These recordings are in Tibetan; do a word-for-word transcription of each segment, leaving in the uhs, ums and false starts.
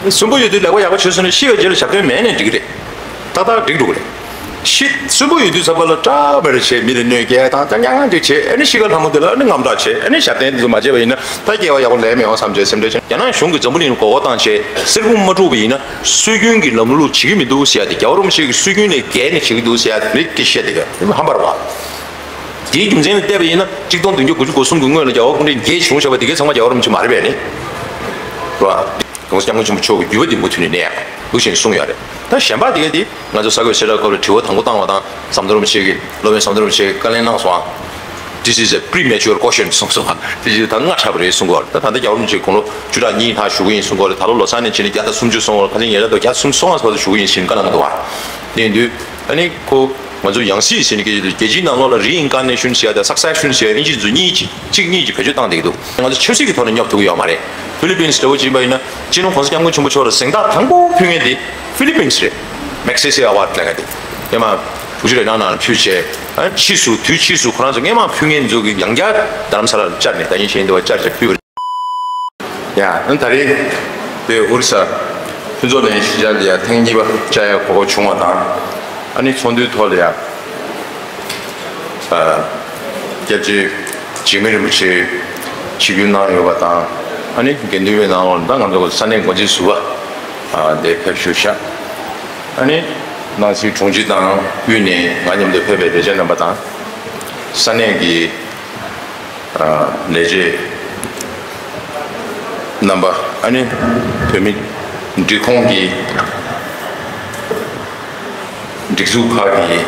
གསོན་པོ་ཡོད་དུས་ལེགས་པར་ཡག་པོ་བྱས་སོང་ན་ཤི་བའི་རྗེས་ལ་ཞབས་བརྟན་མེད་ནས་འགྲིག་གི་རེད། ཏག་ཏག་འགྲིག་འགྲོ་གི་རེད། ཤི་གསོན་པོ་ཡོད་དུས་ཙམ་པ་ལ་སྐྲག་མེར་བྱས། མི་ལ་གནོད་སྐྱེལ་དང་ཀྱང་ཀྱང་འགྲིག་བྱས། ཨ་ནི་ཤི་ཁ་ལྷ་མོ་དེ་ལ་ཨ་ནི་དངངས་སྐྲག་བྱས། ཨ་ནི་ཞབས་བརྟན་དེ་ཚོ་མ་བྱས་པ་ཡིན་ན་ད་སྐྱེ་བ་ཡག་པོ་ལེན་མི་ཡོང་བསམ་བྱས་སེམས་ཁྲལ་བྱས། རྒྱ་ནག་གཞུང་གིས་འཛམ་བུ་གླིང་ལ་མགོ་སྐོར་བཏང་བྱས་གསེར་ཁུང་མ་དཀྲུགས་པ་ཡིན་ན་སྲོལ་རྒྱུན་གྱི་ལམ་ལུགས་བྱེད་ཀྱི་མི་འདུག་ཟེར་ཡ་དེ། རྒྱལ་བ་རིན་པོ་ཆེ་གིས་སྲོལ་རྒྱུན་ནས་བརྒལ་ནས་བྱེད་ཀྱི་འདུག་ཟེར་ཡ་དེ་རེད། དེ་བཤད་དེ་ག་ཧམ་པ་རེད་བ། དེའི་རྒྱུ་མཚན་ལ་བལྟས་པ་ཡིན་ན་གཅིག་སྟོང་བདུན་བརྒྱ་དགུ་བཅུ་གོ་གསུམ་གྱི་སྔོན་ལ་རྒྱལ་བ་སྐུ་ཕྲེང་བརྒྱད་བྱུང་བཞག་པ་དེ་གའི་ཚང་མ་རྒྱལ་བ་རིན་པོ་ཆེ་མ་རེད་པས་ནི། རེད་བ། གོང་ས་སྐྱབས་མགོན་ཆེན་པོ་མཆོག་གི་བརྒྱུད་པ་དེ་མུ་མཐུད་ནས་གནས་ཡག་འདུག་ཞེས་གསུངས་ཡོད་རེད། ད་གཞན་པ་དེ་ག་དེ་ང་ཚོ་ས་གོས་གསལ་བསྒྲགས་སྐབས་ལ་དྲི་བ་དང་པོ་བཏང་བ་དང་ཟམ་གདོང་རིན་པོ་ཆེ་གིས་སློབ་དཔོན་ཟམ་གདོང་རིན་པོ་ཆེ་གིས་བཀའ་ལན་གནང་སོང་ཨ། This is a premature question གསུངས་སོང་ཨ། དེ་བཞིན་ད་སྔ་དྲགས་པ་རེད་གསུང་གི་ཡོད་རེད། ད་ད་ལྟ་རྒྱལ་བ་རིན་པོ་ཆེ་དགུང་ལོ་བཅུ་ཕྲག་གཉིས་ལྷག་བཞུགས་ཀྱི་ཡིན་གསུང་གི་ཡོད་རེད། ད་ལོ་ལོ་གསར་ནས་བྱས་ནས་བརྒྱ་དང་སུམ་ཅུ་སོང་བ་རེད། ཁ་སང་ཉེ་ཆར་དུ་བརྒྱ་དང་སུམ་ཅུ་སོང་བ་བར་དུ་བཞུགས་ཀྱི་ཡིན་ཟེར་བཀའ་གནང་གི་འདུག་བ། དེ་ཡིན་དུས་ཨ་ནི་ཁོ་ང་ཚོ་ཡང་སྲིད་ཟེར་ནས་སྐད་ཆ་དེ་རྒྱལ་སྤྱིའི་ནང་ལོགས་ལ་reincarnation ཟེར་ཡ་དང་succession ཟེར་ཡ་དབྱིན་ཇི་ཚོ་གཉིས་ཀྱིས་གཅིག་གཉིས་ཀྱིས་བེད་སྤྱོད་བཏང་བསྡད་ཀྱི་འདུག་ང་ཚོ་ཆབ་སྲིད་ཀྱི་ཐོག་ནས་སྙོབ་ཐུབ་ཀྱི་ཡོད་མ་རེད། ཧྥི་ལི་པིན་སི་འདྲ་བོ་ཅིག་ཡིན་པ་ཡིན་ན་སྤྱི་ནོར་གོང་ས་སྐྱབས་མགོན་ཆེན་པོ་མཆོག་ལ་གཟེངས་རྟགས་དང་པོ་ཕུལ་མཁན་དེ་ཧྥི་ལི་པིན་སི་རེད། Magsaysay Award ལབ་མཁན་དེ་སྔོན་མ་དྲུག་ཅུ་རེ་གྲངས་ནང་ལ་ཕུལ་བྱས། ཨ་ཕྱིས་སུ་དུས་ཕྱིས་སུ་ཁོ་རང་ཚོ་སྔོན་མ་ཕུལ་མཁན་ཚོ་གིས་ཡང་བསྐྱར་རྡ་རམ་ས་ལ་ལ་བཅར་ནས་ད་ཡིན་གཞན་འདི་བ་བཅར་བྱས་ཕུལ་བ་རེད། ཡ། ཨ་ནི་ད་རེས་དེ་ཨོ་རི་ས་ཕུན་ཚོགས་གླིང་གཞིས་ཆགས་འདི་ཡ་ཐེངས་གཉིས་པ་བཅར་ཡ་གོ་སྐབས་བྱུང་བ་དང་། ཨ་ནི་ཚོགས་འདུའི་ཐོག་ལ་ཡ། ཨ། སྐྱབས་རྗེ་འཇིགས་མེད་རིན་པོ་ཆེ་ཆིབས་བསྒྱུར་གནང་ཡོད་པ་དང་། ཨ་ནི་དགེ་འདུན་པའི་ནང་ལོགས་ད་ང་ཚོ་ས་གནས་འགོ་འཛིན་ཟུར་པ་ཨ་དེ་ཕེབས་བཞུགས་ཤག་ཨ་ནི་ནང་སྲིད་དྲུང་ཆེ་དང་དབུས་ནས་ང་མཉམ་དུ་ཕེབས་པའི་ལས་བྱེད་རྣམ་པ་དང་། ས་གནས་ཀྱི་ཨ་ལས་བྱེད་རྣམ་པ། ཨ་ནི་བོད་མི་སྒྲིག་ཁོངས་ཀྱི་སྒྲིག་འཛུགས་ཁག་གི་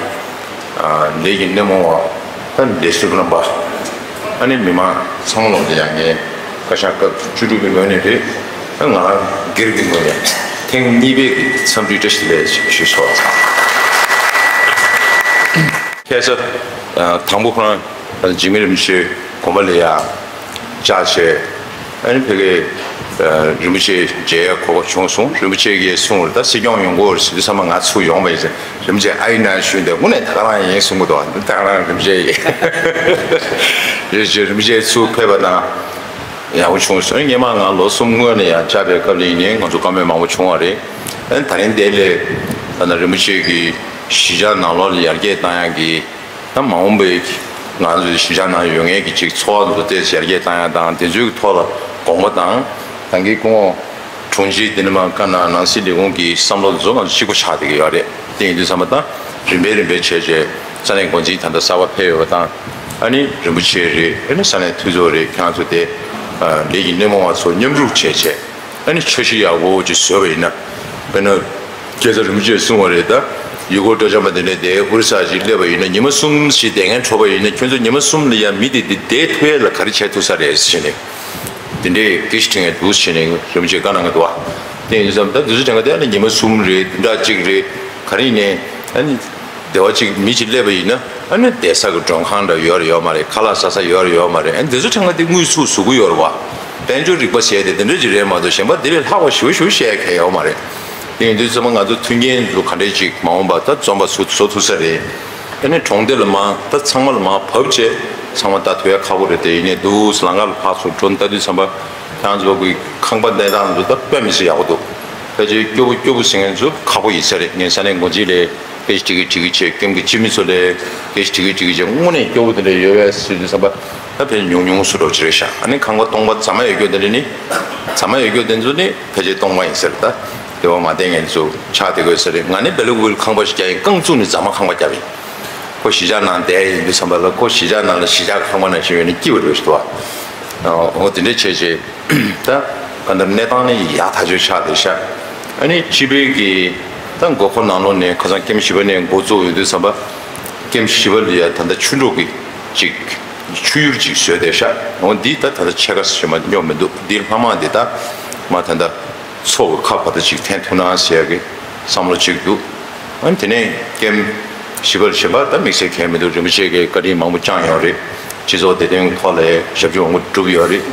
ཨ་ལས་ཀྱི་སྣེ་མོ་བ། ཨ་ནི་ལས་ཟུར་རྣམ་པ། ཨ་ནི་མི་མང་ཚང་མ་ལོག་ལ་ཡང་ངས་བཀའ་ཤག་སྐབས་བཅུ་དྲུག་གི་ངོས་ནས་རེད། ཨ་ང་སྒེར་གྱི་ངོས་ནས་ཐེངས་གཉིས་པའི་གི་འཚམས་འདྲི་བཀྲ་ཤིས་བདེ་ལེགས་ཞུ་ཞུ་ཆོག་ཁ་སང་དང་པོ་ཁོ་རང་འཇིགས་མེད་རིན་པོ་ཆེ་དགོན་པ་ལ་ཡ་བཅར་བྱས། ཨ་ནི་ཕ་གིར་རིན་པོ་ཆེ་མཇལ་ཡ་གོ་སྐབས་བྱུང་སོང་། རིན་པོ་ཆེ་གིས་གསུངས་རེད། ད་སྲིད་སྐྱོང་ཡོང་གི་ཡོད་རེད་ཟེར་དུས་ཙམ་པ་ང་ཚུར་ཡོང་བ་ཡིན་ཟེར། རིན་པོ་ཆེ་ཨ་ཡིན་ན་ཞུས་ཏེ་དངོས་གནས་ད་ག་རང་ཡིན་གསུང་གི་འདུག་ད་ག་རང་རིན་པོ་ཆེ་ཡིན། རིན་པོ་ཆེ་རིན་པོ་ཆེ་ཚུར་ཕེབས་པ་དང་ཡག་པོ་བྱུང་སོང་། སྔོན་མ་ང་ལོ་གསུམ་སྔོན་ལ་ཡང་བཅར་བའི་སྐབས་ལ་ཡིན་ནའི་ང་ཚོ་བཀའ་མོལ་མང་པོ་བྱུང་བ་རེད། ཨ་ནི་ད་རིང་འདི་ལས་ད་ནི་རིན་པོ་ཆེ་གིས་གཞིས་ཆགས་ནང་ལོགས་ལ་ཡར་རྒྱས་བཏང་ཡག་གི་ད་མ་འོངས་པའི་ང་ཚོའི་གཞིས་ཆགས་ནང་ཡོད་མཁན་གྱི་ཅིག་འཚོ་བ་འདུ་བལྟས་ཡར་རྒྱས་བཏང་ཡག་དང་དེ་ཚོའི་ཐོག་ལ་དགོངས་པ་དང་། ད་གིན་སྐུ་ངོ་དྲུང་ཆེ་འདི་ནས་མར་བཀའ་གནང་། ནང་སྲིད་ལས་ཁུངས་ཀྱི་བསམ་བློ་དེ་ཚོ་ང་ཚོ་གཅིག་པ་ཆགས་བསྡད་ཀྱི་ཡོད་རེད། དེ་ཡིན་དུས་ཙམ་པ་ད་རིམ་པས་རིམ་པས་བྱས་བྱས་ས་གནས་འགོ་འཛིན་ད་ལྟ་གསར་པ་ཕེབས་ཡོད་པ་དང་། ཨ་ནི་རིན་པོ་ཆེ་རེད། ཨ་ནི་ས་གནས་འཐུས་ཚོགས་རེད། ཁྱེད་རང་ཚོ་དེ་ལས་ཀྱི་སྣེ་མོ་བ་ཚོ་མཉམ་རུབ་བྱས་བྱས། ཨ་ནི་འཆར་གཞི་ཡག་པོ་ཅིག་བཟོས་པ་ཡིན་ན། དཔེར་ན། སྐྱེས་ཚ་རིན་པོ་ཆེས་གསུངས་པ་རེད། ད་ཡུལ་སྐོར་སྤྲོ་འཆམ་པ་དེ་འདྲས་དེ་ཨོ་རི་ས་ཅིག་སླེབས་པ་ཡིན་ན་ཉི་མ་གསུམ་ཞིག་བསྡད་མཁན་འཕྲོད་པ་ཡིན་ན། ཁྱོད་ཚོ་ཉི་མ་གསུམ་ལ་ཡང་མི་དེ་དེ་བསྡད་ཐུབ་ཡ་ལ་ག་རེ་བྱས་ཐུབ་ས་རེད་ཟེར་ནས། དེ་འདྲས་སྐད་ཆ་དྲི་མཁན་འདུག་ཟེར་ནས་རིན་པོ་ཆེས་བཀའ་གནང་གི་འདུག་བ། དེ་ཡིན་དུས་ཙམ་ད་དུས་ཚོད་དྲན་ག་དེ་ཨ་ནི་ཉི་མ་གསུམ་རེད། བདུན་ཕྲག་གཅིག་རེད། ག་རེ་ཡིན་ནའི་ཨ་ནི། སྡེ་བ་གཅིག་མི་གཅིག་སླེབས་པ་ཡིན་ན་ཨ་ནི་བསྡད་ས་གི་མགྲོན་ཁང་འདྲ་ཡོད་རེད་ཡོད་མ་རེད། ཁ་ལག་ཟ་ས་ཡོད་རེད་ཡོད་མ་རེད། ཨ་ནི་དེ་ཚོ་ཕྲན་ཁ་དེ་དངོས་སུ་བཟོ་གི་ཡོད་རེད་བ། དཔལ་འབྱོར་རིག་པ་ཟེར་དེ་དེ་འདྲ་ཅིག་རེད་མ་གཏོགས་གཞན་པ་དེ་ལས་ལྷག་པ་ཞེ་པོ་ཞེ་པོ་བཤད་ཡ་གང་ཡང་ཡོད་མ་རེད། དེ་ཡིན་དུས་ཚང་མ་ང་ཚོ་མཐུན་རྐྱེན་ཚོ་ག་འདྲས་ཅིག་མ་འོངས་པ་ད་འཛོམས་པ་ཚོ་བཟོ་ཐུབ་ས་རེད། ཨ་ནི་གྲོང་སྡེ་ལ་མར་ད་ཚང་མ་ལ་མར་བབས་བྱས་ཚང་མ་ལྟ་ཐུབ་ཡ་ཁག་པོ་རེད། དེ་ཡིན་ནའི་འདུག་ལམ་ཁ་ལ་ཕར་ཚུར་འགྲོ་ལྟ་དུས་ཙམ་པ་ཁྱེད་རང་ཚོ་གི་ཁང་པ་གནས་སྟངས་ཚོ་ད་དཔེ་མི་སྲིད་ཡག་པོ་འདུག་ཕལ་ཆེར་སྐྱོ་པོ་སྐྱོ་པོ་ཟེར་མཁན་ཚོ་ཁག་པོ་ཡིན་ས་རེད། ངས་ས་གནས་འགོ་འཛིན་ལ། སྐད་ཆ་དྲི་གི་དྲི་གི་བྱས། ཀེམ་གི་སྤྱི་མི་ཚོ་ལ་སྐད་ཆ་དྲི་གི་དྲི་གི་བྱས། དངོས་གནས་སྐྱོ་པོ་དེ་འདྲ་ཡོད་པས་ཟེར་དུས་ཙམ་པ་ད་ཕལ་ཆེར་ཉུང་ཉུང་སུ་འགྲོ་གི་རེད་ཤག་ཨ་ནི་ཁང་པ་སྟོང་པ་རྫ་མ་ཡོད་རྒྱུ་དེ་འདྲ་ནི། རྫ་མ་ཡོད་རྒྱུ་དེ་ཚོ་ནི་ཕལ་ཆེར་སྟོང་པ་ཡིན་ཟེར། ད་དེ་བ་མ་བསྡད་མཁན་ཚོ་ཆགས་བསྡད་དགོས་ས་རེད། ང་ནི་སྦེལ་ཀོབ་ལ་ཁང་པ་ཞིག་རྒྱག་ཡིན། རྐང་བཙུགས་ནས་རྫ་མ་ཁང་པ་བརྒྱབ་ཡིན། ཁོ་གཞིས་ཆགས་ནང་བསྡད་ཡིན་དུས་ཙམ་པ་ལ་ཁོ་གཞིས་ཆགས་ནང་ལ་གཞིས་ཆགས་ཁང་པ་ནང་བཞིན་ཡོད་ན་སྐྱིད་པ་རེད་ཞུ་བ། འོ་དེ་འདྲ་བྱས་བྱས། ད་གང་ལྟར་གནས་སྟངས་ནི་ཡག་ཐག་ཆོད་ཆགས་བསྡད་ཤག་ཨ་ནི་སྤྱི་པའི་གི་ད་མགོ་འཁོར་ནང་ལོགས་ནས་ཁ་སང་ཀེམ་བཞི་པ་ནས་འགོ་བཙུགས་ཡོང་དུས་ཙམ་པ། ཀེམ་བཞི་པ་ལ་ཡ་ད་ལྟ་ཆུ་འབྲུག་གི་ཅིག་ཆུ་ཡུར་ཅིག་བཟོས་བསྡད་ཤག་འོ་འདི་ད་ད་ལྟ་ཕྱེད་ཀ་ཞིག་མ་སྙོབ་མི་འདུག་འདིར་ལྷག་མ་འདི་ད་མ་ད་ལྟ་མཚོ་གི་ཁ་བར་དུ་ཅིག་འཐེན་ཐུབ་ན་ཟེར་ཡ་གི་བསམ་བློ་ཅིག་འདུག་ཨ་ནི་དེ་ནས་ཀེམ་བཞི་པ་གཞན་པ་ད་དམིགས་བསལ་གང་ཡང་མི་འདུག་རིན་པོ་ཆེ་གིས་བཀའ་དྲིན་མང་པོ་བསྐྱངས་ཡོད་རེད། སྤྱི་ཚོགས་བདེ་དོན་ཐོག་ལ་ཞབས་ཞུ་མང་པོ་བསྒྲུབས་ཡོད་རེད།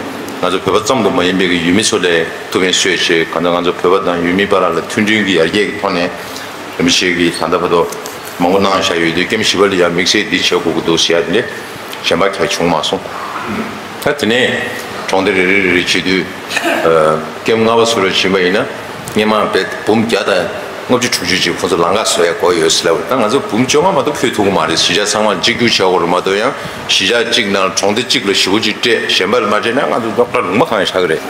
ང་ཚོ་བོད་པ་ཙམ་དུ་མ་ཡིན་པའི་གི་ཡུལ་མི་ཚོ་ལ་ཐུགས་ཕན་གསོས་བྱས། གང་ལྟར་ང་ཚོ་བོད་པ་དང་ཡུལ་མི་བར་ལ་མཐུན་སྒྲིལ་གྱི་ཡར་རྒྱས་ཀྱི་ཐོག་ནས་རིན་པོ་ཆེ་གིས་ད་ལྟ་བར་དུ་མང་པོ་གནང་བཞག་ཡོད་དུས་ཀེམ་བཞི་པ་ལ་ཡང་དམིགས་བསལ་འདི་བྱེད་དགོས་ཀྱི་འདུག་ཟེར་ཡ་དེ་ལས་གཞན་པ་གང་ཡང་བྱུང་མ་སོང་། ད་དེ་ནས་གྲོང་སྡེ་རེ་རེ་རེ་རེ་བྱེད་དུས་ཀེམ་ལྔ་པ་ཚུར་ཕྱིན་པ་ཡིན་ན། སྔོན་མ་བས་འབུམ་བརྒྱ་དང་ལྔ་བཅུ་དྲུག་ཅུ་ཅིག་ཁོ་ཚོ་ལམ་ཁ་བཟོ་ཡ་དགོས་ཡོད་ཟེར་ལབ་པ། ད་ང་ཚོ་འབུམ་བཅོ་ལྔ་མ་གཏོགས་ཕུད་ཐུབ་ཀྱི་མ་རེད། གཞིས་ཆགས་ཚང་མ་གཅིག་གྱུར་བྱ་དགོས་རེད་མ་གཏོགས། ཡང་གཞིས་ཆགས་གཅིག་ནང་གྲོང་སྡེ་གཅིག་ལ་ཞེ་པོ་ཅིག་སྤྲད། གཞན་པ་ལ་མ་སྤྲད་ན་ང་ཚོ་རྙོག་དྲ་ལུང་པ་གང་ཡང་ཆགས་ཀྱི་རེད།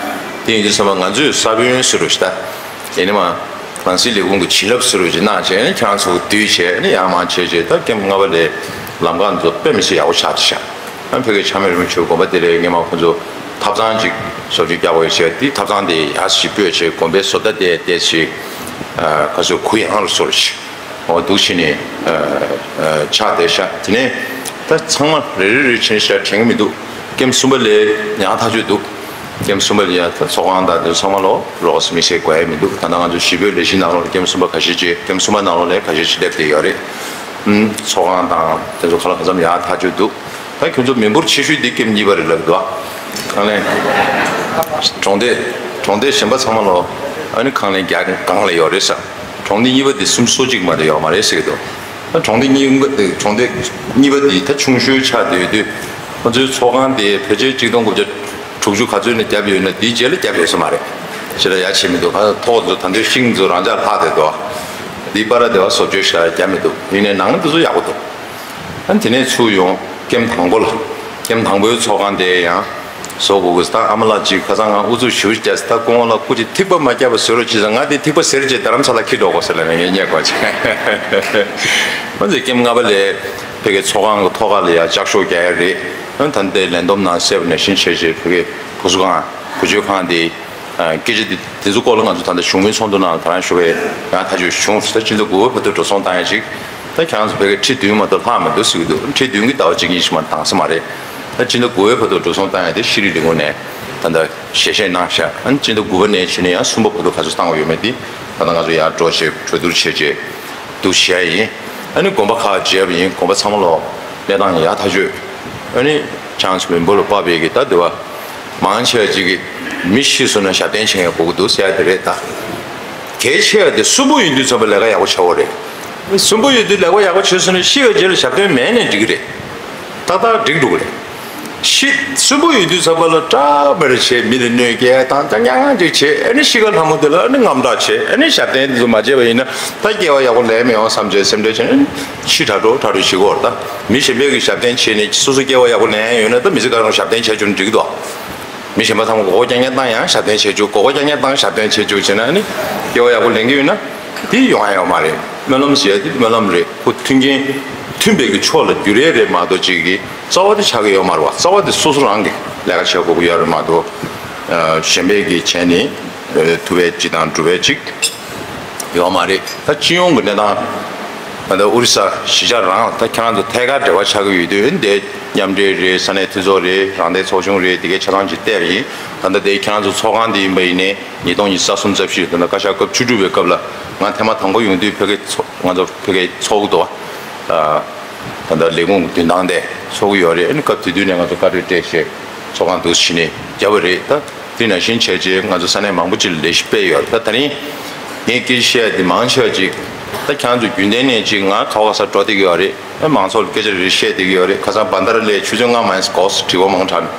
དེ་ཡིན་དུས་ཙམ་པ་ང་ཚོས་ས་བོན་ཟེར་རོ་ཞིག་ད། དེ་ནི་མ། རང་སྲིད་ལས་ཁུངས་ཀྱི་བྱིན་རླབས་ཟེར་བ་ཅིག་གནང་བྱས་ནས་ཁྱེད་རང་ཚོ་བསྡུས་བྱས་ནས་ཡར་མར་བྱས་བྱས། ད་ཀེམ་ལྔ་པ་ལས་ལམ་ཁ་ཚོ་དཔེ་མི་སྲིད་ཡག་པོ་ཆགས་ཏེ་ཤག་ཨ་ཕ་གི་ཆགས་མེད་རིན་པོ་ཆེ་དགོན་པ་དེ་ལས་སྔོན་མ་ཁོ་ཚོ་ཐབ་ཚང་ཅིག་བཟོ་བཅོས་རྒྱག་དགོས་བྱས། དེ་ཐབ་ཚང་དེ་ཡར་ཞིག་སྤོས་བྱས། དགོན་པའི་བཟོ་ལྟ་དེ་དེ་ཞིག་ཁ་སོ་གུ་ཡངས་རུ་སོར་ཞིག་འོ་འདུག་བྱས་ནས་ཆགས་བསྡད་ཤག་དེ་ནས་ད་ཚང་མ་རེ་རེ་རེ་བྱས་ནས་ཤག་དྲན་གྱི་མི་འདུག་ཀེམ་གསུམ་པ་ལས་ཡང་ཐག་ཆོད་འདུག་ཀེམ་གསུམ་པ་ལ་ཡང་ཚོགས་ཁང་དང་དེ་ཚང་མ་ལོ་རོགས་མི་བྱེད་དགོས་ཡ་མི་འདུག་ད་ལྟ་ང་ཚོ་གཞིས་སྤོས་ལས་གཞི་ནང་ལོགས་ལ་ཀེམ་གསུམ་པ་ཁ་ཤས་ཅིག་ཀེམ་གསུམ་པ་ནང་ལོགས་ལ་ཁ་ཤས་ཅིག་སླེབས་བསྡད་ཡོད་རེད། ཨུམ། ཚོགས་ཁང་དང་དེ་ཚོ་ཁ་ལ་ག་ཙམ་ཡག་ཐག་ཆོད་འདུག་ད་ཁྱོད་ཚོ་མི་འབོར་ཆེ་ཤོས་འདི་ཀེམ་གཉིས་པ་རེད་ལབ་འདུག་ཨ། ཁང་ལེན། གྲོང་སྡེ། གྲོང་སྡེ་གཞན་པ་ཚང་མ་ལོ། ཨ་ནི་ཁང་ལེན་རྒྱ་གང་ལ་ཡོད་རེད་ས། གྲོང་སྡེ་གཉིས་པ་འདི་སུམ་ཅུ་སོ་གཅིག་མ་གཏོགས་ཡོད་མ་རེད་ཟེར་གྱི་འདུག་ད་གྲོང་སྡེ་གཉིས་པ་དེ་གྲོང་སྡེ་གཉིས་པ་དེ་ད་ཆུང་ཤོས་ཆགས་བསྡད་ཡོད་དུས། ཁོ་ཚོའི་ཚོགས་ཁང་དེ་ཕལ་ཆེར་གཅིག་སྟོང་དགུ་བརྒྱ་དྲུག་ཅུ་ག་ཚོད་ནས་བརྒྱབ་ཡོད་ན་དེའི་རྗེས་ལ་བརྒྱབ་ཡོད་ས་མ་རེད། ཕྱི་ལ་ཡ་བྱེད་མི་འདུག་ཁ་ཐོག་ཚོ་ད་འདོད་ཤིང་ཚོ་རང་འཇགས་ལྷག་བསྡད་འདུག་དེའི་པར་དེ་བ་བཟོ་བཅོས་བྱ་ཡ་བརྒྱབ་མི་འདུག་ཡིན་ནའི་ནང་དེ་ཚོ་ཡག་པོ་འདུག་ཨ་ནི་དེ་ནས་ཚུར་ཡོང་ཀེམ་དང་པོ་ལ། ཀེམ་དང་པོའི་ཚོགས་ཁང་དེ་ཡང་བཟོ་དགོས་ཀྱི། ད་ཨ་མ་ལགས་ཅིག་ཁ་སང་ང་ཨུ་ཚུགས་ཞེ་པོ་བརྒྱབ་ཟེར། ད་སྐུ་ངོ་ལགས་སྐུ་མཁྱེན་ཐིགས་པ་མ་བརྒྱབ་པ་བཟོས་རོགས་གྱིས་ཟེར། ང་དེ་ཐིགས་པ་ཟེར་རྗེས་རྡ་རམ་ས་ལ་འཁྱེར་འགྲོ་དགོས་ཟེར་ལབ་ནས་ངས་བསྙད་དགོས་བྱས། ང་ཚོས་ཀེམ་ལྔ་པ་ལས་ཕ་གིའི་ཚོགས་ཁང་གི་ཐོག་ཁ་ལ་ཡ་ལྕགས་ཤོག་རྒྱག་ཡ་རེད། ཨ་ནི་ད་ལྟའི་ལས་བསྡོམས་ནང་གསལ་པོ་ནང་བཞིན་བྱས་བྱས། ཕ་གིའི་བུ་གསོ་ཁང་བུ་བཅོལ་ཁང་དེ་སྐད་ཆ་དེ་དེ་ཚོ་སྐོར་ལ་ང་ཚོ་ད་ལྟ་བཞུགས་མོལ་ཚོགས་འདུ་ནང་ད་རང་ཞུ་བའི་ཡང་ཐག་གཅོད་བྱུང་། ད་སྤྱི་ཟླ་དགུ་པའི་བར་དུ་འགྲོ་སོང་བཏང་ཡ་ཅིག་ད་ཁྱེད་རང་ཚོ་ཕ་གིར་ཁྲི་བདུན་མ་གཏོགས་ལྷག་མི་འདུག་ཟེར་གྱི་འདུག་ཁྲི་བདུན་གྱི་ཟླ་བ་གཅིག་གཉིས་ཤིག་མ་བཏང་ས་མ་རེད། ད་སྤྱི་ཟླ་དགུ་པའི་བར་དུ་འགྲོ་སོང་བཏང་ཡ་དེ་ཤེས་རིག་ལས་ཁུངས་ནས་ད་ལྟ་ཞལ་བཞེས་གནང་ཤག་ཨ་ནི་སྤྱི་ཟླ་དགུ་པ་ནས་བྱས་ནས་ཡང་གསུམ་པ་བར་དུ་ག་ཚོད་བཏང་དགོས་ཡོད་མེད་དེ་ད་ལྟ་ང་ཚོ་ཡར་འགྲོ་བྱས་གྲོས་བསྡུར་བྱས་རྗེས་འདུག་བྱས་ཡིན། ཨ་ནི་དགོན་པ་ཁག་མཇལ་བ་ཡིན། དགོན་པ་ཚང་མ་ལོ་གནས་སྟངས་ཡག་ཐག་ཆོད། ཨ་ནི་ཁྱེད་རང་ཚོ་མི་འབོར་ལ་དཔག་པའི་གི་ད་འདི་བ་མང་ཆེ་བ་ཅིག་གིས་མི་ཤི་སོང་ན་ཞབས་བརྟན་བྱེད་མཁན་དགོས་ཀྱི་འདུག་ཟེར་ཡ་དེ་རེད། ད་གལ་ཆེ་བ་དེ་གསོན་པོ་ཡོད་དུས་ཙམ་པ་ལས་ཀ་ཡག་པོ་བྱ་དགོས་རེད། གསོན་པོ་ཡོད་དུས་ལས་ཀ་ཡག་པོ་བྱས་སོང་ན་ཤི་བའི་རྗེས་ལ་ཞབས་བརྟན་མེད་ནས་འགྲིག་གི་རེད། ཏག་ཏག་འགྲིག་འགྲོ་གི་རེད། ཤི་གསོན་པོ་ཡོད་དུས་ཙམ་པ་ལ་སྐྲག་མེར་བྱས་མི་ལ་གནོད་སྐྱེལ་དང་ད་ཉག་ཉག་ཅིག་བྱས། ཨ་ནི་ཤི་ཁ་ལྷ་མོ་དེ་ལ་ཨ་ནི་དངངས་སྐྲག་བྱས། ཨ་ནི་ཞབས་བརྟན་དེ་ཚོ་མ་བྱས་པ་ཡིན་ན་ད་སྐྱེ་བ་ཡག་པོ་ལེན་མི་ཡོང་བསམ་བྱས་སེམས་ཁྲལ་བྱས་ནས་ཤི་དྲག་འགྲོ་དྲག་འགྲོ་བྱེད་ཀྱི་ཡོད་རེད། ད་མི་གཞན་པའི་གི་ཞབས་བརྟན་བྱས་ནས་སོ་སོ་སྐྱེ་བ་ཡག་པོ་ལེན་ཡ་ཡོད་ན་ད་མི་ཚེ་གང་རུང་ཞབས་བརྟན་བྱས་བཅུག་ན་འགྲིག་གི་འདུག་མི་གཞན་པ་ཚང་མ་མགོ་སྐོར་རྐྱང་རྐྱང་བཏང་ཡང་ཞབས་བརྟན་བྱས་བཅུག་མགོ་སྐོར་རྐྱང་རྐྱང་བཏང་ཞབས་བརྟན་བྱས་བཅུག་བྱས་ན་ཨ་ནི་སྐྱེ་བ་ཡག་པོ་ལེན་གྱི་ཡོད་ན་དེ་ཡོང་ཡ་ཡོད་མ་རེད། སྨོན་ལམ་ཟེར་ཡ་དེ་སྨོན་ལམ་རེད། ཁོ་མཐུན་རྐྱེན་མཐུན་པའི་གི་ཕྱོགས་ལ་འགྱུར་ཡས་རེད་མ་གཏོགས་ཅིག་གི་རྩ་བ་དེ་ཆགས་ཀྱི་ཡོད་མ་རེད་བ། རྩ་བ་དེ་སོ་སོ་རང་གིས་ལས་ཀ་བྱེད་དགོས་ཀྱི་ཡོད་རེད་མ་གཏོགས། ཨ། གཞན་པའི་གི་བྱས་ནས་ཨ་ཐུབ་པའི་ཅིག་དང་འགྲུབ་པའི་ཅིག་ཡོད་མ་རེད། ད་སྤྱི་ཡོངས་ཀྱི་གནས་སྟངས་ད་ལྟ་ཨོ་རི་ས་གཞིས་ཆགས་རང་ད་ཁྱེད་རང་ཚོ་ཐད་ཀར་འབྲེལ་བ་ཆགས་ཀྱི་ཡོད་དུས་འདི་མཉམ་འབྲེལ་རེད། ས་གནས་འཐུས་ཚོགས་རེད། རང་བདེན་ཚོགས་ཆུང་རེད། དེ་གའི་ཆ་ཚང་ཅིག་བལྟས་པ་ཡིན། ད་ལྟ་དེ་ཁྱེད་རང་ཚོ་ཚོགས་ཁང་དེ་ཡིན་པ་ཡིན་ནའི་ཉིས་སྟོང་ཉི་ཤུ་རྩ་གསུམ་རྩ་བཞི་ད་ལྟ་བཀའ་ཤག་སྐབས་བཅུ་དྲུག་པའི་སྐབས་ལ་ང་ཐེངས་མ་དང་པོ་ཡོང་དུས་ཕ་གི་ཚོ་ང་ཚོ་ཕ་གི་ཚོགས་འདུ་ཨ། ད་ལྟ་ལས་ཁུངས་མདུན་ཐང་དེ་ཚོགས་ཀྱི་ཡོད་རེད། ཨ་ནི་སྐབས་དེ་དུས་ནས་ང་ཚོ་བཀའ་འཁྲོལ་སྤྲད་བྱས་ཚོགས་ཁང་འདུག་ཕྱི་ནས་བརྒྱབ་པ་རེད། ད་དེ་ནང་བཞིན་བྱས་རྗེས་ང་ཚོ་ས་གནས་མང་པོ་ཅིག་ལ་ལས་གཞི་སྤེལ་ཡོད་རེད། ད་ད་རིང་ངས་སྐད་ཆ་བཤད་ཡ་དེ་མང་ཆེ་བ་ཅིག་ད་ཁྱེད་རང་ཚོ་རྒྱུན་ལྡན་ནས་ཅིག་ང་ག་བ་ག་ས་འགྲོ་བསྡད་ཀྱི་ཡོད་རེད། ཨ། མང་ཚོགས་ལ་སྐད་ཆ་རེ་བཤད་བསྡད་ཀྱི་ཡོད་རེད། ཁ་སང་བྷན་དྷ་ར་ལའི་ཆུ་ཚོད་ལྔ་མ་ཡིན་ཙང་གོ་སོང་། དྲི་བ་མང་དྲགས་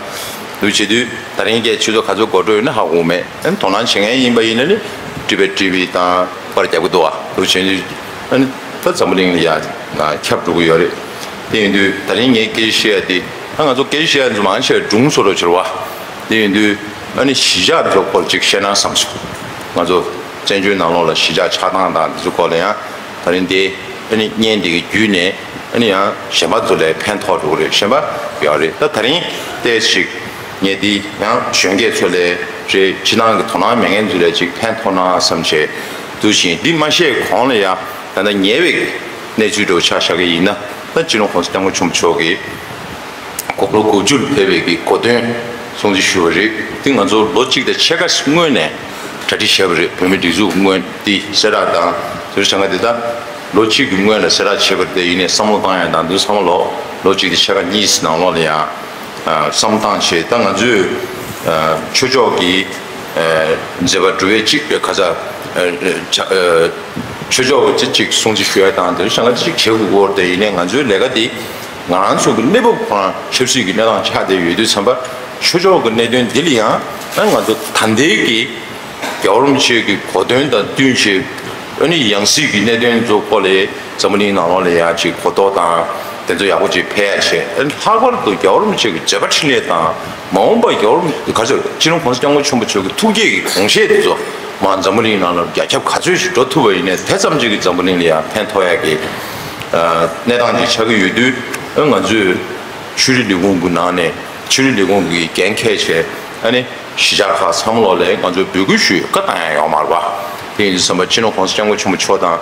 འདུག་བྱེད་དུས་ད་རིང་སྐད་ཆུ་ཚོད་ག་ཚོད་འགོར་འགྲོ་ཡོད་ན་ཧ་གོ་མེད། ཨ་ནི་དོ་སྣང་བྱེད་མཁན་ཡིན་པ་ཡིན་ན་ནི་ཊི་བི་ཊི་བི་དང་པར་རྒྱབ་ཀྱི་འདུག་ཨ། འདུག་བྱེད་དུས་ཨ་ནི་ད་འཛམ་བུ་གླིང་ལ་ཡ་ཁྱབ་འགྲོ་གི་ཡོད་རེད། དེ་ཡིན་དུས་ད་རིང་ངས་སྐད་ཆ་བཤད་ཡ་དེ་ད་ང་ཚོ་སྐད་ཆ་བཤད་ཡ་ཚོ་མང་ཆེ་བ་སྒྲུང་བཟོ་འདྲ་བྱེད་རེད་བ། དེ་ཡིན་དུས་ཨ་ནི་གཞིས་ཆགས་ཚོ་སྐོར་ཅིག་བཤད་ན་བསམ་སོང་། ང་ཚོ་བཙན་བྱོལ་ནང་ལོགས་ལ་གཞིས་ཆགས་ཆགས་སྟངས་དང་དེ་ཚོ་སྐོར་ལ་ཡང་ད་རིང་དེ་ཨ་ནི་བརྙན་དེ་གི་བརྒྱུད་ནས་ཨ་ནི་ཡང་གཞན་པ་ཚོ་ལ་ཕན་ཐོགས་འགྲོ་གི་རེད། གཞན་པ་ཡོད་རེད། ད་ད་རིང་ཏོག་ཙམ་ཅིག་ངས་འདི་ཡང་གཞོན་སྐྱེས་ཚོ་ལ་རེད། སྤྱི་བཏང་གི་དོ་སྣང་མེད་མཁན་ཚོ་ལ་ཅིག་ཕན་ཐོགས་ན་བསམ་བྱས་འདུག་བཞིན། འདི་མ་བཤད་གོང་ལ་ཡང་ད་ལྟ་ཉེ་བའི་གནས་ཚུལ་འདྲ་བོ་ཆ་བཞག་གི་ཡིན་ན། ད་སྤྱི་ནོར་༸གོང་ས་༸སྐྱབས་མགོན་ཆེན་པོ་མཆོག་གིས་དགུང་ལོ་དགུ་བཅུ་ལ་ཕེབས་པའི་གི་གོ་སྟོན་སྲུང་བརྩི་ཞུས་པ་རེད། འདི་ང་ཚོ་ལོ་གཅིག་དང་ཕྱེད་ཀ་སྔོན་ནས་གྲ་སྒྲིག་བྱས་པ་རེད། བོད་མིའི་སྒྲིག་འཛུགས་སྔོན་འདི་གསལ་བསྒྲགས་དང་དེ་ཚོ་བྱ་དགའ་དེ་ད་ལོ་གཅིག་གི་སྔོན་ལ་གསལ་བསྒྲགས་བྱས་པ་རེད། དེ་ཡིན་ནའི་བསམ་བློ་བཏང་ཡ་དང་དེ་ཚོ་ཚང་མ་ལོ་ལོ་གཅིག་དང་ཕྱེད་ཀ་གཉིས་ནང་ལོགས་ལ་ཡང་བསམ་བློ་བཏང་བྱས། ད་ང་ཚོས་ཆོས་ཕྱོགས་ཀྱི་མཛད་པ་སྒྲུབ་པའི་གཅིག་ཁ་ཚ་ཆོས་ཕྱོགས་ཀྱི་ཅིག་སྲུང་བརྩི་ཞུ་ཡ་དང་དེ་ཚོ་བྱ་དགའ་ཅིག་བྱེད་དགོས་སྐོར་དེ་ཡིན་ནའི་ང་ཚོའི་ལས་ཀ་འདི་ང་རང་ཚོ་གི་གནས་བབ་ཁོ་རང་ཆབ་སྲིད་ཀྱི་གནས་སྟངས་ཆགས་བསྡད་ཡོད་དུས་ཙམ་པ་ཆོས་ཕྱོགས་ཀྱི་གནད་དོན་འདི་ལ་ཡང་ང་ཚོ་ད་ལྟའི་གི་ རྒྱལ་བ་རིན་པོ་ཆེ་གི་གོ་སྟོན་དང་བསྟུན་བྱས། ཨ་ནི་ཡང་སྲིད་ཀྱི་གནད་དོན་ཚོ་སྐོར་ལ་འཛམ་བུ་གླིང་ནང་ལོགས་ལ་ཡང་ཅིག་གོ་རྟོགས་དང་དེ་ཚོ་ཡག་པོ་ཅིག་འཕེལ་ཡ་བྱས། ཨ་ནི་ལྷག་པར་དུ་རྒྱལ་བ་རིན་པོ་ཆེ་གི་བརྗོད་པ་འཕྲིན་ལས་དང་། མ་འོངས་པ་རྒྱལ་བ་རིན་ག་ཚོད་སྤྱི་ནོར་༸གོང་ས་༸སྐྱབས་མགོན་ཆེན་པོ་མཆོག་གི་ཐུགས་བསྐྱེད་ཀྱི་དགོངས་བཞེད་དེ་ཚོ་མར་འཛམ་བུ་གླིང་ནང་ལ་རྒྱ་ཁྱབ་ག་ཚོད་ཅིག་འགྲོ་ཐུབ་པ་ཡིན་ནའི། དེ་ཙམ་ཅིག་གིས་འཛམ་བུ་གླིང་ལ་ཡང་ཕན་ཐོགས་ཡ་གི་གནས་སྟངས་ཅིག་ཆགས་ཀྱི་ཡོད་དུས། ཨ་ང་ཚོས་ཆོས་རིག་ལས་ཁུངས་ཀྱི་ནང་ནས་ཆོས་རིག་ལས་ཁུངས་ཀྱི་འགན་འཁྱེར་བྱས། ཨ་ནི་གཞིས་ཆགས་ཁག་ཚང་མ་ལོག་ལ་ང་ཚོས་འབོད་སྐུལ་ཞུ་ཡ་བཀའ་བཏང་ཡ་ཡོད་མ་རེད་པ། དེ་ཡིན་དུས་ཙམ་པ་སྤྱི་ནོར་༸གོང་ས་༸སྐྱབས་མགོན་ཆེན་པོ་མཆོག་དང་།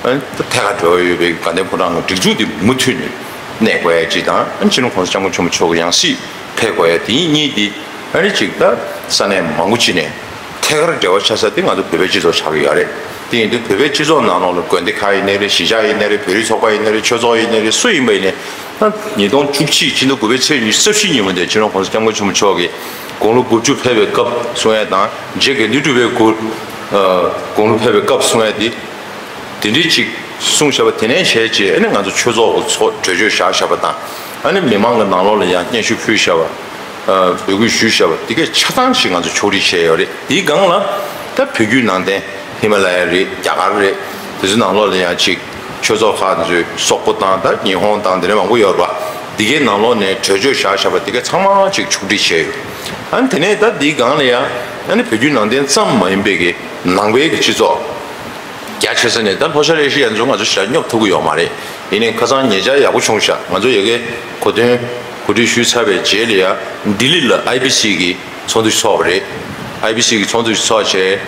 ཨ་ནི་ཐད་ཀར་འབྲེལ་བ་ཡོད་པའི་དགའ་ལྡན་ཕོ་བྲང་གི་སྒྲིག་འཛུགས་དེ་མུ་མཐུད་ནས་གནས་དགོས་ཡ་གཅིག་དང་། ཨ་ནི་སྤྱི་ནོར་༸གོང་ས་༸སྐྱབས་མགོན་ཆེན་པོ་མཆོག་གི་ཡང་སྲིད་ཕེབས་དགོས་ཡ་དེ་གཉིས་དེ། ཨ་ནི་གཅིག་ད་ས་གནས་མང་པོ་ཅིག་ནས་ཐད་ཀར་འབྲེལ་བ་ཆགས་ས་དེ་ང་ཚོ་བོད་པའི་སྤྱི་ཚོགས་ཆགས་ཀྱི་ཡོད་རེད། དེ་ཡིན་དུས་བོད་པའི་སྤྱི་ཚོགས་ནང་ལོགས་ལ་དགོན་སྡེ་ཁག་ཡིན་ནའི་རེད། གཞིས་ཆགས་ཡིན་ནའི་རེད། བོད་རིགས་ཚོགས་པ་ཡིན་ནའི་རེད། ཆོས་ཚོགས་ཡིན་ནའི་རེད། སུ་ཡིན་པ་ཡིན་ནའི། ད་ཉིས་སྟོང་བཅུ་གཅིག་ཕྱི་ཟླ་དགུ་པའི་ཚེས་ཉི་ཤུ་རྩ་བཞི་ཉིན་མོ་དེ་སྤྱི་ནོར་༸གོང་ས་༸སྐྱབས་མགོན་ཆེན་པོ་མཆོག་གིས་དགུང་ལོ་དགུ་བཅུ་ཕེབས་པའི་སྐབས་གསུང་ཡ་དང་། རྗེ་དགེ་འདུན་གྲུབ་པའི་སྐུ་ཨ་དགུང་ལོ་ཕེབས་པའི་སྐབས་གསུང་ཡ་དེ། དེ་འདྲའི་ཅིག་གསུངས་བཞག་པ་དེ་ནས་བྱས་རྗེས། ཨ་ནི་ང་ཚོ་ཆོས་ཚོགས་ཀྱི་ཚོགས་གྲོས་ཆོད་བཞག་བཞག་པ་དང་། ཨ་ནི་མི་མང་གི་ནང་ལོགས་ལ་ཡང་སྙན་ཞུ་ཕུལ་བཞག་པ། ཨ་འབོད་སྐུལ་ཞུས་བཞག་པ་དེ་གས་ཆ་ཚང་ཞིག་ང་ཚོ་ཕྱོགས་སྒྲིག་བྱས་ཡོད་རེད། དེའི་སྒང་ལ་ད་བོད་བརྒྱུད་ནང་བསྟན་ཧི་མ་ལ་ཡ་རེད། རྒྱ་གར་རེད། དེ་ཚོའི་ནང་ལོགས་ལ་ཡང་ཅིག་ཆོས་ཚོགས་ཁག་ཚོའི་སོག་པོ་དང་། ད་ཉི་ཧོང་དང་དེ་འདྲ་མང་པོ་ཡོད་རེད་པ། དེ་གའི་ནང་ལོགས་ནས་གྲོས་ཆོད་བཞག་བཞག་པ་དེ་གས་ཚང་མ་ཅིག་ཕྱོགས་སྒྲིག་བྱས་ཡོད། ཨ་ནི་དེ་ནས་ད་དེའི་སྒང་ལ་ཡང་ཨ་ནི་བོད་བརྒྱུད་ནང་བསྟན་ཙམ་མ་ཡིན་པའི་གི་ནང་པའི་གི་སྤྱི་ཚོགས་རྒྱ་ཆེ་ས་ནས། ད་ལྷོ་ཤར་ཨེ་ཤི་ཡ་ཚོ་ང་ཚོ་ཞེ་དྲག་སྙོབ་ཐུབ་ཀྱི་ཡོད་མ་རེད། ཡིན་ནའི་ཁ་སང་ཉེ་ཆར་ཡག་པོ་བྱུང་ཤག་ང་ཚོ་ཡ་གིའི་གོ་སྟོན་གོ་སྒྲིག་ཞུས་ཚར་བའི་རྗེས་ལ་ཡ་ལྡི་ལི་ལ་ཨའི་བི་སི་གི་ཚོགས་འདུ་ཚོགས་པ་རེད། ཨའི་བི་སི་གི་ཚོགས་འདུ་ཚོགས་བྱས།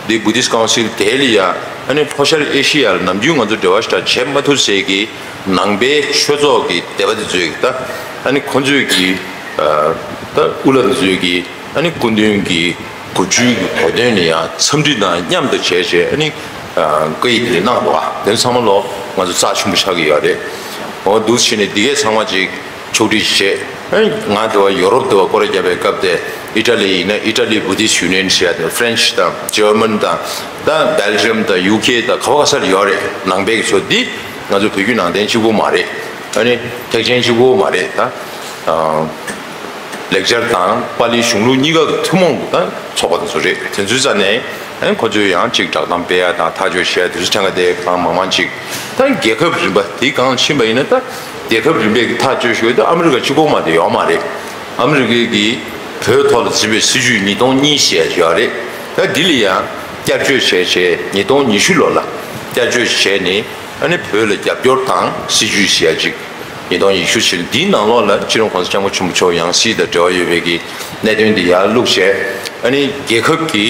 འདི་Buddhist Council དེ་ལ་ཡ་ཨ་ནི་ལྷོ་ཤར་ཨེ་ཤི་ཡ་ལ་ནམ་རྒྱུན་ང་ཚོ་འབྲེལ་བ་ཞེ་དྲག་བྱེད་མ་ཐུབ་ཟེར་གི་ནང་པའི་ཆོས་ཚོགས་ཀྱི་སྡེ་པ་དེ་ཚོས་ཀྱི་ད་ཨ་ནི་ཁོང་ཚོས་ཀྱི་ཨ་ད་དབུ་བླ་དེ་ཚོས་ཀྱི་ཨ་ནི་སྐུ་མདུན་གྱི་དགུ་བཅུའི་གི་གོ་སྟོན་ལ་ཡང་འཚམས་འདྲི་དང་མཉམ་དུ་བྱས་བྱས། ཨ་ནི་ཨ་བཀའ་ཡིག་དེ་གནང་འདུག་ཨ་དེ་ཚང་མ་ལོ་ང་ཚོ་རྩ་ཆེན་པོ་ཆགས་ཀྱི་ཡོད་རེད། འོ་འདུག་བྱས་ནས་འདི་གས་ཚང་མ་ཅིག་ཕྱོགས་སྒྲིག་བྱས། ཨ་ནི་ང་དེ་བ་ཡོ་རོབ་དེ་བ་སྐོར་ར་བརྒྱབ་པའི་སྐབས་དེ། ཨི་ཊ་ལི་ཡིན་ན་ཨི་ཊ་ལི་Buddhist Union ཟེར་ཡ་དེ། French དང་German དང་། ད་Belgium དང་ཡུ་ཀེ་དང་ག་བ་ག་ས་ལ་ཡོད་རེད། ནང་པའི་གི་ཚོ་འདི་ང་ཚོ་བོད་བརྒྱུད་ནང་བསྟན་གཅིག་པོ་མ་རེད། ཨ་ནི་ཐེག་ཆེན་གཅིག་པོ་མ་རེད། ད་ཨ་ལེགས་སྦྱར་དང་པཱ་ལིའི་གཞུང་ལུགས་གཉིས་ཀ་གི་ཐུན་མོང་གི་ད་ཚོགས་པ་དེ་ཚོ་རེད། དེ་ཚོའི་རྩ་ནས་ཨ་ནི་ཁོ་ཚོས་ཡང་ཅིག་བསྒྲགས་གཏམ་སྤེལ་ཡ་དང་ཐག་གཅོད་བྱེད་ཡ་དེ་ཚོ་ཐད་ཀ་དེ་གང་མང་མང་ཅིག་ད་རྒྱལ་ཁབ་རིམ་པ་དེའི་སྒང་ཕྱིན་པ་ཡིན་ན། ད་རྒྱལ་ཁབ་རིམ་པས་ཀྱི་ཐག་གཅོད་ཞུ་ཡ་ད་ཨ་མི་རི་ཀ་གཅིག་པོ་མ་དེ་ཡོད་མ་རེད། ཨ་མི་རི་ཀའི་གི་བོད་ཐོག་ལ་འཛིན་པའི་སྲིད་བྱུས་ཉིས་སྟོང་གཉིས་ཞེས་ཡོད་རེད། ད་འདི་ལ་ཡང་བསྐྱར་བཅོས་བྱས་བྱས། ཉིས་སྟོང་ཉི་ཤུ་ལོ་ལ་བསྐྱར་བཅོས་བྱས་ནས། ཨ་ནི་བོད་ལ་རྒྱབ་སྐྱོར་དང་སྲིད་བྱུས་ཞེས་ཅིག་ཉིས་སྟོང་ཉི་ཤུ་ཞེས། འདིའི་ནང་ལོགས་ལ་སྤྱི་ནོར་༸གོང་ས་༸སྐྱབས་མགོན་ཆེན་པོ་མཆོག་ཡང་སྲིད་དང་འབྲེལ་བ་ཡོད་པའི་གི་གནད་དོན་འདི་ཡར་བླུགས་བྱས། ཨ་ནི་རྒྱལ་ཁབ་ཀྱི་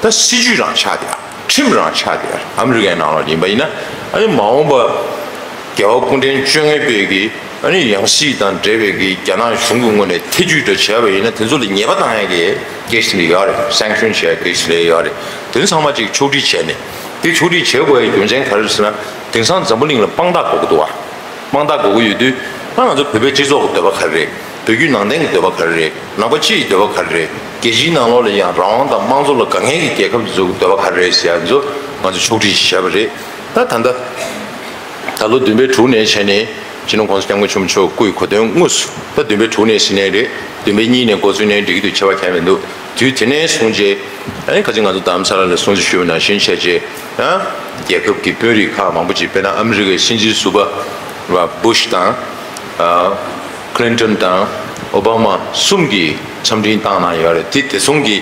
ད་སྲིད་བྱུས་རང་ཆགས་བསྡད་ཡ། ཁྲིམས་རང་ཆགས་བསྡད་ཡ། ཨ་མི་རི་ཀའི་ནང་ལོགས་ཡིན་པ་ཡིན་ན། ཨ་ནི་མ་འོངས་པ་རྒྱལ་བ་སྐུ་ཕྲེང་བཅོ་ལྔ་པའི་གི་ཨ་ནི་ཡང་སྲིད་དང་འབྲེལ་བའི་གི་རྒྱ་ནག་གཞུང་གི་ངོས་ནས་ཐེ་ཇུས་འདྲ་བྱས་པ་ཡིན་ན། དེ་ཚོ་ལ་ཉེས་པ་བཏང་ཡ་གི་གེ་སི་དེ་ཡོད་རེད། སེང་ཤོན་བྱས་གེ་སི་དེ་ཡོད་རེད། དེ་ཚང་མ་ཅིག་ཕྱོགས་སྒྲིག་བྱས་ནས། དེ་ཕྱོགས་སྒྲིག་བྱེད་དགོས་ཡ་རྒྱུ་མཚན་ག་རེ་ཟེར་ན། དེང་སང་འཛམ་བུ་གླིང་ལ་དཔང་རྟགས་དགོས་ཀྱི་འདུག་བ། དཔང་རྟགས་དགོས་ཀྱི་ཡོད་དུས། ད་ང་ཚོ་བོད་པའི་སྤྱི་ཚོགས་ཀྱི་འདོད་པ་ག་རེ་རེད། བོད་བརྒྱུད་ནང་བསྟན་གྱི་འདོད་པ་ག་རེ་རེད། ནང་པ་སྤྱི་ཡི་འདོད་པ་ག་རེ་རེད། རྒྱལ་སྤྱིའི་ནང་ལོགས་ལ་ཡང་རང་དབང་དང་དམངས་གཙོ་ལ་དགའ་མཁན་གྱི་རྒྱལ་ཁབ་དེ་ཚོ་གི་འདོད་པ་ག་རེ་རེད་ཟེར་ཡ་ཚོ་ང་ཚོ་ཕྱོགས་སྒྲིག་བྱས་པ་རེད། ད་ད་ལྟ་ད་ལོ་བདུན་པའི་དྲུག་ནས་བྱས་ནས་སྤྱི་ནོར་༸གོང་ས་༸སྐྱབས་མགོན་ཆེན་པོ་མཆོག་སྐུའི་གོ་སྟོན་དངོས་སུ། ད་བདུན་པའི་དྲུག་ནས་ཟིན་ནའི་རེད། བདུན་པའི་གཉིས་ནས་འགོ་བཙུགས་ནའི་འགྲིག་གི་འདུག་ཁྱད་པར་གང་ཡང་མི་འདུག་དུས་དེ་ནས་བཟུང་རྗེས། ཨ་ནི་ཁ་ཅིག་ང་ཚོ་རྡ་རམ་ས་ལ་ལ་སྲུང་བརྩི་ཞུས་པ་ནང་བཞིན་བྱས་རྗེས། ཡང་རྒྱལ་ཁབ་ཀྱི་དཔོན་རིགས་ཁག་མང་པོ་ཅིག། དཔེར་ན་ཨ་མི་རི་ཀའི་སྲིད་འཛིན་ཟུར་པ་བུ་ཤ་དང་། ཨ་ཀླིན་ཏོན་དང་ཨོ་བྷ་མ་གསུམ་གྱིས་འཚམས་འཕྲིན་བཏང་གནང་ཡོད་རེད། དེ་དེ་གསུམ་གྱིས་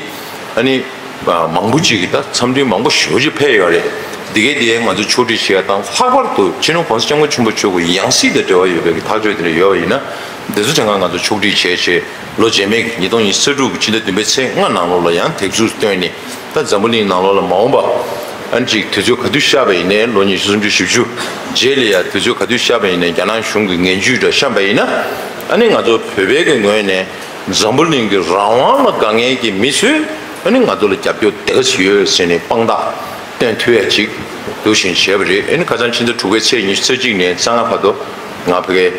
ཨ་ནི་མང་པོ་ཅིག་གིས་ད་འཚམས་འཕྲིན་མང་པོ་ཞེ་པོ་ཅིག་ཕེབས་ཡོད་རེད། འདི་གའི་དེ་ང་ཚོ་ཕྱོགས་སྒྲིག་བྱེད་ཡ་དང་། ལྷག་པར་དུ་སྤྱི་ནོར་༸གོང་ས་༸སྐྱབས་མགོན་ཆེན་པོ་མཆོག་གི་ཡང་སྲིད་དང་འབྲེལ་བ་ཡོད་པའི་གི་ཐག་གཅོད་དེ་འདྲ་ཡོད་པ་ཡིན་ན། འདི་ཚོ་དེ་སྔ་ང་ཚོ་ཕྱོགས་སྒྲིག་བྱས་བྱས། ལོ་རྗེས་མའི་ཉིས་སྟོང་ཉི་ཤུ་རྩ་དྲུག་གི་ཕྱི་ཟླ་བདུན་པའི་ཚེས་ལྔ་ནང་ལོགས་ལ་ཡང་དེབ་གཟུགས་བཏོན་ནས། ད་འཛམ་བུ་གླིང་ནང་ལོགས་ལ་མ་འོངས་པ་ཨ་ནི་ཅིག་དུས་ཚོད་ག་དུས་ཤར་བ་ཡིན་ནའི། ལོ་ཉི་ཤུ་སུམ་ཅུ་བཞི་བཅུ་རྗེས་ལ་ཡ་དུས་ཚོད་ག་དུས་ཤར་བ་ཡིན་ནའི། རྒྱ་ནག་གཞུང་གི་ངན་ཇུས་འདྲ་བཤམས་པ་ཡིན་ན། ཨ་ནི་ང་ཚོ་བོད་པའི་གི་ངོས་ནས་འཛམ་བུ་གླིང་གི་རང་དབང་ལ་དགའ་མཁན་གྱི་མི་ཚོས་ཨ་ནི་ང་ཚོ་ལ་རྒྱབ་སྐྱོར་དེ་ག་ཚོད་ཡོད་ཟེར་ནས་དཔང་རྟགས་སྟོན་ཐུབ་ཡ་ཅིག་འདུག་བཞིན་བྱས་པ་རེད། ཨ་ནི་ཁ་སང་ཕྱི་ཟླ་དྲུག་པའི་ཚེས་ཉི་ཤུ་རྩ་གཅིག་ནས་རྩ་ལྔ་བར་དུ་ང་ཕ་གིར་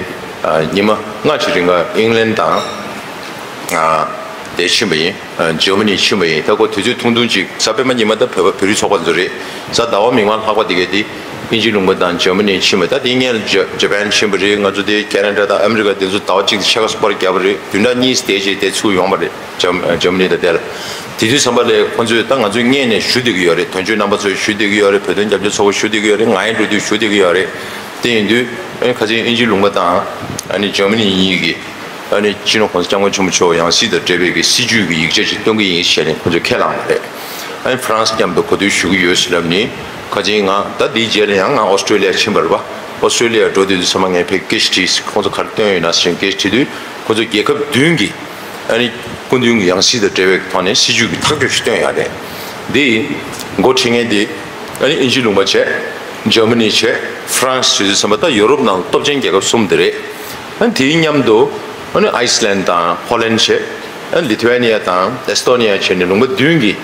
ཨ་ཉི་མ་ལྔ་ཅིག་རིང་ག་ཨིང་ལན་དང་ཨ་དེ་ཕྱིན་པ་ཡིན། ཨ་འཇར་མ་ནི་ཕྱིན་པ་ཡིན། ད་ཁོ་དུས་ཚོད་ཐུང་ཐུང་ཅིག། གཟའ་སྤེན་པ་ཉི་མ་ད་བོད་པ་བོད་རིགས་ཚོགས་པ་ཚོ་རེད། གཟའ་ཟླ་བ་མིག་དམར་ལྷག་པ་དེ་གས་དེ་དབྱིན་ཇི་ལུང་པ་དང་འཇར་མ་ནི་ཕྱིན་པ། ད་དེ་སྔོན་ལ་ཇ་ཇ་པན་ཕྱིན་པ་རེད། ང་ཚོ་དེ་ཁེ་ན་ཌ་དང་ཨ་མི་རི་ཀ་དེ་ཚོ་ཟླ་བ་གཅིག་དང་ཕྱེད་ཀ་སྐོར་བརྒྱབ་པ་རེད། བདུན་ཕྲག་གཉིས་དེ་རྗེས་དེ་ཚུར་ཡོང་བ་རེད། འཇར་འཇར་མ་ནི་དང་དེ་ལ། དེ་དུས་ཙམ་པ་ལས་ཁོང་ཚོས་ད་ང་ཚོའི་སྔོན་ནས་ཞུ་བསྡད་ཀྱི་ཡོད་རེད། དོན་གཅོད་རྣམ་པ་ཚོས་ཞུ་བསྡད་ཀྱི་ཡོད་རེད། བོད་དོན་རྒྱབ་སྐྱོར་ཚོགས་པ་ཞུ་བསྡད་ཀྱི་ཡོད་རེད། ང་ཡང་འགྲོ་དུས་ཞུ་བསྡད་ཀྱི་ཡོད་རེད། དེ་ཡིན་དུས་ཨ་ནི་ཁ་སང་དབྱིན་ཇིའི་ལུང་པ་དང་ཨ་ནི་འཇར་མ་ནི་གཉིས་ཀྱིས་ཨ་ནི་སྤྱི་ནོར་༸གོང་ས་༸སྐྱབས་མགོན་ཆེན་པོ་མཆོག་ཡང་སྲིད་དང་འབྲེལ་བའི་གི་སྲིད་ཇུས་ཀྱི་ཡིག་ཆ་ཅིག་སྟོན་གྱི་ཡིན་ཞེས་ནས་ཁོ་ཚོས་ཁས་བླངས་པ་རེད། ཨ་ནི་ཧྥ་རན་སི་མཉམ་དུ་གོ་བསྡུར་ཞུ་གི་ཡོད་ཟེར་ལབ་ནི། ཁ་ཅིག་ང་ད་འདིའི་རྗེས་ལ་ཡང་ང་ཨོ་སི་ཀྲོ་ལི་ཡ་ཕྱིན་པ་རེད་པ། ཨོ་སི་ཀྲོ་ལི་ཡ་འགྲོ་དུས་དུས་ཚང་མ་ངས་ཕེབས་སྐད་ཆ་དྲིས། ཁོང་ཚོ་ག་རེ་བཏོན་ཡོད་ན་ཟེར་སྐད་ཆ་དྲིས་དུས། ཁོ་ཚོ་རྒྱལ་ཁབ་བདུན་གྱི་ཨ་ནི་སྐུ་མདུན་གྱི་ཡང་སྲིད་དང་འབྲེལ་བའི་ཐོག་ནས་སྲིད་ཇུས་ཀྱི་ཐག་གཅོད་ཞིག་བཏོན་ཡོད་རེད། འདི་འགོ་ཁྲིད་མཁན་དེ་ཨ་ནི་དབྱིན་ཇི་ལུང་པ་བྱས། འཇར་མ་ནི་བྱས། ཧྥ་རན་སི་བྱས་དུས་ཙམ་པ་ད་ཡོ་རོབ་ནང་སྟོབས་ཆེན་རྒྱལ་ཁབ་གསུམ་དེ་རེད། ཨ་ནི་དེའི་མཉམ་དུ་ཨ་ནི་ཨའི་སི་ལན་དང་ཧོ་ལན་བྱས། ཨ་ནི་ལི་ཐུ་ཝེ་ནི་ཡ་དང་ཨེ་སི་ཏོ་ནི་ཡ་བྱས་ནས་ལུང་པ་བདུན་གྱི་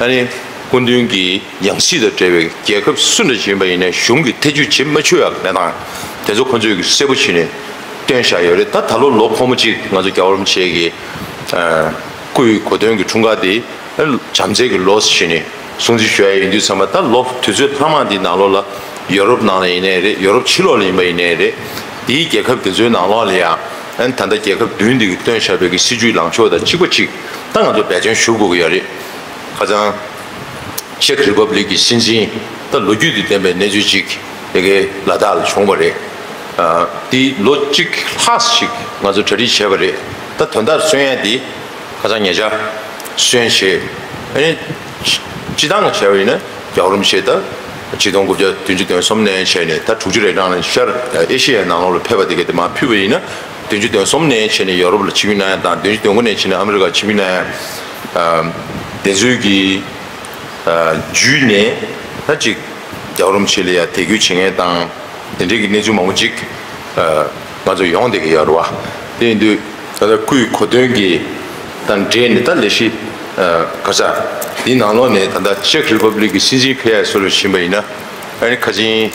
ཨ་ནི་སྐུ་མདུན་གྱི་ཡང་སྲིད་དང་འབྲེལ་བའི་རྒྱལ་ཁབ་སུ་འདྲ་ཞིག་ཡིན་པ་ཡིན་ནའི་གཞུང་གིས་ཐེ་ཇུས་བྱེད་མ་ཆོག་ཡག་གནས་སྟངས་དེ་ཚོ་ཁོ་ཚོས་གསལ་པོ་བྱས་ནས་བཏོན་བཞག་ཡོད་རེད། ད་ད་ལོ་ལོ་འཁོར་མོ་གཅིག་ང་ཚོ་རྒྱལ་བ་རིན་པོ་ཆེ་གི་ཨ་སྐུའི་གོ་སྟོན་གྱི་འཁྲུངས་སྐར་དེ་བྱམས་བརྩེ་གི་ལོ་ཟེར་བྱས་ནས་སྲུང་བརྩི་ཞུ་ཡ་ཡིན་དུས་ཙམ་པ། ད་ལོ་དུས་ཚོད་ལྷག་མ་འདིའི་ནང་ལོགས་ལ་ཡོ་རོབ་ནང་ལ་ཡིན་ནའི་རེད། ཡོ་རོབ་ཕྱི་ལོགས་ལ་ཡིན་པ་ཡིན་ནའི་རེད། དེའི་རྒྱལ་ཁབ་དེ་ཚོའི་ནང་ལོགས་ལ་ཡང་ཨ་ནི་ད་ལྟ་རྒྱལ་ཁབ་བདུན་འདི་གིས་བཏོན་བཞག་པའི་གི་སྲིད་ཇུས་ལངས་ཕྱོགས་དང་གཅིག་པ་གཅིག་ད་ང་ཚོ་འབད་བརྩོན་ཞུ་དགོས་ཀྱི་ཡོད་རེད། ཁ་སང་ཅེག་རི་པབ་ལིག་གི་སྲིད་འཛིན་ད་ལོ་རྒྱུས་དེ་ལྡན་པའི་གནས་ཚུལ་ཅིག་དེ་གའི་ལ་དྭགས་ལ་བྱུང་བ་རེད། ཨ་དེ་ལོ་གཅིག་ལྷག་ཞིག་ང་ཚོ་གྲ་སྒྲིག་བྱས་པ་རེད། ད་དོན་དག་སོན་ཡ་དེ་ཁ་སང་ཉེ་ཆར་སོན་བྱས། ཨ་ནི་སྤྱི་བཏང་བྱས་པ་ཡིན་ན་རྒྱལ་བ་རིན་པོ་ཆེ་ད་ཆིག་སྟོང་དགུ་བརྒྱ་བདུན་ཅུ་དོན་གསུམ་ནས་བྱས་ནས་ད་དྲུག་ཅུ་རེ་གྲངས་ལ་ཤར་ཨེ་ཤེ་ཡའི་ནང་ལོགས་ལ་ཕེབས་པ་དེ་ག་དེ་མར་ཕུལ་བ་ཡིན་ན། བདུན་ཅུ་དོན་གསུམ་ནས་བྱས་ནས་ཡོ་རོབ་ལ་ཆིབས་བསྒྱུར་གནང་ཡ་དང་། བདུན་ཅུ་དོན་དགུ་ནས་བྱས་ནས་ཨ་མི་རི་ཀར་ཆིབས་བསྒྱུར་གནང་ཡ། ཨ་དེ་ཚོའི་གི་ཨ་བརྒྱུད་ནས་ད་ཅིག་རྒྱལ་བ་རིན་པོ་ཆེ་ལ་ཡ་དད་གུས་བྱེད་མཁན་དང་དེ་འདྲའི་གི་གནས་ཚུལ་མང་པོ་ཅིག་ཨ་ང་ཚོ་ཡོང་བསྡད་ཀྱི་ཡོད་རེད་བ། དེ་ཡིན་དུས་ད་ལྟ་སྐུའི་གོ་སྟོན་གྱི་དང་འབྲེལ་ནས་ད་ལས་གཞི་ཨ་ག་ས་འདི་ནང་ལོགས་ནས་ད་ལྟ་ཅེག་རི་པབ་ལིག་གི་སྲིད་འཛིན་ཕེབས་ཡ་སོགས་ལ་ཕྱིན་པ་ཡིན་ན། ཨ་ནི་ཁ་ཆེན་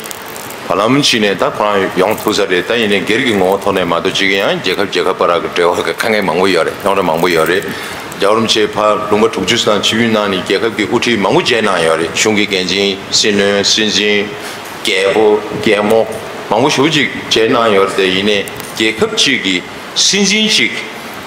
བར་ལམ་ཞིག་ནས་ད་ཁོ་རང་ཡོང་ཐུབ་ས་རེད། ད་ཡིན་ནའི་སྒེར་གྱི་ངོ་བོ་ཐོག་ནས་མ་གཏོགས་ཅིག་ཡང་རྒྱལ་ཁབ་རྒྱལ་ཁབ་བར་གྱི་འབྲེལ་བ་གི་དཀའ་ངལ་མང་པོ་ཡོད་རེད། རྙོག་དྲ་མང་པོ་ཡོད་རེད། རྒྱལ་བ་རིན་པོ་ཆེ་ཕར་ལུང་པ་དྲུག་ཅུ་ཙམ་ཆིབས་བསྒྱུར་གནང་ནས་རྒྱལ་ཁབ་ཀྱི་དབུ་ཁྲིད་མང་པོ་མཇལ་གནང་ཡོད་རེད། གཞུང་གི་འགན་འཛིན། སྲིད་བློན། སྲིད་འཛིན། རྒྱལ་པོ་རྒྱལ་མོ་མང་པོ་ཞེ་པོ་ཅིག་མཇལ་གནང་ཡོད་རེད། དེ་ཡིན་ནའི་རྒྱལ་ཁབ་ཅིག་གི་སྲིད་འཛིན་གཅིག་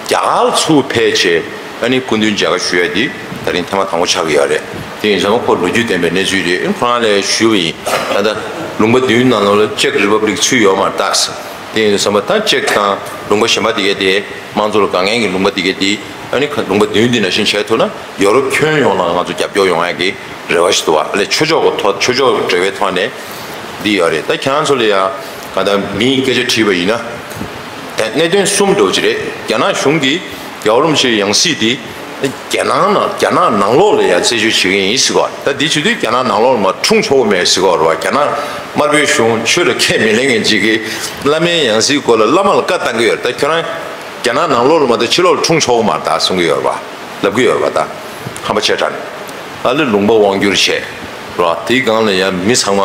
རྒྱ་གར་ལ་ཚུར་ཕེབས་བྱས་ཨ་ནི་སྐུ་མདུན་མཇལ་ཁ་ཞུ་ཡ་འདི་ད་རིང་ཐེངས་མ་དང་པོ་ཆགས་ཀྱི་ཡོད་རེད། དེ་ཡིན་ཙང་ཁོ་ལོ་རྒྱུས་ལྡན་པའི་གནས་ཚུལ་རེད། ཁོ་རང་ལ་ཞུས་པ་ཡིན། ད་ལྟ་ལུང་པ་བདུན་ནང་ལོགས་ལ་ཅེག་རི་པབ་ལིག་ཚུད་ཡོད་མ་རེད་ད། དེ་ཡིན་ཙང་ད་ཅེག་དང་ལུང་པ་གཞན་པ་དེ་གས་དེ་དམངས་གཙོ་ལ་དགའ་མཁན་གྱི་ལུང་པ་དེ་གས་དེ་ཨ་ནི་ཁ་ལུང་པ་བདུན་འདི་ནང་བཞིན་བྱས་ཐུབ་ན་ཡོ་རོབ་ཁྱོན་ཡོངས་ལ་ང་ཚོ་རྒྱབ་སྐྱོར་ཡོང་ཡ་གི་རེ་བ་ཞིག་འདུག་བ། ཨ་ལས་ཆོས་ཕྱོགས་ཀྱི་ཐོག་ཆོས་ཕྱོགས་ཀྱི་འབྲེལ་བའི་ཐོག་ནས་འདི་ཡོད་རེད། ད་ཁྱེད་རང་ཚོ་ལ་ཡ་ག་ད་མིའི་སྐད་ཆ་དྲིས་པ་ཡིན་ན། ད་གནད་དོན་གསུམ་འདྲ་བོ་ཅིག་རེད། རྒྱ་ནག་གཞུང་གིས་རྒྱལ་བ་རིན་པོ་ཆེའི་ཡང་སྲིད་འདི་རྒྱལ་ནང་ནང་རྒྱ་ནག་ནང་ལོགས་ལ་ཡ་རྩད་གཅོད་བྱེད་ཀྱི་ཡིན་ཟེར་གོ། ད་འདི་བྱེད་དུས་རྒྱ་ནག་ནང་ལོགས་ལ་མར་འཁྲུངས་ཆོག་གི་མེད་ཟེར་གོ་རེད་བ། རྒྱ་ནག་དམར་པོའི་གཞུང་ཆོས་ལ་ཁས་མི་ལེན་མཁན་ཅིག་གིས་བླ་མའི་ཡང་སྲིད་སྐོར་ལ་བླ་མ་ལ་བཀའ་བཏང་གི་ཡོད་རེད། ད་ཁྱོད་རང་རྒྱ་ནག་ནང་ལོགས་ལ་མ་གཏོགས་ཕྱི་ལོགས་ལ་འཁྲུངས་ཆོག་གི་མ་རེད་ད་གསུང་གི་ཡོད་རེད་བ། ལབ་ཀྱི་ཡོད་རེད་བ། ད་ཧམ་པ་ཆེ་དྲགས་ནས་ཨ་ལེ་ལུང་པ་དབང་བསྒྱུར་བྱས་རོ། དེའི་སྒང་ལ་ཡང་མི་ཚང་མ་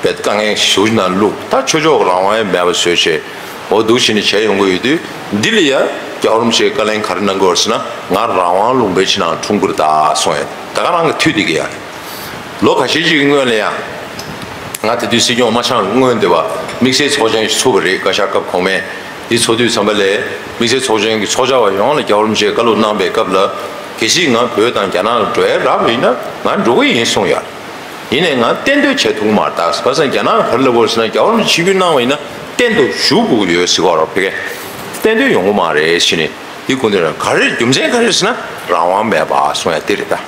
བེད་དཀའ་ངལ་ཞུ་ན་ལུགས་ད་ཆོས་ཕྱོགས་རང་དབང་ཡང་མེད་པ་བཟོས་བྱས་འོ་འདུག་བྱས་ནས་བྱས་ཡོང་གི་ཡོད་དུས། འདི་ལ་ཡང་རྒྱལ་བ་རིན་པོ་ཆེས་བཀའ་ལན་ག་རེ་གནང་གི་ཡོད་ཟེར་ན། ང་རང་དབང་ལུང་པའི་ཕྱི་ནང་འཁྲུངས་དགོས་རེད་ད་གསུངས་ཡོད། ད་ག་རང་གི་མཐུད་བསྡད་ཀྱི་ཡོད་རེད། ལོ་ཁ་ཤས་ཅིག་གི་སྔོན་ལ་ཡང་། ང་དེ་དུས་སྲིད་སྐྱོང་མ་ཆགས་སྔོན་དེ་བ་དམིགས་བསལ་ཚོགས་ཆེན་ཞིག་ཚུགས་པ་རེད། བཀའ་ཤག་སྐབས་གོང་མའི་དེ་ཚོགས་དུས་ཙམ་པ་ལས་དམིགས་བསལ་ཚོགས་ཆེན་གྱི་ཚོགས་བཅར་བ་ཡོངས་ལ་རྒྱལ་བ་རིན་པོ་ཆེས་བཀའ་སློབ་གནང་པའི་སྐབས་ལ། གལ་སྲིད་ང་བོད་དང་རྒྱ་ནག་ལ་འགྲོ་ཡ་རག་པ་ཡིན་ན་ང་འགྲོ་གི་ཡིན་གསུངས་ཡོད། ཡིན་ནའི་ང་གཏན་སྡོད་བྱེད་ཐུབ་ཀྱི་མ་རེད་ད། བྱས་ཙང་རྒྱ་ནག་ག་རེ་ལབ་དགོས་ཟེར་ན། རྒྱལ་བ་རིན་པོ་ཆེ་ཆིབས་བསྒྱུར་གནང་བ་ཡིན་ན་གཏན་དུ་བཞུགས་དགོས་ཀྱི་ཡོད་ཟེར་གྱི་ཡོད་རེད་བ། ཕ་གིར་གཏན་སྡོད་ཡོང་གི་མ་རེད་ཟེར་ནས། དེ་སྐུ་མདུན་ལ་ག་རེ་རྒྱུ་མཚན་ག་རེ་ཟེར་ན་རང་དབང་མེད་པ་གསུང་ཡ་དེ་རེད་ད།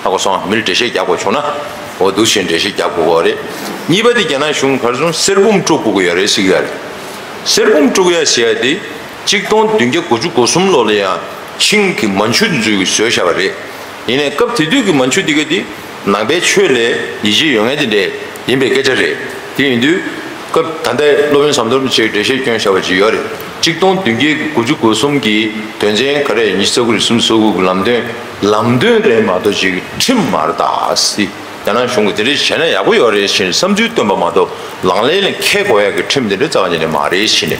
ཧ་གོ་སོང་། མིར་འགྲེལ་བཤད་རྒྱག་དགོས་བྱུང་ན་འོ་འདུག་བྱས་འགྲེལ་བཤད་རྒྱག་དགོས་ཀྱི་རེད། གཉིས་པ་དེ་རྒྱ་ནག་གཞུང་ག་རེ་གསུང་། གསེར་བུམ་དཀྲུག་དགོས་ཀྱི་ཡོད་རེད་ཟེར་གྱི་ཡོད་རེད། གསེར་བུམ་དཀྲུག་ཡ་ཟེར་ཡ་དེ་ཆིག་སྟོང་བདུན་བརྒྱ་དགུ་བཅུ་གོ་གསུམ་ལོ་ལ་ཡང་ཆིང་གི་མན་ཆུ་དེ་ཚོས་བཟོས་བཞག་པ་རེད། ཡིན་ནའི་སྐབས་དེ་དུས་ཀྱི་མན་ཆུ་དེ་ག་དེ་ནང་པའི་ཆོས་ལ་ཡིད་ཆེས་ཡོད་མཁན་དེ་འདྲས་ཡིན་པའི་སྐད་ཆ་རེད། དེ་ཡིན་དུས་སྐབས་ད་ལྟའི་སློབ་དཔོན་ཟམ་གདོང་རིན་པོ་ཆེས་འགྲེལ་བཤད་བསྐྱོན་བཞག་པ་ཅིག་ཡོད་རེད། ཆིག་སྟོང་བདུན་བརྒྱ་དགུ་བཅུ་གོ་གསུམ་གྱི་དོན་ཚན་ག་རེ་ཉི་ཤུ་རྩ་དགུ་རེད། སུམ་ཅུ་སོ་དགུ་གི་ལམ་སྟོན། ལམ་སྟོན་རེད་མ་གཏོགས་ཅིག་ཁྲིམས་མ་རེད་ད་ཟེར། རྒྱ་ནག་གཞུང་གིས་དེ་འདྲ་བྱས་ན་ཡག་པོ་ཡོད་རེད་ཟེར་ནས་བསམ་ཚུལ་བཏོན་པ་མ་གཏོགས་ལག་ལེན་ལ་འཁེལ་དགོས་ཡག་གི་ཁྲིམས་དེ་འདྲ་རྩ་བ་ཉིད་ནས་མ་རེད་ཟེར་ནས།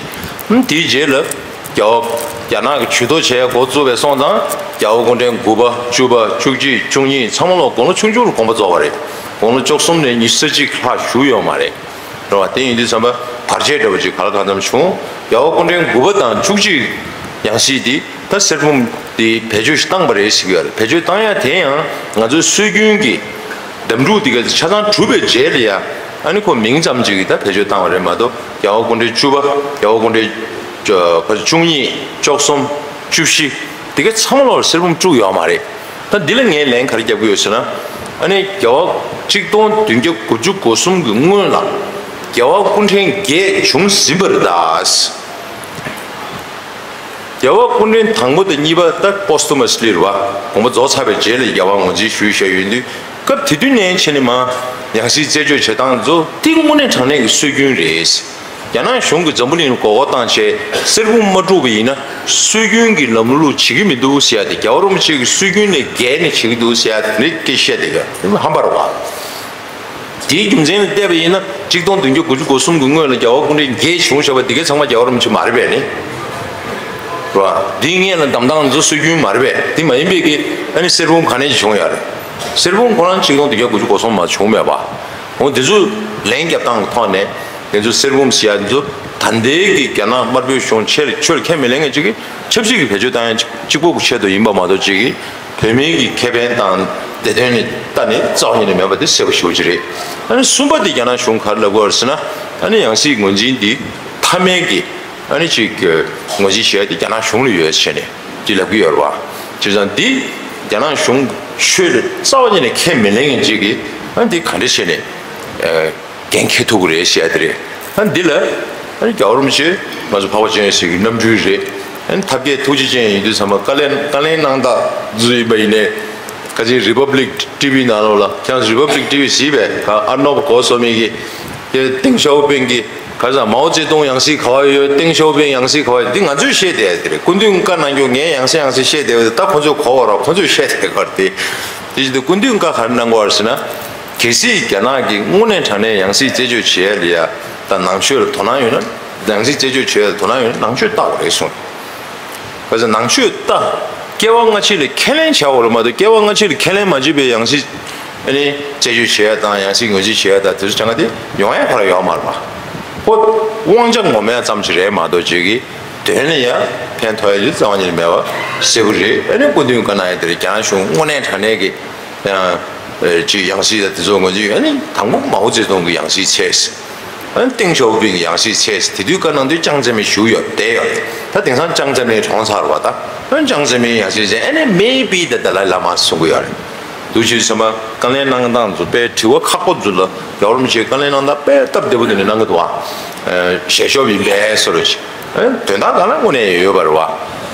ཨུམ། དེའི་རྗེས་ལ་རྒྱ་བོད་རྒྱ་ནག་གི་ཇུས་གཏོགས་བྱས་འགོ་བཙུགས་པའི་སོང་ཙང་རྒྱ་བོད་སྐུ་ཕྲེང་དགུ་པ་བཅུ་པ་བཅུ་གཅིག་བཅུ་གཉིས་ཚང་མ་ལོ་དགུང་ལོ་ཆུང་ཆུང་ལ་དགོངས་པ་རྫོགས་པ་རེད། དགུང་ལོ་བཅུ་གསུམ་ནས་ཉི་ཤུ་རྩ་གཅིག་ལྷག་བཞུགས་ཡོད་མ་རེད། རེད་བ། དེ་ཡིན་དུས་ཙམ་པ་བར་ཆད་འདྲ་བོ་ཅིག་ག་ལ་གང་འཚམ་བྱུང་། རྒྱ་བོད་སྐུ་ཕྲེང་དགུ་པ་དང་བཅུ་གཅིག་ཡང་སྲིད་དེ། ད་གསེར་བུམ་དེ་བེད་སྤྱོད་ཞིག་བཏང་པ་རེད་ཟེར་གྱི་ཡོད་རེད། བེད་སྤྱོད་བཏང་ཡ་དེ་ཡང་ང་ཚོའི་སྲོལ་རྒྱུན་གྱི་གདམས་སྒྲུག་དེ་ག་ཆ་ཚང་གྲུབ་པའི་རྗེས་ལ་ཡ་ཨ་ནི་ཁོ་མིང་ཙམ་ཅིག་གིས་ད་བེད་སྤྱོད་བཏང་བ་རེད་མ་གཏོགས། རྒྱལ་བ་སྐུ་ཕྲེང་བཅུ་པ། རྒྱལ་བ་སྐུ་ཕྲེང་བཅུ་བཅུ་གཉིས། བཅུ་གསུམ། བཅུ་བཞི། དེ་ག་ཚང་མ་ལོག་ལ་གསེར་བུམ་དཀྲུགས་ཡོད་མ་རེད། ད་འདི་ལ་ངས་ལན་ག་རེ་རྒྱབ་ཀྱི་ཡོད་ཟེར་ན། ཨ་ནི་རྒྱལ་བ་ཆིག་སྟོང་བདུན་བརྒྱ་དགུ་བཅུ་གོ་གསུམ་གྱི་སྔོན་ལ་རྒྱལ་བ་སྐུ་ཕྲེང་བརྒྱད་བྱུང་ཟིན་པ་རེད་ད། རྒྱལ་བ་སྐུ་ཕྲེང་དང་པོ་དང་གཉིས་པ་ད་པོ་སྟུ་མ་སི་ལི་རེད་བ། དགོངས་པ་རྫོགས་ཚར་བའི་རྗེས་ལ་རྒྱལ་བ་ངོས་འཛིན་ཞུས་བཞག་ཡོད་དུས། སྐབས་དེ་དུས་ནས་བྱས་ནས་མར་ཡང་སྲིད་རྩད་གཅོད་བྱེད་སྟངས་ཚོ་དེ་དངོས་གནས་དྲང་གནས་ཀྱི་སྲོལ་རྒྱུན་རེད། རྒྱ་ནག་གཞུང་གིས་འཛམ་བུ་གླིང་ལ་མགོ་སྐོར་བཏང་བྱས་གསེར་བུམ་མ་དཀྲུགས་པ་ཡིན་ན་སྲོལ་རྒྱུན་གྱི་ལམ་ལུགས་བྱེད་ཀྱི་མི་འདུག་ཟེར་ཡ་དེ། རྒྱལ་བ་རིན་པོ་ཆེ་གི་སྲོལ་རྒྱུན་ལས་འགལ་ནས་བྱེད་ཀྱི་འདུག་ཟེར་ཡ་དེ་རིགས་སྐད་བཤད་བསྡད་ཡོད། དེ་ཧམ་པ་རེད་བ། དེའི་རྒྱུ་མཚན་ལ་བལྟས་པ་ཡིན་ན་ཆིག་སྟོང་བདུན་བརྒྱ་དགུ་བཅུ་གོ་གསུམ་གྱི་སྔོན་ལ་རྒྱལ་བ་སྐུ་ཕྲེང་བརྒྱད་བྱུང་བཞག་པ་དེ་གའི་ཚང་མ་རྒྱལ་བ་རིན་པོ་ཆེ་མ་རེད་པས་ནི། རེད་བ། དེའི་སྔོན་ལ་གདམས་སྟངས་ཚོ་སྲོལ་རྒྱུན་མ་རེད་པས། དེ་མ་ཡིན་པའི་གི་ཨ་ནི་གསེར་བུམ་ག་ནས་བྱུང་ཡོད་རེད། གསེར་བུམ་ཁོ་རང་ཆིག་སྟོང་བདུན་བརྒྱ་དགུ་བཅུ་གོ་གསུམ་མ་བྱུང་མེད་པ། འོ་དེ་ཚོ་ལན་རྒྱབ་སྟངས་ཀྱི་ཐོག་ནས་དེ་ཚོ་གསེར་བུམ་ཟེར་ཡ་དེ་ཚོ་ད་ལྟའི་གི་རྒྱ་ནག་དམར་པོའི་གཞུང་ཆེར་ཆོས་ལ་ཁས་མི་ལེན་མཁན་ཅིག་གིས་ཆབ་སྲིད་ཀྱི་བེད་སྤྱོད་བཏང་ཡ་གཅིག་པོ་གི་ཆེད་དུ་ཡིན་པ་མ་གཏོགས་ཅིག་གིས། བོད་མིའི་གི་ཁེ་ཕན་དང་བདེ་དོན་ནི་ལྟ་ནི་རྩ་བ་ཉིད་ནས་མེད་པ་དེ་གསལ་པོ་ཞེ་པོ་ཅིག་རེད། ཨ་ནི་གསུམ་པ་དེ་རྒྱ་ནག་གཞུང་ག་རེ་ལབ་དགོས་རེད་ཟེར་ན། ཨ་ནི་ཡང་སྲིད་ངོས་འཛིན་འདི་མཐའ་མའི་གི་ཨ་ནི་ཅིག་གི་ངོས་འཛིན་བྱས་ཏེ་རྒྱ་ནག་གཞུང་ལ་ཡོད་ཟེར་ནས་དེ་ལབ་ཀྱི་ཡོད་རེད་བ། བྱས་ཙང་འདི་རྒྱ་ནག་གཞུང་ཆོས་ལ་རྩ་བ་ཉིད་ནས་ཁས་མི་ལེན་མཁན་ཅིག་གིས་ཨ་ནི་འདི་ག་འདྲ་བྱས་ནས་འགན་འཁྱེར་ཐུབ་ཀྱི་རེད་ཟེར་ཡ་དེ་རེད། ཨ་ནི་འདི་ལ་ཨ་ནི་རྒྱལ་བ་རིན་པོ་ཆེ་ང་ཚོ་འཕགས་པ་སྤྱན་རས་གཟིགས་ཀྱི་རྣམ་སྤྲུལ་རེད། ཨ་ནི་ཐབས་མཁས་ཐུགས་རྗེ་ཅན་ཡིན་དུས་ཙམ་པ་བཀའ་ལན་བཀའ་ལན་གནང་སྟངས་ཚོ་ཡིན་པ་ཡིན་ནའི། ཁ་ཅིག་རི་པབ་ལིག་ཊི་ཝི་ནང་ལོགས་ལ། ཁྱེད་རང་རི་པབ་ལིག་ཊི་ཝི་གཟིགས་པས། ག་ཨར་ནོབ་གོ་སོ་མི་གི་དེ་ཏེང་ཞའོ་ཕིང་གི་ག་ས་མའོ་ཙེ་ཏུང་ཡང་སྲིད་ག་བ་ཡོད། ཏེང་ཞའོ་ཕིང་ཡང་སྲིད་ག་བ་ཡོད། འདི་ང་ཚོས་བཤད་བསྡད་དེ་རེད། སྐུ་མདུན་བཀའ་གནང་རྒྱུ་ངས་ཡང་སེ་ཡང་སེ་བཤད་བསྡད་ཡོད། ད་ཁོ་ཚོས་གོ་བ་རོགས། ཁོ་ཚོས་བཤད་བསྡད་གར་དེ། དེ་བཞིན་དུ་སྐུ་མདུན་བཀའ་ག་རེ་གནང་གོ་བ་ཟེར་ན། གལ་སྲིད་རྒྱ་ནག་གིས་དངོས་གནས་དྲང་གནས་ཡང་སྲིད་རྩད་གཅོད་བྱེད་ཡ་ལ་ཡ་ད་ནང་ཆོས་ལ་དོ་སྣང་ཡོད་ན། ཡང་སྲིད་རྩད་གཅོད་བྱེད་ཡ་ལ་དོ་སྣང་ཡོད་ན་ནང་ཆོས་ལྟ་དགོས་རེད་གསུངས། བྱས་ཙང་ནང་ཆོས་ལྟ། སྐྱེ་བ་སྔ་ཕྱི་ལ་ཁས་ལེན་བྱ་དགོས་རེད་མ་གཏོགས། སྐྱེ་བ་སྔ་ཕྱི་ལ་ཁས་ལེན་མ་བྱས་པའི་ཡང་སྲིད་ཨ་ནི་རྩད་གཅོད་བྱེད་ཡ་དང་། ཡང་སྲིད་ངོས་འཛིན་བྱེད་ཡ་དང་། དེ་ཚོ་བྱ་ང་དེ་ཡོང་ཡ་ཁོ་རང་ཡོད་མ་རེད་པ། ཁོ་དབང་ཆ་ངོམ་ཡ་ཙམ་ཞིག་རེད་མ་གཏོགས་ཅིག་གི་དོན་ལ་ཡ་ཕན་ཐོགས་ཡ་ཅིག་རྩ་བ་ཉིད་ནས་མེད་པ་གསལ་པོ་རེད། ཨ་ནི་སྐུ་མདུན་བཀའ་གནང་ཡ་དེ་རེད། རྒྱ་ནག་གཞུང་དངོས་གནས་དྲང་གནས་ཀྱི་ཡང་ཅིག་ཡང་སྲིད་དང་དེ་ཚོ་ངོས་འཛིན་ཡོད། ཨ་ནི་དང་པོ་མའོ་ཙེ་ཏུང་གི་ཡང་སྲིད་བྱས། ཨ་ནི་ཏེང་ཞའོ་ཕིང་གི་ཡང་སྲིད་བྱས། དེ་དུས་བཀའ་གནང་དུས་ཅང་ཙེ་མིན་བཞུགས་ཡོད། བསྡད་ཡོད་རེད། ད་དེང་སང་ཅང་ཙེ་མིན་གྲོངས་ཚར་བ། ད་ཨ་ནི་ཅང་ཙེ་མིན་ཡང་སྲིད་བྱས། ཨ་ནི་maybe the Dalai Lama གསུང་གི་ཡོད་རེད། འདུག་བྱས་ཙང་བཀའ་ལན་གནང་སྟངས་ཚོ་དཔེ་དྲི་བ་ཁག་པོ་ཚོ་ལ་རྒྱལ་བ་རིན་པོ་ཆེས་བཀའ་ལན་གནང་སྟངས་དཔེ་སྟབས་བདེ་པོ་དེ་འདྲ་གནང་གི་འདུག་ཨ། ཞལ་ཤོབ་ཡིན་པས་སོ་རེད། དོན་དག་སྒང་ལ་དངོས་གནས་ཡོད་པ་རེད་བ།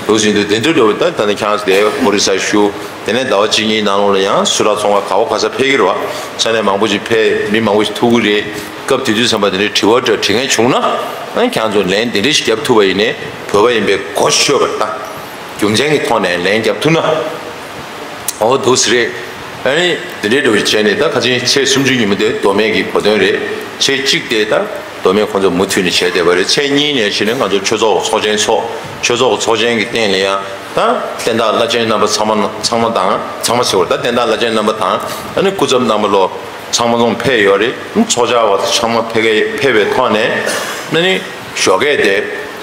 འདུག་བྱས་དུས་དེ་འདྲ་འགྲོ་བ། ད་ད་ནི་ཁྱེད་རང་ཚོ་དེ་ཨོ་རི་ས་བཞུགས། དེ་ནས་ཟླ་བ་གཅིག་གཉིས་ནང་ལོགས་ལ་ཡང་སུ་ར་ཚོང་ཁང་ག་བ་ག་ས་ཕེབས་ཀྱི་རེད་བ། ས་གནས་མང་པོ་ཞིག་ཕེབས། མི་མང་པོ་ཞིག་ཐུག་གི་རེད། སྐབས་དེ་དུས་ཙམ་པ་དེ་འདྲའི་དྲི་བ་འདྲ་དྲི་མཁན་བྱུང་ན། ཨ་ནི་ཁྱེད་རང་ཚོ་ལན་དེ་འདྲ་ཞིག་རྒྱབ་ཐུབ་པ་ཡིན་ནའི་བོད་པ་ཡིན་པའི་གོ་ཆོད་པ་དང་། རྒྱུ་མཚན་གྱི་ཐོག་ནས་ལན་རྒྱབ་ཐུབ་ན། འོ་འདུག་སེ་རེད། ཨ་ནི་དེ་འདྲའི་འདྲ་བོ་བྱས་ནས། ད་ཁ་ཆེན་ཚེས་སུམ་ཅུ་ཉིན་མོ་དེ་མདོ་སྨད་ཀྱི་བོད་དོན་རེད། ཚེས་གཅིག་དེ་ད་མདོ་སྨད་ཁོང་ཚོ་མུ་མཐུད་ནས་བྱས་བསྡད་པ་རེད། ཚེས་གཉིས་ནས་བྱས་ནས་ང་ཚོ་ཆོས་ཚོགས་ཚོགས་ཆེན་ཚོགས། ཆོས་ཚོགས་ཚོགས་ཆེན་གྱི་སྟེང་ལ་ཡང་ད་བསྟན་བདག་བླ་ཆེན་རྣམ་པ་ཚང་མ་ཚང་མ་དང་། ཚང་མ་ཟེར་བ་ད་བསྟན་བདག་བླ་ཆེན་རྣམ་པ་དང་། ཨ་ནི་སྐུ་ཚབ་རྣམ་པ་ལོ་ཚང་མ་ཚང་ཕེབས་ཡོད་རེད། ཚོགས་བཅར་བ་ཚང་མ་ཕེབས་ཀྱི་ཕེབས་པའི་ཐོག་ནས་ཨ་ནི་ཞོགས་ཀས་དེ་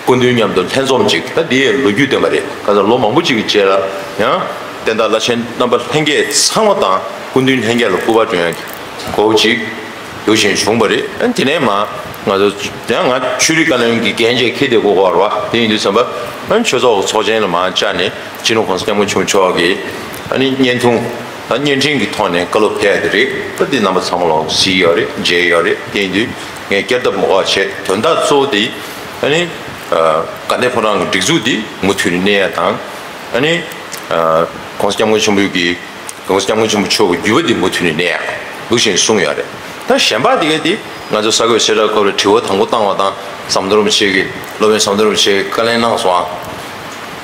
སྐུ་མདུན་མཉམ་དུ་ལྷན་འཛོམས་ཅིག་ད་འདི་ཡི་ལོ་རྒྱུས་བསྟན་པ་རེད། ག་ཚོད་ལོ་མང་པོ་ཅིག་གི་རྗེས་ལ་ཡང་བསྟན་བདག་བླ་ཆེན་རྣམ་པ་ལྷན་རྒྱས་ཚང་མ་དང་སྐུ་མདུན་ལྷན་རྒྱས་ལ་སྐུ་པར་སྒྲོན་ཡག་གི་གོ་སྐབས་ཅིག་འདུག་བཞིན་བྱུང་བ་རེད། ཨ་དེ་ནས་མ་ང་ཚོ་ཡང་ང་ཆོས་རིག་བཀའ་བློན་གྱི་འགན་བཅས་འཁྱེར་ཏེ་སྒུག་དགོས་པ་རེད་བ། དེ་ཡིན་དུས་ཙམ་པ་ཨ་ཆོས་ཚོགས་ཀྱི་ཚོགས་ཆེན་ལ་མ་བཅར་ནས་སྤྱི་ནོར་༸གོང་ས་༸སྐྱབས་མགོན་ཆེན་པོ་མཆོག་གིས་ཨ་ནི་བརྙན་ཐུང་ད་བརྙན་འཕྲིན་གྱི་ཐོག་ནས་བཀའ་སློབ་ཕེབས་ཡ་དེ་རེད། ད་འདི་རྣམ་པ་ཚང་མ་ལོག་གཟིགས་ཡོད་རེད། མཇལ་ཡོད་རེད། དེ་ཡིན་དུས་ངས་བསྐྱར་ལྡབ་མ་དགོས་བྱས། དོན་དག་གཙོ་བོ་དེ་ཨ་ནི་དགའ་ལྡན་ཕོ་བྲང་གི་སྒྲིག་འཛུགས་འདི་མུ་མཐུད་ནས་གནས་ཡ་དང་། ཨ་ནི་༸གོང་ས་༸སྐྱབས་མགོན་ཆེན་པོ་གི་༸གོང་ས་༸སྐྱབས་མགོན་ཆེན་པོ་མཆོག་གི་བརྒྱུད་པ་འདི་མུ་མཐུད་ནས་གནས་ཡ་འདུག་བཞིན་གསུངས་ཡོད་རེད། ད་གཞན་པ་དེ་ག་དེ་ང་ཚོ་ས་གོས་གསལ་བསྒྲགས་སྐབས་ལ་དྲི་བ་དང་པོ་བཏང་བ་དང་། ཟམ་གདོང་རིན་པོ་ཆེ་གིས། སློབ་དཔོན་ཟམ་གདོང་རིན་པོ་ཆེ་གིས་བཀའ་ལན་གནང་སོང་ཨ།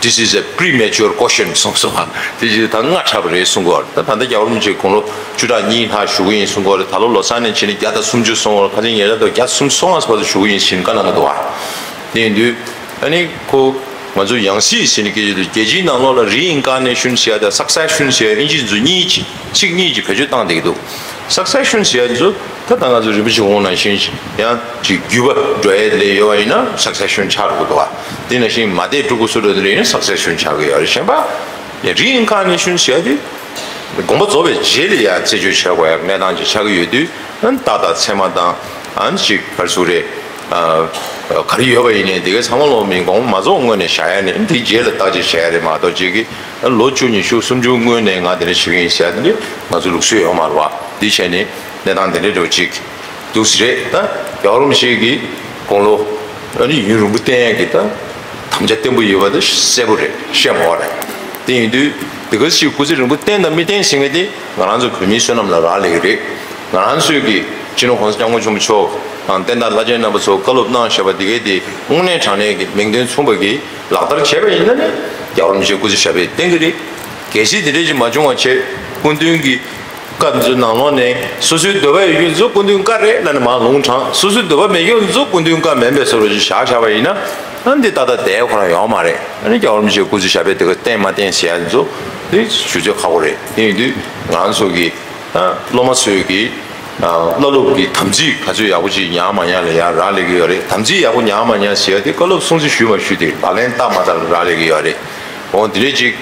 This is a premature question གསུངས་སོང་ཨ། དེ་བཞིན་ད་སྔ་དྲགས་པ་རེད་གསུང་གི་ཡོད་རེད། ད་ད་ལྟ་རྒྱལ་བ་རིན་པོ་ཆེ་དགུང་ལོ་བཅུ་ཕྲག་གཉིས་ལྷག་བཞུགས་ཀྱི་ཡིན་གསུང་གི་ཡོད་རེད། ད་ལོ་ལོ་གསར་ནས་བྱས་ནས་བརྒྱ་དང་སུམ་ཅུ་སོང་བ་རེད། ཁ་ཆེ་ཉེ་རབས་དུ་བརྒྱ་དང་སུམ་ཅུ་སོ་ལྔ་བར་དུ་བཞུགས་ཀྱི་ཡིན་ཟེར་བཀའ་གནང་གི་འདུག་ཨ། དེ་ཡིན་དུས་ཨ་ནི་ཁོ། ང་ཚོ་ཡང་སྲིད་ཟེར་ནས་སྐད་ཆ་དེ་རྒྱལ་སྤྱིའི་ནང་ལོགས་ལ་རི་ཨིན་ཀར་ནེ་ཤོན་ཟེར་ཡ་དང་སག་སེ་ཤོན་ཟེར་ཡ་ཨིན་ཇི་ཚོ་གཉིས་ཀྱི་ཚིག་གཉིས་ཀྱི་བེད་སྤྱོད་བཏང་བསྡད་ཀྱི་འདུག Succession ཟེར་ཡ་ཚོ་ད་ད་ང་ཚོ་རིན་པོ་ཆེ་དབང་ནང་བཞིན་ཡང་ཅིག་བརྒྱུད་པ་འགྲོ་ཡ་ལས་ཡོད་པ་ཡིན་ན་Succession ཆགས་དགོས་འདུག་བ། དེ་ནང་བཞིན་མ་དེ་སྤྲུལ་སྐུ་སུ་འགྲོ་དེ་ལས་ཡིན་ན་Succession ཆགས་ཀྱི་ཡོད་རེད། གཞན་པ་Reincarnation ཟེར་ཡ་དེ་དགོངས་པ་རྫོགས་པའི་རྗེས་ལ་ཡང་རྩད་གཅོད་བྱེད་དགོས་ཡ་གནས་སྟངས་ཅིག་ཆགས་ཀྱི་ཡོད་དུས། ཨ་ནི་རྟགས་དང་མཚན་མ་དང་། ཨ་ནི་ཅིག་ག་རེ་ཟེར་དགོས་རེད། ཨ་ག་རེ་ཡོད་པ་ཡིན་ནའི་དེ་གའི་ཚང་མ་ལོག་མིན་དགོངས་པ་མ་རྫོགས་སྔོན་ནས་བཞག་ཡ་ནི་དེའི་རྗེས་ལ་བརྟག་དཔྱད་བྱེད་ཡ་རེད་མ་གཏོགས། ཅིག་གིས་ལོ་བཅུ་ཉི་ཤུ་སུམ་ཅུ་སྔོན་ནས་ང་དེ་འདྲ་བྱེད་ཀྱི་ཡིན་ཟེར་ཡ་དེ་འདྲ་ང་ཚོ་ལུགས་སྲོལ་ཡོད་མ་རེད་བ། འདི་བྱས་ནས་གནས་སྟངས་དེ་འདྲ་འདྲ་བོ་ཅིག་འདུག་སེ་རེད། ད་རྒྱལ་བ་རིན་པོ་ཆེ་གི་དགུང་ལོ་ཨ་ནི་ཡུན་རིང་པོ་བརྟན་ཡ་གི་ད་དམ་བཅའ་བརྟན་པོ་ཡོད་པ་དེ་གསལ་པོ་རེད། བཤད་མ་དགོས་རེད། དེ་ཡིན་དུས་དེ་ག་ཞིག་སྐུ་ཚེ་རིང་པོ་བརྟན་དང་མི་བརྟན་ཟེར་མཁན་དེ་ང་རང་ཚོ་བོད་མིའི་བསོད་ནམས་ལ་རག་ལས་ཀྱི་རེད། ང་རང་ཚོས་ཀྱི་སྤྱི་ནོར་༸གོང་ས་༸སྐྱབས་མགོན་ཆེན་པོ་མཆོག་དང་བསྟན་བདག་བླ་ཆེན་རྣམ་པ་ཚོ་བཀའ་སློབ་གནང་བཞག་པ་དེ་གའི་དེ་དངོས་གནས་དྲང་གནས་ཀྱི་མིང་དོན་མཚུངས་པ་གི་ལག་བསྟར་བྱས་པ་ཡིན་ན་ནི་རྒྱལ་བ་རིན་པོ་ཆེའི་སྐུ་ཚེ་ཞབས་པད་བརྟན་གྱི་རེད། གལ་སྲིད་དེ་འདྲས་ཅིག་མ་བྱུང་བ་བྱས་སྐུ་མདུན་གྱི་བཀའ་ཚོའི་ནང་ལོགས་ནས་སོ་སོའི་འདོད་པ་ཡོད་རྒྱུ་ཚོ་སྐུ་མདུན་བཀའ་རེད་ལབ་ནས་མར་ལུང་དྲངས། སོ་སོའི་འདོད་པ་མེད་རྒྱུ་ཚོ་སྐུ་མདུན་བཀའ་མིན་པའི་བཟོ་འདྲ་ཅིག་བཞག་བཞག་པ་ཡིན་ན། ཨ་འདི་ཏག་ཏག་བསྡད་ཁོ་རང་ཡོད་མ་རེད། ཨ་ནི་རྒྱལ་བ་རིན་པོ་ཆེའི་སྐུ་ཚེ་ཞབས་པད་དེ་ག་བརྟན་མ་བརྟན་ཟེར་ཡ་ཚོ་དེ་ཞུ་ཚོད་ཁག་པོ་རེད། དེ་ཡིན་དུས་ང་ཚོ་གི་ཨ་སློབ་མ་ཚོས་ཀྱི་ཨ་བླ་སློབ་ཀྱི་དམ་ཚིག་ག་ཚོད་ཡག་པོ་ཅིག་ཉར་མ་ཉར་ལ་ཡང་རག་ལས་ཀྱི་ཡོད་རེད། དམ་ཚིག་ཡག་པོ་ཉར་མ་ཉར་ཟེར་ཡ་དེ་བཀའ་སློབ་སྲུང་བརྩི་ཞུས་མ་ཞུས་དེ་ལག་ལེན་བསྟར་མ་བསྟར་ལ་རག་ལས་ཀྱི་ཡོད་རེད། འོ་དེ་འདྲས་ཅིག་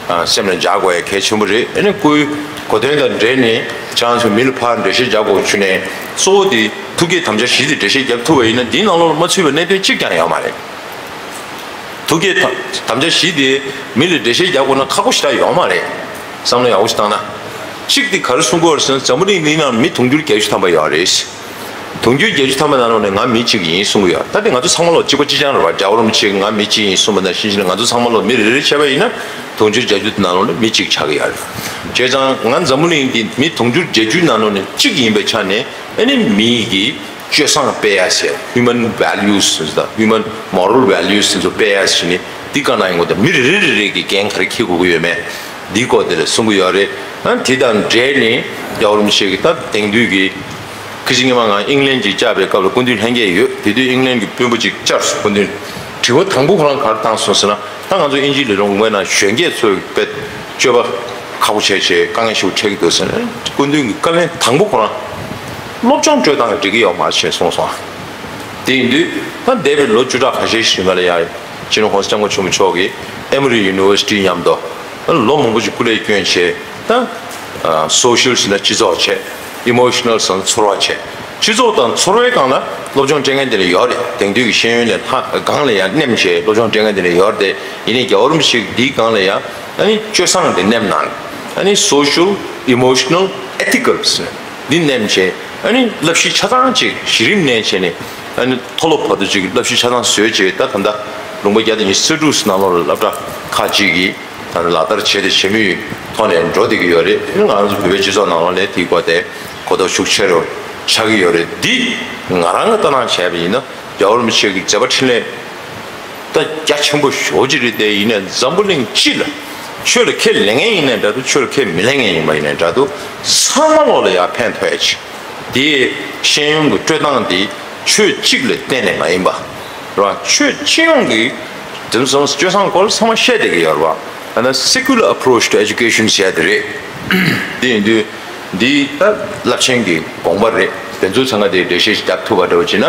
ཨ་སེམས་ལ་འཇགས་དགོས་ཡ་གལ་ཆེན་པོ་རེད། ཨ་ནི་སྐུའི་གོ་སྟོན་དང་འབྲེལ་ནས་ཁྱེད་རང་ཚོ་མི་ལ་ཕར་འགྲེལ་བཤད་རྒྱག་དགོས་བྱུང་ནས་གཙོ་བོ་དེ་ཐུགས་བསྐྱེད་དམ་བཅའ་བཞི་དེ་འགྲེལ་བཤད་རྒྱབ་ཐུབ་པ་ཡིན་ན་འདིའི་ནང་ལོགས་ལ་མ་ཚུད་པའི་གནད་དོན་གཅིག་ཀྱང་ཡོད་མ་རེད། ཐུགས་བསྐྱེད་དམ་དམ་བཅའ་བཞི་དེ་མི་ལ་འགྲེལ་བཤད་རྒྱག་དགོས་ན་ཁག་པོ་ཞེ་དྲག་ཡོད་མ་རེད། བསམ་བློ་ཡག་པོ་ཞིག་བཏང་ན། གཅིག་དེ་ག་རེ་གསུང་གི་ཡོད་རེད་ཟེར་ན་འཛམ་བུ་གླིང་འདིའི་ནང་མི་དུང་ཕྱུར་བརྒྱད་ཅུ་ཐམ་པ་ཡོད་རེད། དུང་ཕྱུར་བརྒྱད་ཅུ་ཐམ་པ་ནང་ལོགས་ནས་ང་མི་གཅིག་ཡིན་གསུང་གི་ཡོད། ད་དེ་ང་ཚོ་ཚང་མ་ལོག་གཅིག་པ་གཅིག་རྐྱང་རེད་བ། རྒྱལ་བ་རིན་པོ་ཆེ་གིས་ང་མི་གཅིག་ཡིན་གསུངས་པ་ནང་བཞིན་བྱས་ནས་ང་ཚོ་ཚང་མ་ལོག་མི་རེ་རེ་བྱས་པ་ཡིན་ན་དུང་ཕྱུར་བརྒྱད་ཅུ་དེ་ནང་ལོགས་ནས་མི་གཅིག་ཆགས་ཀྱི་ཡོད་རེད། བྱས་ཙང་ང་འཛམ་བུ་གླིང་འདི་མི་དུང་ཕྱུར་བརྒྱད་ཅུ་ནང་ལོགས་ནས་གཅིག་ཡིན་པའི་ཆ་ནས་ཨ་ནི་མི་གི་སྤྱོད་བཟང་སྤེལ་ཡ་ཟེར། Human Values ཟེར་དང་Human Moral Values ཟེར་ཚོ་སྤེལ་ཡ་ཟེར་ནས་འདི་ག་ན་ཡོང་གི་འདུག་མི་རེ་རེ་རེ་རེ་གི་འགན་ག་རེ་འཁྱེར་དགོས་ཀྱི་ཡོད་མེད་འདིའི་སྐོར་དེ་ལ་གསུང་གི་ཡོད་རེད། ཨ་དེ་དང་འབྲེལ་ནས་རྒྱལ་བ་རིན་པོ་ཆེ་གི་ད་དེང་དུས་ཀྱི་ཁ་ཅིག་སྔོན་མ་ང་ཨིང་ལན་ཅིག་བཅར་བའི་སྐབས་ལ་སྐུ་མདུན་ལྷན་རྒྱས་ཡོད། དེ་དུས་ཨིང་ལན་གྱི་དཔོན་པོ་ཅིག་བཅར་སོང་། སྐུ་མདུན་དྲི་བ་དང་པོ་ཁོ་རང་ག་རེ་བཏང་སོང་ཟེར་ན། ད་ང་ཚོ་དབྱིན་ཇིའི་ལས་རོགས་ངོས་ནང་གཞོན་སྐྱེས་ཚོས་དཔེ་སྤྱོད་པ་ཁག་པོ་བྱས་བྱས་དཀའ་ངལ་ཞིག་འཕྲད་ཀྱི་འདུག་ཟེར་ནས་སྐུ་མདུན་གྱི་བཀའ་ལན་དང་པོ་ཁོ་རང་སློབ་སྦྱོང་སྤྲོད་སྟངས་འགྲིག་གི་ཡོད་མ་རེད་ཅེས་གསུངས་སོང་། དེ་ཡིན་དུས་ད་འདས་པའི་ལོ་བཅུ་ཕྲག་ཁ་ཤས་ཤིག་རིང་ལ་ཡང་སྤྱི་ནོར་༸གོང་ས་༸སྐྱབས་མགོན་ཆེན་པོ་མཆོག་གིས་Emory University་མཉམ་དུ་ལོ་མང་པོ་ཞིག་སྐུ་ལས་བསྐྱོན་བྱས། ད་social་ཟེར་ན་སྤྱི་ཚོགས་བྱས། Emotional་ཟེར་ན་ཚོར་བ་བྱས། སྤྱི་ཚོགས་དང་ཚོར་བའི་སྒང་ལ་སློབ་སྦྱོང་སྤྲད་མཁན་དེ་འདྲ་ཡོད་རེད། དེང་དུས་ཀྱི་ཤེས་ཡོན་ལས་ལྷག་སྒང་ལ་ཡང་མནན་བྱས་སློབ་སྦྱོང་སྤྲད་མཁན་དེ་འདྲ་ཡོད་རེད་དེ། ཡིན་ནའི་རྒྱལ་བ་རིན་པོ་ཆེས་འདིའི་སྒང་ལ་ཡང་ཨ་ནི་སྤྱོད་བཟང་དེ་མནན་གནང་། ཨ་ནི་social, emotional, ethical་ཟེར་འདི་མནན་བྱས། ཨ་ནི་བསླབ་གཞི་ཆ་ཚང་ཅིག་གཞི་རིམ་ནས་བྱས་ནས་ཨ་ནི་མཐོ་སློབ་བར་དུ་ཅིག་བསླབ་གཞི་ཆ་ཚང་བཟོས་བྱས། ད་ད་ལྟ་ལུང་པ་བརྒྱ་དང་ཉི་ཤུ་རྩ་དྲུག་ནང་ལོགས་ལ་སློབ་གྲྭ་ཁག་ཅིག་གིས་ད་ལྟ་ལག་བསྟར་བྱས་ཏེ་བྱེད་མུས་ཐོག་ནས་འགྲོ་བསྡད་ཀྱི་ཡོད་རེད། ང་རང་ཚོ་བོད་པའི་སྤྱི་ཚོགས་ནང་ལོགས་ལ་དེའི་སྐོར་དེ་གོ་རྟོགས་ཤུགས་ཆེ་རུ་ཆགས་ཀྱི་ཡོད་རེད། འདི་ང་རང་གི་ལྟ་སྟངས་བྱས་པ་ཡིན་ན་རྒྱལ་བ་རིན་པོ་ཆེ་གི་མཛད་པ་འཕྲིན་ལས་ད་རྒྱ་ཆེན་པོ་ཞེ་པོ་ཅིག་རེད་དེ། ཡིན་ནའི་འཛམ་བུ་གླིང་སྤྱི་ལ་ཆོས་ལ་ཁས་ལེན་མཁན་ཡིན་ནའི་འདྲ་འདུག་ཆོས་ལ་ཁས་མི་ལེན་མཁན་ཡིན་པ་ཡིན་ནའི་འདྲ་འདུག་ཚང་མ་ལོག་ལ་ཡང་ཕན་ཐོགས་ཡ་ཅིག་དེའི་ཤེས་ཡོན་གྱི་སྤྲོད་སྟངས་དེ་ཆོས་གཅིག་ལ་བརྟེན་ནས་མ་ཡིན་པ་རེད་བ། ཆོས་སྤྱི་ཡོངས་ཀྱི་དེང་སང་སྤྱོད་བཟང་སྐོར་ཚང་མ་བཤད་བསྡད་ཀྱི་ཡོད་རེད་བ། ཨ་ན་secular approach to education་ཟེར་ཡ་དེ་རེད། དེ་ཡིན་དུས་འདི་ད་རླབས་ཆེན་གྱི་དགོངས་པ་རེད། དེ་ཚོ་ཚང་མ་དེ་འགྲེལ་བཤད་ཞིག་རྒྱབ་ཐུབ་པ་འདྲ་བོ་བྱས་ན།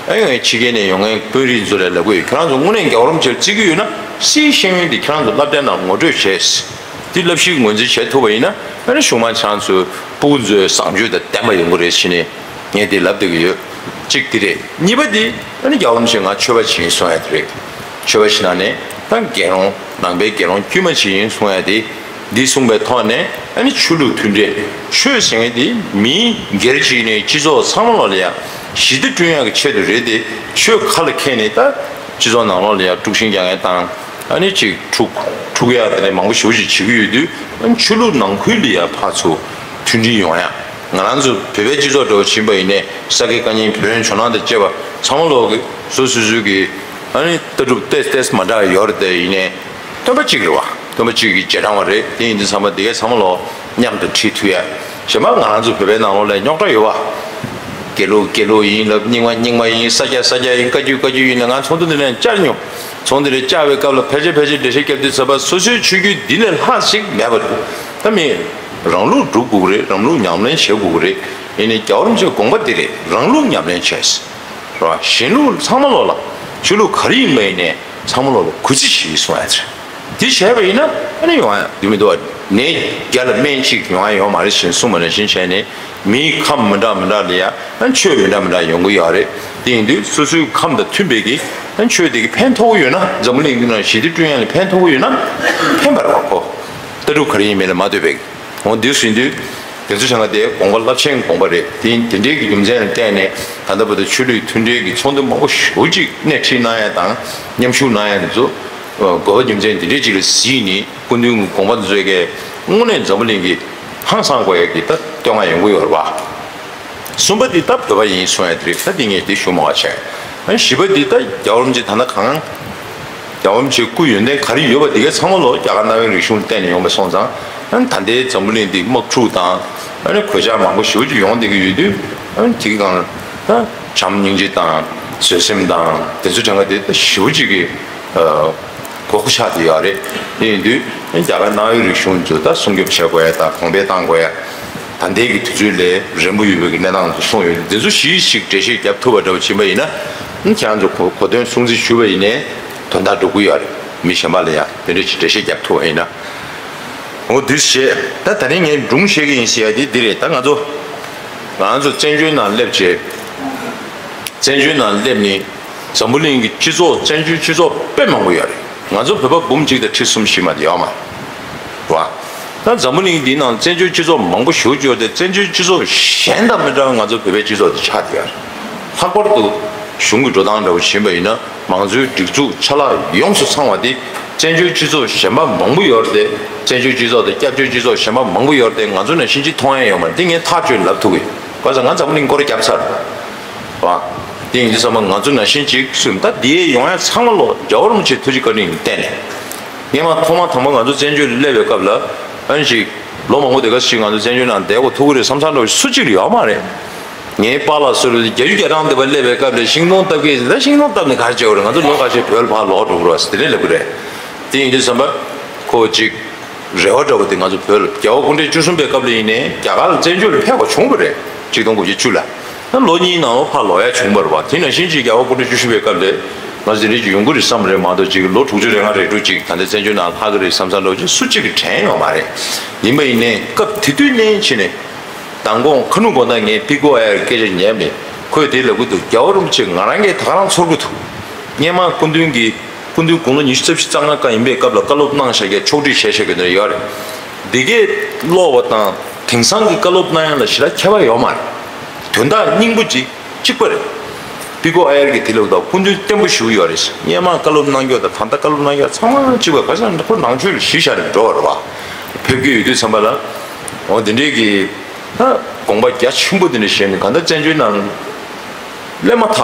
ཨ་ཡང་ཕྱི་རྒྱལ་ནས་ཡོང་མཁན་དཔོན་རིགས་ཚོ་ལ་ལབ་ཀྱི་ཡོད། ཁྱེད་རང་ཚོ་དངོས་གནས་རྒྱལ་བ་རིན་པོ་ཆེར་བརྩི་གི་ཡོད་ན་སིའི་ཤེས་ཡོན་འདི་ཁྱེད་རང་ཚོ་སློབ་གྲྭའི་ནང་ངོ་སྤྲོད་བྱས། དེ་བསླབ་གཞི་ངོས་འཛིན་བྱེད་ཐུབ་པ་ཡིན་ན་ཨ་ནི་གཞུང་མང་ཁྱེད་རང་ཚོའི་སྤུ་གུ་ཚོའི་བཟང་སྤྱོད་དང་ལྡན་པ་ཡོང་གི་རེད་ཟེར་ནས་ངས་དེ་ལབ་བསྡད་ཀྱི་ཡོད། གཅིག་དེ་རེད། གཉིས་པ་དེ་ཨ་ནི་རྒྱལ་བ་རིན་པོ་ཆེ་ང་ཆོས་པ་ཞིག་ཡིན་གསུང་ཡ་དེ་རེད། ཆོས་པ་ཞིག་ན་ནས་ད་དགེ་སློང་ནང་པའི་དགེ་སློང་དཀྱུས་མ་ཞིག་ཡིན་གསུང་ཡ་དེ། འདི་གསུངས་པའི་ཐོག་ནས་ཨ་ནི་ཆོས་ལུགས་མཐུན་འབྲེལ། ཆོས་ཟེར་མཁན་དེ་མིའི་སྒེར་གཅིག་ནས་སྤྱི་ཚོགས་ཚང་མ་ལོག་ལ་ཡ་ཞི་བདེ་བསྐྲུན་ཡག་གི་ཆེད་དུ་རེད་དེ། ཆོས་ཁ་ལ་འཁྱེར་ནས་ད་སྤྱི་ཚོགས་ནང་ལོགས་ལ་ཡ་དཀྲུག་ཤིང་རྒྱག་མཁན་དང་། ཨ་ནི་ཅིག་འཁྲུག་འཁྲུག་ཡག་དེ་འདྲ་མང་པོ་ཞེ་པོ་ཅིག་བྱེད་ཀྱི་ཡོད་དུས། ཨ་ནི་ཆོས་ལུགས་ནང་ཁུལ་ལ་ཡ་ཕར་ཚུར་མཐུན་སྒྲིལ་ཡོང་ཡ། ང་རང་ཚོ་བོད་པའི་སྤྱི་ཚོགས་འདྲ་བོ་ཕྱིན་པ་ཡིན་ནའི་ས་དགེ་བཀའ་རྙིང་བོན་ཇོ་ནང་དང་བཅས་པ་ཚང་མ་ལོག་གི་སོ་སོ་སོ་གི་ཨ་ནི་ལྟ་གྲུབ་ཏོག་ཙམ་མ་འདྲ་ཡོད་རེད་དེ། ཡིན་ནའི་སྟོན་པ་གཅིག་རེད་བ། སྟོན་པ་གཅིག་གི་རྗེས་འབྲང་བ་རེད། དེ་ཡིན་དུས་ཚང་མ་དེ་གའི་ཚང་མ་ལོག་མཉམ་དུ་ཁྲིད་ཐུབ་ཡ། གཞན་པ་ང་རང་ཚོ་བོད་པའི་ནང་ལོགས་ལ་རྙོག་དྲ་ཡོད་བ། དགེ་ལུགས་དགེ་ལུགས་ཡིན་ལབ། རྙིང་མ་རྙིང་མ་ཡིན། ས་སྐྱ་ས་སྐྱ་ཡིན། བཀའ་བརྒྱུད་བཀའ་བརྒྱུད་ཡིན་ལབ། ང་ཚོགས་འདུ་འདི་ནས་བཅར་མྱོང་། ཚོགས་འདུ་རེ་བཅར་བའི་སྐབས་ལ་ཕལ་ཆེར་ཕལ་ཆེར་འགྲེལ་བཤད་བརྒྱབ་དུས་ཚོད་པ་སོ་སོའི་ཆོས་བརྒྱུད་འདི་ལས་ལྷག་ཞིག་མེད་པ་རེད། ད་མི་ རང་ལུགས་སྒྲུབ་དགོས་ཀྱི་རེད། རང་ལུགས་ཉམས་ལེན་བྱེད་དགོས་ཀྱི་རེད། ཡིན་ནའི་རྒྱལ་བ་རིན་པོ་ཆེའི་དགོངས་པ་འདི་རེད། རང་ལུགས་ཉམས་ལེན་བྱས། རེད་བ། གཞན་ལུགས་ཚང་མ་ལོག་ལ། ཆོས་ལུགས་ག་རེ་ཡིན་པ་ཡིན་ནའི་ཚང་མ་ལོག་ལ་གུས་བརྩི་བྱེད་གསུང་ཡ་ཚེ། འདི་བྱས་པ་ཡིན་ན་ཨ་ནི་ཡོང་ཡ་འདི་མི་འདུག་བ། ནད་བརྒྱ་ལ་སྨན་གཅིག་ཡོང་ཡ་ཡོད་མ་རེད་ཞེས་གསུངས་པ་ནང་བཞིན་བྱས་ནས། མིའི་ཁམས་མི་འདྲ་མི་འདྲ་ལ་ཡ་ཨ་ཆོས་མི་འདྲ་མི་འདྲ་ཡོང་གི་ཡོད་རེད། དེ་ཡིན་དུས་སོ་སོའི་ཁམས་དང་མཐུན་པའི་གི་ཨ་ཆོས་དེ་གི་ཕན་ཐོགས་ཡོད་ན། འཛམ་བུ་གླིང་འདི་ནང་ཞི་བདེ་བསྐྲུན་ཡ་ལ་ཕན་ཐོགས་ཡོད་ན་ཕན་པ་རེད་བ། ཁོ་ལྟ་གྲུབ་ག་རེ་ཡིན་མིན་ལ་མ་ལྟོས་པའི་འོ་འདི་ཟིན་དུས། དེ་ཚོ་བྱ་ང་དེ་དགོངས་པ་རླབས་ཆེན་དགོངས་པ་རེད། དེ་དེ་འདྲའི་གི་རྒྱུ་མཚན་ལ་བརྟེན་ནས་ད་ལྟ་བར་དུ་ཆོས་ལུགས་མཐུན་འབྲེལ་གྱི་ཚོགས་འདུ་མང་པོ་ཞེ་པོ་ཅིག་སྣེ་ཁྲིད་གནང་ཡ་དང་མཉམ་ཞུགས་གནང་ཡ་དེ་ཚོ། དགོས་པ་རྒྱུ་མཚན་དེ་འདྲའི་ཅིག་ལ་གཟིགས་ནས་སྐུ་མདུན་གྱི་དགོངས་པ་དེ་ཚོ་གས་དངོས་གནས་འཛམ་བུ་གླིང་གི་ཧང་སང་དགོས་ཡ་གི་ད་བསྟོད་བསྔགས་ཡོང་གི་ཡོད་རེད་བ། གསུམ་པ་འདི་ད་བོད་པ་ཡིན་གསུང་ཡ་དེ་རེད། ད་འདི་ངས་འདི་ཞུ་མ་བ་བྱས། ཨ་བཞི་པ་འདི་ད་རྒྱལ་བ་རིན་པོ་ཆེ་ད་ལྟ་གང་། རྒྱལ་བ་རིན་པོ་ཆེའི་སྐུ་ཡོན་ཏན་ག་རེ་ཡོད་པ་འདི་གའི་ཚང་མ་ལོ་རྒྱ་གར་གནའ་བོའི་རིག་གཞུང་བརྟེན་ནས་ཡོང་པ་སོང་ཙང་། ཨ་ད་ལྟའི་འཛམ་བུ་གླིང་འདི་དམག་འཁྲུག་དང་ཨ་ནི་གོད་ཆག་མང་པོ་ཞེ་པོ་ཅིག་ཡོང་བསྡད་ཀྱི་ཡོད་དུས། ཨ་ནི་དེ་གི་སྒང་ད་བྱམས་སྙིང་རྗེ་དང་བཟོད་སེམས་དང་དེ་ཚོ་དྲན་ག་དེ་ད་ཞེ་པོ་ཅིག་གི་གོ་སྐབས་ཆགས་བསྡད་ཡོད་རེད། དེ་ཡིན་དུས་རྒྱ་གར་གནའ་བོའི་རིག་གཞུང་ཚོ་ད་སྲུང་སྐྱོབ་བྱེད་དགོས་ཡ་དང་གོང་འཕེལ་གཏང་དགོས་ཡ། ད་ལྟའི་གི་དུས་ཚོད་ལས་རན་པོ་ཡོད་པའི་གི་གནས་སྟངས་ཚོ་གསུངས་ཡོད། འདི་ཚོ་གཞི་ཞིག་འགྲེལ་བཤད་རྒྱབ་ཐུབ་པ་འདྲ་བོ་ཕྱིན་པ་ཡིན་ན། ཁྱེད་རང་ཚོ་གོ་གོ་དོན་སྲུང་བརྩི་ཞུ་བ་ཡིན་ནའི་དོན་དག་འགྲུབ་ཀྱི་ཡོད་རེད། མི་གཞན་པ་ལ་ཡང་དེ་འདྲ་ཞིག་འགྲེལ་བཤད་རྒྱབ་ཐུབ་པ་ཡིན་ན། འོ་འདུས་བྱས། ད་ད་རིང་ངས་སྒྲུང་བཤད་ཀྱི་ཡིན་ཟེར་ཡ་དེ་འདི་རེད། ད་ང་ཚོ་ང་ཚོ་བཙན་བྱོལ་ནང་སླེབས་བྱས། བཙན་བྱོལ་ནང་སླེབས་ནས་འཛམ་བུ་གླིང་གི་སྤྱི་ཚོགས་བཙན་བྱོལ་སྤྱི་ཚོགས་དཔེ་མང་པོ་ཡོད་རེད། ང་ཚོ་བོད་པ་འབུམ་གཅིག་དང་ཁྲི་གསུམ་བཞི་མ་དེ་ཡོད་མ་རེད་བ། ད་འཛམ་བུ་གླིང་འདིའི་ནང་བཙན་བྱོལ་སྤྱི་ཚོགས་མང་པོ་ཞེ་པོ་ཅིག་ཡོད་དེ། བཙན་བྱོལ་སྤྱི་ཚོགས་གཞན་དང་མི་འདྲ་བ་ང་ཚོ་བོད་པའི་སྤྱི་ཚོགས་དེ་ཆགས་བསྡད་ཡོད་རེད། ལྷག་པར་དུ་གཞུང་གི་འགྲོ་སྟངས་འདྲ་བོ་ཕྱིན་པ་ཡིན་ན། མང་གཙོའི་སྒྲིག་འཛུགས་ཆ་ལག་ཡོངས་སུ་ཚང་བ་དེ་བཙན་བྱོལ་སྤྱི་ཚོགས་གཞན་པ་མང་པོ་ཡོད་རེད་དེ། བཙན་བྱོལ་སྤྱི་ཚོགས་དང་སྐྱབས་བཅོལ་སྤྱི་ཚོགས་གཞན་པ་མང་པོ་ཡོད་རེད་དེ། ང་ཚོ་ནང་བཞིན་ཅིག་མཐོང་ཡ་ཡོད་མ་རེད། འདི་ངས་ཐག་ཆོད་ལབ་ཐུབ་ཀྱི་ཡོད། ག་ས་ང་འཛམ་གླིང་སྐོར་བརྒྱབ་ཚར་རེད་བ། དེ་ཡིན་དུས་ཙམ་པ་ང་ཚོ་ནང་བཞིན་ཅིག་སུས་ད་འདི་ཡོང་ཡ་ཚང་མ་ལོ་རྒྱལ་བ་རིན་པོ་ཆེ་ཐུགས་རྗེ་བཀའ་དྲིན་བརྟེན་ནས། སྔོན་མ་ཐོག་མ་དང་པོ་ང་ཚོ་བཙན་བྱོལ་ལ་སླེབས་པའི་སྐབས་ལ་ཨ་ནི་ཅིག་ལོ་མང་པོ་དེ་ག་ཞིག་ང་ཚོ་བཙན་བྱོལ་ནང་བསྡད་དགོས་ཐུག་གི་རེད་བསམ་ས་འདྲ་བོ་སུ་གཅིག་ལ་ཡོད་མ་རེད། ངའི་པཱ་ལགས་ཚོ་ལ་བརྒྱད་ཅུ་གྱ་གྲངས་དེ་བ་སླེབས་པའི་སྐབས་ལ་ཤིང་སྡོང་བཏབ་ཀྱི་ཡིན་ཟེར། ད་ཤིང་སྡོང་བཏབ་ནས་ག་རེ་བྱེད་དགོས་རེད། ང་ཚོ་ལོ་ཁ་ཤས་བོད་ལ་ཕར་ལོག་འགྲོ་དགོས་རེད་ཟེར་དེ་འདྲས་ལབ་ཀྱི་རེད། དེ་ཡིན་དུས་ཙམ་པ་ཁོ་ཅིག་རེ་བ་འདྲ་བོ་དེ་ང་ཚོ་བོད་ལ་རྒྱལ་བ་སྐུ་ཕྲེང་བཅུ་གསུམ་པའི་སྐབས་ལ་ཡིན་ནའི་རྒྱ་གར་ལ་བཙན་བྱོལ་ལ་ཕེབས་པ་བྱུང་བ་རེད། ཆིག་སྟོང་དགུ་བརྒྱ་བཅུ་ལ། ད་ལོ་གཉིས་ནང་ལོགས་ཕར་ལོག་ཡ་བྱུང་བ་རེད་བ། དེ་ནང་བཞིན་ཅིག་རྒྱལ་བ་སྐུ་ཕྲེང་བཅུ་བཞི་པའི་སྐབས་ལ་ང་ཚོ་དེ་འདྲས་ཅིག་ཡོང་གི་རེད་བསམ་རེད་མ་གཏོགས། ཅིག་ལོ་དྲུག་ཅུ་རེ་ལྔ་རེ་དྲུག་ཅིག་ད་ལྟ་བཙན་བྱོལ་ནང་ལྷག་གི་རེད་བསམ་ས་འདྲ་བོ་ཅིག་སུ་གཅིག་གིས་དྲན་ཡོད་མ་རེད། ཡིན་པ་ཡིན་ནའི་སྐབས་དེ་དུས་ནས་ཕྱིན་ནས། མདང་དགོང་ཁ་ནུབ་དགོང་དག་ངས་པི་ཀོ་ཨ་ཡར་སྐད་ཆ་ཉན་པས། ཁོས་དེ་ལབ་ཀྱི་འདུག་རྒྱལ་བ་རིན་པོ་ཆེ་ང་རང་གིས་ད་ག་རང་ཚོར་གྱི་འདུག་སྔོན་མ་སྐུ་མདུན་གྱིས། སྐུ་མདུན་དགུང་ལོ་ཉི་ཤུ་རྩ་བཞི་རྩ་ལྔ་ཀ་ཡིན་པའི་སྐབས་ལ་བཀའ་སློབ་གནང་བཞག་ཡ་ཕྱོགས་སྒྲིག་བྱས་བཞག་གི་འདུག་ཡོད་རེད། འདི་གས་ཀློག་པ་དང་དེང་སང་གི་བཀའ་སློབ་གནང་ཡ་ལ་ཞེ་དྲག་ཁྱད་པར་ཡོད་མ་རེད། དོན་དག་སྙིང་པོ་ཅིག་གཅིག་པ་རེད། པི་ཀོ་ཨ་ཡར་གྱིས་དེ་ལབ་དུས་སྐུ་མདུན་བརྟན་པོ་ཞེ་པོ་ཡོད་རེད། སྔོན་མ་བཀའ་སློབ་གནང་རྒྱུ་དང་ད་ལྟ་བཀའ་སློབ་གནང་རྒྱུ་ཚང་མ་གཅིག་པ། ག་ས་ཁོ་ནང་ཆོས་ལ་གཞི་བཞག་ནས་འགྲོ་བ་རེད་བ། ཕེབས་ཀྱི་ཡོད་དུས་ཙམ་པ་ལ། འོ་དེ་འདྲའི་གི་ད་དགོངས་པ་རྒྱ་ཆེན་པོ་དེ་འདྲ་བཞེས་ནས་གང་ལྟར་བཙན་བྱོལ་ནང་སླེབས་མ་ཐག་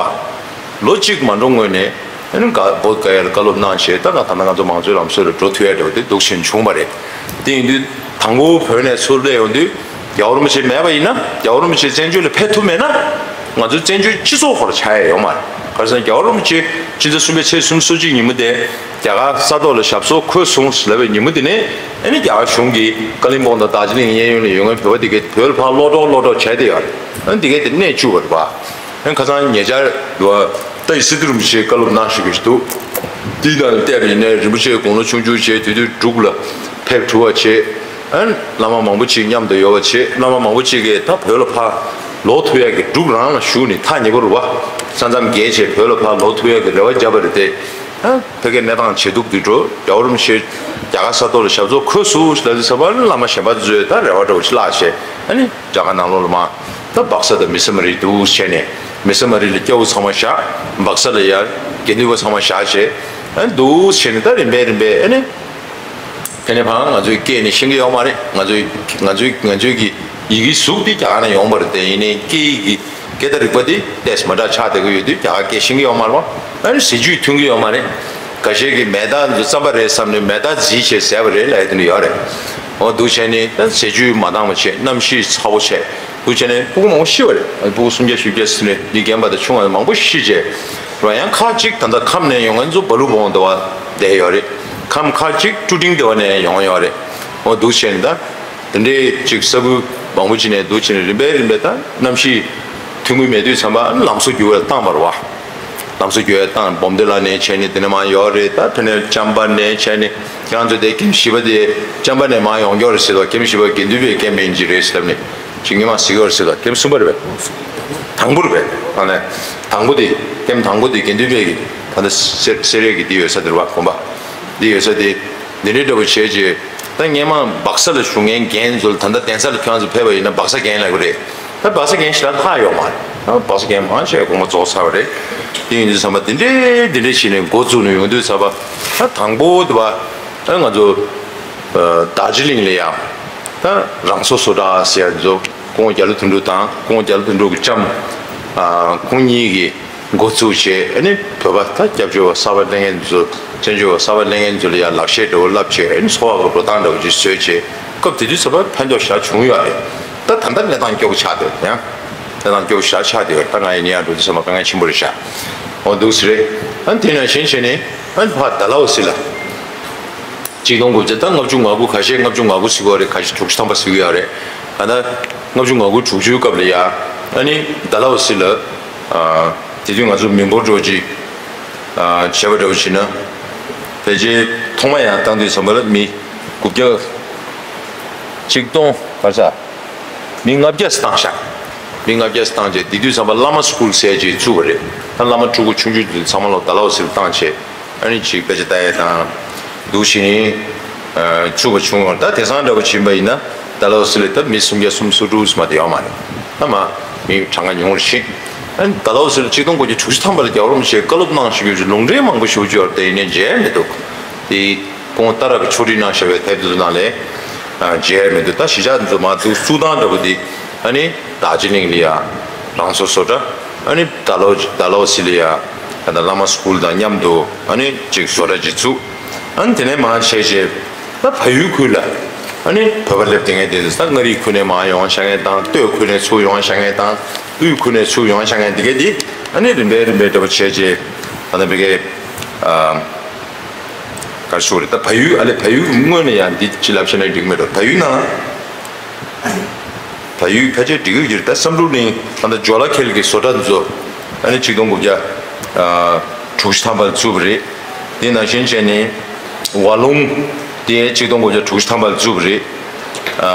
ལོ་གཅིག་མ་འགྲོ་སྔོན་ནས་ཨ་ནི་ག་བོད་ག་ཡར་བཀའ་སློབ་གནང་བྱས། ད་ང་ད་ལྟ་ང་ཚོ་མང་གཙོའི་ལམ་སྲོལ་ལ་འགྲོ་ཐུབ་ཡ་འདྲ་བོ་དེ་འདུག་ཕྱིན་བྱུང་བ་རེད། དེ་ཡིན་དུས་དང་པོ་བོད་ནས་ཚུར་སླེབས་ཡོང་དུས། རྒྱལ་བ་རིན་པོ་ཆེ་མེད་པ་ཡིན་ན། རྒྱལ་བ་རིན་པོ་ཆེ་བཙན་བྱོལ་ལ་ཕེབས་ཐུབ་མེད་ན། ང་ཚོའི་བཙན་བྱོལ་སྤྱི་ཚོགས་ཁོ་རང་ཆགས་ཡ་ཡོད་མ་རེད། ག་རེ་ཟེར་ན་རྒྱལ་བ་རིན་པོ་ཆེ་ཕྱི་ཟླ་གསུམ་པའི་ཚེས་སུམ་ཅུ་སོ་གཅིག་ཉིན་མོ་དེ་རྒྱ་གར་ས་ཐོག་ལ་ཞབས་སོར་འཁོད་སོང་ལབ་པའི་ཉིན་མོ་དེ་ནས་ཨ་ནི་རྒྱ་གར་གཞུང་གིས་ཀ་ལིམ་པོང་དང་རྡོ་རྗེ་གླིང་གཡས་གཡོན་ལ་ཡོད་མཁན་བོད་པ་དེ་གས་བོད་ལ་ཕར་ལོག་འགྲོ་ལོག་འགྲོ་བྱས་བསྡད་ཡོད་རེད། ཨ་ནི་དེ་གས་དེ་གནས་བཅུག་པ་རེད་པ། ཨ་ནི་ཁ་སང་ཉེ་ཆར་ལྟ་བའི་སི་ཏུ་རིན་པོ་ཆེས་བཀའ་སློབ་གནང་བཞག་གི་འདུག་དེའི་ནང་བལྟས་པ་ཡིན་ན་རིན་པོ་ཆེ་དགུང་ལོ་ཆུང་ཆུང་བྱས། དེ་དུས་འབྲུག་ལ་ཕེབས་གྲུབ་པ་བྱས། ཨ་ནི་བླ་མ་མང་པོ་ཅིག་མཉམ་དུ་ཡོད་པ་བྱས། བླ་མ་མང་པོ་ཅིག་གིས་ད་བོད་ལ་ཕར་ལོག་ཐུབ་ཡག་གི་འབྲུག་རང་ལ་བཞུགས་ནས་ཐག་ཉེ་པོ་རེད་པ། ས་མཚམས་བརྒལ་བྱས་བོད་ལ་ཕར་ལོག་ཐུབ་ཡག་གི་རེ་བ་བརྒྱབ་པ་རེད་དེ། ཨ་ཕ་གིའི་གནས་སྟངས་ཇེ་སྡུག་ཏུ་འགྲོ། རྒྱལ་བ་རིན་པོ་ཆེ་རྒྱ་གར་ས་ཐོག་ལ་ཞབས་སོར་འཁོད་སོང་ལབ་དུས་ཙམ་པ་བླ་མ་གཞན་པ་ཚོས་ད་རེ་བ་འདྲ་བོ་ཅིག་བརླགས་བྱས། ཨ་ནི་རྒྱ་གར་ནང་ལོགས་ལ་མར་ད་སྦག་ས་དང་མི་ས་མ་རི་འདུག་བྱས་ནས། མི་ས་མ་རི་ལ་སྐྱ་བོ་ཚང་མ་བཞག་སྦག་ས་ལ་ཡ་དགེ་འདུན་པ་ཚང་མ་བཞག་བྱས། ཨ་ནི་འདུག་བྱས་ནས་ད་རིམ་པས་རིམ་པས་ཨ་ནི། དེ་ནས་ཕར་ང་ཚོའི་སྐད་ནི་ཤེས་ཀྱི་ཡོད་མ་རེད། ང་ཚོའི་ང་ཚོའི་ང་ཚོའི་གི་ཡི་གེའི་གཟུགས་དེ་རྒྱ་གར་ནས་ཡོང་བ་རེད་དེ། ཡིན་ནའི་སྐད་ཡིག་གི་སྐད་བརྡ་རིག་པ་དེ་ཏོག་ཙམ་མ་འདྲ་ཆགས་བསྡད་ཀྱི་ཡོད་དུས་རྒྱ་གར་སྐད་ཤེས་ཀྱི་ཡོད་མ་རེད་པ། ཨ་ནི་ཟས་བཅུད་མཐུན་གྱི་ཡོད་མ་རེད། འགའ་ཤས་ཀྱིས་མེ་སྟག་འདི་རྩམ་པ་རེད་བསམ་ནས་མེ་སྟག་རྫིས་བྱས་བཟས་པ་རེད་ལབ་ཡ་དེ་འདྲ་ཡོད་རེད། འོ་འདུག་བྱས་ནས་ད་ཟས་བཅུད་མ་འདང་བ་བྱས། གནམ་གཤིས་ཚ་བོ་བྱས། འདུག་བྱས་ནས་ཕྲུ་གུ་མང་པོ་ཤི་བ་རེད། ཕྲུ་གུ་སུམ་བརྒྱ་བཞི་བརྒྱ་ཟིན་ནས་འདི་རྒན་པ་དང་ཆུང་བ་མང་པོ་ཤི་བྱས། རོ་ཡང་ཁག་ཅིག་ད་ལྟ་ཁམས་ནས་ཡོང་མཁན་ཚོ་བ་ལུ་བོང་དེ་བ་བསྡད་ཡོད་རེད། ཁམས་ཁག་ཅིག་ཀྲུ་ཀྲིང་དེ་བ་ནས་ཡོང་ཡོད་རེད། འོ་འདུག་བྱས་ནས་ད། དེ་འདྲའི་ཅིག་ས་ཁུལ་མང་པོ་ཅིག་ནས་འདུག་བྱས་ནས་རིམ་པས་རིམ་པས་ད་གནམ་གཤིས་ཐོན་ཁུངས་མེད་དུས་ཙམ་པ་ལམ་བཟོ་བསྒྱུར་བ་བཏང་བ་རེད་བ། ལམ་བཟོ་བསྒྱུར་བ་བཏང་སྦོམ་སྡེ་ལ་ནས་བྱས་ནས་དེ་ནས་མར་ཡོད་རེད། ད་དེ་ནས་གཅམ་པ་ནས་བྱས་ནས་ཁྱེད་རང་ཚོ་དེ་ཀེམ་བཞི་པ་དེ་གཅམ་པ་ནས་མར་ཡོང་མཁན་རེད་ཟེར་དོ། ཀེམ་བཞི་པ་དགེ་འདུན་པའི་ཀེམ་ཡིན་གྱི་རེད་ཟེར་ནས་ཅིག་ངས་མར་ཟེར་གྱི་ཡོད་རེད་ཟེར་དོ། ཀེམ་གསུམ་པ་རེད་པས། དང་པོ་རེད་པས། ཨ་ནི་དང་པོ་དེ་ཀེམ་དང་པོ་དེ་དགེ་འདུན་པའི་གི་ད་ལྟ་སེ་སེ་རེད་གི་དེ་ཡོད་ས་དེ་རེད་བ། དགོན་པ་དེ་ཡོད་ས་དེ་འདི་འདྲའི་འདྲ་པོ་བྱས་རྗེས་ད་སྔས་མ་སྦག་ས་ལ་བཞུགས་མཁན་རྒན་ཚོ་ལ་ད་ལྟ་གདན་ས་ལ་ཁྱོད་ཚོ་ཕེབས་པ་ཡིན་ན་སྦག་ས་རྒན་ལབ་གི་རེད། ད་སྦག་ས་རྒན་ཞེ་དྲག་ལྷག་ཡོད་མ་རེད། ད་སྦག་ས་རྒན་མང་ཆེ་དགོངས་པ་རྫོགས་ཚར་བ་རེད། དེ་ཡིན་དུས་ཙམ་པ་དེ་འདྲའི་དེ་འདྲའི་བྱས་ནས་འགོ་བཙུགས་ནས་ཡོང་དུས་ཙམ་པ་ད་དང་པོ་དེ་བ་ད་ང་ཚོ་ཨ་རྡོ་རྗེ་གླིང་ལ་ཡང་ད་རང་སོ་སོ་འདྲ་ཟེར་ཡ་ཚོ་སྐུ་ངོ་རྒྱ་ལོ་དོན་གྲུབ་དང་སྐུ་ངོ་རྒྱ་ལོ་དོན་གྲུབ་ཀྱི་ལྕམ་ཨ་ཁོང་གཉིས་ཀྱིས་འགོ་བཙུགས་བྱས། ཨ་ནི་བོད་པ་ད་སྐྱབས་བཅོལ་བ་གསར་པ་སླེབས་མཁན་ཚོ་བཙན་བྱོལ་བ་གསར་པ་སླེབས་མཁན་ཚོ་ལ་ཡང་ལག་ཤེས་འདྲ་བོ་བསླབ་བྱས། ཨ་ནི་འཚོ་བ་གི་འགྲོ་སྟངས་འདྲ་བོ་ཅིག་བཟོས་བྱས། སྐབས་དེ་དུས་ཙམ་པ་ཕན་ཐོགས་ཞེ་དྲག་བྱུང་ཡོད་རེད། ད་ད་ལྟ་གནས་སྟངས་སྐྱོ་པོ་ཆགས་བསྡད་ཡང་། གནས་སྟངས་སྐྱོ་པོ་ཞེ་དྲག་ཆགས་བསྡད་ཡོད་རེད། ད་ང་ཡིན་ཡང་འགྲོ་དུས་ཙམ་པ་དཀའ་ངལ་ཆེན་པོ་རེད་ཤག་འོ་འདུག་སེ་རེད། ཨ་ནི་དེ་ནང་བཞིན་བྱས་ནས་ཨ་ནི་ཕར་ཌལ་ཧོ་སི་ལ། གཅིག་སྟོང་དགུ་བརྒྱ་ད་ལྔ་བཅུ་ང་དགུ། ཁ་ཤས་ལྔ་བཅུ་ང་དགུ་ཟེར་གྱི་ཡོད་རེད། ཁ་ཤས་དྲུག་ཅུ་ཐམ་པ་ཟེར་གྱི་ཡོད་རེད། ད་ལྟ་ལྔ་བཅུ་ང་དགུ་དྲུག་ཅུའི་སྐབས་ལ་ཡ་ཨ་ནི་ཌལ་ཧོ་སི་ལ་ཨ་དེ་དུས་ང་ཚོ་མི་འབོར་འདྲ་བོ་ཅིག་ཨ་བྱས་པ་འདྲ་བོ་བྱས་ན། ཕལ་ཆེར་ཐོག་མ་ཡང་བཏང་དུས་ཙམ་པ་ལ་མི་དགུ་བརྒྱ། གཅིག་སྟོང་ག་ས། མི་ལྔ་བརྒྱ་བཏང་ཤག་མི་ལྔ་བརྒྱ་བཏང་རྗེས་དེ་དུས་ཙམ་པ་བླ་མ་སི་ཀུལ་ཟེར་ཅིག་བཙུགས་པ་རེད། ད་བླ་མ་ཕྲུ་གུ་ཆུང་ཆུང་དེ་ཚང་མ་ལོ་ཌལ་ཧོ་སི་ལ་བཏང་བྱས། ཨ་ནི་ཅིག་དཔེ་ཆ་ལྟ་ཡས་དང་འདུག་བྱས་ནས་ཨ་བཙུགས་པ་བྱུང་བ། ད་དེང་སང་འདྲ་པོ་བྱས་པ་ཡིན་ན་ཌལ་ཧོ་སི་ལ་ད་མི་སུམ་བརྒྱ་སུམ་ཅུ་སོ་དྲུག་ཙམ་མ་གཏོགས་ཡོད་མ་རེད། ད་མ་མི་གྲངས་ཀ་ཉུང་རུ་ཕྱིན། ཨ་ནི་ཌལ་ཧོ་སི་ལ་གཅིག་སྟོང་དགུ་བརྒྱ་དྲུག་ཅུ་ཐམ་པ་ལ་རྒྱལ་བ་རིན་པོ་ཆེས་བཀའ་སློབ་གནང་བཞུགས་ཡོད་ཅིག་ལུང་འདྲེན་མང་པོ་ཞེ་པོ་ཅིག་ཡོད་རེད། དེ་ཡིན་ནའི་མཇལ་མི་འདུག་དེ་སྐུ་ངོ་ཏཱ་ར་གི་ཕྱོགས་སྒྲིག་གནང་བཞག་པའི་དེབ་དེ་ཚོ་ནང་ལ་ཨ་མཇལ་མི་འདུག་ད་གཞིས་ཆགས་འཛུགས་མ་འཛུགས་བཙུགས་སྟངས་འདྲ་པོ་འདི་ཨ་ནི་རྡོ་རྗེ་གླིང་ལ་ཡ་རང་སོ་བཟོ་གྲྭ། ཨ་ནི་ཌལ་ཧོ་ཌལ་ཧོ་སི་ལ་ཡ་ད་ལྟ་བླ་མ་སི་ཀུལ་དང་མཉམ་དུ་ཨ་ནི་ཅིག་བཟོ་གྲྭ་ཅིག་བཙུགས། ཨ་ནི་དེ་ནས་མར་བྱས་རྗེས་ད་བལ་ཡུལ་ཁུལ་ལ་ཨ་ནི་བོད་པ་སླེབས་བསྡད་མཁན་དེ་ཚོ་ད་མངའ་རིས་ཁུལ་ནས་མར་ཡོང་བ་ཤར་མཁན་དང་། སྟོད་ཁུལ་ནས་ཚུར་ཡོང་བ་ཤར་མཁན་དང་། དབུས་ཁུལ་ནས་ཚུར་ཡོང་བ་ཤར་མཁན་དེ་གས་དེ་ཨ་ནི་རིམ་པས་རིམ་པས་འདྲ་པོ་བྱས་རྗེས་ད་ལྟ་བི་གའི་ཨ། ག་རེ་ཞུ་དགོས་རེད། ད་བལ་ཡུལ། ཨ་ལས་བལ་ཡུལ་སྔོན་ནས་ཡང་འདི་ཅི་ལབ་བཤད་ན་འགྲིག་མེད་འགྲོ། བལ་ཡུལ་ནང་བལ་ཡུལ་ཕལ་ཆེར་འགྲིག་གི་ཡོད་རེད། ད་བསམ་གྲུབ་གླིང་ད་ལྟ་ཇོ་ལ་ཁེལ་གྱི་བཟོ་གྲྭ་འདི་ཚོ་ཨ་ནི་ཆིག་སྟོང་དགུ་བརྒྱ་དྲུག་ཅུ་ཐམ་པ་ལ་བཙུགས་པ་རེད། དེ་ནང་བཞིན་བྱས་ནས་ཝ་ལུང་དེ་ཆིག་སྟོང་དགུ་བརྒྱ་དྲུག་ཅུ་ཐམ་པ་ལ་བཙུགས་པ་རེད།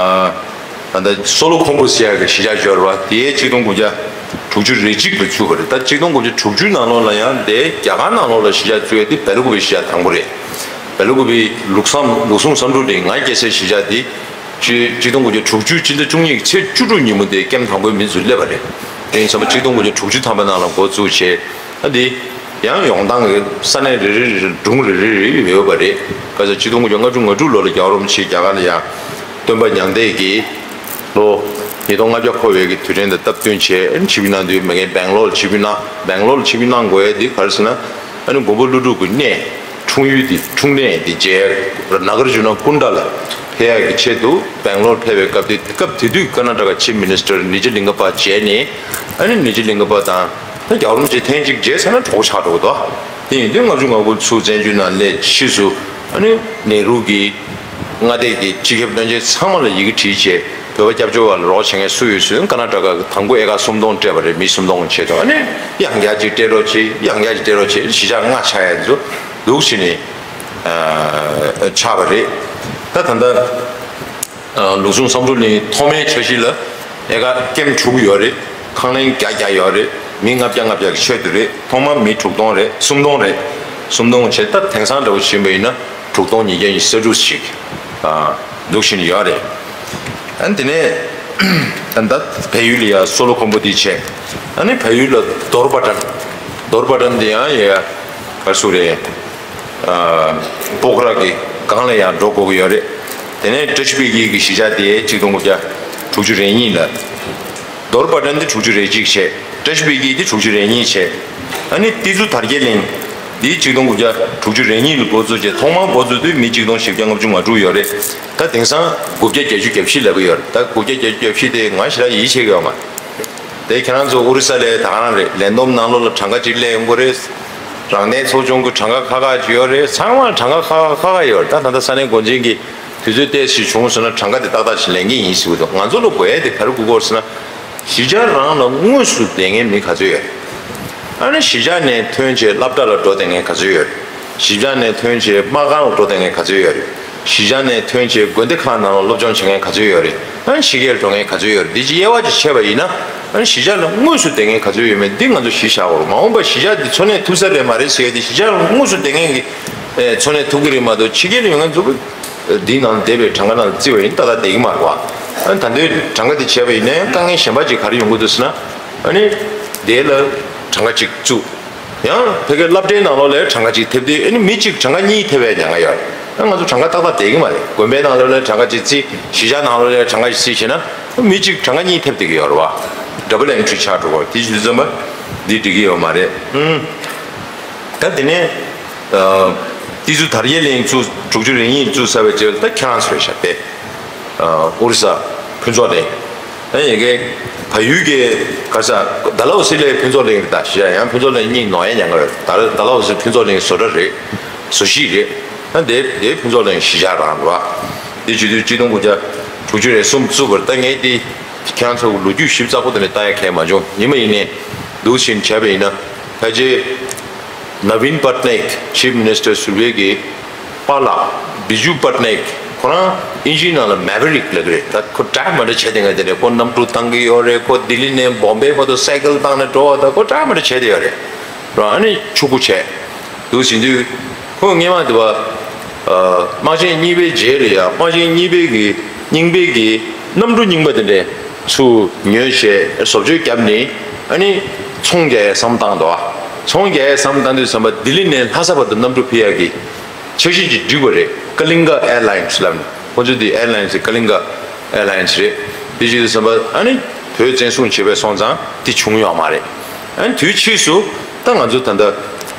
ད་ལྟ་སོ་ལོ་ཁོམ་པོ་ཟེར་ཡག་གི་གཞིས་ཆགས་ཡོད་རེད་བ། དེ་ཆིག་སྟོང་དགུ་བརྒྱ་དྲུག་ཅུ་རེ་གཅིག་པ་བཙུགས་པ་རེད། ད་ཆིག་སྟོང་དགུ་བརྒྱ་དྲུག་ཅུའི་ནང་ལོགས་ལ་ཡང་དེ་རྒྱ་གར་ནང་ལོགས་ལ་གཞིས་ཆགས་བཙུགས་ཡ་དེ་སྦེ་ལ་ཀུ་པེ་གཞིས་ཆགས་དང་པོ་རེད། སྦེ་ལ་ཀུ་པེ་ལུགས་བཟང་ལུགས་ཟུང་བསམ་གྲུབ་དེ་ང་སྐྱེས་སའི་གཞིས་ཆགས་དེ་ཆིག་སྟོང་དགུ་བརྒྱ་དྲུག་ཅུ་སྤྱི་ཟླ་བཅུ་གཉིས་ཀྱི་ཚེས་བཅུ་དྲུག་ཉིན་མོ་དེ་ཀེམ་དང་པོའི་མི་ཚོ་སླེབས་པ་རེད། དེ་ཡིན་ཙང་ཆིག་སྟོང་དགུ་བརྒྱ་དྲུག་ཅུ་ཐམ་པའི་ནང་ལ་འགོ་བཙུགས་བྱས། ཨ་འདི་ཡང་ཡོང་སྟངས་ཀྱི་ས་གནས་རེ་རེ་རེ་རེ་སྒྲུང་རེ་རེ་རེ་ཡོད་པ་རེད། ག་ཚོད་ཆིག་སྟོང་དགུ་བརྒྱ་ལྔ་བཅུ་ང་དྲུག་ལོ་ལ་རྒྱལ་བ་རིན་པོ་ཆེ་རྒྱ་གར་ལ་ཡང་སྟོན་པ་མྱང་འདས་ཀྱིས་ལོ་ཉིས་སྟོང་ལྔ་བརྒྱ་འཁོར་བའི་གི་དུས་དྲན་དང་སྟབས་བསྟུན་བྱས། ཨ་ནི་ཆིབས་བསྒྱུར་གནང་དུས་མ་གིན་སྦེང་ལོར་ལ་ཆིབས་བསྒྱུར་གནང་། སྦེང་ལོར་ལ་ཆིབས་བསྒྱུར་གནང་དགོས་ཡ་དེ་ག་རེ་ཟེར་ན། ཨ་ནི་མགོན་པོ་ཀླུ་སྒྲུབ་ཀྱི་གནས་འཁྲུངས་ཡུལ་དེ་འཁྲུངས་གནས་དེ་མཇལ་ན་ག་ར་ཇུ་ན་ཀུན་ཌ་ལ་ཕེབས་ཡ་གི་ཆེད་དུ་སྦེང་ལོར་ཕེབས་པའི་སྐབས་དེ། སྐབས་དེ་དུས་ཀར་ནཱ་ཊ་ཀ་ཆིབ་མི་ནི་སི་ཊར་ནི་ཇ་ལིང་ག་པ་མཇལ་ནས། ཨ་ནི་ནི་ཇ་ལིང་ག་པ་དང་ད་རྒྱལ་བ་རིན་པོ་ཆེ་ཐེངས་གཅིག་མཇལ་ཚར་ན་གྲོགས་ཆགས་འགྲོ་གི་འདུག་དེ་ཡིན་དུས་ལྔ་བཅུ་ང་དགུ་ཚུར་བཙན་བྱོལ་ནང་སླེབས་ཕྱིས་སུ་ཨ་ནི་ནེ་རུ་གིས་མངའ་སྡེ་གི་སྤྱི་ཁྱབ་བློན་ཆེན་ཚང་མ་ལ་ཡི་གེ་བྲིས་བྱས། བོད་པ་སྐྱབས་བཅོལ་བ་ལ་རོགས་བྱེད་མཁན་སུ་ཡོད་ཟེར་ན་ཀར་ནཱ་ཊ་ཀ་གི་དང་པོ་ཨེ་ཀར་སུམ་སྟོང་སྤྲད་པ་རེད། མི་སུམ་སྟོང་ཆེད་དུ། ཨ་ནི་ཡང་བསྐྱར་ཅིག་སྤྲད་རོགས་བྱེད། ཡང་བསྐྱར་ཅིག་སྤྲད་རོགས་བྱེད། གཞིས་ཆགས་ལྔ་ཆགས་ཡ་ཚོ་འདུག་བྱས་ནས་ཨ་ཆགས་པ་རེད། ད་ད་ལྟ་ཨ་ལུགས་ཟུང་བསམ་གྲུབ་གླིང་ཐོག་མའི་འཆར་གཞི་ལ་ཨེ་ཀར་ཀེམ་དྲུག་ཡོད་རེད། ཁང་གླིང་བརྒྱ་བརྒྱ་ཡོད་རེད། མི་ལྔ་བརྒྱ་ལྔ་བརྒྱ་གི་ཆེད་དུ་རེད། ཐོག་མར་མི་དྲུག་སྟོང་རེད། སུམ་སྟོང་རེད། སུམ་སྟོང་བྱས། ད་དེང་སང་འདྲ་བོ་བྱིན་པ་ཡིན་ན་དྲུག་སྟོང་ཉིས་བརྒྱ་ཉི་ཤུ་རྩ་དྲུག་ཞིག་ཨ་འདུག་བཞིན་ཡོད་རེད། ཨ་ནི་དེ་ནས་ད་ལྟ་བལ་ཡུལ་ལ་ཡ་སོ་ལོ་ཁོམ་པོ་འདི་བྱས། ཨ་ནི་བལ་ཡུལ་ལ་རྡོར་པ་ཊན། རྡོར་པ་ཊན་འདི་ཡང་ཡ་ག་རེ་ཟེར་དགོས་རེད། ཨ་པོག་ར་གི་སྒང་ལ་ཡང་འགྲོ་དགོས་ཀྱི་ཡོད་རེད། དེ་ནས་བཀྲ་ཤིས་པད་སྐྱིད་ཀྱི་གཞིས་ཆགས་དེ་ཆིག་སྟོང་དགུ་བརྒྱ་དྲུག་ཅུ་རེ་གཉིས་ལ། རྡོར་པ་ཊན་འདི་དྲུག་ཅུ་རེ་གཅིག་བྱས། བཀྲ་ཤིས་པད་སྐྱིད་འདི་དྲུག་ཅུ་རེ་གཉིས་བྱས། ཨ་ནི་ཏི་ཛུ་དར་རྒྱས་གླིང་འདི་ཆིག་སྟོང་དགུ་བརྒྱ་དྲུག་ཅུ་རེ་གཉིས་ལ་འགོ་བཙུགས་བྱས། ཐོག་མར་འགོ་བཙུགས་དུས་མི་ཆིག་སྟོང་བཞི་བརྒྱ་ལྔ་བཅུ་ང་དྲུག་ཡོད་རེད། ད་དེང་སང་དགུ་བརྒྱ་བརྒྱད་ཅུ་གྱ་བཞི་ལབ་ཀྱི་ཡོད་རེད། ད་དགུ་བརྒྱ་བརྒྱད་ཅུ་གྱ་བཞི་དེ་ང་ཞེ་དྲག་ཡིད་ཆེས་ཀྱི་ཡོད་མ་རེད། དེ་ཁྱེད་རང་ཚོ་ཨོ་རི་ས་ལའི་ད་ག་རང་རེད། ལས་བསྡོམས་ནང་ལོགས་ལ་གྲངས་ཀ་ཅིག་སླེབས་ཡོང་གི་རེད། རང་བདེན་ཚོགས་ཆུང་གི་གྲངས་ཀ་ཁག་ཁག་ཅིག་ཡོད་རེད། ཚང་མ་གྲངས་ཀ་ཁག་ཁག་ཁག་ཁག་ཡོད་རེད། ད་ད་ལྟ་ས་གནས་འགོ་འཛིན་གྱིས་ དུས་ཚོད་ཏོག་ཙམ་བྱུང་སོང་ན་གྲངས་ཀ་དེ་ཏག་ཏག་ཞིག་ལེན་གྱི་ཡིན་ཟེར་གྱི་འདུག་ང་ཚོ་ལ་དགོས་ཡ་དེ་ག་རེ་དགོས་ཀྱི་ཡོད་ཟེར་ན། གཞིས་ཆགས་རང་ལ་དངོས་སུ་བསྡད་མཁན་མི་ག་ཚོད་ཡོད་རེད། ཨ་ནི་གཞིས་ཆགས་ནས་ཐོན་བྱས་སློབ་གྲྭ་ལ་འགྲོ་བསྡད་མཁན་ག་ཚོད་ཡོད་རེད། གཞིས་ཆགས་ནས་ཐོན་བྱས་དམག་ཁང་ལ་འགྲོ་བསྡད་མཁན་ག་ཚོད་ཡོད་རེད། གཞིས་ཆགས་ནས་ཐོན་བྱས་དགོན་སྡེ་ཁག་ནང་ལ་སློབ་སྦྱོང་བྱེད་མཁན་ག་ཚོད་ཡོད་རེད། ཨ་ནི་ཕྱི་རྒྱལ་འགྲོ་མཁན་ག་ཚོད་ཡོད་རེད། འདི་ཅིག་དབྱེ་བ་ཅིག་ཕྱེ་བ་ཡིན་ན། ཨ་ནི་གཞིས་ཆགས་ལ་དངོས་སུ་བསྡད་མཁན་ག་ཚོད་ཡོད་མེད་འདི་ང་ཚོ་གཞི་བཞག་དགོས་རེད། མ་འོངས་པར་གཞིས་ཆགས་འདི་འཚོ་གནས་ཐུབ་ས་རེད་མ་རེད་ཟེར་ཡ་དེ་གཞིས་ཆགས་ལ་དངོས་སུ་བསྡད་མཁན་གྱི་ཨེ་འཚོ་གནས་ཐུབ་ཀྱི་རེད་མ་གཏོགས་ཕྱི་རྒྱལ་ལ་ཡོང་མཁན་ཚོ་འདིའི་ནང་བསྡད་པའི་གྲངས་ཀ་ནང་བརྩི་བ་ཡིན་ན་ཏག་ཏག་བསྡད་ཀྱི་མ་རེད་བ། ཨ་ནི་ད་ལྟའི་གྲངས་ཀ་དེ་བྱས་པ་ཡིན་ན་ཡང་དཀའ་ངལ་གཞན་པ་ཅིག་ག་རེ་ཡོང་གི་འདུག་ཟེར་ན། ཨ་ནི་དེ་ལ་གྲངས་ཀ་ཅིག་བཙུགས། ཡང་ཕ་གིའི་སློབ་གྲྭའི་ནང་ལོགས་ལ་གྲངས་ཀ་གཅིག་ཐེབས་དུས་ཨ་ནི་མི་གཅིག་གྲངས་ཀ་གཉིས་ཐེབས་པའི་ཉེན་ཁ་ཡོད་རེད། ཨ་ང་ཚོ་གྲངས་ཀ་ཏག་ཏག་བསྡད་ཀྱི་མ་རེད། དགོན་པའི་ནང་ལོགས་ལ་གྲངས་ཀ་གཅིག་བརྩིས། གཞིས་ཆགས་ནང་ལོགས་ལ་གྲངས་ཀ་གཅིག་བརྩིས་བྱས་ན་མི་གཅིག་གྲངས་ཀ་གཉིས་ཐེབས་བསྡད་ཀྱི་ཡོད་རེད་བ། ཌབ་བལ་ཨེན་ཊི་རི་ཆགས་འགྲོ་གི་རེད། དེ་བྱེད་དུས་ཙམ་པ་འདི་འགྲིག་གི་ཡོད་མ་རེད། ཨང་། ད་དེ་ནས་ཨ་དེ་ཚོ་དར་རྒྱས་གླིང་བཙུགས། དྲུག་ཅུ་རེ་གཉིས་བཙུགས་ཚར་བའི་རྗེས་ལ་ད་ཁྱེད་རང་ཚོ་རེད་ཤག་དེ། ཨ་ཨོ་རི་ས་ཕུན་ཚོགས་གླིང་། ཨ་ཡ་གི་བལ་ཡུལ་གྱི་ག་ས་ཌལ་ཧོ་སི་ལ་ཕུན་ཚོགས་གླིང་རེད། ད་གཞིས་ཆགས་ཡང་ཕུན་ཚོགས་གླིང་གཉིས་ནོར་ཡ་ཉེན་ཁ་ཡོད། ཌལ་ཌལ་ཧོ་སི་ཕུན་ཚོགས་གླིང་བཟོ་གྲྭ་རེད། བཟོ་གཞིས་རེད། ཨ་དེ་དེ་ཕུན་ཚོགས་གླིང་གཞིས་ཆགས་རང་རེད་བ། དེ་བྱེད་དུས་གཅིག་སྟོང་དགུ་བརྒྱ་དྲུག་ཅུ་རེ་གསུམ་བཙུགས་པ་རེད། ད་ངས་དེ་ཁྱེད་རང་ཚོ་ལོ་རྒྱུས་ཞིབ་ཚགས་པོ་དེ་འདྲ་ལྟ་ཡ་གལ་མ་བྱུང་། ཡིན་མ་ཡིན་ནས་འདུག་བཞིན་བྱས་པ་ཡིན་ན་ཕལ་ཆེར་ནབ་བིན་པཊ་ནེག་ཆིཕ་མི་ནིས་ཊར་ཟུར་པའི་གི་པཱ་ལགས་བི་ཇུ་པཊ་ནེག་ཁོ་རང་ཨིན་ཇིའི་ནང་ལ་མེ་བེ་རིག་ལབ་ཀྱི་རེད། ད་ཁོ་ཌ་རའི་བི་མ་འདྲ་བྱས་བསྡད་མཁན་དེ་རེད། ཁོ་གནམ་གྲུ་བཏང་གི་ཡོད་རེད། ཁོ་ལྡི་ལི་ནས་བོམ་བེ་བར་དུ་སའི་ཀལ་བཏང་ནས་འགྲོ་བ། ད་ཁོ་ཌ་རའི་བི་མ་འདྲ་བྱས་བསྡད་ཡོད་རེད། རང་ཨ་ནི་ཕྱུག་པོ་བྱས་འདུག་བཞིན་དུས་ཁོ་སྔས་མ་དེ་བ་ཨ་དམག་ཆེན་གཉིས་པའི་རྗེས་ལ་ཡ་དམག་ཆེན་གཉིས་པའི་གི་རྙིང་པའི་གི་གནམ་གྲུ་རྙིང་པ་དེ་འདྲས་ཚུར་ཉོས་བྱས་བཟོ་བཅོས་བརྒྱབ་ནས་ཨ་ནི་ཚོང་རྒྱག་ཡའི་བསམ་བློ་བཏང་འདུག་ཨ་ཚོང་རྒྱག་ཡའི་བསམ་བློ་བཏང་དུས་ཙམ་པ་ལྡི་ལི་ནས་ལྷ་ས་བར་དུ་གནམ་གྲུ་ཕུད་ཡ་གི་འཆར་གཞི་ཅིག་བསྒྲིགས་པ་རེད། ཀ་ལིང་ག་ཨེར་ལའིན་སི་ལབ་ནས། ཁོ་ཚོ་དེ་ཨེར་ལའིན་སི་ཀ་ལིང་ག་ཨེར་ལའིན་སི་རེད། དེ་བྱེད་དུས་ཙམ་པ་ཨ་ནི་བོད་བཙན་བཟུང་བྱས་པའི་སོང་ཙང་དེ་བྱུང་ཡོད་མ་རེད། ཨ་ནི་དུས་ཕྱིས་སུ་ད་ང་ཚོ་ད་ལྟ་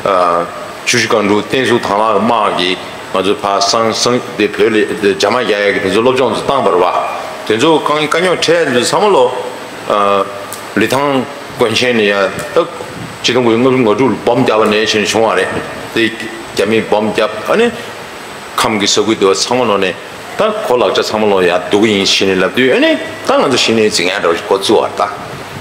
ཨ་ཆུ་བཞི་སྒང་དྲུག་བསྟན་སྲུང་དང་བླངས་དམག་གིས་ང་ཚོ་ཕར་སང་སང་དེ་བོད་ལ་རྒྱ་དམག་རྒྱག་ཡ་གི་དེ་ཚོ་སློབ་སྦྱོང་ཚོ་བཏང་བ་རེད་བ། དེ་ཚོ་དཀའ་དཀའ་རྙོག་འཕྲད་ཡ་དེ་ཚོ་ཚང་མ་ལོ་ཨ་ལི་ཐང་དགོན་ཆེན་ནས་ཡ་ད་ཆིག་སྟོང་དགུ་བརྒྱ་ལྔ་བཅུ་ང་དྲུག་ལ་སྦོམ་བརྒྱབ་པ་ནས་བྱས་ནས་བྱུང་བ་རེད། དེ་རྒྱ་མིས་སྦོམ་བརྒྱབ། ཨ་ནི་ཁམས་ཀྱི་ས་ཁུལ་དེ་བ་ཚང་མ་ལོ་ནས་ད་ཁོ་ལག་ཆ་ཚང་མ་ལོ་ཡར་ལྡུག་གི་ཡིན་ཞེས་ནས་ལབ་དུས། ཨ་ནི་ད་ང་ཚོ་གཞི་ནས་འཛིང་ཡ་འདྲ་བོ་ཞིག་འགོ་བཙུགས་པ་རེད།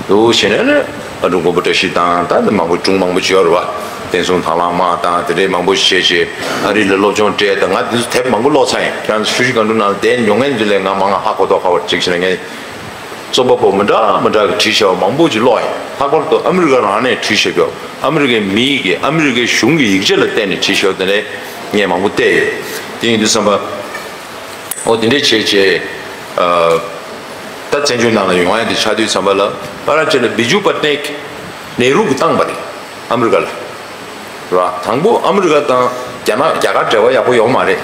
ད་འདུག་བྱས་ནས་ཨ་ནི་ཨ་འབྲུག་མགོན་པོ་བཀྲ་ཤིས་དང་ད་མང་པོ་སྒྲུང་མང་པོ་བརྗོད་རེད་བ། བསྟན་སྲུང་དང་བླངས་དམག་དང་དེ་འདྲའི་མང་པོ་ཞིག་བྱས་བྱས་ཨ་རི་ལ་སློབ་སྦྱོང་སྤྲད། ད་ང་འདི་ཚོ་དེབ་མང་པོ་ཀློག་ཚར་ཡིན། ཁྱེད་རང་ཚོ་ཆུ་བཞི་སྒང་དྲུག་ནང་ལ་བསྡད་མྱོང་མཁན་ཚོ་ལས་ང་མང་ང་ཧ་གོ་མདོག་ཁ་པོ་ཅིག་བྱས་ན། ངས་རྩོམ་པ་པོ་མི་འདྲ་མི་འདྲ་གིས་བྲིས་བཞག་པ་མང་པོ་ཅིག་ཀློག་ཡིན། ལྷག་པར་དུ་ཨ་མི་རི་ཀ་རང་ནས་བྲིས་བཞག་རྒྱུ། ཨ་མི་རི་ཀའི་མི་ཡི་གེ་ཨ་མི་རི་ཀའི་གཞུང་གི་ཡིག་ཆ་ལ་བརྟེན་ནས་བྲིས་བཞག་པ་དེ་འདྲ་ངས་མང་པོ་བལྟས་ཡོད། དེ་ཡིན་དུས་ཙམ་པ་ཨོ་དེ་འདྲས་བྱས་བྱས་ཨ་ད་བཙན་བྱོལ་ནང་ལ་ཡོང་ཡ་དེ་ཆགས་དུས་ཙམ་པ་ལ་ཕར་ཕྱིན་ལ་བི་ཇུ་པཊ་ནེག་ནེ་རུ་གིས་བཏང་པ་རེད། ཨ་མི་རི་ཀ་ལ་ར། དང་པོ་ཨ་མི་རི་ཀ་དང་རྒྱ་ནག་རྒྱ་གར་འབྲེལ་བ་ཡག་པོ་ཡོད་མ་རེད།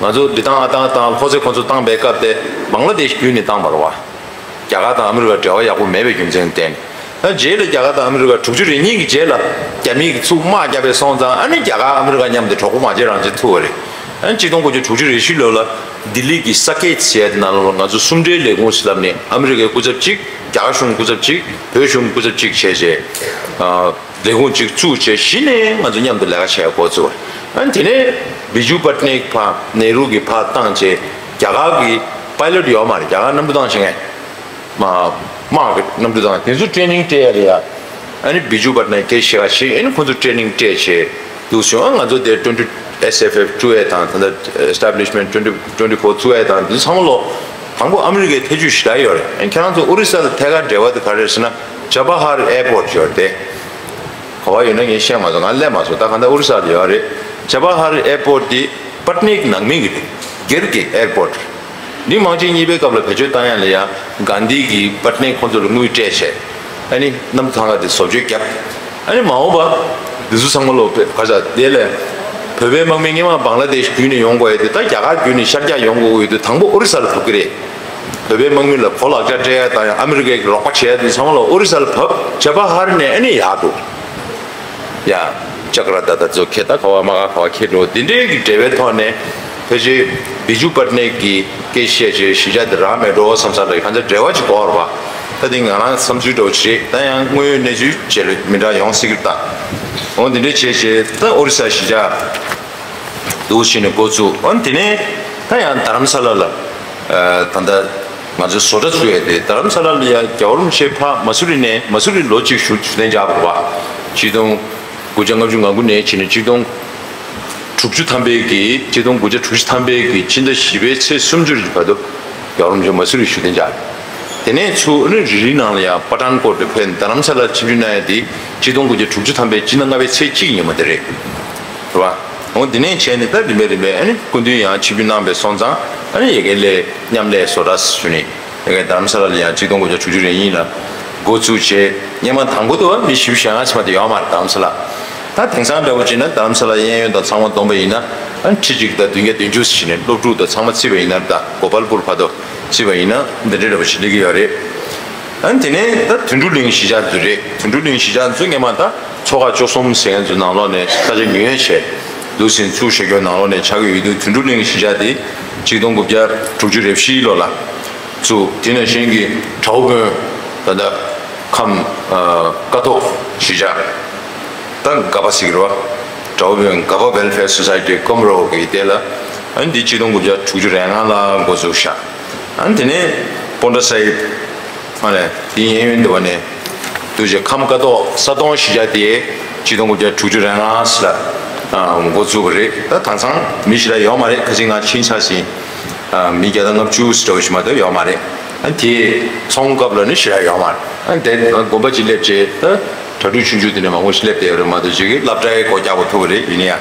ང་ཚོ་ལི་ཐང་ཨ་ཐང་དང་ལྷོ་སེ་ཁོ་ཚོ་བཏང་པའི་སྐབས་དེ་བང་ལ་དེཤ་བརྒྱུད་ནས་བཏང་པ་རེད་བ། རྒྱ་གར་དང་ཨ་མི་རི་ཀ་འབྲེལ་བ་ཡག་པོ་མེད་པའི་རྒྱུ་མཚན་བརྟེན། ཨ་རྗེས་ལ་རྒྱ་གར་དང་ཨ་མི་རི་ཀ་དྲུག་ཅུ་རེ་གཉིས་ཀྱི་རྗེས་ལ་རྒྱ་མིས་ཀྱིས་ཚུར་དམག་བརྒྱབ་པའི་སོང་ཙང་། ཨ་ནི་རྒྱ་གར་ཨ་མི་རི་ཀ་མཉམ་དུ་གྲོགས་པོ་མ་བྱེད་རང་བྱེད་ཐུབ་པ་རེད། ཨ་ནི་གཅིག་སྟོང་དགུ་བརྒྱ་དྲུག་ཅུ་རེ་བཞི་ལོ་ལ་ལྡི་ལི་གི་ས་ཀེད་ཟེར་ཡ་དེ་ནང་ལོགས་ལ་ང་ཚོ་གསུམ་སྒྲིལ་ལས་ཁུངས་ཟེར་ལབ་ནས་ཨ་མི་རི་ཀའི་སྐུ་ཚབ་གཅིག་རྒྱ་གར་གཞུང་སྐུ་ཚབ་གཅིག་བོད་གཞུང་སྐུ་ཚབ་གཅིག་བྱས་བྱས་ཨ་ལས་ཁུངས་གཅིག་བཙུགས་བྱས་གཞི་ནས་ང་ཚོ་མཉམ་དུ་ལས་ཀ་བྱེད་ཡ་འགོ་བཙུགས་པ་རེད། ཨ་ནི་དེ་ནས་བི་ཇུ་པཊ་ནེག་ཕར་ནེ་རུ་གིས་ཕར་བཏང་བྱས་རྒྱ་གར་གི་པའི་ལོཊ་ཡོད་མ་རེད། རྒྱ་གར་གནམ་གྲུ་བཏང་བྱེད་མཁན། དམག་དམག་གི་གནམ་གྲུ་དང་དེ་ཚོ་ཊེ་ནིང་སྤྲད་ཡ་རེད་ཡ། ཨ་ནི་བི་ཇུ་པཊ་ནེག་སྐད་བཤད་ཡ་བྱས། ཨ་ནི་ཁོ་ཚོ་ཊེ་ནིང་སྤྲད་བྱས་འདུག་སེ། ཨ་ང་ཚོ་དེ་ཊུ་ཝེན་ཊི་ཨེས་ཨེཕ་ཨེཕ་བཙུགས་ཡ་དང་། ད་ལྟ་ཨེ་སི་ཊེབ་ལིཤ་མེན་ཊི་ཊུ་ཝེན་ཊི་ཊུ་ཝེན་ཊི་ཕོར་བཙུགས་ཡ་དང་དེ་ཚོ་ཚང་མ་ལོ་དང་པོ་ཨ་མི་རི་ཀའི་ཐེ་ཇུས་ཞེ་དྲག་ཡོད་རེད། ཨ་ནི་ཁྱེད་རང་ཚོ་ཨོ་རི་ས་དང་ཐད་ཀར་འབྲེལ་བ་དེ་ག་རེ་རེད་ཟེར་ན། ཇ་བ་ཧར་ཨེར་པོར་ཊི་ཡོད་རེད་དེ། ག་བ་ཡོད་ན་ངས་བཤད་མ་སོང་། ང་སླེབས་མ་སོང་། ད་གང་ལྟར་ཨོ་རི་ས་ལ་ཡོད་རེད། ཇ་བ་ཧར་ཨེར་པོར་ཊི་འདི་པཊ་ནེག་ནང་མི་གི་རེད། སྒེར་གྱི་ཨེར་པོར་ཊི་རེད། འདི་དམག་ཆེན་གཉིས་པའི་སྐབས་ལ་བེད་སྤྱོད་བཏང་ཡ་ལ་ཡ་གྷན་དྷི་གིས་པཊ་ནེག་ཁོང་ཚོ་ལ་དངུལ་སྤྲད་བྱས། ཨ་ནི་གནམ་ཐང་ལ་དེ་བཟོ་བཅོས་བརྒྱབ། ཨ་ནི་མ་འོངས་པ་འདི་ཚོ་ཚང་མ་ལོ་བེ་ག་ས་དེ་ལས་བོད་པའི་དམག་མི་སྔོན་མ་བང་ལ་དེཤ་བརྒྱུད་ནས་ཡོང་དགོས་ཡ་དེ་ད་རྒྱ་གར་བརྒྱུད་ནས་ཤར་རྒྱག་ཡོང་དགོས་ཡོད་དུས་དང་པོ་ཨོ་རི་ས་ལ་བབས་ཀྱི་རེད། བོད་པའི་དམག་མི་ལ་གོ་ལག་ཆ་སྤྲད་ཡ་དང་ཡང་ཨ་མི་རི་ཀའི་རོགས་པ་བྱེད་ཡ་དེ་ཚང་མ་ལ་ཨོ་རི་ས་ལ་བབས། ཇ་བ་ཧར་ནས་ཨ་ནི་ཡར་འགྲོ། ཡ། ཅ་ཀ་ར་ཏ་ཏ་ཚོ་ཁེ་ད་ག་བ་མ་ག་ག་བ་ཁེ་འགྲོ། དེ་འདྲའི་གི་འབྲེལ་བའི་ཐོག་ནས་ཕལ་ཆེར་བི་ཇུ་པཊ་ནེག་གི་སྐད་བཤད་བྱས་གཞིས་ཆགས་དེ་རག་མེད་འགྲོ་བསམ་ས་ལ་གང་ཚ་འབྲེལ་བ་ཅིག་དགོས་རེད་བ། ད་དེ་ང་རང་བསམ་ཚུལ་འདྲ་བོ་ཅིག་རེད། ད་ཡང་དངོས་ཡོད་གནས་ཚུལ་བྱས་ལ་མི་འདྲ་ཡོང་སྲིད་ཀྱི་རེད་ད། འོ་དེ་འདྲའི་བྱས་བྱས་ད་ཨོ་རི་ས་གཞིས་ཆགས་འདུག་བྱས་ནས་འགོ་བཙུགས། འོ་དེ་ནས་ ད་ཡང་རྡ་རམ་ས་ལ་ལ་ད་ལྟ་ང་ཚོའི་བཟོ་གྲྭ་བཙུགས་ཡས་དེ། རྡ་རམ་ས་ལ་ལ་ཡ་རྒྱལ་བ་རིན་པོ་ཆེ་ཕ་མ་སུ་རི་ནས། མ་སུ་རི་ལོ་གཅིག་བཞུགས་བཞུགས་གདན་འཇགས་པ་རེད་བ། ཆིག་སྟོང་དགུ་བརྒྱ་ལྔ་བཅུ་ང་དགུ་ནས་བྱས་ནས་ཆིག་སྟོང་དྲུག་ཅུ་ཐམ་པའི་གི། ཆིག་སྟོང་དགུ་བརྒྱ་དྲུག་ཅུ་ཐམ་པའི་གི་ཕྱི་ཟླ་བཞི་པའི་ཚེས་སུམ་ཅུ་རེད་བར་དུ་རྒྱལ་བ་རིན་པོ་ཆེ་མ་སུ་རི་བཞུགས་གདན་འཇགས། དེ་ནས་ཚུར་ཨ་ནི་རི་རི་ནང་ལ་ཡང་པ་ཐན་ཀོཊ་ཕེབས། རྡ་རམ་ས་ལར་ཆིབས་བསྒྱུར་གནང་ཡ་དེ་ཆིག་སྟོང་དགུ་བརྒྱ་དྲུག་ཅུ་ཐམ་པའི་སྤྱི་ཟླ་ལྔ་པའི་ཚེས་གཅིག་ཉིན་མོ་དེ་རེད། རེད་བ། འོ་དེ་ནས་བྱས་ནས་ད་རིམ་པས་རིམ་པས་ཨ་ནི་སྐུ་མདུན་ཡང་ཆིབས་བསྒྱུར་གནང་བའི་སོང་ཙང་ཨ་ནི་ཡ་གི་ལས་མཉམ་ལས་བཟོ་གྲྭ་ཞུ་ནས། ཡ་གི་རྡ་རམ་ས་ལ་ལ་ཡང་ཆིག་སྟོང་དགུ་བརྒྱ་དྲུག་ཅུ་རེ་གཉིས་ལ་འགོ་བཙུགས་བྱས། སྔོན་མ་དང་པོ་དུ་བ་མི་བཞི་བཅུ་ཞེ་ལྔ་ཙམ་མ་གཏོགས་ཡོད་མ་རེད་རྡ་རམ་ས་ལ། ད་དེང་སང་འདྲ་བོ་བྱས་ན་རྡ་རམ་ས་ལ་གཡས་གཡོན་དང་ཚང་མ་བསྡོམས་པ་ཡིན་ན་ཨ་ནི་ཁྲི་གཅིག་དང་བདུན་བརྒྱ་བདུན་ཅུ་ཞིག་ནས་སློབ་ཕྲུག་དང་ཚང་མ་བརྩིས་པ་ཡིན་ན། ད་གོ་པལ་པུར་བར་དུ་བརྩིས་པ་ཡིན་ན་འདི་འདྲའི་འདྲ་བོ་ཞིག་སླེབས་ཀྱི་ཡོད་རེད། ཨ་ནི་དེ་ནས་ད་དོན་གྲུབ་གླིང་གཞིས་ཆགས་ཚོ་རེད། དོན་གྲུབ་གླིང་གཞིས་ཆགས་ཚོ་སྔོན་མ་ད་ཚོ་ཁག་བཅུ་གསུམ་ཟེར་མཁན་ཚོའི་ནང་ལོགས་ནས་ས་ཆ་ཉོས་བྱས་འདུག་ཟིན་ཚུགས་བཞག་རྒྱུའི་ནང་ལོགས་ནས་ཆགས་ཀྱི་ཡོད་དུས། དོན་གྲུབ་གླིང་གཞིས་ཆགས་དེ་ཆིག་སྟོང་དགུ་བརྒྱ་དྲུག་ཅུ་རེ་བཞིའི་ལོ་ལ་བཙུགས། དེ་ནང་བཞིན་གྱི་བྲག་འོག་དཔོན་ད་ལྟ་ཁམས་ཀ་ཐོག་གཞིས་ཆགས། ད་ག་པ་ཟེར་གྱི་རེད་བ། བྲག་འོག་དཔོན་ག་པ་ཝེལ་ཕེར་སོ་སའི་ཊི་ཀོམ་རོ་གི་དེ་ལ། ཨ་ནི་འདི་ཆིག་སྟོང་དགུ་བརྒྱ་དྲུག་ཅུ་རེ་ལྔ་ལ་འགོ་བཙུགས་ཤག་ཨ་ནི་དེ་ནས་པོན་ཊ་སཱ་ཧིབ། ཨ་ནི་དེའི་གཡས་གཡོན་དུ་བ་ནས་འདུག་བྱས་ཁམས་ཀ་ཐོག་ས་སྟོང་གཞིས་ཆགས་དེ་ཆིག་སྟོང་དགུ་བརྒྱ་དྲུག་ཅུ་རེ་ལྔ་ལ་འགོ་བཙུགས་པ་རེད། ད་དེང་སང་མི་ཞེ་དྲག་ཡོད་མ་རེད། ཁ་ཅིག་ང་ཕྱིན་ཚར་ཟིན། མི་བརྒྱ་དང་ལྔ་བཅུ་ཙམ་འདྲ་བོ་ཞིག་མ་གཏོགས་ཡོད་མ་རེད། ཨ་ནི་དེ་ཚོང་སྐབས་ལ་ནི་ཞེ་དྲག་ཡོད་མ་རེད། ཨ་ནི་དེ་དགོན་པ་ཅིག་སླེབས་བྱས་ད་གྲྭ་ཕྲུག་ཆུང་ཆུང་དེ་འདྲ་མང་པོ་ཞིག་སླེབས་བསྡད་ཡོད་རེད་མ་གཏོགས། ཅིག་གིས་སློབ་གྲྭའི་སྒོ་རྒྱག་པ་ཐུབ་པ་རེད། ཡིན་ན་ཡང་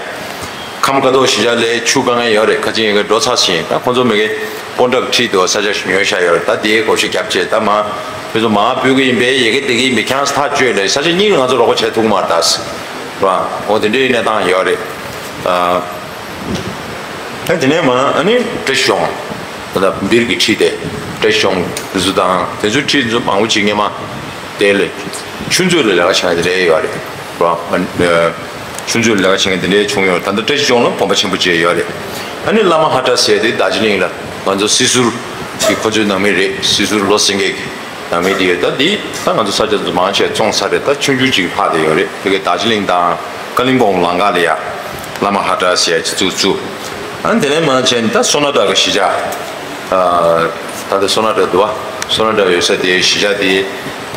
ཁམས་ཀ་ཐོག་གཞིས་ཆགས་ལ་ཆུ་དཀའ་ངལ་ཡོད་རེད། ཁ་ཅིག་ཡིན་གྱི་འགྲོ་ཚར་ཟིན། ད་ཁོང་ཚོ་མི་གི་པོན་ཊ་གི་འཁྲིས་དུ་ས་ཆ་ཞིག་ཉོས་བཞག་ཡོད་རེད། ད་དེའི་བགོ་བཤའ་བརྒྱབ་བྱས་ད་མ་ཁྱོད་ཚོ་མར་སྤོ་གི་ཡིན་པས། ཡ་གི་དེ་གི་ཡིན་པས། ཁྱེད་རང་ཚོ་ཐག་གཅོད་ལས། ས་ཆ་གཉིས་ང་ཚོ་རོགས་པ་བྱེད་ཐུབ་ཀྱི་མ་རེད་ད་ཟེར། རེད་བ། འོ་དེ་འདྲའི་གནས་སྟངས་ཡོད་རེད། ཨ། ཨ་དེ་ནས་མ་ཨ་ནི་བཀྲ་ཤིས་ལྗོངས། ད་ལྟ་སྦིར་གྱི་འཁྲིས་དེ། བཀྲ་ཤིས་ལྗོངས་དེ་ཚོ་དང་དེ་ཚོའི་འཁྲིས་ཚོ་མང་པོ་ཅིག་སྔོན་མ་དེ་ལས་ཆུ་མཛོད་ལ་ལས་ཀ་བྱེད་མཁན་དེ་འདྲ་ཡོད་རེད། རེད་བ། ཨ་ཆུ་མཛོད་ལ་ལས་ཀ་བྱེད་མཁན་དེ་འདྲའི་བྱུང་ཡོད་རེད། ད་ལྟ་བཀྲ་ཤིས་ལྗོངས་ལ་དགོན་པ་ཆེན་པོ་ཅིག་ཡོད་རེད། ཨ་ནི་བླ་མ་ཧ་ཏྲ་ཟེར་དེ་རྡོ་རྗེ་གླིང་ལ་ང་ཚོ་སྲིད་ཟུར་གྱི་ཁོ་ཚོའི་ནང་མི་རེད། སྲིད་ཟུར་བློ་སེང་གེ་གི་ནང་མི་དེ་ཡོད། ད་འདི་ད་ང་ཚོ་ས་ཆ་ཚོ་མང་ཆེ་བཙོངས་ཚར་རེད། ད་ཆུང་ཆུང་ཅིག་ལྷག་བསྡད་ཡོད་རེད། དེ་གའི་རྡོ་རྗེ་གླིང་དང་ཀ་ལིམ་པོང་ལམ་ཁ་ལ་ཡ་བླ་མ་ཧ་ཏྲ་ཟེར་ཡ་ཅིག་བཙུགས་བཙུགས། ཨ་ནི་དེ་ནས་མར་བྱས་ནས་ད་སོ་ན་ཊ་གི་གཞིས་ཆགས། ཨ་ད་ལྟ་སོ་ན་ཊ་འདུག་བ། སོ་ན་ཊ་ཡོད་ས་དེའི་གཞིས་ཆགས་དེ་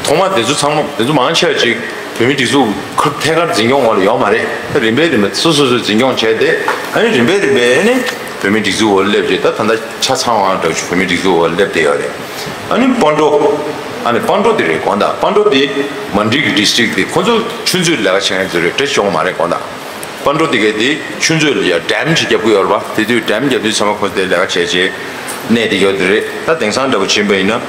ཐོག་མ་དེ་ཚོ་ཚང་མ་དེ་ཚོ་མང་ཆེ་བ་ཅིག་བོད་མིའི་སྒྲིག་འཛུགས་ཁུར་ཐད་ཀར་འཛིན་སྐྱོང་འོག་ལ་ཡོད་མ་རེད། ད་རིམ་པས་རིམ་པས་སོ་སོ་སོས་འཛིན་སྐྱོང་བྱས་ཏེ། ཨ་ནི་རིམ་པས་རིམ་པས་ཨ་ནི་བོད་མིའི་སྒྲིག་འཛུགས་འོག་སླེབས་རྗེས་ད་ད་ལྟ་ཆ་ཚང་བ་འདྲ་བོ་ཞིག་བོད་མིའི་སྒྲིག་འཛུགས་འོག་སླེབས་བསྡད་ཡོད་རེད། ཨ་ནི་སྤ་གྲོ། ཨ་ནི་སྤ་གྲོ་དེ་རེད་དགོངས་དག་སྤ་གྲོ་དེ་མན་ཌི་གི་ཌི་སི་ཊིག་དེ་ཁོ་ཚོ་ཆུ་མཛོད་ལས་ཀ་བྱེད་མཁན་ཚོ་རེད། བཀྲ་ཤིས་ལྗོངས་མ་རེད་དགོངས་དག་སྤ་གྲོ་དེ་གའི་དེ་ཆུ་མཛོད་ལ་ཡ་ཌེམ་ཅིག་རྒྱབ་ཀྱི་ཡོད་རེད་པ། དེ་དུས་ཌེམ་རྒྱབ་དུས་ཚང་མ་ཁོ་ཚོ་དེ་ལས་ཀ་བྱས་རྗེས་གནས་དེ་ཡོད་དེ་རེད། ད་དེང་སང་འདྲ་པོ་ཕྱིན་པ་ཡིན་ན་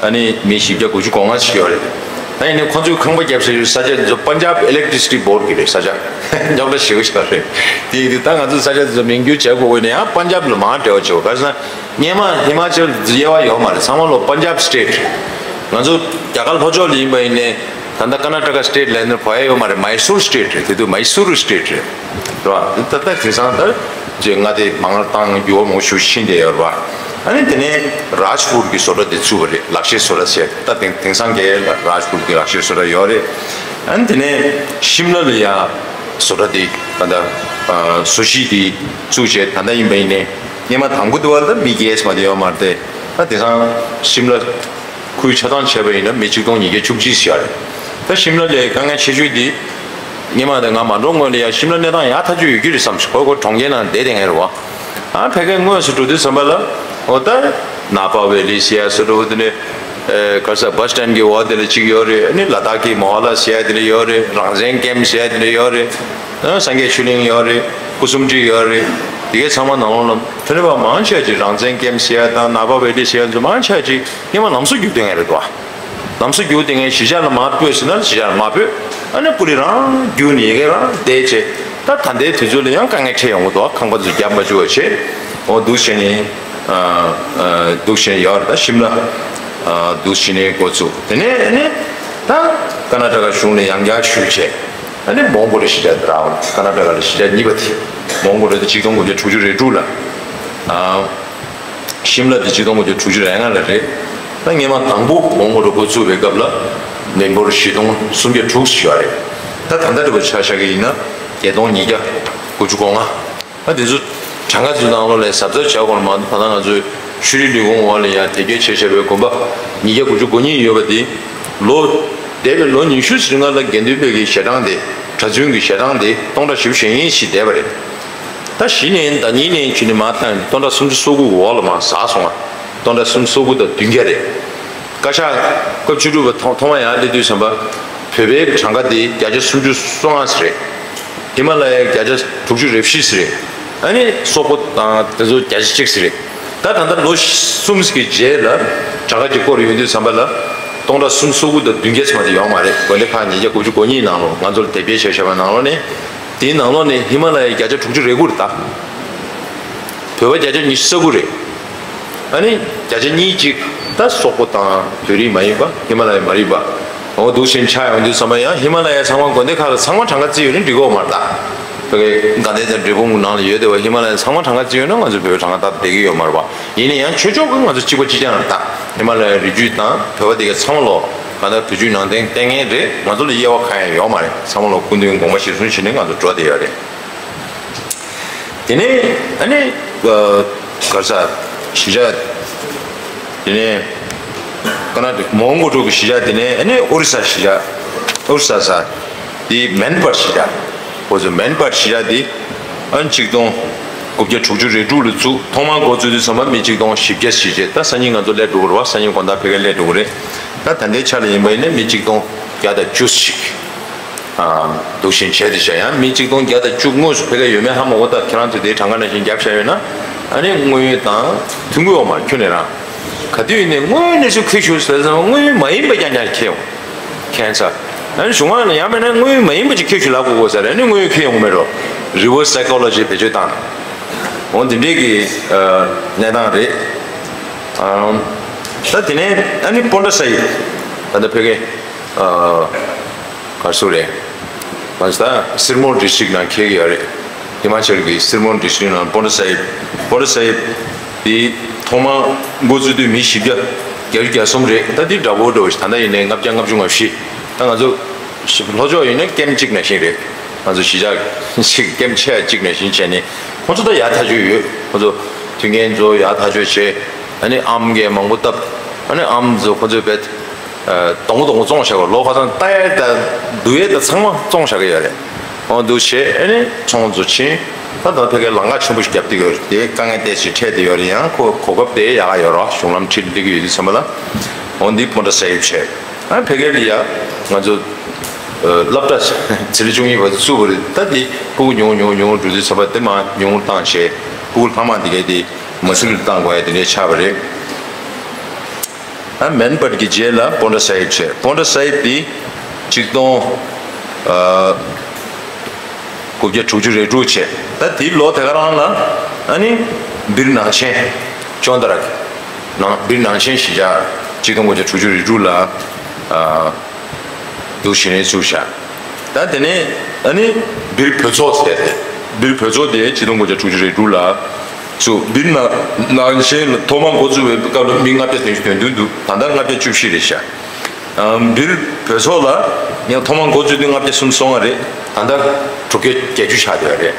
ཨ་ནི་མི་བཞི་བརྒྱ་དགུ་བཅུ་གོ་ལྔ་ཞིག་ཡོད་རེད། ད་ཡིན་ནའི་ཁོ་ཚོས་ཁང་པ་བརྒྱབ་ས་ཡོད་ས་ཆ་དེ་ཚོ་པན་ཇབ་ཨི་ལེག་ཊི་སི་ཊི་བྷོར་གི་རེད། ས་ཆ་རྙོག་དྲ་ཞེ་པོ་ཞིག་རེད། དེ་ཡིན་དུས་ད་ང་ཚོ་ས་ཆ་དེ་ཚོ་མིང་བསྒྱུར་བྱེད་དགོས་པ་ཡིན་ན་ཡང་པན་ཇབ་ལ་མར་འབྲེལ་བ་བྱེད་དགོས། ག་རེ་ཟེར་ན། སྔོན་མ་ཧི་མ་ཅལ་དབྱེ་བ་ཡོད་མ་རེད། ཚང་མ་ལོ་པན་ཇབ་སི་ཊེ་ཊི་རེད། ང་ཚོ་རྒྱ་གར་ལྷོ་ཕྱོགས་ལ་ཡིན་པ་ཡིན་ནའི་ད་ལྟ་ཀར་ནཱ་ཊ་ཀ་སི་ཊེ་ཊི་ལབ་ནས་གོ་ཡ་ཡོད་མ་རེད། མའི་སུར་སི་ཊེ་ཊི་རེད། དེ་དུས་མའི་སུར་སི་ཊེ་ཊི་རེད། རེད་བ། ད་ལྟ་དེང་སང་ད་ཅེ་མངའ་སྡེ་མང་རུ་བཏང་འགྱུར་བ་མང་པོ་ཞིག་ཕྱིན་བསྡད་ཡོད་རེད་བ། ཨ་ནི་དེ་ནས་རཱཇ་པུར་གྱི་བཟོ་གྲྭ་དེ་བཙུགས་པ་རེད། ལག་ཤེས་བཟོ་གྲྭ་ཟེར། ད་དེང་དེང་སང་གའི་རཱཇ་པུར་གྱི་ལག་ཤེས་བཟོ་གྲྭ་ཡོད་རེད། ཨ་ནི་དེ་ནས་ཤིམ་ལ་ལ་ཡ་བཟོ་གྲྭ་དེ་ད་ལྟ་བཟོ་གཞིས་དེ་བཙུགས་བྱས་ད་ལྟ་ཡིན་པ་ཡིན་ནའི་སྔོན་མ་དང་པོ་དུ་བ་ད་མི་རྒས་མ་དེ་ཡོད་མ་རེད་དེ། ད་དེང་སང་ཤིམ་ལ་ཁུལ་ཆ་ཚང་བྱས་པ་ཡིན་ན་མི་ཆིག་སྟོང་ཉིས་བརྒྱ་བཅུ་གཅིག་ཞིག་ཡོད་རེད། ད་ཤིམ་ལ་ལའི་དཀའ་ངལ་ཆེ་ཤོས་དེ་སྔོན་མ་དང་ང་མ་འགྲོ་སྔོན་ལ་ཡ་ཤིམ་ལ་གནས་སྟངས་ཡག་ཐག་ཆོད་ཡོད་རྒྱུ་རེད་བསམ་སོང་། ཁོ་ཁོ་གྲོང་ཁྱེར་ནང་བསྡད་བསྡད་མཁན་རེད་བ། ཨ་ཕ་གིར་དངོས་སུ་འགྲོ་དུས་ཙམ་པ་ལ་འོ་ད་ནཱ་པ་ཝེ་ལི་ཟེར་ཡ་བཟོ་འདྲ་བོ་དེ་ནས་ཨེ་ག་རེ་ཟེར་བྷ་སི་སི་ཊེན་གྱི་འོག་དེ་ལ་གཅིག་ཡོད་རེད། ཨ་ནི་ལ་དྭགས་ཀྱི་མོ་ཧ་ལ་ཟེར་ཡ་དེ་ལ་ཡོད་རེད། རང་བཙན་ཀེམ་ཟེར་ཡ་དེ་ལ་ཡོད་རེད། ཨ་སངས་རྒྱས་ཆོས་གླིང་ཡོད་རེད། སྐུ་གསུམ་སྒྲིག་ཡོད་རེད། དེ་གའི་ཚང་མ་ནང་ལོགས་ལ་ཕན་པ་མང་ཆེ་ཅིག་རང་བཙན་ཀེམ་ཟེར་ཡ་དང་ནཱ་པ་ཝེ་ལི་ཟེར་ཡ་ཚོ་མང་ཆེ་ཅིག་སྔོན་མ་ལམ་བཟོ་རྒྱུག་བསྡད་མཁན་རེད་དོ། ལམ་བཟོ་རྒྱུག་བསྡད་མཁན་གཞིས་ཆགས་ལ་མར་སྤོས་ཟེར་ན་གཞིས་ཆགས་ལ་མར་སྤོས། ཨ་ནི་པུ་རི་རང་རྒྱུག་ནས་ཡ་གི་རང་བསྡད་བྱས། ད་ད་ལྟའི་དུས་ཚོད་ལ་ཡང་དཀའ་ངལ་འཕྲད་ཡོང་གི་འདུག་ཁང་པ་ཚོ་བརྒྱབ་མ་བཅུག་པ་བྱས། འོ་འདུག་བྱས་ནས་ཨ་ཨ་འདུག་བྱས་ནས་ཡོད་རེད། ད་ཤིམ་ལ་ཨ་འདུག་བྱས་ནས་འགོ་བཙུགས། དེ་ནས་ཨ་ནི་ད་ཀར་ནཱ་ཊ་ཀ་གཞུང་ནས་ཡང་བསྐྱར་ཞུས་བྱས། ཨ་ནི་མོན་གྷོ་རུ་གཞིས་ཆགས་དེ་རག་པ་རེད། ཀར་ནཱ་ཊ་ཀ་ལ་གཞིས་ཆགས་གཉིས་པ་དེ། མོན་གྷོ་རུ་དེ་ཆིག་སྟོང་དགུ་བརྒྱ་དྲུག་ཅུ་རེ་དྲུག་ལ། ཨ། ཤིམ་ལ་དེ་ཆིག་སྟོང་དགུ་བརྒྱ་དྲུག་ཅུ་རེ་ལྔ་ལ་རེད། ད་སྔོན་མ་དང་པོ་མོན་གྷོ་རུ་འགོ་བཙུགས་པའི་སྐབས་ལ་མི་འབོར་བཞི་སྟོང་སུམ་བརྒྱ་དྲུག་ཅུ་ཡོད་རེད། ད་ད་ལྟ་འདྲ་པོ་ཆ་བཞག་གི་ཡིན་ན་བརྒྱད་སྟོང་ཉིས་བརྒྱ་དགུ་བཅུ་གོ་ལྔ། ད་དེ་ཚོ་ གྲངས་ཀ་ཚོའི་ནང་ལོགས་ལ་གཟབ་གཟབ་བྱ་དགོས་མ་གཏོགས། ད་ལྟ་ང་ཚོའི་ཤུལ་རིས་ལས་ཁུངས་འོག་ལ་ཡང་དེབ་སྐྱེལ་བྱས་བཞག་པའི་དགོན་པ་ཉིས་བརྒྱ་དགུ་བཅུ་གོ་གཉིས་ཡོད་པ་དེ། ལོ་འདས་པའི་ལོ་ཉི་ཤུ་ཙམ་སྔོན་ལ་དགེ་འདུན་པའི་གི་ཞལ་གྲངས་དེ། གྲྭ་བཙུན་གྱི་ཞལ་གྲངས་དེ་སྟོང་ཕྲག་བཞི་བཅུ་ཞེ་གཉིས་ཤིག་བསྡད་པ་རེད། ད་གཞི་ནས་ཟླ་ཉིན་ནས་བྱས་ནས་མར་བཏང་ནས་སྟོང་ཕྲག་སུམ་ཅུ་སོ་དགུ་གི་འོག་ལ་མར་ཟག་སོང་བ། སྟོང་ཕྲག་སུམ་ཅུ་སོ་དགུ་དང་བདུན་བརྒྱ་རེད། བཀའ་ཤག་སྐབས་བཅུ་དྲུག་པ་ཐོག་ཐོག་མ་ཡར་སླེབས་དུས་ཙམ་པ། བོད་པའི་གྲངས་ཀ་དེ་བརྒྱ་ཆ་སུམ་ཅུ་སོ་ལྔ་ཙམ་རེད། ཧི་མ་ལ་ཡའི་བརྒྱ་ཆ་དྲུག་ཅུ་རེ་བཞི་ཙམ་རེད། ཨ་ནི་སོག་པོ་དང་དེ་ཚོ་བརྒྱ་ཆ་གཅིག་ཙམ་རེད། ད་ད་ལྟ་ལོ་གསུམ་གྱི་རྗེས་ལ་གྲངས་ཀ་གཅིག་སྐོར་ཡོང་དུས་ཙམ་པ་ལ། སྟོང་ཕྲག་སུམ་ཅུ་སོ་དགུ་དང་བདུན་བརྒྱ་ཙམ་དེ་ཡོད་མ་རེད། དགོན་སྡེ་ཁག་ཉིས་བརྒྱ་དགུ་བཅུ་གོ་གཉིས་ནང་ལོགས། ང་ཚོར་དེབ་སྐྱེལ་བྱས་བཞག་པའི་ནང་ལོགས་ནས། དེའི་ནང་ལོགས་ནས་ཧི་མ་ལ་ཡའི་བརྒྱ་ཆ་དྲུག་ཅུ་རེ་དགུ་རེད་ད། བོད་པ་བརྒྱ་ཆ་ཉི་ཤུ་རྩ་དགུ་རེད། ཨ་ནི་བརྒྱ་ཆ་གཉིས་གཅིག་ད་སོག་པོ་དང་བོད་རིགས་མ་ཡིན་པ། ཧི་མ་ལ་ཡ་མ་རིག་པ། འོ་འདུག་སེ་ཆགས་ཡོང་དུས་ཙམ་པ་ཡང་ཧི་མ་ལ་ཡའི་ཚང་མ་དགོན་སྡེ་ཁག་ལ་ཚང་མ་གྲངས་ཀ་བརྩིས་ཡོད་ན་འགྲིག་གི་ཡོད་མ་རེད་ད། བོད་ཀྱི་དགའ་ལྡན་དང་འབྲས་སྤུངས་ནང་ལ་ཡོད་བསྡད་པ་ཧི་མ་ལ་ཡའི་ཚང་མ་གྲངས་ཀ་བརྩིས་ཡོད་ན་ང་ཚོ་བོད་པའི་གྲངས་ཀ་ཏག་ཏག་བསྡད་ཀྱི་ཡོད་མ་རེད་པ། ཡིན་ན་ཡང་ཆོས་ཕྱོགས་ཀྱི་ང་ཚོ་གཅིག་པ་གཅིག་རྐྱང་རེད་ད། ཧི་མ་ལ་ཡའི་རི་རྒྱུད་དང་བོད་པ་དེ་ག་ཚང་མ་ལོ་གང་ལྟར་བོད་བརྒྱུད་ནང་བསྟན་བསྟེན་མཁན་རེད། ང་ཚོ་ལ་དབྱེ་བ་གང་ཡང་ཡོད་མ་རེད། ཚང་མ་ལོ་སྐུ་མདུན་དགོངས་པ་གཞིར་བཟུང་བྱས་ནས་ང་ཚོ་འགྲོ་བསྡད་ཡོད་རེད། དེ་ནས་ཨ་ནི་ག་རེ་ཟ། གཞིས་ཆགས། དེ་ནས་ཀར་ནཱ་ཊ་ཀ་མོན་གྷོ་ཕྱོགས་ཀྱི་གཞིས་ཆགས། དེ་ནས་ཨ་ནི་ཨོ་རི་ས་གཞིས་ཆགས། ཨོ་རི་ས་ས། དེ་མན་པར་གཞིས་ཆགས། ཁོ་ཚོ་མན་པར་གཞིས་ཆགས་དེ་ཨ་ནི་གཅིག་སྟོང་དགུ་བརྒྱ་དྲུག་ཅུ་རེ་དྲུག་ལ་བཙུགས། ཐོག་མར་འགོ་བཙུགས་དུས་ཙམ་པ་མི་གཅིག་སྟོང་བཞི་བརྒྱ་ཞིག་བྱས། ད་སང་ཉིན་ང་ཚོ་སླེབས་འགྲོ་གི་རེད་པ། སང་ཉིན་དགོང་དག་ཕ་གིར་སླེབས་འགྲོ་གི་རེད། ད་ད་ལྟའི་ཆ་ལ་ཡིན་པ་ཡིན་ན་མི་གཅིག་སྟོང་བརྒྱ་དང་བཅུ་ཞིག་འདུག་བཞིན་བྱས་ཏེ་བཞག། ཡང་མི་གཅིག་སྟོང་བརྒྱ་དང་བཅུ་དངོས་སུ་ཕ་གིར་ཡོད་མེད་ཧ་མ་གོ། ད་ཁྱེད་རང་ཚོས་དེའི་གྲངས་ཀ་ནང་བཞིན་བརྒྱབ་བཞག་ཡོད་ན། ཨ་ནི་དངོས་ཡོད་དང་མཐུན་གྱི་ཡོད་མ་རེད། ཁྱོན་ནས་རང་ག་དུས་ཡིན་ནའི་དངོས་ཡོད་གནས་ཚུལ་ཁྱེར་ཤོག་ཟེར་ཙང་། དངོས་ཡོད་མ་ཡིན་པ་རྐྱང་རྐྱང་ཁྱེར་ཡོང་། ཁྱད་མཚར། ཨ་ནི་གཞུང་ལ་ཡང་མིན་ན་དངོས་ཡོད་མ་ཡིན་པ་ཅིག་ཁྱེར་ཤོག་ལབ་དགོས་དགོས་ས་རེད། ཨ་ནི་དངོས་ཡོད་ཁྱེར་ཡོང་གི་མེད་འགྲོ། རི་ཝར་སི་སའི་ཀོ་ལོ་ཇི་བེད་སྤྱོད་བཏང་། འོ་འདི་འདྲའི་གི་ཨ་གནས་སྟངས་རེད། ཨ་ད་དེ་ནས་ཨ་ནི་པོན་ཏྲ་སཱ་ཧིབ། ད་ལྟ་ཕ་གི་ཨ་ག་རེ་ཟེར་རེད། ང་ཚོ་ད་སིར་མོར་ཌི་སི་ཊྲིཀ་ནང་འཁེལ་གྱི་ཡོད་རེད། ཧི་མ་ཅལ་གྱི་སིར་མོར་ཌི་སི་ཊྲིཀ་ནང་པོན་ཏྲ་སཱ་ཧིབ། པོན་ཏྲ་སཱ་ཧིབ་དེ་ཐོག་མ་འགོ་བཙུགས་དུས་མི་བཞི་བརྒྱ་བརྒྱད་ཅུ་གྱ་གསུམ་རེད། ད་དེ་འདྲ་པོ་འགྲོ་བ་ཞིག། ད་ལྟ་ཡིན་ནའི་ལྔ་བརྒྱ་ལྔ་བཅུ་ང་བཞི། ད་ང་ཚོ་ལྷོ་ཕྱོགས་ཡིན་ན་ཀེམ་གཅིག་ནང་བཞིན་རེད། ང་ཚོ་གཞིས་ཆགས་གཅིག་ཀེམ་ཆེ་ཡ་གཅིག་ནང་བཞིན་བྱས་ནས། ཁོང་ཚོ་ད་ཡར་ཐག་ཆོད་ཡོད། ཁོང་ཚོ་མཐུན་རྐྱེན་ཚོ་ཡར་ཐག་ཆོད་བྱས། ཨ་ནི་ཨམ་གྱི་མང་པོ་བཏབ། ཨ་ནི་ཨམ་ཚོ་ཁོང་ཚོས་བེད་ཨ་སྡོང་པོ་སྡོང་པོ་བཙོང་བཞག་གོ། ལོ་ཁ་སང་ལྟ་ཡས་དང་བསྡུ་ཡས་དང་ཚང་མ་བཙོང་བཞག་གི་ཡོད་རེད། འོ་འདུག་བྱས། ཨ་ནི་ཚོང་ཚོ་ཕྱིན། ད་ད་ཕ་གིར་ལམ་ཁ་ཆེན་པོ་ཞིག་བརྒྱབ་བསྡད་ཡོད་རེད། དེ་དཀའ་ངལ་ཏོག་ཙམ་འཕྲད་བསྡད་ཡོད་རེད། ཡང་ཁོ་གོ་སྐབས་དེ་ཡག་ག་ཡོད་རེད། གཞུང་ལམ་འཁྲིད་སླེབས་ཀྱི་ཡོད་དུས་ཙམ་པ་ལ། འོ་འདི་པོན་ཏྲ་སཱ་ཧིབ་བྱས། ཨ་ཕ་གིར་ལ་ཡ་ང་ཚོ་ཨ་སློབ་གྲྭ་ཚེ་རིང་བཅུ་གཉིས་པ་བཙུགས་པ་རེད། ད་དེ་ཕྲུ་གུ་ཉུང་ཉུང་ཉུང་འགྲོ་དུས་ཙམ་པ་དེ་མར་ཉུང་བཏང་བྱས། ཕྲུ་གུ་ལྷག་མ་དེ་གའི་དེ་མ་སུ་རི་ལ་བཏང་དགོས་ཡ་དེ་འདྲ་ཆགས་པ་རེད། ཨ་མན་པར་གྱི་རྗེས་ལ་པོན་ཏྲ་སཱ་ཧིབ་བྱས། པོན་ཏྲ་སཱ་ཧིབ་དེ་གཅིག་སྟོང་ཨ་དགུ་བརྒྱ་དྲུག་ཅུ་རེ་དྲུག་བྱས། ད་དེའི་ལོ་དེ་ག་རང་ལ་ཨ་ནི་སྦིར་ནང་ཆེན་ཅོན་ཏ་ར་གི་ནང་སྦིར་ནང་ཆེན་གཞིས་ཆགས་གཅིག་སྟོང་དགུ་བརྒྱ་དྲུག་ཅུ་རེ་དྲུག་ལ་ཨ་འདུག་བྱས་ནས་བཙུགས་བཞག། ད་དེ་ནས་ཨ་ནི་སྦིར་བོད་ཚོགས་ཟེར་ཏེ། སྦིར་བོད་ཚོགས་དེ་གཅིག་སྟོང་དགུ་བརྒྱ་དྲུག་ཅུ་རེ་དྲུག་ལ་བཙུགས། སྦིར་ནང་ནང་ཆེན་ཐོག་མ་འགོ་བཙུགས་པའི་སྐབས་ལ་མི་ལྔ་བརྒྱ་དོན་བདུན་འདུག། ད་ལྟ་ལྔ་བརྒྱ་བཅུ་བཞི་རེད་ཤག། ཨ་སྦིར་བོད་ཚོགས་ལ་ཡང་ཐོག་མ་འགོ་བཙུགས་དུས་ལྔ་བརྒྱ་སུམ་ཅུ་སོ་ལྔ་རེད། ད་ལྟ་དྲུག་བརྒྱ་བརྒྱད་ཅུ་ཆགས་བསྡད་པ་རེད།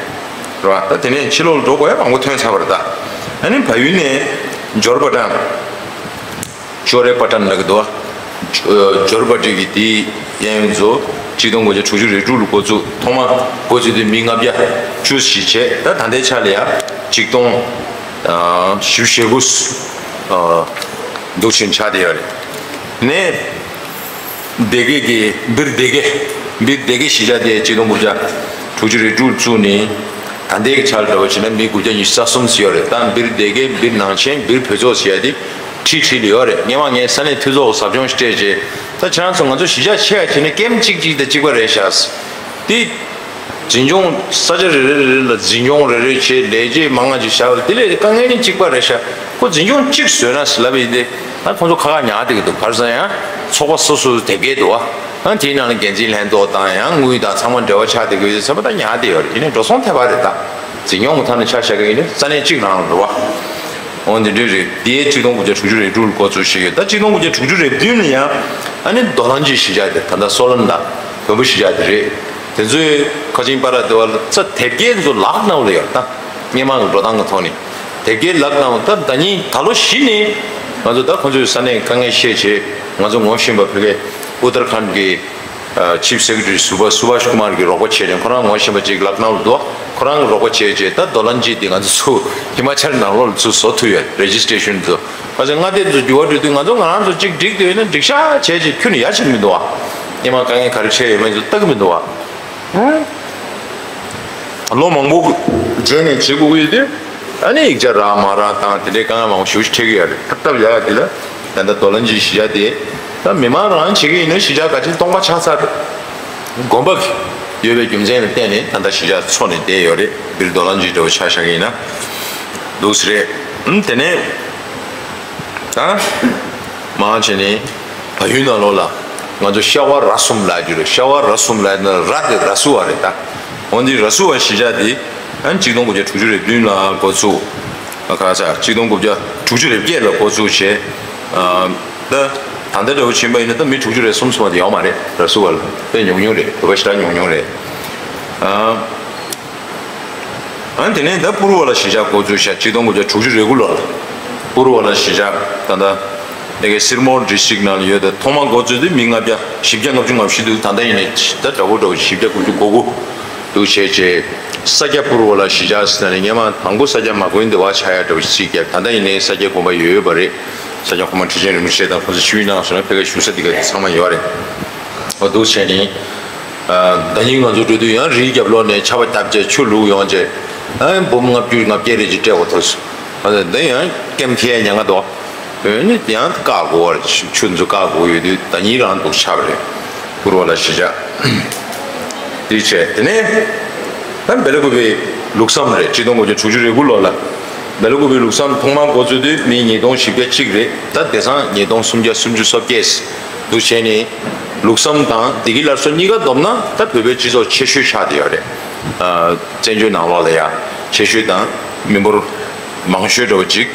རེད་བ། ད་དེ་ནས་ཕྱི་ལོགས་ལ་འགྲོ་དགོས་ཡ་མང་པོ་ཐོན་ཚར་བ་རེད་ད། ཨ་ནི་བལ་ཡུལ་ནས་འབྱོར་པ་དང་ཇོ་རེ་པ་ཏན་ལབ་ཀྱི་འདུག་བ། ཇོ་རེ་པ་ཏན་གྱི་དེའི་གཡས་གཡོན་ཚོ་གཅིག་སྟོང་དགུ་བརྒྱ་དྲུག་ཅུ་རེ་དྲུག་ལ་འགོ་བཙུགས། ཐོག་མ་འགོ་བཙུགས་དུས་མི་ལྔ་བརྒྱ་བཅུ་ཞིག་བྱས། ད་ད་ལྟའི་ཆ་ལ་ཡ་གཅིག་སྟོང་ཨ་བཞི་བཅུ་ཞེ་དགུ་ཨ་འདུག་བཞིན་ཆགས་བསྡད་ཡོད་རེད། ནས་སྡེ་དགེ་གི་སྦིར་སྡེ་དགེ། སྦིར་སྡེ་དགེ་གཞིས་ཆགས་དེ་གཅིག་སྟོང་དགུ་བརྒྱ་དྲུག་ཅུ་རེ་དྲུག་བཙུགས་ནས། ད་ལྟའི་ཆར་འདྲ་བོ་བྱས་ན་མི་དགུ་བརྒྱ་ཉི་ཤུ་རྩ་གསུམ་ཙམ་ཡོད་རེད། ད་སྦིར་སྡེ་དགེ། སྦིར་ནང་ཆེན། སྦིར་བོད་ཚོགས་ཟེར་ཡ་དེ་ཁྲི་ཁྲི་ལ་ཡོད་རེད། སྔོན་མ་ངས་ས་གནས་འཐུས་ཚོགས་ཟབ་སྦྱོང་ཞིག་སྤྲད་རྗེས། ད་ཁྱེད་རང་ཚོ་ང་ཚོ་གཞིས་ཆགས་ཆེ་བ་བྱས་ན་ཀེམ་གཅིག་གཅིག་དང་གཅིག་པ་རེད་ཤག། དེ་འཛིན་སྐྱོང་ས་ཆ་རེ་རེ་རེ་རེ་ལ་འཛིན་སྐྱོང་རེ་རེ་བྱས། ལས་བྱེད་མང་ང་ཅིག་བཞག་པ་དེ་ལས་དཀའ་ངལ་ནི་གཅིག་པ་རེད་ཤག། ཁོ་འཛིན་སྐྱོང་གཅིག་བཟོས་ན་ཟེར་ལབ་པ་ཡིན་ཏེ། ད་ཁོང་ཚོ་ཁ་ཁ་ཉར་བསྡད་ཀྱི་འདུག། ག་རེ་ཟེར་ན་ཡང་ཚོགས་པ་སོ་སོའི་དེབ་སྐྱེལ་འདུག་བ། ཨ་དེའི་ནང་ལ་འགན་འཛིན་ལྷན་ཚོགས་དང་ཡང་དངུལ་དང་ཚང་མ་འབྲེལ་བ་ཆགས་བསྡད་ཀྱི་ཡོད་ཚེ་ཚང་མ་ད་ཉར་བསྡད་ཡོད་རེད། ཡིན་ནའི་འགྲོ་སོང་ཐེབས་པ་རེད་ད། འཛིན་སྐྱོང་གི་ཐོག་ནས་ཆ་བཞག་གི་ཡིན་ན་ས་གནས་གཅིག་རང་རེད་བ། འོ་འདི་འདྲ་རེད། འདི་གཅིག་སྟོང་དགུ་བརྒྱ་དྲུག་ཅུ་རེ་དྲུག་ལ་འགོ་བཙུགས་བྱས་ཡོད། ད་གཅིག་སྟོང་དགུ་བརྒྱ་དྲུག་ཅུ་རེ་བདུན་ལ་ཡང་ཨ་ནི་རྡོ་ལང་གི་གཞིས་ཆགས་དེ། ད་ལྟ་སོ་ལན་དང་བོན་པོ་གཞིས་ཆགས་དེ་རེད། དེ་ཚོའི་ཁ་ཆེམས་པར་དེ་བ་ལ་ས་དེབ་སྐྱེལ་དེ་ཚོ་ལག་ནང་ལ་ཡོད་རེད་ད། སྔོན་མ་གི་འགྲོ་སྟངས་ཀྱི་ཐོག་ནས་དེབ་སྐྱེལ་ལག་གནང་བ། ད་ཟླ་ཉིན་ད་ལོ་གཞི་ནས་ང་ཚོ་ད་ཁོང་ཚོའི་ས་གནས་དཀའ་ངལ་ཤེས་བྱས། ང་ཚོ་ངོ་ཤེས་པ་ཕ་གིའི་ཨུ་ཏར་ཁཱན་གྱི་ཨ་ཆིབ་སེ་ཀེ་རེ་ཊ་རི་སུ་བྷ་སུ་བྷ་ཤ་ཀུ་མར་གྱིས་རོགས་པ་བྱས་ནས། ཁོ་རང་ངོ་ཤེས་པ་ཅིག་ལག་ནའུ་ལ་འདུག་ཁོ་རང་གིས་རོགས་པ་བྱས་བྱས། ད་རྡོ་ལན་ཇི་འདི་ང་ཚོ་ཚུར་ཧི་མ་ཅལ་ནང་ལོགས་ལ་ཚུར་བཟོ་ཐུབ་ཡོད། རེ་ཇི་སི་ཊེ་ཤན་ཚོ། ཁ་སང་མངའ་སྡེ་ཚོ་འགྱུར་བ་འགྲོ་དུས་ང་ཚོ་ང་རང་ཚོ་གཅིག་སྒྲིག་བསྡད་ཡོད་ན་འགྲིག་ཤག་བྱས་བྱས་ཁྱོན་ནས་ཡར་ཕྱིན་མི་འདུག་བ། སྔོན་མ་དཀའ་ངལ་ག་རེ་འཕྲད་ཡོད་མེད་ཚོ་ལྟ་གི་མི་འདུག་བ། ལོ་མང་པོ་རྗེས་ནས་བྱེད་དགོས་ཀྱི་ཡོད་དུས། ཨ་ནི་ཡིག་ཆ་རག་མ་རག་དང་དེ་འདྲའི་དཀའ་ངལ་མང་པོ་ཞེ་པོ་ཅིག་འཕྲད་ཀྱི་ཡོད་རེད། ད་སྟབས་ཡག་ག་དེ་ལ་ད་ལྟ་རྡོ་ལན་ཇིའི་གཞིས་ཆགས་དེ་ད་མི་མང་རང་བྱེད་ཀྱི་ཡིན་ན་གཞིས་ཆགས་ག་ཚོད་སྟོང་པ་ཆགས་ཚར་རེད། དགོན་པ་ཡོད་པའི་རྒྱུ་མཚན་ལ་བརྟེན་ནས་ད་ལྟ་གཞིས་ཆགས་འཚོ་ནས་བསྡད་ཡོད་རེད། འདིར་རྡོ་ལན་ཇི་འདྲ་བོ་ཆ་བཞག་གི་ཡིན་ན་འདུག་སེ་རེད། ཨུམ། དེ་ནས་ད་མར་བྱས་ནས་བལ་ཡུལ་ནང་ལོགས་ལ་ང་ཚོ་ཤ་བ་ར་གསུམ་ལབ་རྒྱུ་རེད། ཤ་བ་ར་གསུམ་ལབ་ན་ར་དེ་ར་སུ་བ་རེད། ད་འོན་ཏེ་ར་སུ་བ་གཞིས་ཆགས་དེ་ཨ་ནི་གཅིག་སྟོང་དགུ་བརྒྱ་དྲུག་ཅུ་རེ་བདུན་ལ་འགོ་ཚུགས། ཨ་ཁ་ས་གཅིག་སྟོང་དགུ་བརྒྱ་དྲུག་ཅུ་རེ་བརྒྱད་ལ་འགོ་ཚུགས་བྱས། ཨ་ད་ད་ལྟ་འདྲ་བོ་ཕྱིན་པ་ཡིན་ན་ད་མི་དྲུག་ཅུ་རེ་གསུམ་སོང་བ་དེ་ཡོད་མ་རེད། ར་སུ་བ་ལ་དཔེ་ཉུང་ཉུང་རེད། བོད་པ་ཞེ་དྲག་ཉུང་ཉུང་རེད། ཨ། ཨ་དེ་ནས་ད་པུ་རུ་བ་ལ་གཞིས་ཆགས་འགོ་བཙུགས་ཤག་གཅིག་སྟོང་དགུ་བརྒྱ་དྲུག་ཅུ་རེ་དགུ་ལོར། པུ་རུ་བ་ལ་གཞིས་ཆགས་ད་ལྟ་ཨེ་གེ་སིར་མོར་ཌི་སི་ཊིག་ནང་ལ་ཡོད། ད་ཐོག་མར་འགོ་བཙུགས་དུས་མི་ལྔ་བརྒྱ་བཞི་བརྒྱ་ལྔ་བཅུ་ང་བཞི་འདུག་ད་ལྟ་ཡིན་ནའི་ད་འདྲ་པོ་འདྲ་པོ་བཞི་བརྒྱ་དགུ་བཅུ་གོ་དགུ་འདུག་བྱས་བྱས། ས་སྐྱ་པུ་རུ་བ་ལ་གཞིས་ཆགས་ཟེར་ནས་སྔོན་མ་དང་པོ་ས་སྐྱ་མ་དགོན་སྡེ་བ་ཆགས་ཡག་འདྲ་པོ་ཞིག་བརྒྱབ། ད་ལྟ་ཡིན་ནའི་ས་སྐྱ་དགོན་པ་ཡོད་ཡོད་པ་རེད། ས་སྐྱ་གོང་མ་ཁྲི་ཆེན་རིན་པོ་ཆེ་དང་ཁོང་ཚོ་ཆིབས་བསྒྱུར་གནང་སོང་ན་ཕ་གིའི་བཞུགས་ས་འདི་ག་ཚང་མ་ཡོད་རེད། འོ་འདུག་བྱས་ནས། ཨ་ཟླ་ཉིན་ང་ཚོ་འགྲོ་དུས་ཡང་རིའི་རྒྱབ་ལོགས་ནས་ཆར་པ་བརྒྱབ་བྱས་ཆུ་བླུགས་ཡོང་བྱས། ཨ་འབུམ་ལྔ་བཅུ་ང་བརྒྱད་རེ་ཅིག་སྤྲད་དགོས་ཐུག་སོང་། ཨ་འདི་ཡང་ཀེམ་ཁེ་ཉེན་ཁ་འདུག་འོན་ནི་ཡང་བཀག་དགོས་པ་རེད། ཆུ་ཆུ་ཚོ་བཀག་དགོས་ཡོད་དུས་ཟླ་ཉིན་རང་འདུག་ཆགས་པ་རེད། པུ་རུ་བ་ལ་གཞིས་ཆགས་འདི་བྱས། དེ་ནས་ཨ་བེ་ལ་ཀུ་པེ་ལུགས་བསམ་རེད། གཅིག་སྟོང་དགུ་བརྒྱ་དྲུག་ཅུ་རེ་དགུ་ལོ་ལ། བེ་ལ་ཀུ་པེ་ལུགས་བསམ་ཐོག་མར་འགོ་བཙུགས་དུས་མི་ཉིས་སྟོང་བཞི་བརྒྱ་གཅིག་རེད། ད་དེང་སང་ཉིས་སྟོང་སུམ་བརྒྱ་སུམ་ཅུ་སོ་བརྒྱད་འདུག་བྱས་ནས། ལུགས་བསམ་དང་བདེ་སྐྱིད་སླར་གསོ་གཉིས་ཀ་བསྡོམས་ན་ད་བོད་པའི་སྤྱི་ཚོགས་ཆེ་ཤོས་ཆགས་བསྡད་ཡོད་རེད། ཨ་བཙན་བྱོལ་ནང་ལོགས་ལ་ཡ་ཆེ་ཤོས་དང་མི་འབོར་མང་ཤོས་འདྲ་བོ་ཅིག་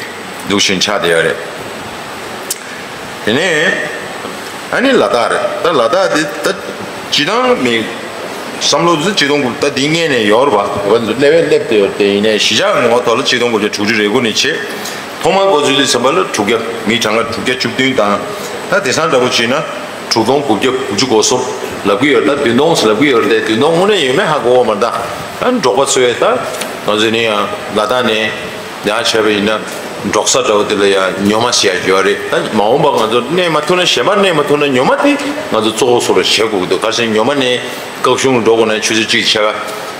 འདུག་བཞིན་ཆགས་བསྡད་ཡོད་རེད། དེ་ནས་ཨ་ནི་ལ་དྭགས་རེད། ད་ལ་དྭགས་དེ་ད་སྤྱི་བཏང་མི་བསམ་བློ་ཚོ་ཅི་གཏོང་དགོས། ད་འདི་སྔས་ནས་ཡོད་རེད་པ། ང་ཚོ་སླེབས་སླེབས་བསྡད་ཡོད་དེ། ཡིན་ནའི་གཞིས་ཆགས་ངོ་ཐོག་ལ་ཆིག་སྟོང་དགུ་བརྒྱ་དྲུག་ཅུ་རེ་དགུ་ནས་བྱས། ཐོག་མར་འགོ་ཚུགས་དུས་ཙམ་པ་ལ་དྲུག་བརྒྱ་མི་གྲངས་ཀ་དྲུག་བརྒྱ་བཅུ་བདུན་དང་། ད་དེང་སང་འདྲ་པོ་བྱས་ན་དྲུག་སྟོང་དགུ་བརྒྱ་དགུ་བཅུ་གོ་གསུམ་ལབ་ཀྱི་ཡོད། ད་བདུན་སྟོང་ལབ་ཀྱི་ཡོད་རེད་དེ། བདུན་སྟོང་དངོས་གནས་ཡོད་མེད་ཧ་གོ་བ་མ་རེད། ད་ད་འབྲོག་པ་ཚོས་ད་ང་ཚོ་ནི་ཡང་ལ་དྭགས་ནས། ཡང་བྱས་པ་ཡིན་ན་འབྲོག་ས་འདྲ་བོ་དེ་ལ་ཡང་ཉོ་མ་ཟེར་ཡ་ཡོད་རེད། ད་མ་འོངས་པ་ང་ཚོ་གནས་མ་ཐུབ་ན། གཞན་པ་གནས་མ་ཐུབ་ན་ཉོ་མ་དེ་ང་ཚོ་གཙོ་བོ་བཟོ་ར་བྱེད་དགོས་ཀྱི་འདུག་ག་རེ་ཟེར་ན་ཉོ་མ་ནས་སྐྱིད་གཤོངས་ལ་འགྲོ་དགོས་ན་ཆུ་ཚོད་གཅིག་ཆ་ག་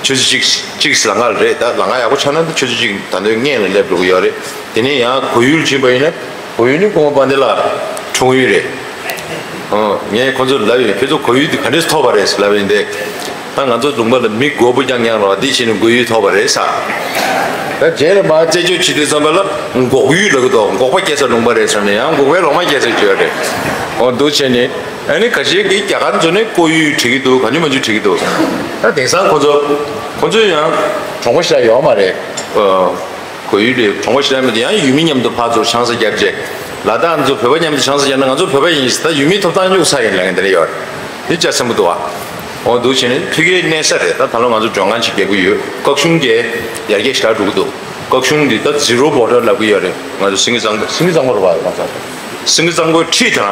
ཆུ་ཚོད་གཅིག་གཅིག་ལམ་ཁ་རེད། ད་ལམ་ཁ་ཡག་པོ་ཆགས་ན་ད་ཆུ་ཚོད་གཅིག་ད་དུང་སྔོན་ལ་སླེབས་འགྲོ་གི་ཡོད་རེད། དེ་ནས་ཡང་གོ་ཡུལ་ཕྱིན་པ་ཡིན་ན། གོ་ཡུལ་ནི་ཀུན་དགའ་དཔལ་ལྡན་ལགས་འཁྲུངས་ཡུལ་རེད། ཨོ། ངས་ཁོ་ཚོར་ལབ་ཡོད། ཁྱོད་ཚོ་གོ་ཡུལ་དེ་ག་འདྲས་ཐོབ་པ་རེད་ལབ་ཡིན་ཏེ། ད་ང་ཚོ་ལུང་པ་ལ་མི་མགོ་བོ་རྐྱང་རྐྱང་རེད་པ། འདི་བྱས་ནས་གོ་ཡུལ་ཐོབ་པ་རེད་ཟེར། ད་རྗེས་ལ་མར་རྩད་གཅོད་བྱེད་དུས་ཙམ་པ་ལ་འགོག་ཡུལ་ལབ་ཀྱི་འདུག་འགོག་པ་སྐྱེ་ས་ལུང་པ་རེད་ཟེར་ནས་ཡང་འགོག་པའི་ལོག་སྨྲ་སྐྱེ་ས་བརྗོད་རེད། ཨོ་འདུག་བྱས་ནས་ཨ་ནི་ཁ་ཤས་ཀྱིས་རྒྱ་གར་ཚོ་ནས་ཀོ་ཡུལ་བྲིས་ཀྱི་འདུག་གང་བྱུང་མང་བྱུང་བྲིས་ཀྱི་འདུག་ད་དེང་སང་ཁོ་ཚོ་ཁོ་ཚོ་ཡང་གྲོང་པ་ཞིག་ཡོད་མ་རེད། ཨོ། གོ་ཡུལ་ལས་གྲོང་པ་ཞིག་ལ་མི་འདུག་ཡང་ཡུལ་མི་མཉམ་དུ་ཕར་ཚུར་ཆང་ས་བརྒྱབ་རྗེས། ལ་དྭགས་ཚོ་བོད་པ་མཉམ་དུ་ཆང་ས་བརྒྱབ་ན་ང་ཚོ་བོད་པ་ཡིན་ཟེར། ད་ཡུལ་མིའི་ཐོབ་ཐང་སྨྱུག་ཚ་ཡིན་ལབ་མཁན་དེ་འདྲ་ཡོད་རེད། འདི་ཅག་སེམས་པོ་འདུག་བ། འོ་འདུག་བྱས་ནས་ཕ་གིའི་གནས་ས་རེད། ད་ད་ལོ་ང་ཚོ་མགྲོན་ཁང་ཞིག་རྒྱག་གི་ཡོད། སྐྱིད་གཤོངས་ཀྱི་ཡར་རྒྱས་ཞེ་དྲག་འགྲོ་གི་འདུག་སྐྱིད་གཤོངས་འདི་ད་ཛི་རོ་བོ་ཌར་ལབ་གི་ཡོད་རེད། ང་ཚོ་སེང་གེ་གཙང་སེང་གེ་གཙང་པོ་རེད་པ། ང་ཚོ་སེང་གེ་གཙང་པོའི་འཁྲིས་དང་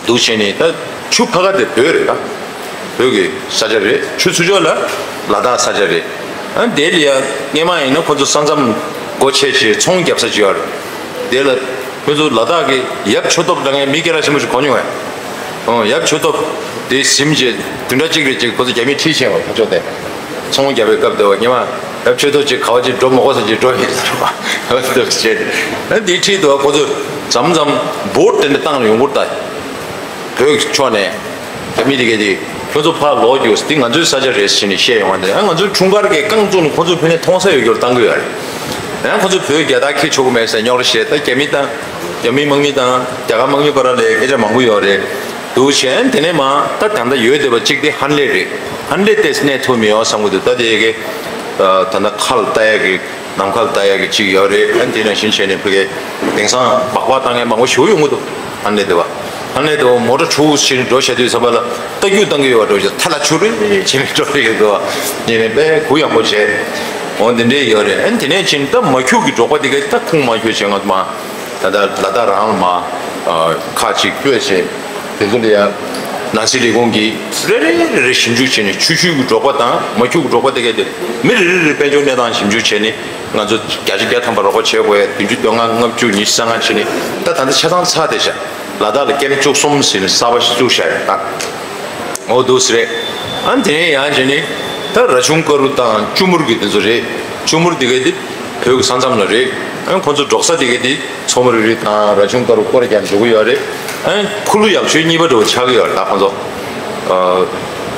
འདུག་བྱས་ནས། ད་ཆུ་ཕར་ཁ་དེ་བོད་རེད། ད་བོད་ཀྱི་ས་ཆ་རེད། ཆུ་ཚུར་ཕྱོགས་ལ་ལ་དྭགས་ས་ཆ་རེད། ཨ་དེ་ལ་ཡ་སྔོན་མ་ཡིན་ན་ཁོ་ཚོ་ས་མཚམས་སྒོ་ཕྱེ་བྱས་ཚོང་རྒྱབ་ས་ཅིག་ཡོད་རེད། དེ་ལ་ཁོ་ཚོ་ལ་དྭགས་ཀྱི་ཡབ་ཆོས་ཐོབ་ལབ་མཁན་མི་སྐད་གྲགས་ཆེན་པོ་ཞིག་གོ་མྱོང་ངས། ཨོ་ཡབ་ཆོས་ཐོབ་དེ་ཟིན་བྱས་བདུན་ཕྲག་གཅིག་རེ་ཅིག་ཁོ་ཚོ་རྒྱ་མིས་ཁྲིད་ཕྱིན་པ། ཁོ་ཚོ་དེ་ཚོང་རྒྱབ་པའི་སྐབས་དེ་བ་སྔོན་མ་ཡབ་ཆོས་ཐོབ་ཅིག་ག་བ་ཅིག་འགྲོ་མ་དགོས་ས་ཅིག་འགྲོ་ཡིན་ཟེར་བ། ཨོ་འདུག་བྱས་ཨ་དེའི་འཁྲིས་དུ་ཁོ་ཚོ་མཚམས་མཚམས་བོ་ཊི་དེ་འདྲ་བཏང་ནས་ཡོང་གི་རེད་ད། བོད་ཀྱི་ཕྱོགས་ནས་རྒྱ་མི་དེ་གས་དེ་ཁྱོད་ཚོ་ཕར་ལོག་རྒྱུགས། འདི་ང་ཚོའི་ས་ཆ་རེད་ཟེར་ནས་བཤད་ཡོང་བ་འདི། ཨ་ང་ཚོའི་འཁྲུངས་སྐར་གྱི་རྐང་བཙུགས་ནས་ཁོ་ཚོ་ཕ་གིར་མཐོང་ས་ཡོད་རྒྱུར་བཏང་གི་ཡོད་རེད། ཡང་ཁོ་ཚོ་བོད་རྒྱལ་དར་འཁྱེར་ཆོག་གི་མེད་ཟེར་རྙོག་དྲ་བཤད། ད་རྒྱ་མི་དང་རྒྱ་མིའི་དམག་མི་དང་རྒྱ་གར་དམག་མི་བར་ལ་སྐད་ཆ་མང་པོ་ཡོད་རེད། འདུག་བྱས་དེ་ནས་མར་ད་ད་ལྟ་ཡོད་བསྡད་པ་གཅིག་དེ་ཧན་ལེ་རེད། ཧན་ལེ་དེ་གནས་ཐུབ་མི་ཡོང་བསམ་གི་འདུག་ད་དེ་གས་ད་ལྟ་ཁ་ལ་ལྟ་ཡག་གི་ནམ་མཁའ་ལ་ལྟ་ཡག་གི་གཅིག་ཡོད་རེད། ཨ་དེ་ནང་བཞིན་བྱས་ནས་ཕ་གི་དེང་སང་སྦག་སྦག་བཏང་མཁན་མང་པོ་ཞིག་ཡོང་གི་འདུག་ཧན་ལེ་དེ་བ། ཧན་ལེ་དེ་བ་མོ་ཊ་ཁྲུག་ཁྲུག་བྱས་ནས་འགྲོ་བྱ་དུས་ཙམ་པ་ལ་རྟ་རྒྱུག་བཏང་གི་ཡོད་པ་འདྲ་བོ་ཞིག་ཐ་ལ་ཆུ་རེ་བྱས་ནས་འགྲོ་གི་འདུག་ཉིན་ནས་དཔེ་གུ་ཡངས་པོ་བྱས། འོ་དེ་འདྲས་ཡོད་རེད། ཨ་ནི་དེ་ནས་ཕྱིན་ད་མ་འཁྱུག་གི་འབྲོག་པ་དེ་ག་ད་ཁུངས་མ་འཁྱོལ་བྱས། ང་ཚོ་མ་ད་ལྟ་ལ་དྭགས་རང་ལ་མ་ཁག་ཅིག་སྤོས་བྱས། དེ་ཚོ་ལ་ཡ་ནང་སྲིད་ལས་ཁུངས་ཀྱིས་རེ་རེ་རེ་རེ་ཞིབ་འཇུག་བྱས་ནས། ཆུ་ཤུལ་གྱི་འབྲོག་པ་དང་མ་འཁྱུག་གི་འབྲོག་པ་དེ་ག་དེ་མི་རེ་རེ་རེ་དཔལ་འབྱོར་གནས་སྟངས་ཞིབ་འཇུག་བྱས་ནས། ང་ཚོ་བརྒྱ་ཆ་བརྒྱ་ཐམ་པ་རོགས་པ་བྱེད་དགོས་ཡ། བདུན་ཅུ་དོན་ལྔ་ལྔ་བཅུ་ཉི་ཤུ་རྩ་ལྔ་བྱས་ནས། ད་ད་ལྟ་ཆ་ཚང་ཚར་བསྡད་ཤག་ལ་དྭགས་ལ་ཀེམ་བཅུ་གསུམ་ཟེར་ནས་གསར་པ་ཞིག་བཙུགས་བཞག་ཡོད་ད། འོ་འདུག་སེ་རེད། ཨ་ནི་དེ་ནས་ཡང་བྱས་ནས་ད་ར་ཆུང་དཀར་རུ་དང་ཅུ་མུར་གྱི་དེ་ཚོ་རེད། ཅུ་མུར་དེ་ག་དེ་བོད་ཀྱི་ས་མཚམས་ལ་རེད། ཨ་ནི་ཁོང་ཚོ་འབྲོག་ས་དེ་ག་དེ་མཚོ་མོ་རི་རི་དང་ར་ཆུང་དཀར་རུ་སྐོར་རྒྱག་འགྲོ་གི་ཡོད་རེད། ཨ་ནི་ཁུ་ལུ་ཡག་ཤོས་གཉིས་པ་འདྲ་བོ་ཆགས་ཀྱི་ཡོད་རེད་ད་ཁོང་ཚོ། ཨ་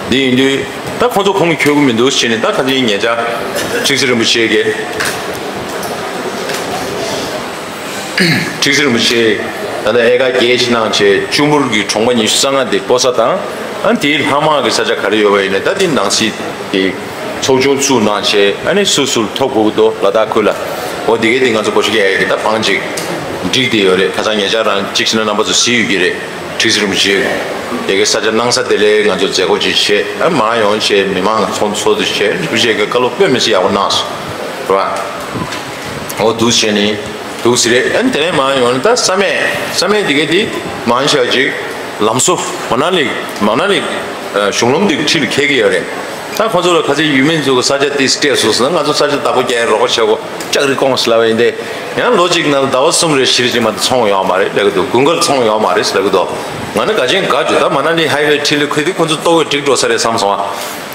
འདི་ཡིན་དུས་ད་ཁོང་ཚོ་ཁུངས་འཁྱོལ་གྱི་མི་འདུག་ཟེར་ནས། ད་ཁ་སང་ཉེ་ཆར་ཁྲིག་སེ་རིན་པོ་ཆེ་གིས། ཁྲིག་སེ་རིན་པོ་ཆེ་ད་ལྟ་ཨེ་ཀར་བརྒྱད་ཅིག་གནང་བྱས། ཅུ་མུར་གྱི་གྲོང་པ་ཉི་ཤུ་རྩ་ལྔ་དེ་སྤོ་ས་དང་། ཨ་དེའི་ལྷག་མ་གི་ས་ཆ་ག་རེ་ཡོད་པ་ཡིན་ནའི་ད་དེ་ནང་སྲིད་ཀྱི་ཚོགས་ཆུང་བཙུགས་གནང་བྱས། ཨ་ནི་སུ་སུ་ལ་ཐོབ་དགོས་ཀྱི་འདུག་ལ་དྭགས་ཁུལ་ལ། འོ་དེ་གའི་དེ་ང་ཚོ་སྒོ་ཕྱེ་གི་ཡ་གི་ད་བང་ཅིག་བསྒྲིགས་བསྡད་ཡོད་རེད། ཁ་སང་ཉེ་ཆར་རང་གཅིག་བྱས་ན་རྣམ་པ་ཚོ་གཟིགས་ཡོད་ཀྱི་རེད། ཁྲིག་སེ་རིན་པོ་ཆེ་དེ་གའི་ས་ཆ་གནང་ས་དེ་ལ་ང་ཚོ་མཛད་སྒོ་ཅིག་བྱས། ཨ་མར་ཡོང་བྱས་མི་མང་ཚོགས་འདུ་ཚོགས་འདུ་བྱས། རིན་པོ་ཆེ་གི་བཀའ་སློབ་དཔེ་མི་སྲིད་ཡག་པོ་གནང་སོང་། རེད་བ། འོ་འདུག་བྱས་ནས་འདུག་སེ་རེད། ཨ་ནི་དེ་ནས་མར་ཡོང་ན་ད་བསམ་ཡས། བསམ་ཡས་དེ་ག་དེ་མང་ཆེ་བ་ཅིག་ལམ་བཟོ། མ་ན་ལི། མ་ན་ལི་གཞུང་ལམ་དེ་འཁྲིས་ལ་འཁེལ་གྱི་ཡོད་རེད། ད་ཁོ་ཚོ་ལ་ཁ་ཚིག་ཡུལ་མི་ཚོ་གི་ས་ཆ་དེ་སྤྲད་སོང་ཟེར་ན། ང་ཚོ་ས་ཆ་བདག་པོ་རྒྱག་ཡས་རོགས་པ་བྱེད་དགོས། ལྕགས་རི་བསྐོངས་ཟེར་ལབ་པ་ཡིན་ཏེ། ཡང་ལོ་གཅིག་ནང་ཟླ་བ་གསུམ་རེ་བཞི་རེ་ཅིག་མ་གཏོགས་ཚོང་ཡོད་མ་རེད་ལབ་ཀྱི་འདུག་དགུན་ཁར་ཚོང་ཡོད་མ་རེད་ཟེར་ལབ་ཀྱི་འདུག་ང་ནི་དགའ་ཆེན་དགའ་བྱུང་། ད་མ་ན་ལི་ཧའི་ཝེ་འཁྲིས་ལ་འཁེལ་དུས་ཁོ་ཚོ་ལྟོ་གོས་འགྲིག་འགྲོ་ས་རེད་བསམ་སོང་ཨ།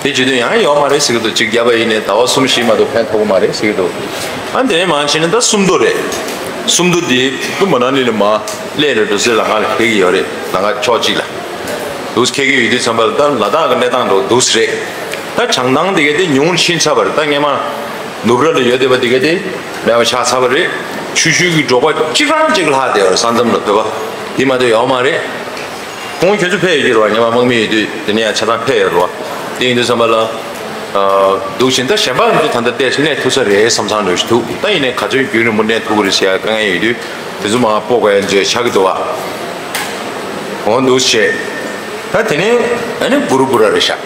དེ་བྱེད་དུས་ཡང་ཡོད་མ་རེད་ཟེར་གྱི་འདུག་གཅིག་བརྒྱབ་པ་ཡིན་ནའི་ཟླ་བ་གསུམ་བཞི་མ་གཏོགས་ཕན་ཐོགས་ཀྱི་མ་རེད་ཟེར་གྱི་འདུག་ཨ་དེ་ནས་མར་ཕྱིན་ན་ད་སུམ་མདོ་རེད། སུམ་མདོ་འདི་མ་ན་ལི་ལ་མར་སླེབས་ནས་འགྲོ་སའི་ལམ་ཁ་ལ་འཁེལ་གྱི་ཡོད་རེད། ལམ་ཁ་ཕྱོགས་གཅིག་ལ་འདུག་སེ་འཁེལ་གྱི་ཡོད་དུས་ཙམ་པ་ལ། ད་ལ་དྭགས་ཀྱི་གནས་སྟངས་འདྲ་བོ་འདུག་སེ་རེད། ད་བྱང་ཐང་དེ་ག་དེ་ཉུང་ཕྱིན་ཚར་བ་རེད། ད་སྔས་མ་ནུབ་ར་ལ་ཡོད་བསྡད་པ་དེ་ག་དེ་མེད་པ་ཆགས་ཚར་བ་རེད། ཆུ་ཤུལ་གྱི་འབྲོག་པ་གཅིག་རང་གཅིག་ལྷག་བསྡད་ཡོད་རེད། ས་མཚམས་ལ་བོད་པ་དེ་མ་གཏོགས་ཡོད་མ་རེད། ཁོང་ཁྱོད་ཚོ་ཕེབས་ཡོད་ཀྱི་རེད་བ། ཉི་མ་དམག་མི་ཡོད་དུས་དེ་ནས་ཡང་ཆ་ཚང་ཕེབས་ཡོད་རེད་བ། དེ་ཡིན་དུས་ཙམ་པ་ལ། ཨ་འདུག་བཞིན་ད་གཞན་པ་ཚོ་ད་ལྟ་ཏོག་ཙམ་གནས་ཐུབ་ས་རེད་བསམ་བསམ་འདྲ་ཞིག་འདུག་ད་ཡིན་ནའི་ག་ཚོད་རྒྱུན་རིང་པོ་གནས་ཐུབ་ཀྱི་རེད་ཟེར་ཡ་དཀའ་ངལ་ཡོད་དུས། དེ་ཚོ་མར་སྤོ་དགོས་ཡ་ཚོད་ཆགས་ཀྱི་འདུག་བ། འོ་འདུག་བྱས། ད་དེ་ནས་ཨ་ནི་གུ་རུ་པུ་ར་རེད་ཤག་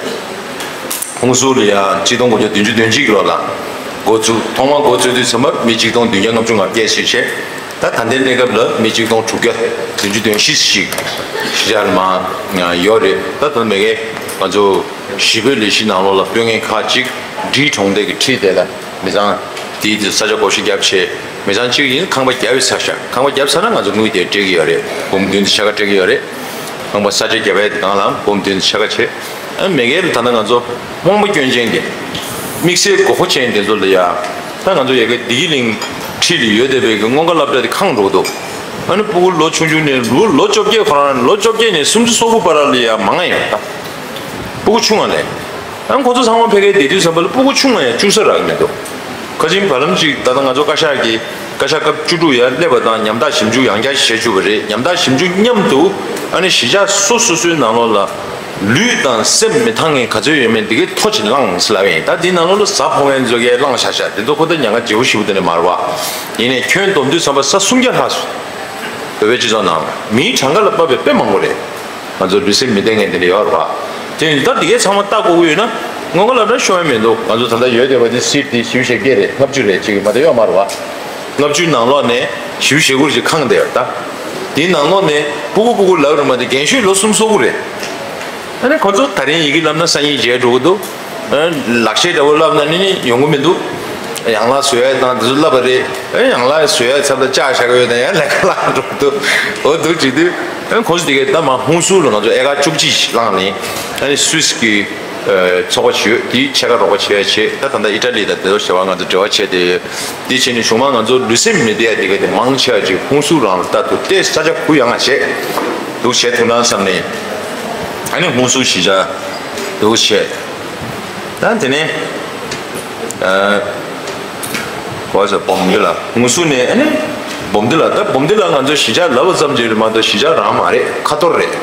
ཧུན་སུར་ལ་ཡ་གཅིག་སྟོང་དགུ་བརྒྱ་བདུན་ཅུ་དོན་གཅིག་ལོ་ལ་འགོ་བཙུགས། ཐོག་མར་འགོ་བཙུགས་དུས་ཙམ་པ་མི་གཅིག་སྟོང་བདུན་བརྒྱ་ལྔ་བཅུ་ང་བརྒྱད་ཞིག་བྱས། ད་ད་ལྟའི་གནས་སྐབས་ལ་མི་གཅིག་སྟོང་དྲུག་བརྒྱ་བདུན་ཅུ་དོན་བཞི་ཞིག་གཞིས་ཆགས་ལ་མར་ཡོད་རེད། ད་ད་མ་གིར་ང་ཚོ་གཞིས་སྤོའི་ལས་གཞི་ནང་ལོགས་ལ་སྤོ་མཁན་ཁག་ཅིག་འབྲི་གྲོང་རྡལ་གྱི་འཁྲིས་དེ་ལ་མི་ཚང་དེའི་དུ་ས་ཆ་བགོ་བཤའ་བརྒྱབ་བྱས། མི་ཚང་གཅིག་ཡིན་ཁང་པ་བརྒྱབ་ཡོད་ཚར་ཤག་ཁང་པ་བརྒྱབ་ཚར་ན་ང་ཚོ་དངུལ་དེ་སྤྲད་ཀྱི་ཡོད་རེད། འབུམ་བདུན་དང་ཕྱེད་ཀ་སྤྲད་ཀྱི་ཡོད་རེད། ཁང་པ་ས་ཆ་བརྒྱབ་ཡས་དེ་སྒང་ལ་འབུམ་བདུན་དང་ཕྱེད་ཀ་བྱས། ཨ་མ་གིར་ད་ལྟ་ང་ཚོ་དབང་པོ་སྐྱོན་ཅན་གྱི་དམིགས་བསལ་དགོས་མཁོ་ཅན་དེ་ཚོ་ལ་ཡ། ད་ང་ཚོ་ཡ་གི་བདེ་སྐྱིད་གླིང་འཁྲིས་ལ་ཡོད་བསྡད་པའི་གི་སྔོན་ཁ་སློབ་གྲྭ་དེ་ཁེངས་འགྲོ་གི་འདུག་ཨ་ནི་སྤུ་གུ་ལོ་ཆུང་ཆུང་ནས་ལོ་ལོ་བཅོ་བརྒྱད། ཁོ་རང་ལོ་བཅོ་བརྒྱད་ནས་སུམ་ཅུ་སོ་དགུ་བར་ལ་ཡ་མང་ཡོད་ད། སྤུ་གུ་ཆུང་བ་ནས། ཨ་ཁོ་ཚོ་ཚང་མ་ཕ་གིར་བསྡད་དུས་ཙམ་པ་ལ་སྤུ་གུ་ཆུང་བ་ཡང་བཅུག་ས་རག་གི་མི་འདུག་ཁ་ཆེམས་བར་ལམ་ཅིག་ད་ལྟ་ང་ཚོ་བཀའ་ཤག་གིས་བཀའ་ཤག་སྐབས་བཅུ་དྲུག་ཡར་སླེབས་པ་དང་ཉམ་ཐག་ཞིབ་འཇུག་ཡང་བསྐྱར་བྱེད་བཅུག་པ་རེད། ཉམ་ཐག་ཞིབ་འཇུག་མཉམ་དུ་ཨ་ནི་གཞིས་ཆགས་སོ་སོ་སོའི་ནང་ལོགས་ལ་ལུས་དང་སེམས་མི་ཐང་མཁན་ག་ཚོད་ཡོད་མེད་འདི་གའི་ཐོ་ཅིག་བླངས་ཟེར་ལབ་ཡིན། ད་འདི་ནང་ལོགས་ལ་གཟའ་ཕོག་མཁན་ཚོ་གས་བླངས་བཞག་བཞག་འདི་ཚོ་ཁོ་ད་ཉེན་ཁ་ལྗིད་པོ་ཞེ་པོ་དེ་འདྲ་མ་རེད་བ། ཡིན་ནའི་ཁྱོན་བསྡོམས་དུས་ཙམ་པ་གཟའ་སུམ་བརྒྱ་ལྷག་སོང་། བོད་པའི་སྤྱི་ཚོགས་ནང་ལ་མིའི་གྲངས་ཀ་ལ་དཔག་པའི་དཔེ་མང་པོ་རེད། ང་ཚོ་ལུས་སེམས་མི་བདེ་མཁན་དེ་འདྲ་ཡོད་རེད་བ། དེ་ཡིན་ད་འདི་གའི་ཚང་མ་ལྟ་དགོས་ཀྱི་ཡོད་ན་སྔོན་ཁ་ལ་འདྲ་ཤོར་ཡ་མི་འདུག་ང་ཚོ་ད་ལྟ་ཡོད་བསྡད་པ་དེ་སིཊ་དེ་བཞི་བཅུ་ཞེ་བརྒྱད་རེད། ལྔ་བཅུ་རེད་ཅིག་མ་གཏོགས་ཡོད་མ་རེད་བ། ལྔ་བཅུའི་ནང་ལོགས་ནས་བཞི་བཅུ་ཞེ་དགུ་ཅིག་ཁེངས་བསྡད་ཡོད་ད། དེའི་ནང་ལོགས་ནས་སྤུ་གུ་སྤུ་གུ་ལབ་རུང་མ་དེ་རྒན་ཤོས་ལོ་སུམ་ཅུ་སོ་དགུ་རེད། ཨ་ནི་ཁོ་ཚོ་ད་རིང་ཡི་གེ་བསླབ་ན་སང་ཉིན་བརྗེད་འགྲོ་གི་འདུག་ཨ་ལག་ཤེས་འདྲ་བོ་བསླབ་ན་ནི་ནི་ཡོང་གི་མི་འདུག་ཡང་ལག་བཟོ་ཡ་དང་དེ་ཚོ་བསླབ་པ་རེད། ཨ་ཡང་ལག་བཟོ་ཡ་ཚབ་ལ་ལྕགས་བཞག་གི་ཡོད་ན་ཡང་ལས་ཀ་ལག་འགྲོ་གི་འདུག་འོ་འདུག་བྱེད་དུས་ཨ་ཁོང་ཚོ་དེ་གའི་ད་མ་ཧུན་སུར་ལ་ང་ཚོ་ཨེ་ཀར་བཅུ་གཅིག་བླངས་ནས་ཨ་ནི་སུད་སི་གི་ཚོགས་པ་ཞིག་ཡོད། དེའི་ཕྱེད་ཀ་རོགས་པ་བྱེད་ཡ་བྱེད། ད་ད་ལྟ་ཨི་ཊ་ལི་དང་དེ་ཚོ་བྱ་བ་ང་ཚོ་འབྲེལ་བ་བྱས་ཏེ་ཡོད། དེ་བྱས་ནས་གཞུག་མ་ང་ཚོ་ལུས་སེམས་མི་བདེ་ཡ་དེ་ག་དེ་མང་ཆེ་བ་ཅིག་ཧུན་སུར་རང་ལ་ལྟ་ཐུབ་སྟེ་ས་ཆ་གུ་ཡངས་ང་བྱས་འདུག་བྱས་ཐུབ་ན་བསམ་ནས་ཨ་ནི་ཧུན་སུར་གཞིས་ཆགས་འདུག་བྱས། ད་དེ་ནས་ཨ་གོ་ས་སྦོམ་འདི་ལ་ཧུན་སུར་ནས་ཨ་ནི་སྦོམ་འདི་ལ། ད་སྦོམ་འདི་ལ་ང་ཚོ་གཞིས་ཆགས་ལབ་པ་ཙམ་གྱིས་མ་གཏོགས་གཞིས་ཆགས་རང་མ་རེད། ཁ་ཐོར་རེད།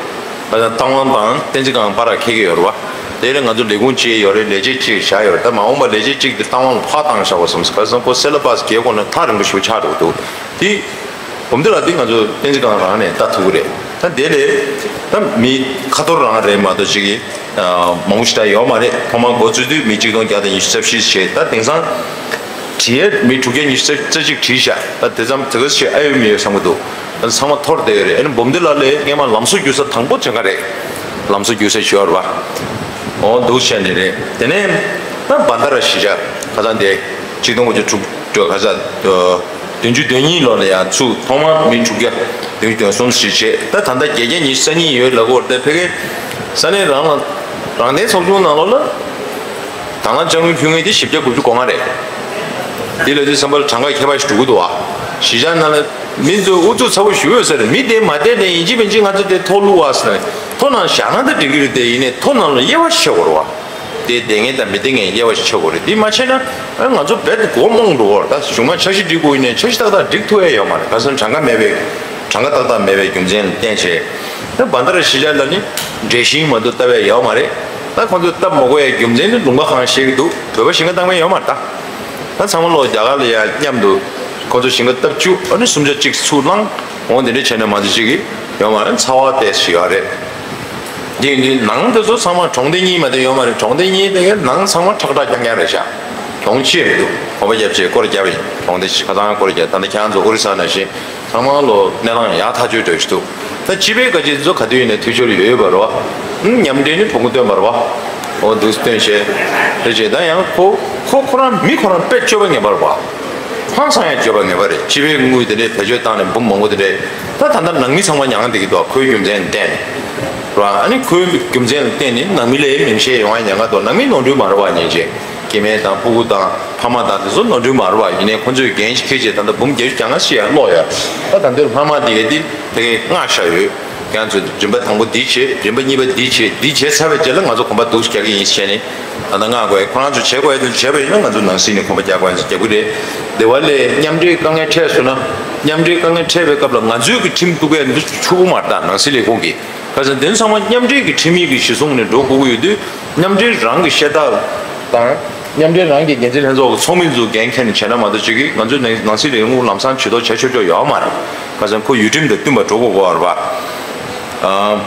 ཨ་རྟ་དབང་དང་བསྟན་འཛིན་སྒང་བར་ལ་འཁེལ་གྱི་ཡོད་རེད་བ། དེ་ལ་ང་ཚོ་ལས་ཁུངས་གཅིག་ཡོད་རེད། ལས་བྱེད་གཅིག་བཞག་ཡོད་རེད། ད་མ་འོངས་པ་ལས་བྱེད་གཅིག་དེ་རྟ་དབང་ལ་ཕར་བཏང་བཞག་པ་བསམ་སོང་། ག་རེ་ཟེར་ན་ཁོ་སེ་ལེ་བཱ་སི་རྒྱལ་ཁོངས་ནས་ཐག་རིང་པོ་ཞིག་ཆགས་འགྲོ་གི་འདུག་དེ་སྦོམ་འདི་ལ་དེ་ང་ཚོ་བསྟན་འཛིན་སྒང་རང་ནས་ལྟ་ཐུབ་ཀྱི་རེད། ད་དེ་ལས་ད་མི་ཁ་ཐོར་རང་རེད་མ་གཏོགས་ཅིག་གི་མང་པོ་ཞིག་ད་ཡོད་མ་རེད། ཐོག་མར་འགོ་བཙུགས་དུས་མི་གཅིག་སྟོང་བརྒྱ་དང་ཉི་ཤུ་རྩ་བཞི་བྱས། ད་དེང་སང་ བྲིས་ཡས་མི་དྲུག་བརྒྱ་ཉི་ཤུ་རྩ་གཅིག་བྲིས་ཤག་ད་དེ་ཙམ་དེ་ག་ཞིག་ཨ་ཡོད་མི་ཡོད་བསམ་གི་འདུག་ད་ཚང་མ་འཐོར་བསྡད་ཡོད་རེད། ཨ་ནི་འབུམ་སྡེ་ལགས་ལས་སྔས་མ་ལམ་བཟོ་རྒྱུ་ས་དང་པོ་དེ་ག་རེད། ལམ་བཟོ་རྒྱུ་ས་ཞུ་བ་རེད་པ། འོ་འདུག་བྱས་ནས་རེད། དེ་ནས་ད་བན་ད་ར་གཞིས་ཆགས་ཁ་སང་དེ་ཆིག་སྟོང་དགུ་བརྒྱ་དྲུག་ཅུ་ཁ་ས་བདུན་ཅུ་དོན་གཉིས་ལོ་ལ་ཡང་ཚུགས། ཐོག་མར་མི་དྲུག་བརྒྱ་བདུན་ཅུ་དོན་གསུམ་ཞིག་བྱས། ད་ད་ལྟ་བརྒྱད་བརྒྱ་ཉི་ཤུ་རྩ་གཉིས་ཡོད་ལབ་ཀྱི་ཡོད་རེད། ད་ཕ་གིའི་ས་གནས་རང་ལ་རང་བདེན་ཚོགས་ཆུང་ནང་ལོགས་ལ། དང་བླངས་དཔྱ་དངུལ་ཕུལ་མཁན་དེ་བཞི་བརྒྱ་དགུ་བཅུ་གོ་ལྔ་རེད། དེ་ལ་དུས་བསམ་པར་གྲངས་ཀ་ཁྱད་པར་ཞིག་འགྲོ་གི་འདུག་བ། གཞིས་ཆགས་ནང་ལ་མི་ཚོས་ཨུ་ཚུགས་ཚ་བོ་ཞུ་ཡོད་ས་རེད། མི་དེ་མ་བསྡད་དེ་ཡིན་གཅིག་མིན་གཅིག་ང་ཚོ་དེ་ཐོག་བླུག་བ་ཟེར་ནས་ཐོག་ནང་བཞག་ན་ད་འགྲིག་གི་རེད་དེ། ཡིན་ནའི་ཐོག་ནང་ལ་དབྱེ་བ་ཕྱེ་དགོས་རེད་བ། དེ་བསྡད་མཁན་དང་མི་བསྡད་མཁན་དབྱེ་བ་ཕྱེ་དགོས་རེད། དེ་མ་བྱས་ན་ང་ཚོ་རྦད་དེ་མགོ་རྨོངས་འགྲོ་གི་རེད། ད་གཞུག་མ་འཆར་གཞི་སྒྲིག་དགོས་ཡིན་ནའི་འཆར་གཞི་ཏག་ཏག་སྒྲིག་ཐུབ་ཡ་ཡོད་མ་རེད། ག་ས་གྲངས་ཀ་མེད་པའི་གྲངས་ཀ་ཏག་ཏག་མེད་པའི་རྒྱུ་མཚན་ལ་བརྟེན་བྱས། ད་བན་ད་ར་གཞིས་ཆགས་ལ་ནི་འབྲས་ཞིང་མ་གཏོགས་བཏབ་ཡ་ཡོད་མ་རེད། ད་ཁོང་ཚོས་བཏབ་མ་དགོས་ཡ་རྒྱུ་མཚན་ནི་ལུང་པ་གང་བཤད་ཀྱི་འདུག་བོད་པ་ཞིང་ཁ་བཏང་མཁན་ཡོད་མ་རེད་ད། ད་ཚང་མ་ལོ་རྒྱ་གར་ལ་ཡ་མཉམ་དུ་ཁོང་ཚོ་ཞིང་ཁ་བཏབ་བཅུག་ཨ་ནི་སུམ་ཆ་གཅིག་ཚུར་བླངས། འོང་དེ་འདྲ་བྱས་ནས་མ་གཏོགས་ཅིག་གི་ཡོད་མ་རེད། ཚ་བ་ཏོག་ཙམ་ཡོད་རེད། འདི་འདི་ནང་དེ་ཚོ་ཚང་མ་གྲོང་སྡེ་གཉིས་མ་གཏོགས་ཡོད་མ་རེད། གྲོང་སྡེ་གཉིས་དེ་གའི་ནང་ཚང་མ་ཁྲག་ཁྲག་རྐྱང་རྐྱང་རེད་ཤག་གྲོང་ཆེ་མི་འདུག་གོམ་པ་རྒྱབ་བྱས་སྐོར་རྒྱབ་ཡིན། གྲོང་སྡེ་ཁ་ཚང་སྐོར་རྒྱབ། ད་ལྟ་ཁྱེད་རང་ཚོ་ཨོ་རི་ས་ནང་བཞིན་ཚང་མ་ལོ་གནས་སྟངས་ཡག་ཐག་ཆོད་འདྲ་ཞིག་འདུག་ད་སྤྱི་པའི་བཀའ་སྤྱི་ཚོ་ག་དུས་ཡིན་ནའི་འཐུས་ཤོར་ཡོད་ཡོད་པ་རེད་བ། མཉམ་འབྲེལ་ནི་ཕྲུ་གུ་སྟོན་པ་རེད་བ། འོ་འདུག་སྟོན་བྱས། དེ་བྱས་ད་ཡང་ཁོ་ཁོ་ཁོ་རང་མི་ཁོ་རང་དཔེ་སྤྱོད་པ་ངན་པ་རེད་བ། ཧང་སང་ཡང་སྤྱོད་པ་ངན་པ་རེད། སྤྱི་པའི་དངུལ་དེ་འདྲའི་བེད་སྤྱོད་བཏང་ནས་འབུམ་མང་པོ་དེ་འདྲའི་ད་ད་ལྟ་ནང་མི་ཚང་མ་མྱངས་བསྡད་ཀྱི་འདུག་ཁོའི་རྒྱུ་མཚན་ལ་བརྟེན་ནས་རེད་བ། ཨ་ནི་ཁོའི་རྒྱུ་མཚན་ལ་བརྟེན་ནས་ནང་མི་ལ་མིང་བཤད་ཡོང་བ་ཉེན་ཁ་འདུག་ནང་མི་ནོར་འཁྲུལ་མ་རེད་བ། ཉེན་ཆེ། སྐྱེ་དམན་དང་ཕྲུ་གུ་དང་ཕ་མ་དང་དེ་ཚོ་ནོར་འཁྲུལ་མ་རེད་བ། ཡིན་ནའི་ཁོ་ཚོས་འགན་ཞིག་འཁྱེར་བྱས་ད་ལྟ་འབུམ་བརྒྱད་ཅུ་གྱ་ལྔ་ཞིག་ཡང་སློག་ཡོད། ད་ད་ལྟའི་ལྷག་མ་དེ་ག་དེ་དེ་གའི་མངགས་བཞག་ཡོད། ཁྱེད་ཚོས་རིམ་པ་དང་པོ་འདི་བྱེད། རིམ་པ་གཉིས་པ་འདི་བྱེད། འདི་བྱས་ཚར་བའི་རྗེས་ལ་ང་ཚོ་གོམ་པ་འདུག་རྒྱག་གི་ཡིན་ཟེར་ནས་ད་ལྟ་མངགས་དགོས། ཁོ་རང་ཚོ་བྱེད་དགོས་ཡ་དེ་བྱས་པ་ཡིན་ན་ང་ཚོ་ནང་སྲིད་ནས་གོམ་པ་རྒྱག་དགོས་ཡ་རྒྱག་གི་རེད། དེ་བ་ལས་མཉམ་འབྲེལ་དཀའ་ངལ་འཕྲད་སོང་ན། མཉམ་འབྲེལ་དཀའ་ངལ་འཕྲད་པའི་སྐབས་ལ་ང་ཚོའི་གི་ཁྲིམས་གཏུག་གས་འདི་ཆུ་བོ་མ་རེད། ད་ནང་སྲིད་ལས་ཁུངས་ཀྱི། ག་ཚོད་དེ་ཚང་མ་མཉམ་འབྲེལ་གྱི་ཁྲིམས་ཡིག་གི་གཞི་བཟུང་ནས་འགྲོ་དགོས་ཀྱི་ཡོད་དུས། མཉམ་འབྲེལ་རང་གི་བཤད་སྟངས་དང་། མཉམ་འབྲེལ་རང་གི་འགན་འཛིན་ལྷན་ཚོགས་ཀྱི་ཚོགས་མི་ཚོ་འགན་འཁྱེར་ནས་བྱས་ན་མ་གཏོགས་ཅིག་གིས་ང་ཚོའི་ནང་ནང་སྲིད་ལས་ཁུངས་ལམ་སང་ཇུས་གཏོགས་བྱ་ཆོག་ཆོག་ཡོད་མ་རེད། ག་ཚོད་ཁོ་ཡུལ་ཁྲིམས་དང་བསྟུན་པ་འགྲོ་དགོས་ཀྱི་ཡོད་རེད་པ། ཨ།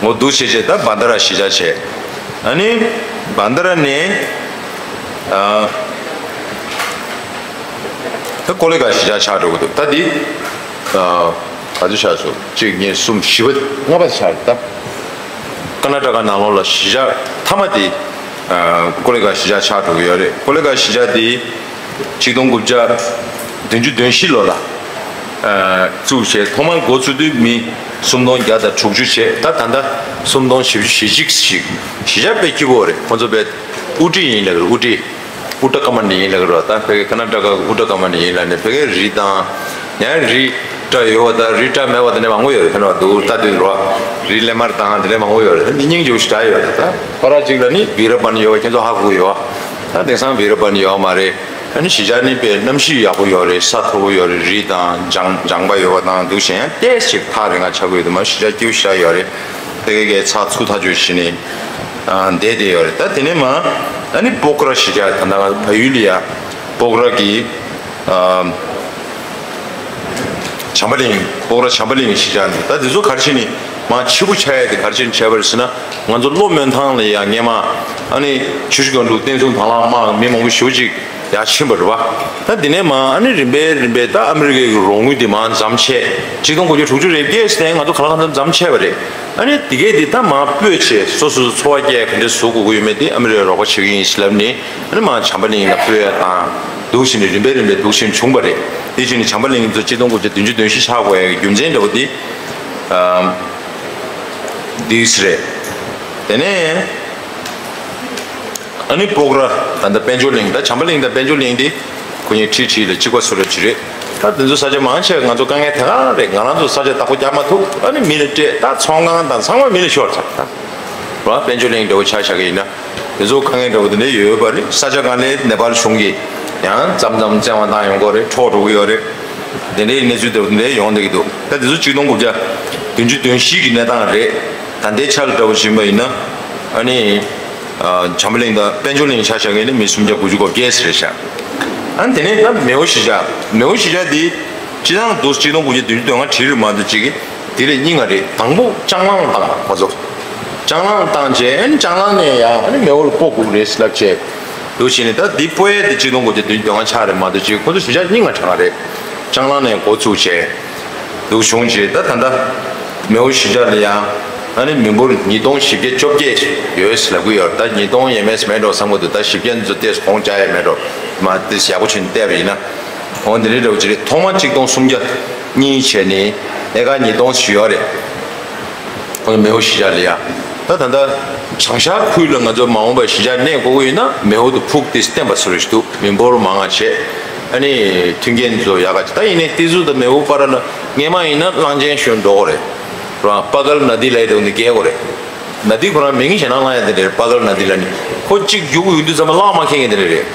ངོ་འདུག་བྱས་བྱས་ད་བན་ད་ར་གཞིས་ཆགས་བྱས། ཨ་ནི་བན་ད་ར་ནས་ཨ། ད་ཀོ་ལི་གྷལ་གཞིས་ཆགས་ཆགས་འགྲོ་གི་འདུག་ད་འདི་ཨ། ག་ཚོད་ཆགས་སོང་། གཅིག་གཉིས་གསུམ་བཞི་པ་ལྔ་པ་ཆགས་རེད་ད། ཀར་ན་ཊ་ཀ་ནང་ལོགས་ལ་གཞིས་ཆགས་མཐའ་མ་དེ་ཨ། ཀོ་ལི་གྷལ་གཞིས་ཆགས་ཆགས་འགྲོ་གི་ཡོད་རེད། ཀོ་ལི་གྷལ་གཞིས་ཆགས་དེ་ཆིག་སྟོང་དགུ་བརྒྱ་བདུན་ཅུ་དོན་བཞི་ལོ་ལ་ཨ། བཙུགས་བྱས་ཐོག་མར་འགོ་ཚུགས་དུས་མི་སུམ་སྟོང་བརྒྱ་དང་དྲུག་ཅུ་བྱས། ད་ད་ལྟ་སུམ་སྟོང་བཞི་བཅུ་ཞེ་གཅིག་ཞིག་གཞིས་ཆགས་དཔེ་སྐྱིད་པོ་རེད། ཁོ་ཚོ་དཔེ་དབུ་ཁྲིད་ཡིན་ལབ་ཀྱི་རེད། དབུ་ཁྲིད། ཨུ་ཏྲ་ཀ་མན་ཌ་ཡིན་ལབ་ཀྱི་རེད། ད་ཕ་གི་ཀར་ན་ཊ་ཀ་གི་ཨུ་ཏྲ་ཀ་མན་ཌ་ཡིན་ལབ་ནས་ཕ་གི་རི་དང་། ཡང་རི་བཀྲ་ཡོད་པ་དང་རི་བཀྲ་མེད་པ་དེ་འདྲ་མང་པོ་ཡོད་རེད། ཕན་པ་འདུག་ལྟ་དུས་རོ། རི་ལེབ་མར་དང་དེ་འདྲ་མང་པོ་ཡོད་རེད། ད་འདི་སྙིང་རྗེ་པོ་ཞེ་དྲག་ཡོད་རེད། ད་བར་གཅིག་ལ་ནི་བི་ར་བན་ཡོད་པ་ཁྱེད་ཚོ་ཧ་གོ་གི་ཡོད་པ། ད་དེང་སང་བི་ར་བན་ཡོད་མ་རེད། ཨ་ནི་གཞིས་ཆགས་ནི་དཔེ་གནམ་གཤིས་ཡག་པོ་ཡོད་རེད། ས་མཐོ་པོ་ཡོད་རེད། རི་དང་ལྗང་ལྗང་པ་ཡོད་པ་དང་འདུག་བྱས་ཡང་ཏོག་ཙམ་ཐག་རིང་ང་ཆགས་ཀྱི་ཡོད་དུས་མ། གཞིས་ཆགས་སྐྱིད་པོ་ཞེ་དྲག་ཡོད་རེད། ཕ་གི་གི་ཚགས་ཚུད་ཐག་ཆོད་བྱས་ནས་ཨ། བསྡད་བསྡད་ཡོད་རེད། ད་དེ་ནས་མ་ཨ་ནི་སྤོག་ར་གཞིས་ཆགས་ད་ལྟ་ང་ཚོ་བལ་ཡུལ་ལ་ཡ་སྤོག་ར་གི་ཨ། བྱམས་པ་གླིང་། སྤོག་ར་བྱམས་པ་གླིང་གཞིས་ཆགས་འདུག་ད་དེ་ཚོ་ག་རེ་བྱས་ནས་མ་ཕྱི་པོ་ཆགས་ཡ་དེ་ག་རེ་བྱས་ནས་བྱས་པ་རེད་ཟེར་ན། ང་ཚོ་གློ་སྨོན་ཐང་ལ་ཡ་སྔས་མ་ཨ་ནི་ཆུ་བཞི་སྒང་དྲུག་བསྟན་སྲུང་དང་བླངས་དམག་མི་མང་པོ་ཞེ་པོ་ཅིག་ཡར་ཕྱིན་པ་རེད་པ། ད་དེ་ནས་མ་ཨ་ནི་རིམ་པས་རིམ་པས་ད་ཨ་མི་རི་ཀའི་རོགས་དངུལ་དེ་མར་མཚམས་ཆད། ཆིག་སྟོང་དགུ་བརྒྱ་དྲུག་ཅུ་རེ་བརྒྱད་ཙམ་ང་ཚོ་ག་ལ་གང་འཚམ་མཚམས་ཆད་པ་རེད། ཨ་ནི་དེ་གས་དེ་ད་མར་སྤོས་བྱས་སོ་སོ་སོ་འཚོ་བ་སྐྱེལ་ག་འདྲས་བཟོ་དགོས་ཀྱི་ཡོད་མེད་དེ་ཨ་མི་རི་ཀས་རོགས་པ་བྱེད་ཀྱི་ཡིན་ཞེས་ལབ་ནས། ཨ་ནི་མར་བྱམས་པ་གླིང་ལ་སྤོས་ཡ་དང་འདུག་བྱས་ནས་རིམ་པས་རིམ་པས་འདུག་བྱས་ནས་བྱུང་པ་རེད། དེ་བྱས་ནས་བྱམས་པ་གླིང་ཚོ་ཆིག་སྟོང་དགུ་བརྒྱ་བདུན་ཅུ་དོན་བཞི་ཆགས་དགོས་ཡ་གི་རྒྱུ་མཚན་འདྲ་བོ་དེ་ཨ། འདུག་སེ་རེད། དེ་ནས་ཨ་ནི་སྤོག་ར་ད་ལྟ་དཔལ་འབྱོར་གླིང་། ད་བྱམས་པ་གླིང་དང་དཔལ་འབྱོར་གླིང་དེ་ཁོ་གཉིས་ཁྲི་ཁྲི་ལ་གཅིག་པ་སུ་ར་གཅིག་རེད། ད་དེ་ཚོ་ས་ཆ་མང་ཆེ་ང་ཚོ་དཀའ་ངལ་དེ་ག་རེད། ང་རང་ཚོ་ས་ཆ་བདག་པོ་རྒྱག་མ་ཐུབ། ཨ་ནི་མི་ལ་སྤྲད། ད་ཚོང་ཁང་དང་ཚང་མ་མི་ལ་ཤོར་ཚར། ད་ར་དཔལ་འབྱོར་གླིང་འདྲ་བོ་ཆ་བཞག་གི་ཡིན་ན། དེ་ཚོ་དཀའ་ངལ་འདྲ་བོ་དེ་འདྲ་ཡོད་པ་རེད། ས་ཆ་གང་ལ་ནེ་པཱལ་གཞུང་གིས་ཡང་མཚམས་མཚམས་བཙན་དབང་བཏང་ཡོང་གི་ཡོད་རེད། འཕྲོག་འགྲོ་གི་ཡོད་རེད། དེ་འདྲའི་གནས་ཚུལ་འདྲ་བོ་དེ་འདྲ་ཡོང་བསྡད་ཀྱི་འདུག་ད་དེ་ཚོ་ཆིག་སྟོང་དགུ་བརྒྱ་བདུན་ཅུ་དོན་བཞི་གི་གནས་སྟངས་རེད། ད་ལྟའི་ཆ་ལ་འདྲ་བོ་ཞུས་པ་ཡིན་ན། ཨ་ནི་ཨ། བྱམས་པ་གླིང་དང་དཔལ་འབྱོར་གླིང་ཆ་བཞག་མཁན་ནི་མི་སུམ་བརྒྱ་དགུ་བཅུ་གོ་བརྒྱད་ཙམ་རེད་ཤག་ཨ་ནི་དེ་ནས་ད་མེའོ་གཞིས་ཆགས། མེའོ་གཞིས་ཆགས་འདི་སྤྱིར་བཏང་དུ་ཆིག་སྟོང་དགུ་བརྒྱ་བདུན་ཅུ་དོན་ལྔ་བྲིས་རེད་མ་གཏོགས་ཅིག་གི་དེ་ལས་རྙིང་བ་རེད། དང་པོ་ལྕང་གླང་བཏང་ཁོ་ཚོ། ལྕང་གླང་བཏང་རྗེས་ཨ་ནི་ལྕང་གླང་ནས་ཡང་ཨ་ནི་མེའོ་ལ་སྤོ་དགོས་རེད་ལབ་བྱས། འདུག་བྱས་ནས་ད་འདི་སྤོ་ཡས་དེ་གཅིག་སྟོང་དགུ་བརྒྱ་བདུན་ཅུ་དོན་ལྔ་ཆགས་རེད་མ་གཏོགས་ཅིག་ཁོ་ཚོ་གཞིས་ཆགས་རྙིང་བ་དྲགས་རེད། ལྕང་གླང་ནས་འགོ་ཚུགས་བྱས། འདུག་བྱུང་རྗེས་ད་ད་ལྟ་མེའོ་གཞིས་ཆགས་ལ་ཡང་ཨ་ནི་མི་འབོར་ཉིས་སྟོང་བཞི་བརྒྱ་བཅོ་བརྒྱད་ཡོད་ལབ་ཀྱི་ཡོད། ད་ཉིས་སྟོང་ཡས་མས་མེད་འགྲོ་བསམ་གྱི་འདུག་ད་བཞི་བརྒྱ་ཚོ་ཏོག་ཙམ་གོང་ཆག་ཡས་མེད་འགྲོ། མ་ཏོག་ཙམ་ཡག་པོ་བྱས་ནས་བལྟས་པ་ཡིན་ན། འོ་འདི་འདྲའི་འདྲ་བོ་ཅིག་རེད། ཐོག་མ་གཅིག་སྟོང་སུམ་བརྒྱ་གཉིས་བྱས་ནས་ཨེ་ཀར་ཉིས་སྟོང་ཞིག་ཡོད་རེད། ཁོང་མེའོ་གཞིས་ཆགས་ལ་ཡ། ད་ད་ལྟ་བྱང་ཤར་ཁུལ་ལ་ང་ཚོ་མ་འོངས་པའི་གཞིས་ཆགས་གནས་དགོས་ཀྱི་ཡོད་ན་མེའོ་དུ་ཕུག་དེ་བརྟན་པ་བཟོ་རེ་ཞིག་འདུག་མི་འབོར་མང་བ་བྱས། ཨ་ནི་མཐུན་རྐྱེན་ཚོ་ཡག་ག་བྱས། ད་ཡིན་ནའི་ཏི་ཛུ་དང་མེའོ་བར་ལ་སྔས་མ་ཡིན་ན་གླང་ཆེན་ཞོན་འགྲོ་གི་རེད། རང་པ་གལ་ན་དི་ལའི་དེ་འདི་རྒྱལ་གོ་རེད། ན་དི་ཁོ་རང་མིང་གཞན་དག་བླངས་ཡ་དེ་འདྲ་རེད། པ་གལ་ན་དི་ལ་ནི་ཁོ་གཅིག་རྒྱུག་ཡོང་དུས་ཙམ་པ་གླང་མ་ཁེངས་ཡ་དེ་འདྲ་རེད།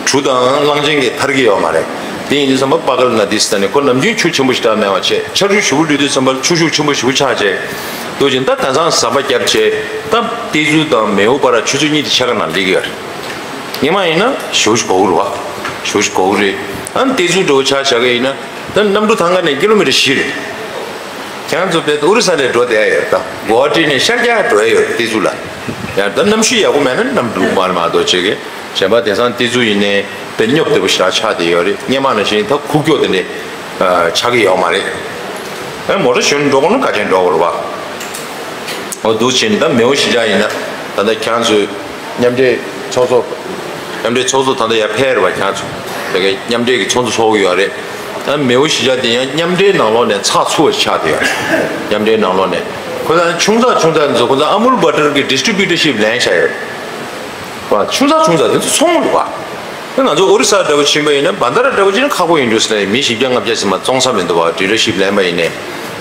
གྲུ་དང་གླང་ཆེན་གྱིས་ཐར་གྱི་ཡོད་མ་རེད། དེ་ཡིན་དུས་ཙམ་པ་པ་གལ་ན་དི་ཟེར་ནས་ཁོ་ནམ་རྒྱུན་ཆུ་ཆེན་པོ་ཞིག་དྲག་མེད་པ་བྱས། ཆར་ཆུ་ཞེ་པོ་སླེབས་དུས་ཙམ་པ་ཆུ་ཤུགས་ཆེན་པོ་ཞེ་པོ་ཆགས་བྱས། འདུག་ཅིང་ད་དེང་སང་ཟམ་པ་བརྒྱབ་བྱས། ད་ཏི་ཛུ་དང་མེའོ་བར་ཆུ་ཚོད་གཉིས་དེ་ཆ་ག་ནང་སླེབས་ཀྱི་ཡོད་རེད། སྔས་མ་ཡིན་ན་ཞེ་པོ་ཞིག་འགོར་གྱི་རེད་བ། ཞེ་པོ་ཞིག་འགོར་གྱི་རེད། ཨ་ནི་ཏི་ཛུ་འདྲ་བོ་ཆ་བཞག་གི་ཡིན་ན་ད་གནམ་གྲུ་ཐང་ག་ནས་ཀི་ལོ་མི་ཊར་བཞི་རེད། ཁྱེད་རང་ཚོ་དཔེ་ཨོ་རི་ས་ལ་འགྲོ་བསྡད་ཡ་ཡོད་ད། གོ་བ་ཊི་ནས་ཤར་རྒྱག་འགྲོ་ཡ་ཡོད་ཏི་ཙུ་ལ། ཡང་ད་གནམ་གཤིས་ཡག་པོ་མེད་ན་གནམ་གྲུ་མར་མར་འགྲོ་བྱེད་ཀྱི། གཞན་པ་དེང་སང་ཏི་ཙུ་ཡིན་ནའི་དཔེ་སྙོབ་བདེ་པོ་ཞེ་དྲག་ཆགས་བསྡད་ཡོད་རེད། སྔས་མ་ནང་བཞིན་ད་ཁུག་ཀྱོག་དེ་འདྲས་ཆགས་ཀྱི་ཡོད་མ་རེད། ཨ་མོ་ཊ་ཞོན་འགྲོ་དགོས་ན་ག་ཅན་འགྲོ་དགོས་རེད་བ། འོ་འདུག་བྱས་ནས་ད་མེའོ་གཞིས་ཆགས་ཡིན་ན་ད་ལྟ་ཁྱེད་རང་ཚོས་མཉམ་འབྲེལ་ཚོགས་གཙོ། མཉམ་འབྲེལ་ཚོགས་གཙོ་ད་ལྟ་ཡར་ཕེབས་རེད་བ། ཁྱེད་རང་ཚོ་དེ་གའི་མཉམ་འབྲེལ་གྱི་ཚོགས་གཙོ་ཚོགས་ཀྱི་ཡོད་རེད། ད་མེའོ་གཞིས་ཆགས་དེ་ཡང་མཉམ་འབྲེལ་ནང་ལོགས་ནས་ཚགས་ཚུད་པ་ཆགས་བསྡད་ཡོད་རེད། མཉམ་འབྲེལ་ནང་ལོགས་ནས་ཁོ་ཚོ་ཆུང་ཙག་ཆུང་ཙག་ཚོ་ཁོ་ཚོ་ཨ་མུལ་བྷ་ཊར་གྱི་ཌི་སི་ཊི་རི་བྷྱུ་ཊར་ཤིབ་ལེན་བཞག་ཡོད་རེད་བ། ཆུང་ཙག་ཆུང་ཙག་དེ་ཚོ་ཚོང་རེད་བ། ད་ང་ཚོ་ཨོ་རི་ས་འདྲ་བོ་ཕྱིན་པ་ཡིན་ན་བྷན་དྷ་ར་འདྲ་བོ་ཕྱིན་ན་ཁག་པོ་ཡིན་འགྲོ་ཟེར་ནས་མི་བཞི་བརྒྱ་ལྔ་བརྒྱ་ཙམ་མ་བཙོང་ས་མི་འདུག་བ། ཌི་ལར་ཤིབ་ལེན་པ་ཡིན་ནའི།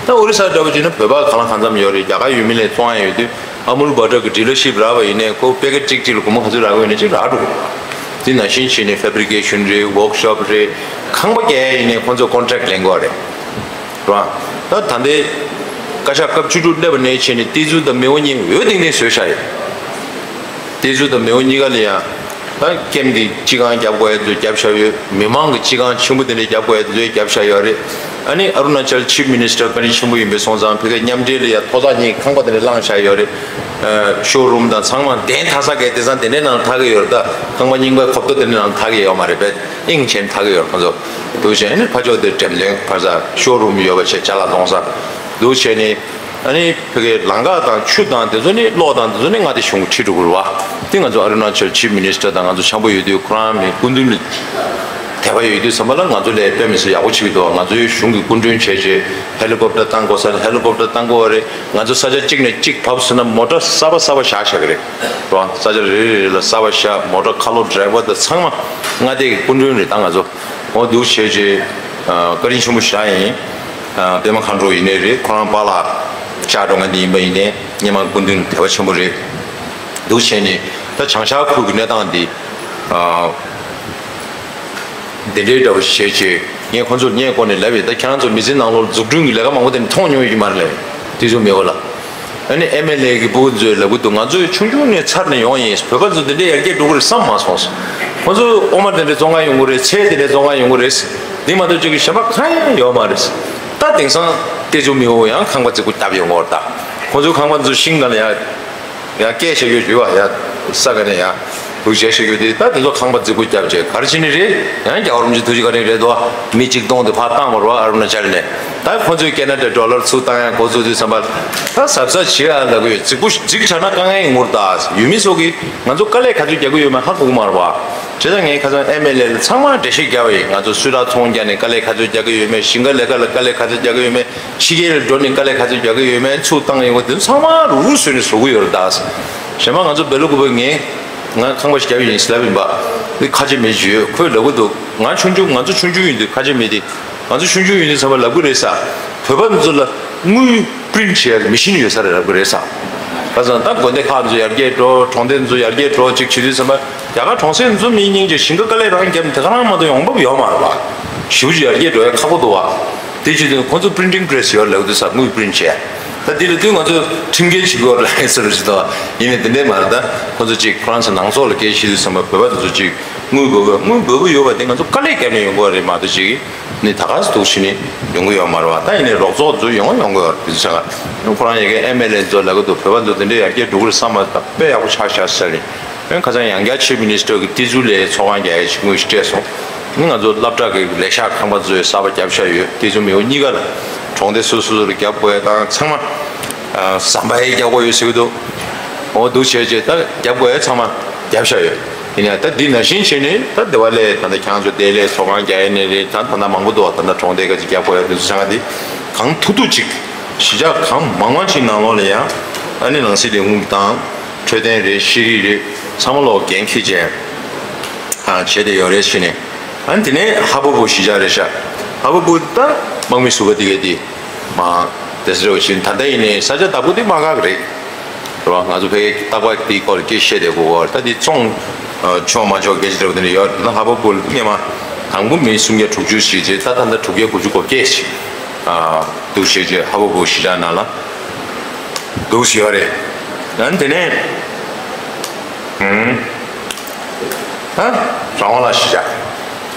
ད་ཨོ་རི་ས་འདྲ་བོ་ཕྱིན་ན་བོད་པ་གང་ལ་གང་འཚམ་ཡོད་རེད། རྒྱ་གར་ཡུལ་མི་ལ་བཙོང་ཡ་ཡོད་དུས་ཨ་མུལ་བྷ་ཊར་གྱི་ཌི་ལར་ཤིབ་རག་པ་ཡིན་ནའི་ཁོ་པེ་ཀེཊ་གཅིག་གཅིག་ལ་སྒོར་མོ་ག་ཚོད་རག་གི་ཡོད་ན་གཅིག་རག་འགྲོ་གི་རེད་བ། དེ་ནང་བཞིན་བྱས་ནས་ཕེབ་རི་ཀེ་ཤན་རེད། ཝོག་ཤོབ་རེད། ཁང་པ་རྒྱག་ཡ་ཡིན་ནའི་ཁོ་ཚོ་ཀོན་ཊེག་ལེན་དགོས་རེད། རེད་བ། ད་ད་ལྟའི་བཀའ་ཤག་སྐབས་བཅུ་དྲུག་སླེབས་པ་ནས་བྱས་ནས་ཏི་ཙུ་དང་མེའོ་གཉིས་འོས་གཏན་གཏན་བཟོས་བཞག་ཡོད། ཏི་ཙུ་དང་མེའོ་གཉིས་ཀ་ལ་ཡང་ད་ཀེམ་དེ་སྤྱི་ཁང་རྒྱབ་དགོས་ཡ་ཚོ་རྒྱབ་བཞག་ཡོད། མི་མང་གི་སྤྱི་ཁང་ཆེན་པོ་དེ་འདྲ་རྒྱབ་དགོས་ཡ་ཚོ་རྒྱབ་བཞག་ཡོད་རེད། ཨ་ནི་ཨ་རུ་ན་ཅལ་ཆིབ་མི་ནི་སི་ཊར་བཀའ་དྲིན་ཆེན་པོ་ཡིན་པས་སོང་ཙང་ཕ་གིའི་མཉམ་འབྲེལ་ལ་ཡང་ཐོག་ཐག་ཉེ་ཁང་པ་དེ་འདྲ་བླངས་བཞག་ཡོད་རེད། ཤོ་རུམ་དང་ཚང་མ་གདན་ཐག་ས་གས་དེང་སང་དེ་འདྲའི་ནང་ཐག་གི་ཡོད་རེད། ད་ཁང་པ་རྙིང་པའི་ཁོབ་ཏོ་དེ་འདྲའི་ནང་ཐག་གི་ཡོད་མ་རེད་པས། དབྱིངས་ཅན་ཐག་གི་ཡོད་རེད་ཁོ་ཚོ། འདུག་བྱས་ནས་ཕར་ཕྱོགས་དེ་འགྲེམས་སྟོན་ཕར་ས་ཤོ་རུམ་ཡོད་པ་བྱས་ཅ་ལག་གཏོང་ས། འདུག་བྱས་ནས་ཨ་ནི་ཕ་གིའི་ལམ་ཁ་དང་ཆུ་དང་དེ་ཚོ་ནི་གློག་དང་དེ་ཚོ་ནི་མངའ་སྡེ་གཞུང་གིས་ཁྲིད་འགྲོ་གི་རེད་བ། དེ་ང་ཚོ་ཨ་རུ་ན་ཅལ་ཆིབ་མི་ནི་སི་ཊར་དང་ང་ཚོ་འཆམ་པོ་ཡོད་དུས་ཁོ་རང་མི་སྐུ་མདུན་ལ་དད་པ་ཡོད་དུས་ཙམ་པ་ལ་ང་ཚོ་ལ་དཔེ་མི་སྲིད་ཡག་པོ་བྱེད་ཀྱི་འདུག་ང་ཚོའི་གཞུང་གི་སྐུ་མགྲོན་བྱས་རྗེས་ཧེ་ལི་ཀོབ་ཊར་བཏང་དགོས་ས་ལ་ཧེ་ལི་ཀོབ་ཊར་བཏང་དགོས་པ་རེད། ང་ཚོ་ས་ཆ་གཅིག་ནས་གཅིག་བབས་སོང་ན་མོ་ཊ་གསར་པ་གསར་པ་བཞག་བཞག་གི་རེད་རེད་བ། ས་ཆ་རེ་རེ་རེ་ལ་གསར་པ་བཞག་མོ་ཊ་ཁ་ལོ་ཌི་རའི་ཝར་དང་ཚང་མ་མངའ་སྡེ་གི་སྐུ་མགྲོན་རེད། ད་ང་ཚོ་འོ་འདུག་བྱས་རྗེས་བཀའ་དྲིན་ཆེན་པོ་ཞེ་དྲག་ཡིན། པད་མ་མཁའ་འགྲོ་ཡིན་ནའི་རེད། ཁོ་རང་པཱ་ལགས་ཤག་འགྲོ་མཁན་དེ་ཡིན་པ་ཡིན་ནའི་སྔོན་མ་སྐུ་མདུན་དད་པ་ཆེན་པོ་རེད། འདུག་བྱས་ནས་ད་བྱང་ཤར་ཁུལ་གྱི་གནས་སྟངས་འདི་འདི་འདྲའི་འདྲ་བོ་བྱས་རྗེས་ངས་ཁོ་ཚོར་སྔོན་གོང་ནས་ལབ་ཡོད། ད་ཁྱེད་རང་ཚོ་མི་ཚེ་ནང་ལོགས་འཛུགས་སྐྲུན་གྱི་ལས་ཀ་མང་པོ་དེ་འདྲ་མཐོང་མྱོང་ཡོད་ཀྱི་མ་རེད་ལབ་ཡོད། དེ་ཚོ་མེད་པ་ལ། ཨ་ནི་ཨེམ་ཨེལ་ཨེ་གི་སྤུ་གུ་ཚོས་ལབ་གི་འདུག་ང་ཚོས་ཆུང་ཆུང་ནས་ཚར་ནས་ཡོང་ཡིན། བོད་པ་ཚོ་འདི་འདྲའི་ཡར་རྒྱས་འགྲོ་གི་རེད་བསམ་མ་སོང་། ཁོ་ཚོ་འོ་མ་དེ་འདྲ་བཙོང་ག་ཡོང་གི་རེད། ཚལ་དེ་འདྲ་བཙོང་ག་ཡོང་གི་རེད། འདི་མ་གཏོགས་ཅིག་གི་གཞན་པ་གང་ཡང་ཡོད་མ་རེད། ད་དེང་སང་ཏེ་ཚོ་མི་འོ་ཡང་ཁང་པ་རྫིག་པོ་བརྒྱབ་ཡོང་གི་རེད། ད་ཁོ་ཚོ་ཁང་པ་ཚོ་ཤིང་སྒང་ལ་ཡང་ཡང་སྐད་ཆ་ཡོད་ཡོད་བ། ཡང་ས་ག་ནས་ཡང་འདུག་བྱས་བྱས་ཡོད་དེ། ད་དེ་ཚོ་ཁང་པ་རྫིག་པོ་བརྒྱབ་བྱས་ག་རེ་བྱས་ནི་རེད། ཡང་རྒྱལ་བ་རིན་པོ་ཆེ་ཐུགས་རྗེ་བཀའ་དྲིན་རེད་དོ། མི་གཅིག་སྟོང་དེ་ཕར་བཏང་བ་རེད་བ། ཨ་རུ་ན་ཅལ་ནས། ད་ཁོ་ཚོས་ཁེ་ན་ཌ་ཌོ་ལར་ཚུར་བཏང་ཡ་འགོ་ཚུགས་དུས་ཙམ་པ་ད་གཟབ་གཟབ་བྱེད་ཨ་ལབ་གི་ཡོད། རྫིག་པོ་རྫིག་དྲགས་ན་དཀའ་ངལ་ཡོང་གི་རེད། ད་ཡུལ་མི་ཚོ་གིས་ང་ཚོ་དཀའ་ལས་ག་ཚོད་རྒྱག་གི་ཡོད་མེད་ཧ་གོ་གི་མ་རེད་བ། བྱས་ཙང་ངས་ཁ་སང་ཨེམ་ཨེལ་ཨེ་ལ་ཚང་མ་འགྲེལ་བཤད་རྒྱབ་པ་ཡིན། ང་ཚོ་སུད་ཊར་ཚོང་རྒྱག་ནས་དཀའ་ལས་ག་ཚོད་རྒྱག་གི་ཡོད་མེད། ཞིང་ཁ་ལས་ཀ་ལ་དཀའ་ལས་ག་ཚོད་རྒྱག་གི་ཡོད་མེད། ཕྱི་རྒྱལ་ལ་འགྲོ་ནས་དཀའ་ལས་ག་ཚོད་རྒྱག་གི་ཡོད་མེད། ཚུར་བཏང་ཡོང་གི་དེ་ཚོ་ཚང་མ་རུག་རུག་བཟོས་ནས་བཟོ་གི་ཡོད་རེད། ད་གཞན་པ་ང་ཚོ་སྦེལ་ཀོབ་པ་ངས་ང་ཁང་པ་ཞིག་བརྒྱབ་ཡིན་ཟེར་ལབ་ཡིན་པ། འདི་ཁ་ཆེ་མི་ཞིག་ཡོད། ཁོས་ལབ་གི་འདུག་ང་ཆུང་ཆུང་ང་ཚོ་ཆུང་ཆུང་ཡིན་དུས་ཁ་ཆེ་མི་དེ། ང་ཚོ་ཆུང་ཆུང་ཡིན་དུས་ཙམ་པ་ལབ་གི་རེད་ས། བོད་པ་ཚོ་ལ་དངུལ་པི་རིན་ཊི་བྱེད་ཡག་མི་ཤིན་ཡོད་ས་རེད་ལབ་གི་རེད་ས། ཁ་སང་ད་དགོན་སྡེ་ཁག་ཚོ་ཡར་རྒྱས་འགྲོ། གྲོང་སྡེ་ཚོ་ཡར་རྒྱས་འགྲོ་ཅིག་བྱེད་དུས་ཙམ་པ་རྒྱ་གར་གྲོང་གསེབ་ཚོ་མི་སྙིང་རྗེ། ཞིང་ཁ་དཀའ་ལས་རང་བརྒྱབ་དེ་ག་རང་མ་གཏོགས་ཡོང་འབབ་ཡོད་མ་རེད་བ། ཞེ་པོ་ཅིག་ཡར་རྒྱས་འགྲོ་ཡ་ཁག་པོ་འདུག་བ། དེ་བྱེད་དུས་ཁོ་ཚོ་པི་རིན་ཊིང་པི་རེ་སི་ཡོད་ལབ་དུས་ས་དངུལ་པི་རིན་ཊི་བྱས། ད་དེ་ལ་དུས་ང་ཚོ་ཁྲིམས་འགལ་བྱེད་དགོས་རེད་ཟེར་རུ་ཞིག་འདུག་བ། ཡིན་ནའི་དེ་འདྲས་མ་རེད། ད་ཁོ་ཚོ་ཅིག་ཁོ་རང་ཚོ་ནང་སོག་ལ་སྐད་བཤད་དུས་ཙམ་པ་བོད་པ་དེ་ཚོ་ཅིག་དངུལ་འབབ་དངུལ་འབབ་ཡོད་པ་དེ་ང་ཚོ་དཀའ་ལས་བརྒྱབ་ནས་ཡོང་དགོས་རེད་མ་གཏོགས་ཅིག་ནི་ད་ག་སེ་འདུག་ཤི་ནི་ཡོང་གི་ཡོད་མ་རེད་བ། ད་ཡིན་ནའི་རོགས་ཚོགས་ཚོ་ཡོང་ཡོང་གི་ཡོད་རེད། དེ་ཚོ་ཆ་ག་ཁོ་རང་ཡ་གི་ཨེམ་ཨེལ་ཨེ་ཚོ་ལབ་གི་འདུག་བོད་པ་ཚོ་དེ་འདྲས་ཡར་རྒྱས་འགྲོ་གི་རེད་བསམ་པ་ད་དཔེ་ཡག་པོ་ཆགས་ཤག་ཟེར་ནས། ཁ་སང་ཡང་བསྐྱར་ཆེབ་མི་ནི་སི་ཊར་གྱི་ཏི་ཛུ་ལ་ཚོགས་ཁང་རྒྱག་ཡའི་ཆིངས་ཡིག་སྤྲད་སོང་། ནི་ང་ཚོ་སློབ་གྲྭ་གི་ལས་ཤག་ཁང་པ་ཚོའི་གསར་པ་བརྒྱབ་བཞག་ཡོད། ཏི་ཛུ་མེའོ་གཉིས་ཀ་ལ་གྲོང་སྡེ་སོ་སོ་སོ་ལ་བརྒྱབ་དགོས་ཡ་དང་ཚང་མ་ཟམ་པ་ཡའི་རྒྱག་དགོས་ཡོད་ཟེར་གྱི་འདུག་འོ་འདུག་བྱས་རྗེས་ད་རྒྱབ་དགོས་ཡ་ཚང་མ་རྒྱབ་བཞག་ཡོད། ཡིན་ཡང་ད་འདི་ནང་བཞིན་བྱས་ནས་ད་དེ་བ་ལས་ད་ལྟ་ཁྱེད་རང་ཚོ་དེ་ལས་ཚོགས་ཁང་རྒྱག་ཡ་ནས་རེད། ད་ད་ལྟ་མང་པོ་འདུག་ད་ལྟ་གྲོང་སྡེ་ཁག་ཅིག་རྒྱབ་དགོས་ཡ་འདུག་ཚོ་ཆང་འདི་གང་ཐུབ་ཐུབ་ཅིག་གཞིས་ཆགས་གང་མང་མང་ཅིག་ནང་ལོགས་ལ་ཡང་ཨ་ནི་ནང་སྲིད་ལས་ཁུངས་དང་འཕྲོད་བསྟེན་རེད། ཤེས་རིག་རེད། ཚང་མ་ལོག་འགན་འཁྱེར་བྱས་ཨ་བྱས་ཏེ་ཡོད་རེད་ཟེར་ནས། ཨ་ནི་དེ་ནས་ཧ་པོ་པོ་གཞིས་ཆགས་རེད་ཤག་ཧ་པོ་པོ་ད་དམག་མི་ཟུར་པ་དེ་གས་དེ་མ་དེ་ཟེར་བ་བཞིན་ད་ལྟ་ཡིན་ནའི་ས་ཆ་བདག་པོ་དེ་དམག་ཁག་རེད། རེད་བ། ང་ཚོ་ཕ་གིའི་རྟག་པར་དེའི་སྐོར་སྐད་བཤད་བསྡད་དགོས་གོ། ད་དེ་བཙོང་ཆོག་མ་ཆོག་སྐད་ཆ་འདྲ་བོ་དེ་འདྲ་ཡོད། ད་ཧ་པོ་པོ་སྔས་མ་དང་པོ་མི་སུམ་བརྒྱ་དྲུག་ཅུ་ཞིག་བྱས། ད་ད་ལྟ་དྲུག་བརྒྱ་དགུ་བཅུ་གོ་བརྒྱད་ཞིག་ཨ་འདུག་བྱས་རྗེས་ཧ་པོ་པོ་གཞིས་ཆགས་ནང་ལ་འདུག་ཞིག་ཡོད་རེད། ཨ་ནི་དེ་ནས་ཨུམ་ད་རང་དབང་ལ་གཞིས་ཆགས།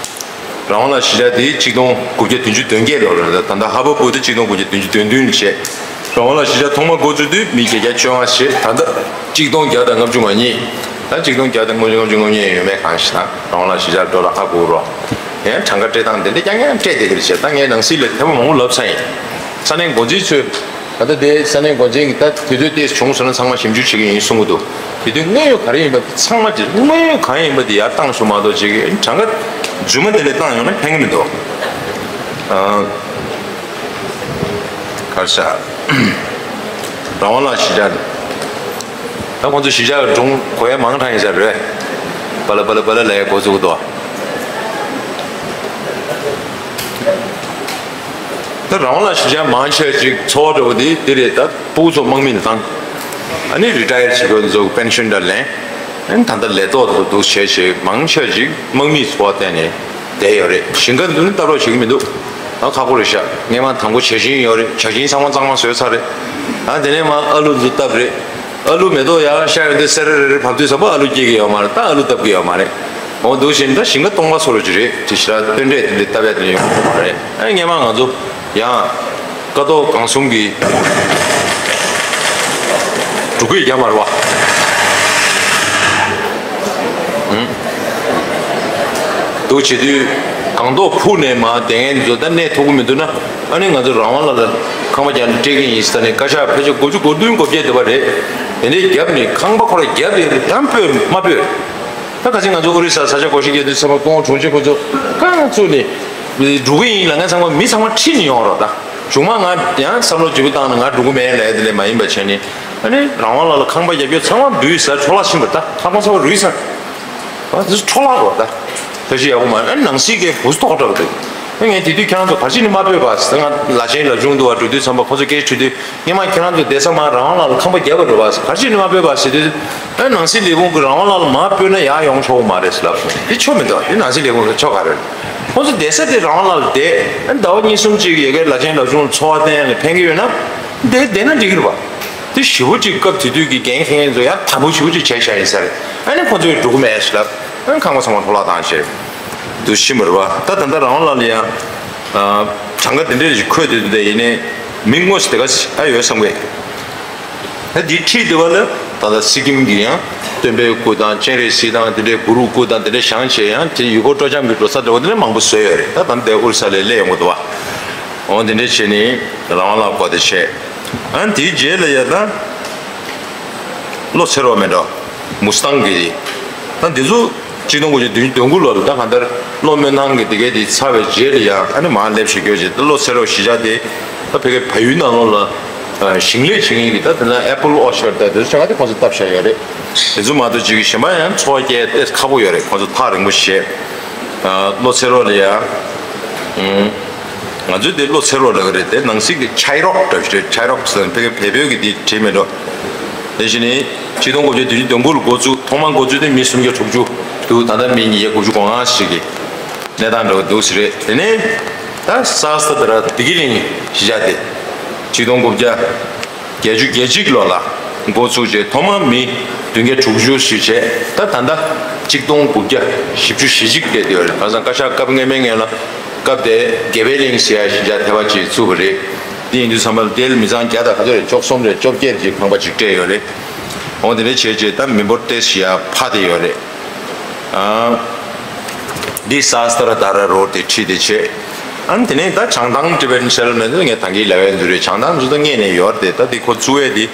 རང་དབང་ལ་གཞིས་ཆགས་དེ་ཆིག་སྟོང་དགུ་བརྒྱ་བདུན་ཅུ་དོན་བརྒྱད་ལོར་རེད། ད་ལྟ་ཧ་པོ་པོ་དེ་ཆིག་སྟོང་དགུ་བརྒྱ་བདུན་ཅུ་དོན་བདུན་བྱས། རང་དབང་ལ་གཞིས་ཆགས་ཐོག་མ་འགོ་བཙུགས་དུས་མི་བརྒྱད་བརྒྱ་བཅོ་ལྔ་བྱས། ད་ལྟ་ཆིག་སྟོང་བརྒྱ་དང་ལྔ་བཅུ་ང་གཉིས། ད་ཆིག་སྟོང་བརྒྱ་དང་ལྔ་བཅུ་ལྔ་བཅུ་ང་གཉིས་ཡོད་མེད་གང་ཤེས་ན། རང་དབང་ལ་གཞིས་ཆགས་འགྲོ་ལ་ཧ་གོ་རོགས། ཡང་གྲངས་ཀ་སྤྲད་སྟངས་དེ་འདྲ་རྐྱང་རྐྱང་སྤྲད་བསྡད་ཀྱི་རེད་བྱས། ད་ངས་ནང་སྲིད་ལས་ཐེངས་མང་པོ་ལབ་ཚར་ཡིན། ས་གནས་འགོ་འཛིན་ཚོས། ད་ལྟ་དེ་ས་གནས་འགོ་འཛིན་གྱིས་ད་དུས་ཚོད་དེ་བྱུང་སོང་ན་ཚང་མ་ཞིབ་འཇུག་བྱེད་ཀྱི་ཡིན་གསུང་གི་འདུག་དེ་དུས་དངོས་ཡོད་ག་རེ་ཡིན་པ་ཚང་མ་དེ་དངོས་ཡོད་གང་ཡིན་པ་དེ་ཡར་བཏང་ཤོག་མ་གཏོགས་བྱེད་ཀྱི་གྲངས་ཀ་རྫུན་མ་དེ་ལས་བཏང་ཡོང་ན་ཕན་གྱི་མི་འདུག་ཨ། ག་རེ་ཟེར། རང་དབང་ལ་གཞིས་ཆགས། ད་ཁོང་ཚོ་གཞིས་ཆགས་སྒྲུང་གོ་ཡ་མང་དྲགས་ཡིན་ས་རེད། པ་ལ་པ་ལ་པ་ལ་ལབ་ཡ་འགོ་བཙུགས་འདུག་ད་རང་དབང་ལ་གཞིས་ཆགས་མང་ཆེ་ཅིག་འཚོ་བ་འདྲ་བོ་དེ་དེ་རེད། ད་ཕྲུ་གུ་ཚོ་དམག་མི་ལ་བཏང་། ཨ་ནི་རི་ཊ་ཡར་བྱེད་མཁན་ཚོ་པེན་ཤན་འདྲ་ལེན། ཨ་ནི་ད་ལྟ་ལས་ཐོག་ཏུ་འདུག་བྱས་བྱས་མང་ཆེ་ཅིག་དམག་མིའི་འཚོ་བ་བརྟེན་ནས་བསྡད་ཡོད་རེད། ཞིང་ཁ་འདི་ནི་བཏབ་རོགས་བྱེད་ཀྱི་མི་འདུག་ད་ཁག་པོ་རེད་ཤག་སྔས་མ་དང་པོ་བྱ་བྱིན་ཡོད་རེད། བྱ་བྱིན་ཚང་མ་གཙང་མ་བཟོས་ཚར་རེད། ཨ་དེ་ནས་མར་ཨ་ལུ་འདི་བཏབ་རེད། ཨ་ལུ་མེ་ཏོག་ཡར་ཤར་ཡོང་དུས་སེ་ར་རེ་རེ་བབས་དུས་ཙམ་པ་ཨ་ལུ་སྐྱེ་གི་ཡོད་མ་རེད། ད་ཨ་ལུ་བཏབ་གི་ཡོད་མ་རེད། འོ་འདུག་བཞིན་ད་ཞིང་ཁ་སྟོང་པ་བཟོ་རོགས་ཅིག་རེད། དེ་ཞེ་དྲག་སྟོན་འབྲས་དེ་འདྲ་བཏབ་ཡ་དེ་འདྲ་ཡོང་གི་མ་རེད། ཨ་སྔས་མ་ང་ཚོ་ཡང་ཀ་ཐོག་གང་གསུམ་གྱི་འབྲུག་སྐད་རྒྱབ་མ་རེད་བ། འདུག་བྱེད་དུས་སྒང་ཏོག་ཕུག་ནས་མར་བསྡད་མཁན་ཚོ་ད་གནས་ཐུབ་ཀྱི་མི་འདུག་ན། ཨ་ནི་ང་ཚོ་རང་དབང་ལ་ལ་ཁང་པ་རྒྱག་ནས་སྤྲད་ཀྱི་ཡིན་ཟེར་ནས་བཀའ་ཤག་ཕལ་ཆེར་དགུ་བཅུ་གོ་བདུན་གོ་བརྒྱད་དེ་བ་རེད། དེ་འདྲའི་རྒྱབ་ནས་ཁང་པ་ཁོ་ར་རྒྱབ་ཡོད་རེད། ཡང་སྤོས་མ་སྤོས། ད་ཁ་སང་ང་ཚོ་ཨོ་རི་ས་ས་ཆ་བགོ་བཤའ་རྒྱག་དུས་ཚང་མ་ཀོང་གྲོང་ཆེན་ཁོ་ཚོ་རྐང་བཙུགས་ནས་འགྲོ་གི་ཡིན་ལབ་མཁན་ཚང་མ་མི་ཚང་མ་ཁྲིད་ནས་ཡོང་རོགས་ད། གཞུག་མ་ང་ཡང་བསམ་བློ་ལྗིད་པོ་བཏང་ནས་ང་འགྲོ་གི་མེད་ལབ་ཡ་དེ་ལས་མ་ཡིན་པ་བྱས་ནས། ཨ་ནི་རང་དབང་ལ་ལ་ཁང་པ་རྒྱབ་རྒྱུ་ཚང་མ་འབུད་ཟ་འཕྲོ་བརླག་ཕྱིན་པ་རེད། ད་ཁང་པ་ཚང་མ་རུལ་ཚར། ཨ་འདི་འཕྲོ་བརླག་རོགས་ད། ཕལ་ཆེར་ཡག་པོ་མ་རེད། ཨ་ནི་ནང་སྲིད་ཀྱི་བུ་སྟོག་འདྲ་བོ་འདུག་ཨ་ངས་དེ་དུས་ཁྱེད་རང་ཚོ་ག་རེ་བྱས་ནས་མ་སྤོས་པ་ཟེར། ང་ལ་ཆེན་ལ་ཆུང་འདུག་བ། འགྲོ་དུས་ཚང་པ་ཁོ་ཚོ་སྐད་ཆ་དྲིས་དུས། སྔས་མ་ཁྱེད་རང་ཚོ་བསྡད་ས་མར་རང་དབང་ལ་ལ་ཁང་པ་རྒྱབ་པ་རེད་བ་ཟེར། ག་རེ་བྱས་ནས་མ་སྤོས་པ་ཟེར་དུས། ཨ་ནང་སྲིད་ལས་ཁུངས་ཀྱིས་རང་དབང་ལ་ལ་མར་སྤོས་ན་ཡར་ཡོང་ཆོག་གི་མ་རེད་ཟེར་ལབ་སོང་། དེ་ཆོ་མི་འདུག་དེ་ནང་སྲིད་ལས་ཁུངས་ཀྱི་ཆོ་ག་རེད། ཁོ་ཚོ་བསྡད་ས་དེ་རང་དབང་ལ་ལ་བསྡད། ཨ་ཟླ་བ་གཉིས་གསུམ་ཅིག་ཡ་གིར་ལ་ཆེན་ལ་ཆུང་འཚོ་བ་བརྟན་ཡག་ལ་ཕན་གྱི་ཡོད་ན། བསྡད་བསྡད་ན་འགྲིག་གི་རེད་བ། དེ་ཞེ་པོ་ཅིག་སྐབས་དེ་དུས་ཀྱི་འགན་འཁྱེར་མཁན་ཚོ་ཡང་དམ་པོ་ཞེ་པོ་ཅིག་བྱས་བཞག་ཡིན་ས་རེད། ཨ་ནི་ཁོ་ཚོས་འགྲོ་གི་མེད་ཟེར་ལབ། ཨ་ནི་ཁང་པ་ཚང་མ་འཕྲོ་བརླག་བཏང་བྱས་འདུག་ཕྱིན་པ་རེད་བ། ད་ད་ལྟ་རང་དབང་ལ་ལ་ཡང་གྲངས་ཀ་དེ་འདྲས་ཞིག་འཁོད་དེ་འདུག་དེ་ཡིན་ནའི་མི་དངོས་སུ་དེ་ག་ཨ་ཡོད་བསམ་གི། ད་འདི་ཁྲིད་དེ་བ་ལ་ད་ལྟ་སི་ཀིམ་གྱི་ཡང་སྟོན་པའི་སྐུ་དང་སྤྱན་རས་གཟིགས་དང་དེ་འདྲའི་གུ་རུ་སྐུ་དང་དེ་འདྲའི་བཞེངས་བྱས། ཡང་དེ་ཡུལ་སྐོར་སྤྲོ་འཆམ་གྱི་འགྲོ་ས་འདྲ་བོ་དེ་འདྲ་མང་པོ་བཟོས་ཡོད་རེད། ད་ད་ལྟ་ཨོ་རི་ས་ལ་སླེབས་ཡོང་གི་འདུག་བ། འོ་དེ་འདྲས་བྱས་ནས་རང་དབང་ལ་བསྐོར་ཏེ་བྱས། ཨ་ནི་དེའི་རྗེས་ལ་ཡ་ད་བློ་འཚེར་བ་མེད་འགྲོ། མུ་སི་ཏང་གི་ད་འདི་ཚོ་ཆིག་སྟོང་དགུ་བརྒྱ་བདུན་ཅུ་དོན་དགུ་ལོ་ལ་ད་གང་ལྟར་བློ་སྨོན་ཐང་གི་དེ་གའི་དེ་ཚར་བའི་རྗེས་ལ་ཡ་ཨ་ནི་མར་སླེབས་ཤིག་སྐྱོར་བྱས། ད་བློ་འཚེར་བ་གཞིས་ཆགས་དེ་ད་ཕ་གིའི་བལ་ཡུལ་ནང་ལོགས་ལ་ཞིང་ལས་བྱེད་མཁན་གྱི་ད་དེ་ན་ཨེ་པལ་ཨོ་ཆར་ཌི་ད་དེ་ཚོ་ཆ་ག་དེ་ཁོང་ཚོ་བཏབ་བཞག་ཡོད་རེད། དེ་ཚོ་མ་གཏོགས་ཅིག་གཞན་པ་ཡང་འཚོ་བ་སྐྱེལ་ཏེ་ཁག་པོ་ཡོད་རེད། ཁོང་ཚོ་ཐག་རིང་པོ་བྱས། བློ་འཚེར་བ་ལ་ཡ། ང་ཚོས་དེ་བློ་འཚེར་བ་ལབ་ཀྱི་རེད། དེ་ནང་སྲིད་ཀྱི་ཆའི་རོག་འདྲ་ཞིག་རེད། ཆའི་རོག་ཟེར་ན་ཕ་གི་བལ་པོའི་གི་དེ་བྲིས་མེད་འགྲོ། དེ་བཞིན་ནི་ཆིག་སྟོང་དགུ་བརྒྱ་བདུན་ཅུ་དོན་དགུ་ལ་འགོ་བཙུགས། ཐོག་མར་འགོ་བཙུགས་དེ་མི་སུམ་བརྒྱ་དྲུག་ཅུ་འདུག་ད་ལྟ་མི་ཉིས་བརྒྱ་དགུ་བཅུ་གོ་ལྔ་ཞིག་གི་གནས་སྟངས་འདྲ་བོ་འདུག་ཟེར་རེད། དེ་ནས་ད་ས་ས་དེ་ར་བདེ་སྐྱིད་གླིང་གཞིས་ཆགས་དེ་ཆིག་སྟོང་དགུ་བརྒྱ་བརྒྱད་ཅུ་གྱ་གཅིག་ལོ་ལ་འགོ་ཚུགས་རྗེས་ཐོག་མར་མི་བདུན་བརྒྱ་དྲུག་ཅུ་ཞིག་བྱས། ད་ད་ལྟ་ཆིག་སྟོང་དགུ་བརྒྱ་བཞི་བཅུ་ཞེ་གཅིག་བསྡད་ཡོད་རེད། ཁ་སང་བཀའ་ཤག་སྐབས་སྔས་མའི་སྔོན་ལ་སྐབས་དེ་དགེ་འཕེལ་གླིང་ཟེར་ཡ་གཞིས་ཆགས་ཐེ་བ་ཅིག་བཙུགས་པ་རེད། དེ་ཡིན་དུས་ཙམ་པ་ལ་དེ་ལ་མི་ཚང་བརྒྱ་དང་ག་ཚོད་རེད། བཅུ་གསུམ་རེད། བཅོ་བརྒྱད་ཅིག་ཁང་པ་ཅིག་སྤྲད་ཡོད་རེད། འོ་དེ་འདྲ་བྱས་རྗེས་ད་མི་འབོར་ཏོག་ཙམ་ཡར་འཕར་བསྡད་ཡོད་རེད། ཨ། འདི་སཱ་སི་ཏ་ར་དྷ་ར་རོ་ཌི་དེ་ཁྲིད་དེ་བྱས། ཨ་ནི་དེ་ནས་ད་བྱང་ཐང་ཊི་བེ་ཊན་སེ་ཊལ་མེན་ཊི་ངས་ད་གིན་ལབ་ཡ་འདི་རེད། བྱང་ཐང་ཚོ་ད་སྔོན་ནས་ཡོད་རེད། ད་འདི་ཁོ་བཙུགས་ཡས་འདི་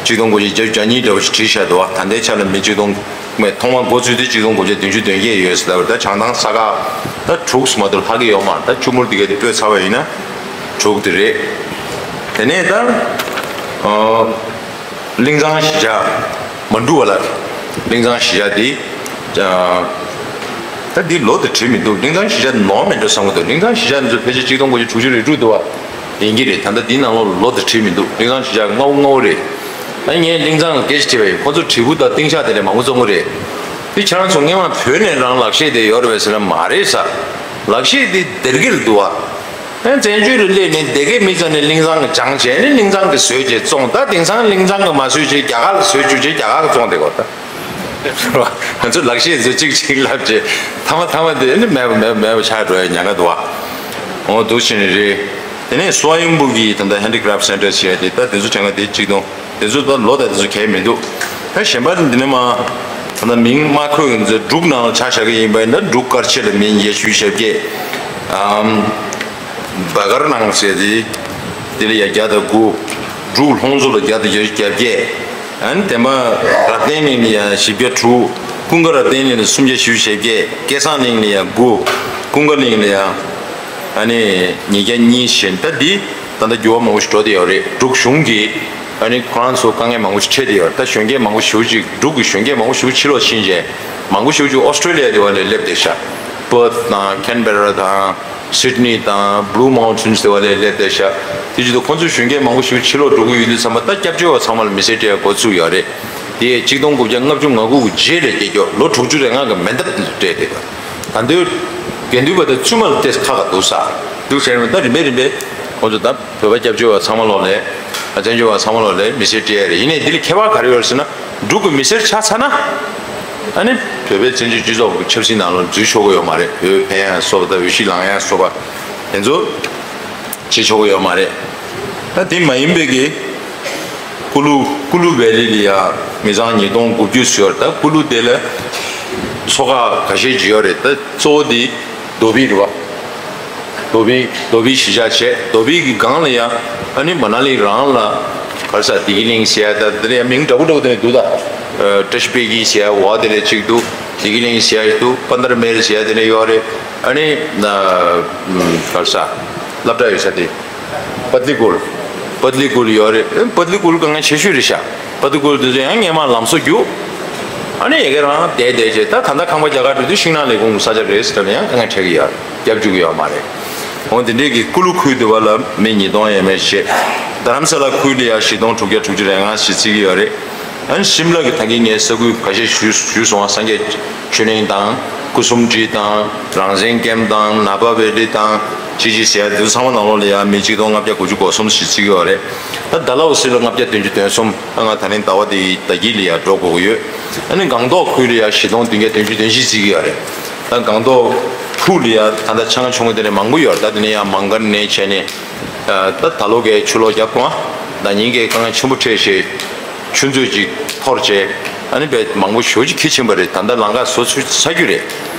ཆིག་སྟོང་དགུ་བརྒྱ་བརྒྱད་ཅུ་གྱ་གཉིས་འདྲ་བོ་ཞིག་བྲིས་བཞག་འདུག་བ། ད་ལྟའི་ཆ་ལ་མི་ཆིག་སྟོང་། མས་ཐོག་མར་འགོ་བཙུགས་དུས་ཆིག་སྟོང་དགུ་བརྒྱ་བདུན་ཅུ་དོན་བརྒྱད་ཡོད་ཟེར་ལབ་པ་རེད། ད་བྱང་ཐང་ས་ཁག་ད་དྲུག་མ་གཏོགས་ལྷག་གི་ཡོད་མ་རེད། ད་ཆུ་མུར་འདི་ག་དེ་སྤོས་ཚར་བ་ཡིན་ན་དྲུག་དེ་རེད། དེ་ནས་ད་ཨ་གླིང་ཚང་གཞིས་ཆགས་མ་འགྲུབ་པ་ལ། གླིང་ཚང་གཞིས་ཆགས་འདི་ཨ་ད་འདི་ལོ་དེ་བྲིས་མི་འདུག་གླིང་ཚང་གཞིས་ཆགས་ནོར་མེད་འགྲོ་བསམ་གི་འདུག་གླིང་ཚང་གཞིས་ཆགས་འདི་ཚོ་ཕལ་ཆེར་ཆིག་སྟོང་དགུ་བརྒྱ་དྲུག་ཅུ་རེ་དྲུག་འདུག་བ། ཡིན་གྱི་རེད། ད་ལྟ་འདི་ནང་ལོགས་ལོ་དེ་བྲིས་མི་འདུག་གླིང་ཚང་གཞིས་ཆགས་སྔ་བོ་སྔ་བོ་རེད། ཨ་ངས་གླིང་ཚང་ལ་སྐད་ཆ་དྲིས་པ་ཡིན། ཁོ་ཚོ་དྲིལ་བུ་དང་ཏིང་ཤག་དེ་འདྲ་མང་པོ་བཙོང་གི་རེད། དེ་ཁྱེད་རང་ཚོ་སྔོན་མ་བོད་ནས་རང་ལག་ཤེས་དེ་ཡོད་རེད་པས་ཟེར་ན་མ་རེད་ས། ལག་ཤེས་དེ་སྡེ་དགེ་ལ་འདུག་བ། ཨ་བཙན་བྱོལ་དུ་སླེབས་ནས་སྡེ་དགེ་མི་ཙམ་ནས་གླིང་ཚང་གི་སྦྱངས་བྱས་ནས་གླིང་ཚང་གི་བཟོས་བྱས་བཙོང་། ད་དེང་སང་གླིང་ཚང་གི་མ་བཟོས་བྱས་རྒྱ་གར་ལ་བཟོས་བཅུག་བྱས་རྒྱ་གར་གི་བཙོང་བསྡད་ཀྱི་ཡོད་ད། ང་ཚོ་ལག་ཤེས་ཚོ་གཅིག་གཅིག་ལབ་བྱས་ཐ་མ་ཐ་མ་དེ་ནི་མེད་པ་མེད་པ་མེད་པ་ཆགས་འགྲོ་ཡ་ཉེན་ཁ་འདུག་བ། འོ་འདུག་བྱས་ནས་རེད། དེ་ནས་སོ་ཡོན་སྦུག་གི་ད་ལྟ་ཧེན་ཌི་ཀ་རབ་སེན་ཊར་བྱས་ཏེ་ད་དེ་ཚོ་གྲངས་ཀ་དེ་གཅིག་དང་དེ་ཚོ་ད་ལོ་ད་དེ་ཚོ་གལ་མི་འདུག་ད་གཞན་པ་འདི་ནས་མ་ད་ལྟ་མིང་མ་འཁོད་ཡིན་ཚེ་འབྲུག་ནང་ལ་ཆ་བཞག་གི་ཡིན་པ་ཡིན་ན་འབྲུག་དཀར་ཆེ་ལ་མིང་བརྒྱད་ཅུ་ཞེ་བརྒྱད། ཨམ། བ་གར་ནང་ཟེར་དེ། དེ་ལ་ཡ་བརྒྱ་དང་དགུ། འབྲུག་ལྷུང་བཟོ་ལ་བརྒྱ་དང་བརྒྱད་ཅུ་གྱ་བརྒྱད། ཨ་ནི་དེ་མ་རབ་བརྟན་གླིང་ལ་ཡ་བཞི་བརྒྱ་དྲུག་ཀུན་དགའ་རབ་བརྟན་གླིང་ལ་སུམ་བརྒྱ་བཞི་བཅུ་ཞེ་བརྒྱད། སྐལ་བཟང་གླིང་ལ་ཡ་དགུ། ཀུན་དགའ་གླིང་ལ་ཡ་ཨ་ནི་ཉིས་བརྒྱ་གཉིས་བྱས། ད་འདི་ད་ལྟ་འགྱུར་བ་མང་པོ་ཞིག་འགྲོ་བསྡད་ཡོད་རེད། འབྲུག་གཞུང་གིས་ཨ་ནི་ཁོ་རང་ཚོ་དཀའ་ངལ་མང་པོ་ཞིག་འཕྲད་བསྡད་ཡོད་རེད། ད་གཞོན་སྐྱེས་མང་པོ་ཞེ་པོ་ཅིག་འབྲུག་གི་གཞོན་སྐྱེས་མང་པོ་ཞེ་པོ་ཕྱི་ལོགས་ཕྱིན་བྱས་མང་པོ་ཞེ་པོ་ཅིག་ཨོ་སི་ཀྲོ་ལི་ཡ་དེ་བ་ལ་སླེབས་བསྡད་ཤག་པར་ཐི་དང་ཁེན་བེ་ར་དང་སིཌ་ནི་དང་བྷུ་ལུ་མའུན་ཊེན་སི་དེ་བ་ལ་སླེབས་བསྡད་ཤག་དེ་བྱེད་དུས་ཁོང་ཚོའི་གཞོན་སྐྱེས་མང་པོ་ཞིག་ཕྱི་ལོགས་འགྲོ་གི་ཡོད་དུས་ཙམ་པ་ད་སྐྱབས་བཅོལ་བ་ཚང་མ་ལ་མི་སེར་སྤྲད་འགོ་བཙུགས་ཡོད་རེད། དེ་ཆིག་སྟོང་དགུ་བརྒྱ་ལྔ་བཅུ་ང་དགུ་གི་རྗེས་ལ་སྐྱེས་མཆོག་ལོ་དྲུག་ཅུ་རེ་ལྔ་གི་མེ་མདའ་སྤྲད་བསྡད་ཡོད། ད་དུང་དགེ་འདུན་པ་དང་བཙུན་མ་ལ་ཏོག་ཙམ་ཁག་ཁག་འདུག་ས། འདུག་ཟེར་ནས་ད་རིམ་པས་རིམ་པས་ཁོང་ཚོ་ད་བོད་པ་སྐྱབས་བཅོལ་བ་ཚང་མ་ལོག་ལས་བཙན་བྱོལ་བ་ཚང་མ་ལོག་ལས་མི་སེར་སྤྲད་ཡ་རེད། ཡིན་ནའི་འདི་ལ་ཁྱད་པར་ག་རེ་ཡོད་རེད་ཟེར་ན། འབྲུག་གི་མི་སེར་ཆགས་ཚར་ན། ཨ་ནི་བོད་པའི་བཙན་བྱོལ་སྤྱི་ཚོགས་ཀྱི་ཆབ་སྲིད་ནང་ལ་འཛུལ་ཆོག་གི་ཡོད་མ་རེད། འོས་འཕེན་ཡ་སོགས་དང་འོས་གཞི་ལེན་ཡ་སོགས་པ་དེ་ཚོ་བྱེད་ཆོག་གི་ཡོད་མ་རེད། ད་དེ་མ་ཡིན་པའི་གི་ཀུ་ལུ་ཀུ་ལུ་ཝེ་ལི་ལ་ཡ་མི་ཚང་ཉིས་སྟོང་དགུ་བཅུ་ཙམ་ཡོད་རེད། ད་ཀུ་ལུ་དེ་ལ་ཚོ་ཁག་ཁ་ཤས་ཅིག་ཡོད་རེད། ད་གཙོ་བོ་དེ་རྡོ་སྦིས་རེད་བ། རྡོ་སྦིས་རྡོ་སྦིས་གཞིས་ཆགས་བྱས། རྡོ་སྦིས་ཀྱི་སྒང་ལ་ཡ་ཨ་ནི་མ་ན་ལི་རང་ལ་ག་རེ་ཟེར་བདེ་སྐྱིད་གླིང་ཟེར་ཡ་ད་དེ་ལ་ཡ་མིང་འདྲ་པོ་འདྲ་པོ་དེ་འདུག་ད་བཀྲ་ཤིས་པད་སྐྱིད་ཟེར་ཡ་འོ་དེ་ལ་གཅིག་འདུག་བདེ་སྐྱིད་གླིང་ཟེར་ཡ་ཞིག་འདུག་པན་དར་མེལ་ཟེར་ཡ་དེ་ལ་ཡོད་རེད། ཨ་ནི་ན་ག་རེ་ཟེར་སློབ་གྲྭ་ཡོད་ས་དེ་པ་ཏི་ཀུལ། པ་ཏི་ཀུལ་ཡོད་རེད། པ་ཏི་ཀུལ་དཀའ་ངལ་ཆེ་ཤོས་རེད་ཤག་པ་ཏི་ཀུལ་དེ་ཚོ་ཡང་སྔས་མ་ལམ་བཟོ་རྒྱུགས། ཨ་ནི་ཡ་གི་རང་བསྡད་བསྡད་བྱས་ད་ད་ལྟ་ཁང་པ་རྒྱ་གར་འགྲོ་དུས་ཤིང་ནགས་ལས་ཁུངས་ས་ཆ་རེད་ཟེར་ནས་ཡང་དཀའ་ངལ་འཕྲད་ཀྱི་ཡོད། རྒྱབ་འཇུག་གི་ཡོད་མ་རེད། འོ་དེ་འདྲས་ཀྱི་ཀུ་ལུ་ཁུལ་དེ་བ་ལ་མི་ཉིས་སྟོང་ཡས་མས་བྱས། རྡ་རམ་ས་ལ་ཁུལ་ལ་ཡ་བཞི་སྟོང་དྲུག་བརྒྱ་དྲུག་ཅུ་རེ་ལྔ་ཞིག་བརྩི་གི་ཡོད་རེད། ཨ་ནི་ཤིམ་ལ་གི་ད་གིན་ངས་ས་ཁུལ་ཁ་ཤས་ཞུས་ཞུས་སོང་བ། སངས་རྒྱས་ཆོས་གླིང་དང་སྐུ་གསུམ་སྒྲིལ་དང་རང་བཙན་ཀེམ་དང་ནཱ་པ་ཝེ་ལི་དང་ཅི་ཅི་ཟེར་ཡ་དེ་ཚོ་ཚང་མ་ནང་ལོགས་ལ་ཡ་མི་གཅིག་སྟོང་ལྔ་བརྒྱ་དགུ་བཅུ་གོ་གསུམ་ཞིག་བརྩི་གི་ཡོད་རེད། ད་ཌལ་ཧོ་སི་ལ་ལྔ་བརྒྱ་བདུན་ཅུ་དོན་གསུམ། ད་ང་ད་ནི་ཟླ་བ་འདིའི་ཟླ་དཀྱིལ་ལ་ཡ་འགྲོ་དགོས་ཀྱི་ཡོད། ཨ་ནི་སྒང་ཏོག་ཁུལ་ལ་ཡ་བཞི་སྟོང་བདུན་བརྒྱ་བདུན་ཅུ་དོན་བཞི་བརྩི་གི་ཡོད་རེད། ད་སྒང་ཏོག་ཕུག་ལ་ཡ་ད་ལྟ་ཆང་ཆུང་ངུ་དེ་འདྲ་མང་པོ་ཡོད་རེད། ད་དེ་ནས་ཡ་མང་གར་ནས་བྱས་ནས། ད་ད་ལོ་གའི་ཆུ་ལོག་བརྒྱབ་གོང་། ད་ཉིན་གའི་དཀའ་ངལ་ཆེན་པོ་འཕྲད་བྱས། ཆུ་མཛོད་ཅིག་འཐོར་བྱས། ཨ་ནི་དཔེ་མང་པོ་ཞེ་པོ་ཅིག་འཁྱིལ་ཕྱིན་པ་རེད། ད་ལྟ་ལམ་ཁ་བཟོ་ཚུལ་ཚར་རྒྱུ་རེད།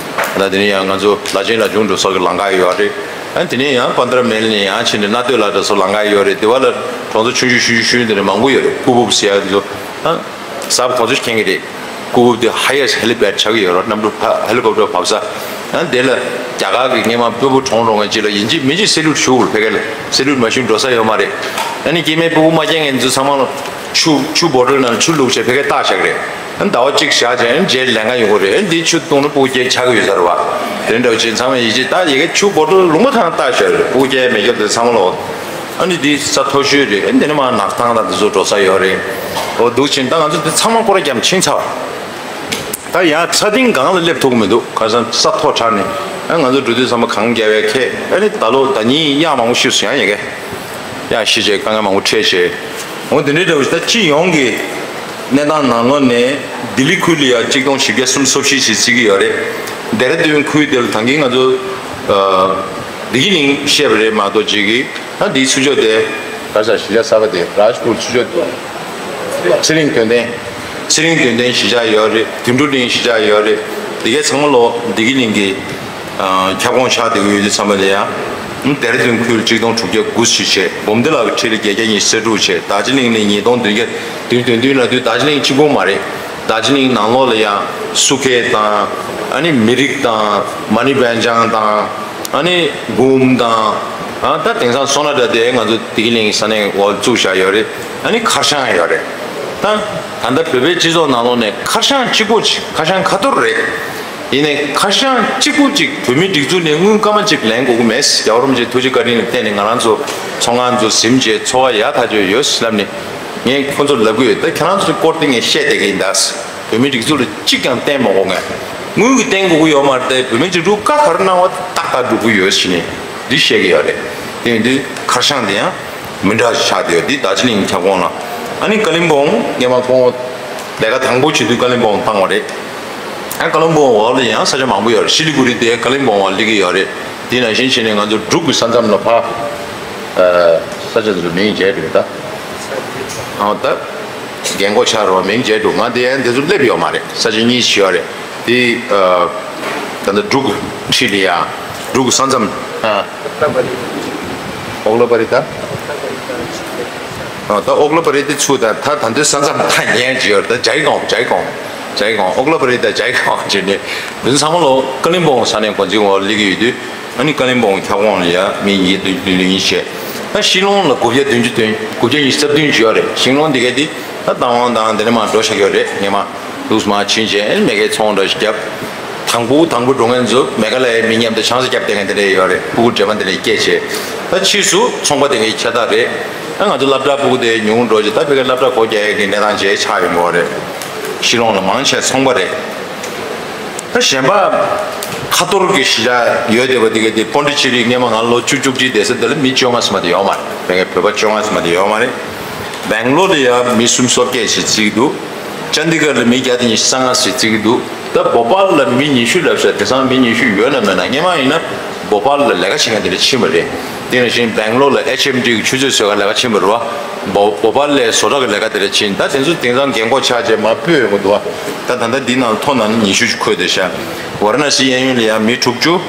ད་དེ་ནས་ཡང་ང་ཚོ་ལ་ཆེན་ལ་ཆུང་འགྲོ་ས་གི་ལམ་ཁ་ཡོད་རེད། ཨ་ནི་དེ་ནས་ཡང་པན་དར་མེལ་ནས་ཡང་ཕྱིན་ནས་སྣ་སྟོད་ལ་འགྲོ་ས་ལམ་ཁ་ཡོད་རེད། དེ་བ་ལ་གྲོང་ཚོ་ཆུང་ཆུང་ཆུང་ཆུང་དེ་འདྲ་མང་པོ་ཡོད་རེད། ཀུ་བུབ་ཟེར་ཡ་དེ་ཚོ། ཨ། གཟའ་གོང་ཚོད་མཁྱེན་གྱི་རེད། ཀུ་བུབ་དེ་highest helipad་ཆགས་ཀྱི་ཡོད་རེད། གནམ་གྲུ་ཕ་ཧེ་ལི་ཀོབ་ཊར་བབས་ས། ཡང་དེ་ལ་རྒྱ་གར་གྱི་སྔས་མ་སྤོ་བོ་གྲོངས་རོགས་ངན་ཅིག་ལ་ཡིན་གཅིག་མིན་གཅིག་སེ་ལུད་ཞུ་དགོས་རེད། ཕ་གི་ལ་སེ་ལུད་མ་ཞུས་འགྲོ་ས་ཡོད་མ་རེད། ཨ་ནི་སྐྱེ་དམན་སྤོ་བོ་མ་སྐྱེ་མཁན་ཚོ་ཚང་མ་ལ་ཆུ་ཆུ་བོ་ཊལ་ནང་ཆུ་བླུགས་བྱས་ཕ་གིར་བཏགས་བཞག་གི་རེད། ཨ་ནི་ཟླ་བ་གཅིག་བཞག་བྱས་ཨ་ནི་རྗེས་ལས་འགན་ཡོང་གི་རེད། ཨ་ནི་དེའི་ཆུ་བཏུང་ན་སྤོ་བོ་སྐྱེ་ཆགས་ཀྱི་ཡོད་ས་རེད་བ། དེ་འདྲ་བྱས་ཚང་མས་ཡིད་ཆེས་ད་ཡི་གེ་ཆུ་བོ་ཊལ་ལུང་པ་ཐང་བཏགས་བཞག་རེད། སྤོ་བོ་སྐྱེ་མེད་སྐྱོ་དེ་ཚང་མ་ལ། ཨ་ནི་འདི་ས་མཐོ་ཤོས་རེད། ཨ་ནི་འདི་ནས་མར་ནག་ཐང་དང་འདི་ཚོ་འགྲོ་ས་ཡོད་རེད། འོ་འདུག་ཕྱིན་ད་ང་ཚོ་འདི་ཚང་མ་སྐོར་ར་བརྒྱབ་ཕྱིན་ཚར་བ། ད་ཡང་ས་སྟེང་སྒང་ལ་སླེབས་ཐུབ་ཀྱི་མི་འདུག་ག་ས་ས་མཐོ་དྲགས་ནས། ཨ་ང་ཚོ་འགྲོ་དུས་ཚང་མ་གངས་རྒྱབ་པའི་ཁྱད། ཨ་ནི་ད་ལོ་ཟླ་ཉིན་གཡག་མང་པོ་ཤི་སོང་། ཡང་ཡ་གི་གཡག་ཤི་བྱས་དཀའ་ངལ་མང་པོ་འཕྲད་བྱས། འོ་དེ་འདྲའི་འདྲ་བོ་ཞིག་ད་སྤྱི་ཡོངས་ཀྱི་གནས་སྟངས་ནང་ལོགས་ནས་ལྡི་ལི་ཁུལ་ལ་ཡང་གཅིག་སྟོང་བཞི་བརྒྱ་སུམ་ཅུ་སོ་བཞི་ཞིག་བརྩི་གི་ཡོད་རེད། ལྡེ་ར་ལྡུན་ཁུལ་དེ་ལ་ད་གིན་ང་ཚོ་ཨ་བདེ་སྐྱིད་གླིང་བཤད་པ་རེད་མ་གཏོགས་ཅིག་གིས། ད་འདིའི་ཚུར་ཕྱོགས་དེ་ག་ས་གཞིས་ཆགས་གསར་པ་དེ་རཱཇ་པུར་ཚུར་ཕྱོགས་དེ་ཚེ་རིང་དོན་ལྡན། ཚེ་རིང་དོན་ལྡན་གཞིས་ཆགས་ཡོད་རེད། དོན་གྲུབ་གླིང་གཞིས་ཆགས་ཡོད་རེད། འདི་གའི་ཚང་མ་ལོ་བདེ་སྐྱིད་གླིང་གི་ཨ་ཁྱབ་ཁོངས་ཆགས་བསྡད་ཀྱི་ཡོད་དུས་ཙམ་པ་ལ་ཡང་། ཨ་ནི་ལྡེ་ར་ལྡུན་ཁུལ་གཅིག་སྟོང་དྲུག་བརྒྱ་དགུ་བཞི་བྱས། འབུམ་སྡེ་ལ་ཁྲི་ལ་བརྒྱད་བརྒྱ་ཉི་ཤུ་རྩ་དྲུག་བྱས། རྡོ་རྗེ་གླིང་ལ་ཉིས་སྟོང་བདུན་བརྒྱ་བདུན་བདུན་བདུན་ལབ་དུས་རྡོ་རྗེ་གླིང་གཅིག་པོ་མ་རེད། རྡོ་རྗེ་གླིང་ནང་ལོགས་ལ་ཡང་སུ་ཁེ་དང་། ཨ་ནི་མི་རིགས་དང་། མ་ཎི་བན་ཅང་དང་། ཨ་ནི་གུམ་དང་། ཨ་ད་དེང་སང་སོ་ན་འདྲ་དེ་ང་ཚོ་བདེ་སྐྱིད་གླིང་ས་གནས་འོག་བཙུགས་བཞག་ཡོད་རེད། ཨ་ནི་ཁར་ཤང་ཡོད་རེད། ད་ད་ལྟ་བོད་པའི་སྤྱི་ཚོགས་ནང་ལོགས་ནས་ཁར་ཤང་གཅིག་པོ་ཅིག་ཁར་ཤང་ཁ་ཐོར་རེད། ཡིན་ནའི་ཁར་ཤང་གཅིག་པུ་གཅིག་བོད་མིའི་སྒྲིག་འཛུགས་ནས་དངུལ་སྐར་མ་གཅིག་ལེན་དགོས་ཀྱི་མེད། རྒྱལ་བ་རིན་པོ་ཆེའི་ཐུགས་རྗེ་བཀའ་དྲིན་ལ་བརྟེན་ནས་ང་རང་ཚོ་ཚོང་ཁང་ཚོ་ཟིན་བྱས་འཚོ་བ་ཡག་ཐག་ཆོད་ཡོད་ལབ་ནས་ངས་ཁོ་ཚོར་ལབ་ཀྱི་ཡོད། ད་ཁྱེད་རང་ཚོའི་སྐོར་དེ་ངས་བཤད་བསྡད་ཀྱི་ཡིན་ད། བོད་མིའི་སྒྲིག་འཛུགས་ལ་གཅིག་ཀྱང་བརྟེན་མ་དགོས། ངས་དངུལ་གྱིས་བརྟེན་དགོས་ཀྱི་ཡོད་མ་རེད་དེ། བོད་མིའི་སྒྲིག་འཛུགས་བཀའ་ག་རེ་གནང་བ་ཏག་ཏག་སྒྲུབ་ཀྱི་ཡོད་ཟེར་ནས་འདི་བཤད་ཀྱི་ཡོད་རེད། དེ་ཡིན་དུས་ཁར་ཤང་དེ་ཡང་མི་འདྲ་ཆགས་བསྡད་ཡོད། འདི་རྡོ་རྗེ་གླིང་ཁྱབ་ཁོངས་ལ། ཨ་ནི་ཀ་ལིམ་པོང་སྔོན་མ་ཁོང་ལས་ཀ་དང་པོ་བྱེད་དུས་ཀ་ལིམ་པོང་བཏང་བ་རེད། ཨ་ཀ་ལིམ་པོང་འོག་ལ་ཡང་ས་ཆ་མང་པོ་ཡོད་རེད། ཤི་ལི་གུ་རི་དེ་ཀ་ལིམ་པོང་འོག་སླེབས་ཀྱི་ཡོད་རེད། དེ་ནང་བཞིན་བྱས་ནས་ང་ཚོ་འབྲུག་གི་ས་མཚམས་ལ་ཕར་ཨ་ས་ཆ་དེ་ཚོ་མིང་བརྗེད་འགྲོ་ད། ཨ་ད་རྒན་གོག་ཆགས་རོགས། མིང་བརྗེད་འགྲོ། ང་དེ་ཡང་དེ་ཚོ་སླེབས་ཡོད་མ་རེད། ས་ཆ་གཉིས་ཤིག་ཡོད་རེད། དེ་ཨ་ད་ལྟ་འབྲུག་གི་འཁྲིས་ལ་ཡ། འབྲུག་གི་ས་མཚམས། ཨ་ཨོག་ལ་པ་རི་ད། ཨ་ད་ཨོག་ལ་པ་རི་དེ་ཚུར་ད་ད་ད་དུང་ས་མཚམས་ཐག་ཉེ་ཅིག་ཡོད་རེད། ད་ཇའི་ཀོང་ཇའི་ཀོང་ཇའི་ཀོང་ཨོག་ལ་པ་རི་ད་ཇའི་ཀོང་བྱས་ནས་དེ་ཚོ་ཚང་མ་ལོ་ཀ་ལིམ་པོང་ས་གནས་འགོ་འཛིན་འོག་སླེབས་ཀྱི་ཡོད་དུས། ཨ་ནི་ཀ་ལིམ་པོང་ཁྱབ་ཁོངས་ལ་ཡ་མི་ཉིས་བདུན་བདུན་བདུན་བྱས། ད་ཤིང་ལོང་ལ་དགུ་བརྒྱ་བདུན་ཅུ་དོན། དགུ་བརྒྱ་ཉི་ཤུ་རྩ་བདུན་ཅིག་ཡོད་རེད། ཤིང་ལོང་འདི་གའི་འདི་ད་རྟ་དབང་དང་དེ་ནས་མར་འགྲོ་བཞག་ཡོད་རེད། ངས་མར་ལུགས་མར་ཕྱིན་བྱས་མེ་ཁའི་ཚོང་འདྲ་ཞིག་བརྒྱབ། དང་པོ་དང་པོ་འགྲོ་མཁན་ཚོ་མེ་ཁ་ལའི་མི་མཉམ་དུ་ཆང་ས་བརྒྱབ་བསྡད་མཁན་དེ་འདྲ་ཡོད་རེད། ཕྲུ་གུ་བགྲེས་པ་འདི་འདྲ་སྐྱེས་བྱས། ད་ཕྱིས་སུ་ཚོང་པ་དེ་གའི་ཁྱད་རྟགས་རེད། ད་ང་ཚོ་སློབ་གྲྭ་ཕྲུ་གུ་དེ་ཉུང་འགྲོ་བྱས། ད་ཕ་གིའི་སློབ་གྲྭ་སྒོ་རྒྱག་ཡས་ཀྱི་གནས་སྟངས་བྱས་ཆགས་ཡོད་མོ་རེད། ཤིང་ལོང་ལ་མང་ཆེ་ཚོང་པ་རེད། ད་གཞན་པ་ཁ་ཐོར་གྱི་གཞིས་ཆགས་ཡོད་བསྡད་པ་དེ་ག་དེ་པོན་ཌི་ཆེ་རི། སྔས་མ་ང་ལོ་བཅུ་བཅུ་གཅིག་བསྡད་ས་དེ་ལ་མི་བཅོ་ལྔ་ཙམ་མ་གཏོགས་ཡོད་མ་རེད། དེ་གའི་བོད་པ་བཅོ་ལྔ་ཙམ་མ་གཏོགས་ཡོད་མ་རེད། སྦེང་ལོར་ལ་ཡང་མི་སུམ་ཅུ་སོ་བརྒྱད་ཞིག་བརྩི་གི་འདུག་ཅན་དི་གར་ལ་མི་བརྒྱ་དང་ཉི་ཤུ་རྩ་ལྔ་ཞིག་བརྩི་གི་འདུག་ད་བོ་པཱལ་ལ་མི་ཉི་ཤུ་ལབ་ས་དེང་སང་མི་ཉི་ཤུ་ཡོད་ན་མེད་ན། སྔས་མ་ཡིན་ན་བོ་པཱལ་ལ་ལས་ཀ་བྱེད་མཁན་དེ་འདྲ་ཕྱིན་པ་རེད། དེ་ནང་བཞིན་སྦེང་ལོར་ལ་ཨེཆ་ཨེམ་ཌི་གི་ཆུ་ཚོད་བཟོ་ག་ལས་ཀ་ཕྱིན་པ་རེད་བ། བོ་བོ་པཱལ་ལ་བཟོ་གྲྭ་གི་ལས་ཀ་དེ་འདྲ་ཕྱིན། ད་དེ་ཚོ་དེང་སང་རྒན་གོག་ཆགས་བྱས་མར་སྤོས་ཡོང་གི་འདུག་བ། ད་ད་ལྟ་འདི་ནང་ཐོ་ནང་ནས་ཉི་ཤུ་ཅིག་འཁོད་བསྡད་ཤག་ཝཱ་ར་ཎ་སི་གཡས་གཡོན་ལ་ཡང་མི་དྲུག་ཅུ།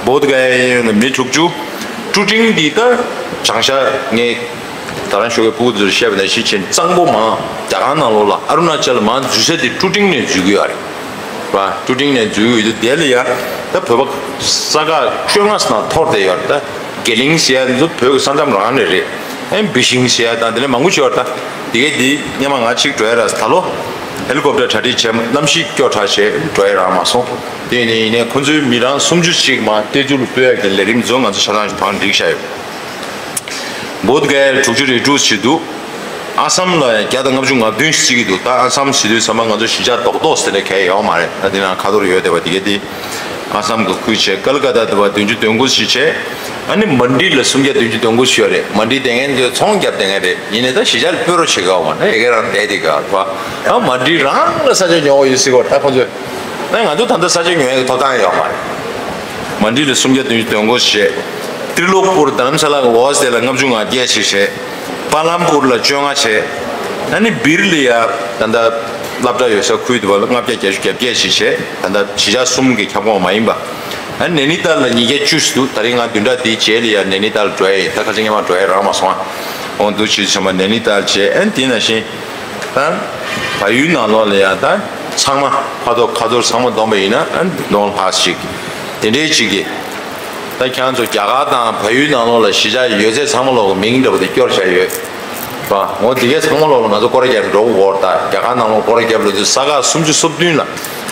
བོདྷ་ག་ཡ་གཡས་གཡོན་ལ་མི་དྲུག་ཅུ། ཀྲུ་ཀྲིང་འདི་ད་བྱང་ཤར་ངས་ད་རང་ཞོགས་ཀའི་ཕྲུ་གུ་ཚོར་བཤད་པ་ནང་བཞིན་བྱས་གཙང་པོ་མར་རྒྱ་གར་ནང་ལོགས་ལ་ཨ་རུ་ན་ཅལ་ལ་མར་འཛུལ་ས་དེ་ཀྲུ་ཀྲིང་ནས་འཛུལ་གི་ཡོད་རེད་བ། ཀྲུ་ཀྲིང་ནས་འཛུལ་གི་ཡོད་དུས་དེ་ལ་ཡ་ད་བོད་པ་ས་ཁག་བཅོ་ལྔ་ཙམ་ཐོར་བསྡད་ཡོད་རེད། ད་དགེ་ལིང་ཟེར་ཡ་འདི་ཚོ་བོད་ཀྱི་ས་མཚམས་རང་རེད་རེད། ཨེ་བི་ཤིང་ཟེར་ཡ་དང་དེ་ལས་མང་པོ་ཅིག་ཡོད་རེད། ད་དེ་གའི་འདི་སྔས་མ་ང་གཅིག་འགྲོ་ཡ་ར། ད་ལོ་ཧེ་ལི་ཀོབ་ཊར་གྲ་སྒྲིག་བྱས། གནམ་གཤིས་སྐྱོ་དྲགས་བྱས་འགྲོ་ཡ་རག་མ་སོང་། དེ་ཡིན་ནའི་ཡིན་ནའི་ཁོ་ཚོའི་མི་རང་སུམ་ཅུ་ཅིག་མར་ཏེ་ཛུ་ལ་སྤོ་ཡ་གི་ལས་རིམ་ཚོ་ང་ཚོ་ཆ་ཚང་ཞིག་བང་སྒྲིག་བྱས་ཡོད། བོདྷ་ག་ཡར་དྲུག་ཅུ་རེ་དྲུག་བྱེད་འདུག་ཨ་སམ་ལ་བརྒྱ་དང་ལྔ་བཅུ་ང་བདུན་ཞིག་བརྩི་གི་འདུག་ད་ཨ་སམ་ཟེར་དུས་ཚང་མ་ང་ཚོ་གཞིས་ཆགས་རྡོག་རྡོག་ཟེར་ནས་གང་ཡང་ཡོད་མ་རེད། ད་འདི་ནང་ཁ་ཐོར་ཡོད་བསྡད་པ་དེ་གའི་དེ་ཨ་སམ་གི་ཁུལ་བྱས། ཀལ་ཀ་ཏ་དེ་བ་བདུན་ཅུ་དོན་དགུ་ཞིག་བྱས། ཨ་ནི་མན་ཌི་ལ་སུམ་བརྒྱ་བདུན་ཅུ་དོན་དགུ་ཞིག་ཡོད་རེད། མན་ཌི་དེ་ངན་དེ་ཚོང་རྒྱབ་དེ་ངན་རེད། ཡིན་ནའི་ད་གཞིས་ཆགས་ལ་སྤོ་རོགས་བྱེད་ག་ཡོད་མ་རེད། ཨེ་ག་རང་བསྡད་དེ་ག་བ། ཨ་མན་ཌི་རང་ལ་ས་ཆ་ཉོ་བ་ཡོད་སྲིད་གོ། ད་ཁོ་ཚོས་ཨ་ང་ཚོ་ད་ལྟ་ས་ཆ་ཉོ་ཡ་གི་ཐོབ་ཐང་ཡོད་མ་རེད། མན་ཌི་ལ་སུམ་བརྒྱ་བདུན་ཅུ་དོན་དགུ་བྱས། ཏྲི་ལོག་པུར་དྷ་རམ་ས་ལ་གི་འོག་དེ་ལ་ལྔ་བཅུ་ང་བརྒྱད་ཞིག་བྱས། པ་ལམ་པུར་ལ་བཅོ་ལྔ་བྱས། ཨ་ནི་སྦིར་ལ་ཡ་ད་ལྟ་སློབ་གྲྭ་ཡོད་ས་ཁུལ་དུ་བ་ལ་ལྔ་བརྒྱ་བརྒྱད་ཅུ་གྱ་བརྒྱད་ཞིག་བྱས། ད་ལྟ་གཞིས་ཆགས་གསུམ་གྱི་ཁྱབ་ཁོངས་མ་ཡིན་པ། ཨ་ནི་ནེ་ནི་ཏཱལ་ལ་ཉིས་བརྒྱ་བཅུ་ཞིག་འདུག་ད་རིང་ང་བདུན་ཕྲག་འདིའི་རྗེས་ལ་ཡ་ནེ་ནི་ཏཱལ་འགྲོ་ཡ་ཡིན། ད་ཁ་སང་སྔོན་མ་འགྲོ་ཡ་རག་མ་སོང་ཨ། འོ་འདུག་བྱས་ཙང་མ་ནེ་ནི་ཏཱལ་བྱས། ཨ་ནི་དེ་ནང་བཞིན་ད་བལ་ཡུལ་ནང་ལོགས་ལ་ཡ་ད་ཚང་མ་ཕ་ཐོག་ཁ་ཐོར་ཚང་མ་བསྡོམས་པ་ཡིན་ན་ཨ་ནི་ནོར་ལྷག་ཅིག་དེ་འདྲའི་ཅིག་གི། ད་ཁྱེད་རང་ཚོ་རྒྱ་གར་དང་བལ་ཡུལ་ནང་ལོགས་ལ་གཞིས་ཆགས་ཡོད་ཚད་ཚང་མ་ལོག་གི་མིང་འདྲ་པོ་དེ་སྐྱོར་བཞག་ཡོད་པ། འོ་དེ་གའི་ཚང་མ་ལོག་ལ་ང་ཚོ་སྐོར་ར་རྒྱག་འགྲོ་དགོས་ད། རྒྱ་གར་ནང་ལོགས་སྐོར་ར་རྒྱབ་ལབ་དུས་ས་ག་སུམ་ཅུ་སོ་བདུན་ལ།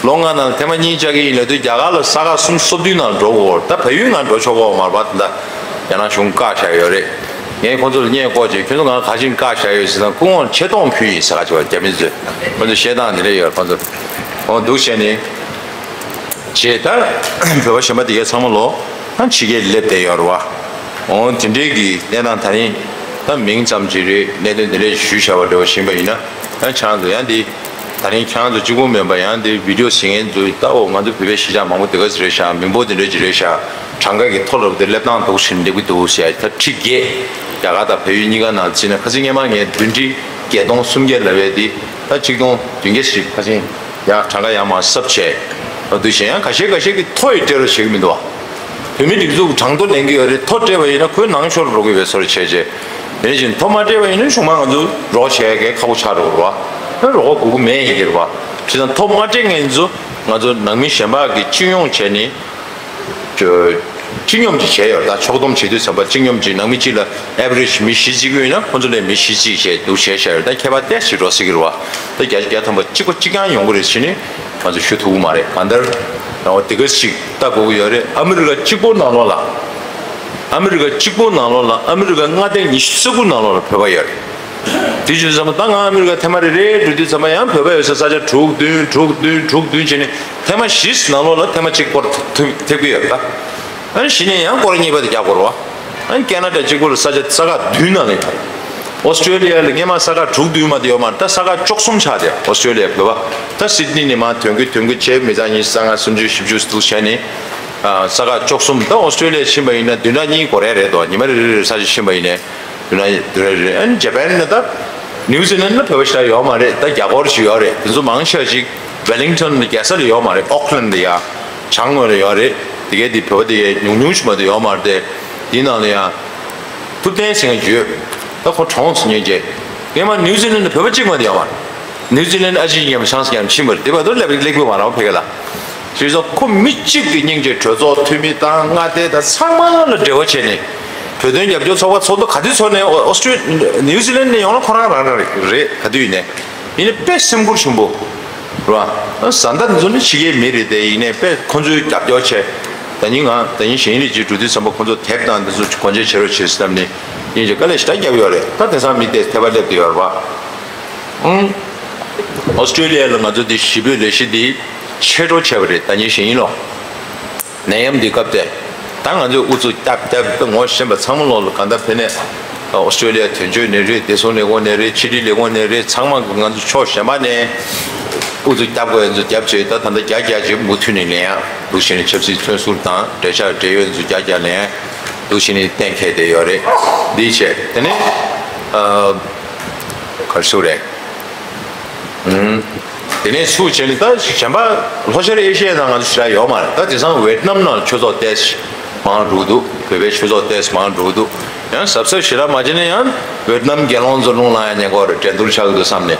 ལོ་ལྔ་ནང་ཐེངས་མ་གཉིས་བཅར་གྱི་ཡིན་ལབ་དུས་རྒྱ་གར་ལ་ས་ག་སུམ་ཅུ་སོ་བདུན་ནང་འགྲོ་དགོས་ད། བལ་ཡུལ་ནང་འགྲོ་ཆོག་གོ་མ་རེད་པ། ད་རྒྱ་ནག་གཞུང་བཀག་བཞག་ཡོད་རེད། ངས་ཁོང་ཚོ་ལ་བརྙན་བཀོད་བྱས། ཁྱོད་ཚོ་ང་ག་ཅིག་བཀག་བཞག་ཡོད་ཟེར་ན་སྐུ་ངོ་ཆེ་མཐོང་ཕུལ་ཡིན་ཟེར་ག་ཅིག་བ། རྒྱ་མི་ཚོས་ཁོང་ཚོ་བཤད་སྟངས་དེ་འདྲ་ཡོད། ཁོང་ཚོ་འོ་འདུག་བྱས་ནས། བྱས་ད་བོད་པ་གཞན་པ་དེ་གའི་ཚང་མ་ལོ་ཨ་ཕྱི་རྒྱལ་སླེབས་བསྡད་ཡོད་རེད་བ། འོ་དེ་འདྲའི་གི་གནས་སྟངས་ད་རིང་ད་མིང་ཙམ་ཅིག་རེད། གནད་དོན་དེ་འདྲས་ཞུས་བཞག་པ་འདྲ་བོ་ཞིག་ཡིན་པ་ཡིན་ན། ཨ་ཁྱེད་རང་ཚོ་ཡང་འདི་ད་རིང་ཁྱེད་རང་ཚོ་གཅིག་པུ་མིན་པ་ཡང་འདི་བི་ཌི་ཡོ་གཟིགས་མཁན་ཚོས་ད་འོ་ང་ཚོ་བོད་པའི་གཞིས་ཆགས་མང་པོ་དེ་ག་ཚོད་རེད་ཤག་མི་འབོར་དེ་འདྲས་ཅིག་རེད་ཤག་གྲངས་ཀ་གི་མཐོ་རུ་དེ་སླེབས་སྟངས་འདུག་ཟེར་འདེབས་ཀྱི་འདུག་ཟེར། ད་ཁྲི་བརྒྱད། རྒྱ་གར་དང་བལ་ཡུལ་གཉིས་ཀ་ནང་བརྩིས་ན་ཁ་སང་སྔས་མ་ངས་བདུན་ཁྲི་བརྒྱད་སྟོང་སུམ་བརྒྱ་ལབ་པའི་དེ། ད་ཆིག་སྟོང་བདུན་བརྒྱ་ཞིག་ཁ་ཆེན་ཡང་གྲངས་ཀ་ཡང་མར་གསབ་བྱས། ད་དུས་གཞན་ཡང་ཁ་ཤས་ཁ་ཤས་ཀྱིས་ཐོ་ཡི་སྤྲད་རོགས་བྱེད་ཀྱི་མི་འདུག་བ། བོད་མི་སྒྲིག་འཛུགས་གྲངས་ཐོ་ལེན་གྱི་ཡོད་རེད། ཐོ་སྤྲད་པ་ཡིན་ན་ཁོའི་ནང་ཤོར་འགྲོ་གི་ཡོད་པའི་བཟོ་འདྲ་བྱས་རྗེས། དེ་ནས་ཅིག་ཐོ་མ་སྤྲད་པ་ཡིན་ན་གཞུང་མང་ང་ཚོ་རོགས་བྱས་གལ་ཁག་པོ་ཆགས་འགྲོ་གི་རེད་བ། ཨ་རོགས་དགོས་ཀྱི་མེད་ཡིན་གྱི་རེད་བ། བྱས་ཙང་ཐོ་མ་སྤྲད་མཁན་ཚོ་ང་ཚོ་ནང་མི་གཞན་པ་གིས་སྤྱི་ཡོངས་བྱས་ནས། སྤྱི་སྤྱི་སྙོམས་ཀྱི་བྱས་ཡོད་རེད། ད་ཕྱོགས་བསྡོམས་བྱེད་དུས་ཙམ་པ་སྤྱི་སྙོམས་ཀྱི་ནང་མི་གཅིག་ལ་average མི་བཞི་གཅིག་ཡོད་ན་ཁོ་ཚོ་ལས་མི་བཞི་གཅིག་བྱས་འདུག་བྱས་བཞག་ཡོད། ད་ཁྱད་པར་ཏོག་ཙམ་འགྲོ་སྲིད་ཀྱི་རེད་བ། ད་བརྒྱ་ཆ་བརྒྱ་ཐམ་པ་གཅིག་པ་གཅིག་རྐྱང་ཡོང་གི་རེད་ཟེར་ནས་ང་ཚོ་ཞུ་ཐུབ་ཀྱི་མ་རེད། གང་ལྟར་རང་དབང་དེ་ག་ཞིག་ལྟ་དགོས་ཀྱི་ཡོད་རེད། ཨ་མི་རི་ཀ་གཅིག་པོ་ནང་ལོགས་ལ། ཨ་མི་རི་ཀ་གཅིག་པོ་ནང་ལོགས་ལ་ཨ་མི་རི་ཀ་མངའ་སྡེ་ཉི་ཤུ་རྩ་དགུ་ནང་ལོགས་ལ་བོད་པ་ཡོད་རེད། དེ་བྱས་ཙང་ད་ང་ཨ་མི་རི་ཀ་ཐེངས་མ་རེ་རེ་འགྲོ་དུས་ཙམ་པ་ཡང་བོད་པ་ཡོད་ས་ས་ཆ་དྲུག་བདུན་དྲུག་བདུན་དྲུག་བདུན་བྱས་ནས་ཐེངས་མ་བཞི་ནང་ལོགས་ལ་ཐེངས་མ་གཅིག་སྐོར་ཐུབ་ཐེབས་ཀྱི་ཡོད་ད། ཨ་ནི་གཞི་ནས་ཡང་སྐོར་གཉིས་པ་དེ་རྒྱག་དགོས་རེད་བ། ཨ་ནི་ཁེ་ན་ཌ་གཅིག་པོ་ལ་ས་ཆ་ས་ཁག་བདུན་ནང་ལ་ཡོད་རེད། ཨོ་སི་ཀྲེ་ལི་ཡ་ལ་སྔས་མ་ས་ཁག་དྲུག་བདུན་མ་དེ་ཡོད་མ་རེད། ད་ས་ཁག་བཅུ་གསུམ་ཆགས་བསྡད་ཨོ་སི་ཀྲེ་ལི་ཡ་བོད་པ། ད་སིད་ནི་ནས་མར་ཐོན་གི་ཐོན་གི་བྱས་མི་ཚང་ཉི་ཤུ་རྩ་ལྔ་སུམ་ཅུ་བཞི་བཅུ་འདུག་བྱས་ནས། ཨ་ས་ཁག་བཅུ་གསུམ། ད་ཨོ་སི་ཀྲེ་ལི་ཡ་ཕྱིན་པ་ཡིན་ན་བདུན་ཕྲག་གཉིས་འགོར་ཡ་རེད་དོ། ཉི་མ་རེ་རེ་རེ་ས་ཆ་ཕྱིན་པ་ཡིན་ནའི། དེ་ན་དེ་རེད་རེད། ཨ་ནི་ཇ་པན་ནི་ད་ནིའུ་ཛི་ལན་ལ་བོད་པ་ཞེ་དྲག་ཡོད་མ་རེད། ད་རྒྱ་སྒོར་ཞིག་ཡོད་རེད། དེ་ཚོ་མང་ཆེ་བ་ཅིག་ཝེ་ལིང་ཊོན་ལ་རྒྱལ་ས་ལ་ཡོད་མ་རེད། ཨོག་ལན་ལ་ཡ་བྱང་ངོས་ལ་ཡོད་རེད། དེ་གའི་དེ་བོད་པ་དེ་ཉུང་ཉུང་ཞིག་མ་གཏོགས་ཡོད་མ་རེད་དེ། དེའི་ནང་ལ་ཡ་ཐུབ་བསྟན་ཟེར་མཁན་ཡོད། ད་ཁོ་གྲོངས་སོང་ཉིན་རྗེས། སྔས་མ་ནིའུ་ཛི་ལན་ལ་བོད་པ་གཅིག་མ་གཏོགས་ཡོད་མ་རེད། ནིའུ་ཛི་ལན་ཨ་ཅེ་ཡིན་ཡང་ཆང་ས་ཡང་ཕྱིན་པ་རེད། དེ་བར་དུ་ལབ་ལེགས་པོ་མ་རང་ཕ་གི་ལ། ཞེས་སོགས་ཁོ་མི་གཅིག་གི་སྙིང་རྗེ་གྲོས་ཚོགས་འཐུས་མི་དང་མངའ་སྡེ་དང་ཚང་མ་ལ་འབྲེལ་བ་བྱས་ནས། བོད་དོན་རྒྱབ་སྐྱོར་ཚོགས་པ་ཚོགས་འདུ་ག་དུས་ཚོགས་ནས་ཨོ་ཨོ་སི་ཀྲི་ནིའུ་ཛི་ལན་ནས་ཡོང་ན་ཁོ་རང་རང་རང་རེད་ག་དུས་ཡིན་ནས། ཡིན་ནའི་དཔེ་སེམས་ཁུར་ཆེན་པོ་རེད་བ། བཟའ་ཟླ་འདི་ཚོ་ནི་ཕྱི་རྒྱལ་མི་རེད་དེ། ཡིན་ནའི་དཔེ་ཁོ་ཚོའི་རྒྱབ་སྐྱོར་བྱས། ད་ནི་ང་ད་ནི་གཞན་རིགས་ཀྱི་འགྲོ་དུས་ཙམ་པ་ཁོ་ཚོ་དེབ་དང་འདི་ཚོ་སྒོ་འབྱེད་བྱེད་རོགས་བྱེད་བསམ་ནས་ཡིན་གྱི་དཀའ་ལས་ཞེ་དྲག་བརྒྱབ་ཡོད་རེད། ད་དེང་སང་མི་དེ་ཐེ་བ་སླེབས་བསྡད་ཡོད་རེད་བ། ཨང་། ཨོ་སི་ཀྲེ་ལི་ཡ་ལ་ང་ཚོ་འདི་གཞིས་སྤོས་ལས་གཞི་འདི་ཆེ་འགྲོ་བྱས་པ་རེད། ད་ནི་གཞན་ཡིན་ལོ། ནད་ཡམས་འདི་སྐབས་དེ། ད་ང་ཚོས་ཨུ་ཚུགས་བརྒྱབ་བརྒྱབ་ངོ་ཤེས་པ་ཚང་མ་ལོག་ལ་གང་ལྟར་ཕེབས་ནས། ཨོ་སི་ཀྲེ་ལི་ཡ་དོན་གཅོད་ནས་རེད། བདེ་སྲུང་ལས་ཁུངས་ནས་རེད། ཕྱི་དྲིལ་ལས་ཁུངས་ནས་རེད། ཚང་མ་ང་ཚོ་ཕྱོགས་གཞན་པ་ནས་ཨུ་ཚུགས་བརྒྱབ་དགོས་ཡ་ཚོ་བརྒྱབ་བྱས། ད་ད་ལྟ་བརྒྱ་བརྒྱ་ཅིག་མུ་མཐུད་ནས་ལེན་ཡ་འདུག་བྱས་ནས་ཆབ་སྲིད་བཙོན་ཟུར་དང་འབྲེལ་ཆགས་འབྲེལ་ཡོད་ཚོ་བརྒྱ་བརྒྱ་ལེན་ཡ་འདུག་བྱས་ནས་གཏན་འཁེལ་བསྡད་ཡོད་རེད། འདི་བྱས་དེ་ནས་ཨ་ག་རེ་ཞུ་རེད། ཨུམ། དེ་ནས་ཚུར་བྱས་ནས་ད་གཞན་པ་ལྷོ་ཤར་ཨེ་ཤི་ཡ་ནང་ང་ཚོ་ཞེ་དྲག་ཡོད་མ་རེད། ད་དེང་སང་ཝེད་ནམ་ནང་ཆོས་ཚོགས་ཏོག་ཙམ་མང་རུ་འདུག་བོད་པའི་ཆོས་ཚོགས་ཏོག་ཙམ་མང་རུ་འདུག་ཡང་གཟབ་གཟབ་ཞེ་དྲག་མ་བྱས་ན་ཡང་ཝེད་ནམ་དགེ་སློང་ཚོ་རླུང་ལངས་ཡ་ཉེན་ཁ་རེད། འགྲན་བསྡུར་ཆགས་ཀྱི་འདུག་བསམ་ནས།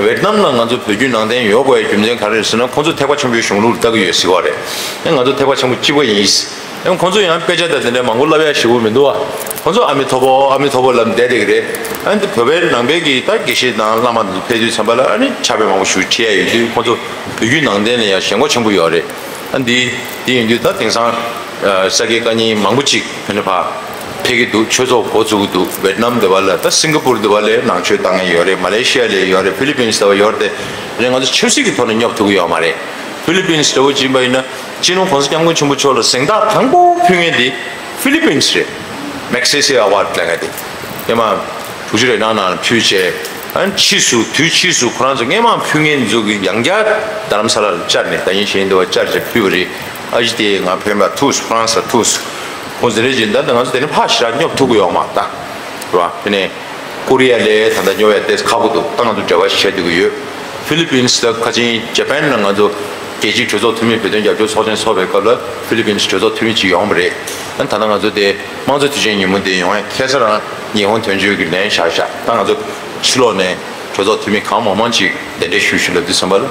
ཝེད་ནམ་ནང་ང་ཚོ་བོད་བརྒྱུད་ནང་བསྟན་ཡོད་དགོས་ཡ་རྒྱུ་མཚན་ག་རེ་རེད་ཟེར་ན། ཁོང་ཚོ་ཐེག་པ་ཆེན་པོའི་གཞུང་ལུགས་ལ་ལྟ་གི་ཡོད་ཟེར་བ་རེད། ཡང་ང་ཚོ་ཐེག་པ་ཆེན་པོ་གཅིག་པ་ཡིན། ཡང་ཁོང་ཚོ་ཡང་དཔེ་ཆ་དང་དེ་འདྲ་མང་པོ་བསླབ་ཡ་ཞེ་པོ་མི་འདུག་བ། ཁོང་ཚོ་ཨ་མི་ཐོ་པོ་ཨ་མི་ཐོ་པོ་ལབ་བསྡད་བསྡད་ཀྱི་རེད། ཨ་ནི་བོད་པའི་ནང་པའི་གི་ད་དགེ་བཤེས་དང་བླ་མ་འདི་ཕེབས་དུས་ཙམ་པ་ལ་ཨ་ནི་ཕྱག་དཔེ་མང་པོ་ཞིག་ཁྲིད་ཡ་ཡོད་དུས། ཁོང་ཚོ་བོད་བརྒྱུད་ནང་བསྟན་ལ་ཡང་ཞེན་ཁོག་ཆེན་པོ་ཡོད་རེད། ཨ་འདི་འདི་ཡིན་དུས་ད་དེང་སང་ས་དགེ་བཀའ་རྙིང་མང་པོ་ཅིག་ཕེབས་ནས་ཕར་ཕེབས་ཀྱི་འདུག་ཆོས་ཚོགས་འགོ་བཙུགས་ཀྱི་འདུག་ཝེད་ནམ་འདི་པ་ལ། ད་སིང་ག་པུར་འདི་པ་ལ་ནང་ཆོས་བཏང་མཁན་ཡོད་རེད། མ་ལེ་ཤི་ཡ་ལ་ཡོད་རེད། ཧྥི་ལི་པིན་སི་འདི་པ་ཡོད་རེད་དེ། རེད། ང་ཚོ་ཆབ་སྲིད་ཀྱི་ཐོག་ནས་སྙོབ་ཐུབ་ཀྱི་ཡོད་མ་རེད། ཧྥི་ལི་པིན་སི་འདྲ་བོ་ཅིག་ཡིན་པ་ཡིན་ན། སྤྱི་ནོར་༸གོང་ས་༸སྐྱབས་མགོན་ཆེན་པོ་མཆོག་ལ་གཟེངས་རྟགས་དང་པོ་ཕུལ་མཁན་དེ་ཧྥི་ལི་པིན་སི་རེད། མེག་སེ་སེ་ཨ་ཝར་ཌི་ལབ་མཁན་དེ། སྔོན་མ་དྲུག་ཅུ་རེ་ལྔ་ནང་ལ་ཕུལ་བྱས། ཨ་ནི་ཕྱིས་སུ་དུས་ཕྱིས་སུ་ཁོ་རང་ཚོ་སྔོན་མ་ཕུལ་མཁན་ཚོ་གི་ཡང་བསྐྱར་རྡ་རམ་ས་ལ་ལ་བཅར་ནས། ད་ཡིན་གཞན་འདི་པ་བཅར་བྱས་ཕུལ་བ་རེད། ཨ་ཅེ་དེ་ང་ཕན་པ་ཐུག་སོང་། ཧྥ་རན་སི་ལ་ཐུག་སོང་། ཁོང་ཚོ་རེད་ཅེས་ད་ང་ཚོ་དེ་ནས་ཕར་ཞེ་དྲག་སྙོབ་ཐུབ་ཀྱི་ཡོད་མ་རེད་ད། རེད་བ། དེ་ནས་ཀོ་རི་ཡ་ལ་ད་ལྟ་སྙོབ་ཡ་ཏོག་ཙམ་ཁག་པོ་འདུག་ད་ང་ཚོ་འབྲེལ་བ་ཞིག་བྱས་སྡོད་ཀྱི་ཡོད། ཧྥི་ལི་པིན་སི་དང་ཁ་ཆེ་ཇ་པན་ལ་ང་ཚོ་རྒྱལ་སྤྱིའི་གྲོས་ཚོགས་འཐུས་མི་བོད་དོན་རྒྱབ་སྐྱོར་ཚོགས་ཆེན་ཚོགས་པའི་སྐབས་ལ་ཧྥི་ལི་པིན་སི་གྲོས་ཚོགས་འཐུས་མི་གཅིག་ཡོང་བ་རེད། ཨ་ནི་ད་ལྟ་ང་ཚོ་དེ་དམངས་གཙོ་དུས་ཆེན་ཉིན་མོ་དེ་ཡོང་ཡ་ཁ་སང་རང་ཉི་ཧོང་དོན་གཅོད་ཀྱིས་ལན་བཞག་བཞག་ད་ང་ཚོ་ཕྱི་ལོགས་ནས་གྲོས་ཚོགས་འཐུས་མི་གང་མང་མང་ཅིག་གདན་འདྲེན་ཞུ་ཞུ་ལབ་དུས་ཙམ་པ་ལ་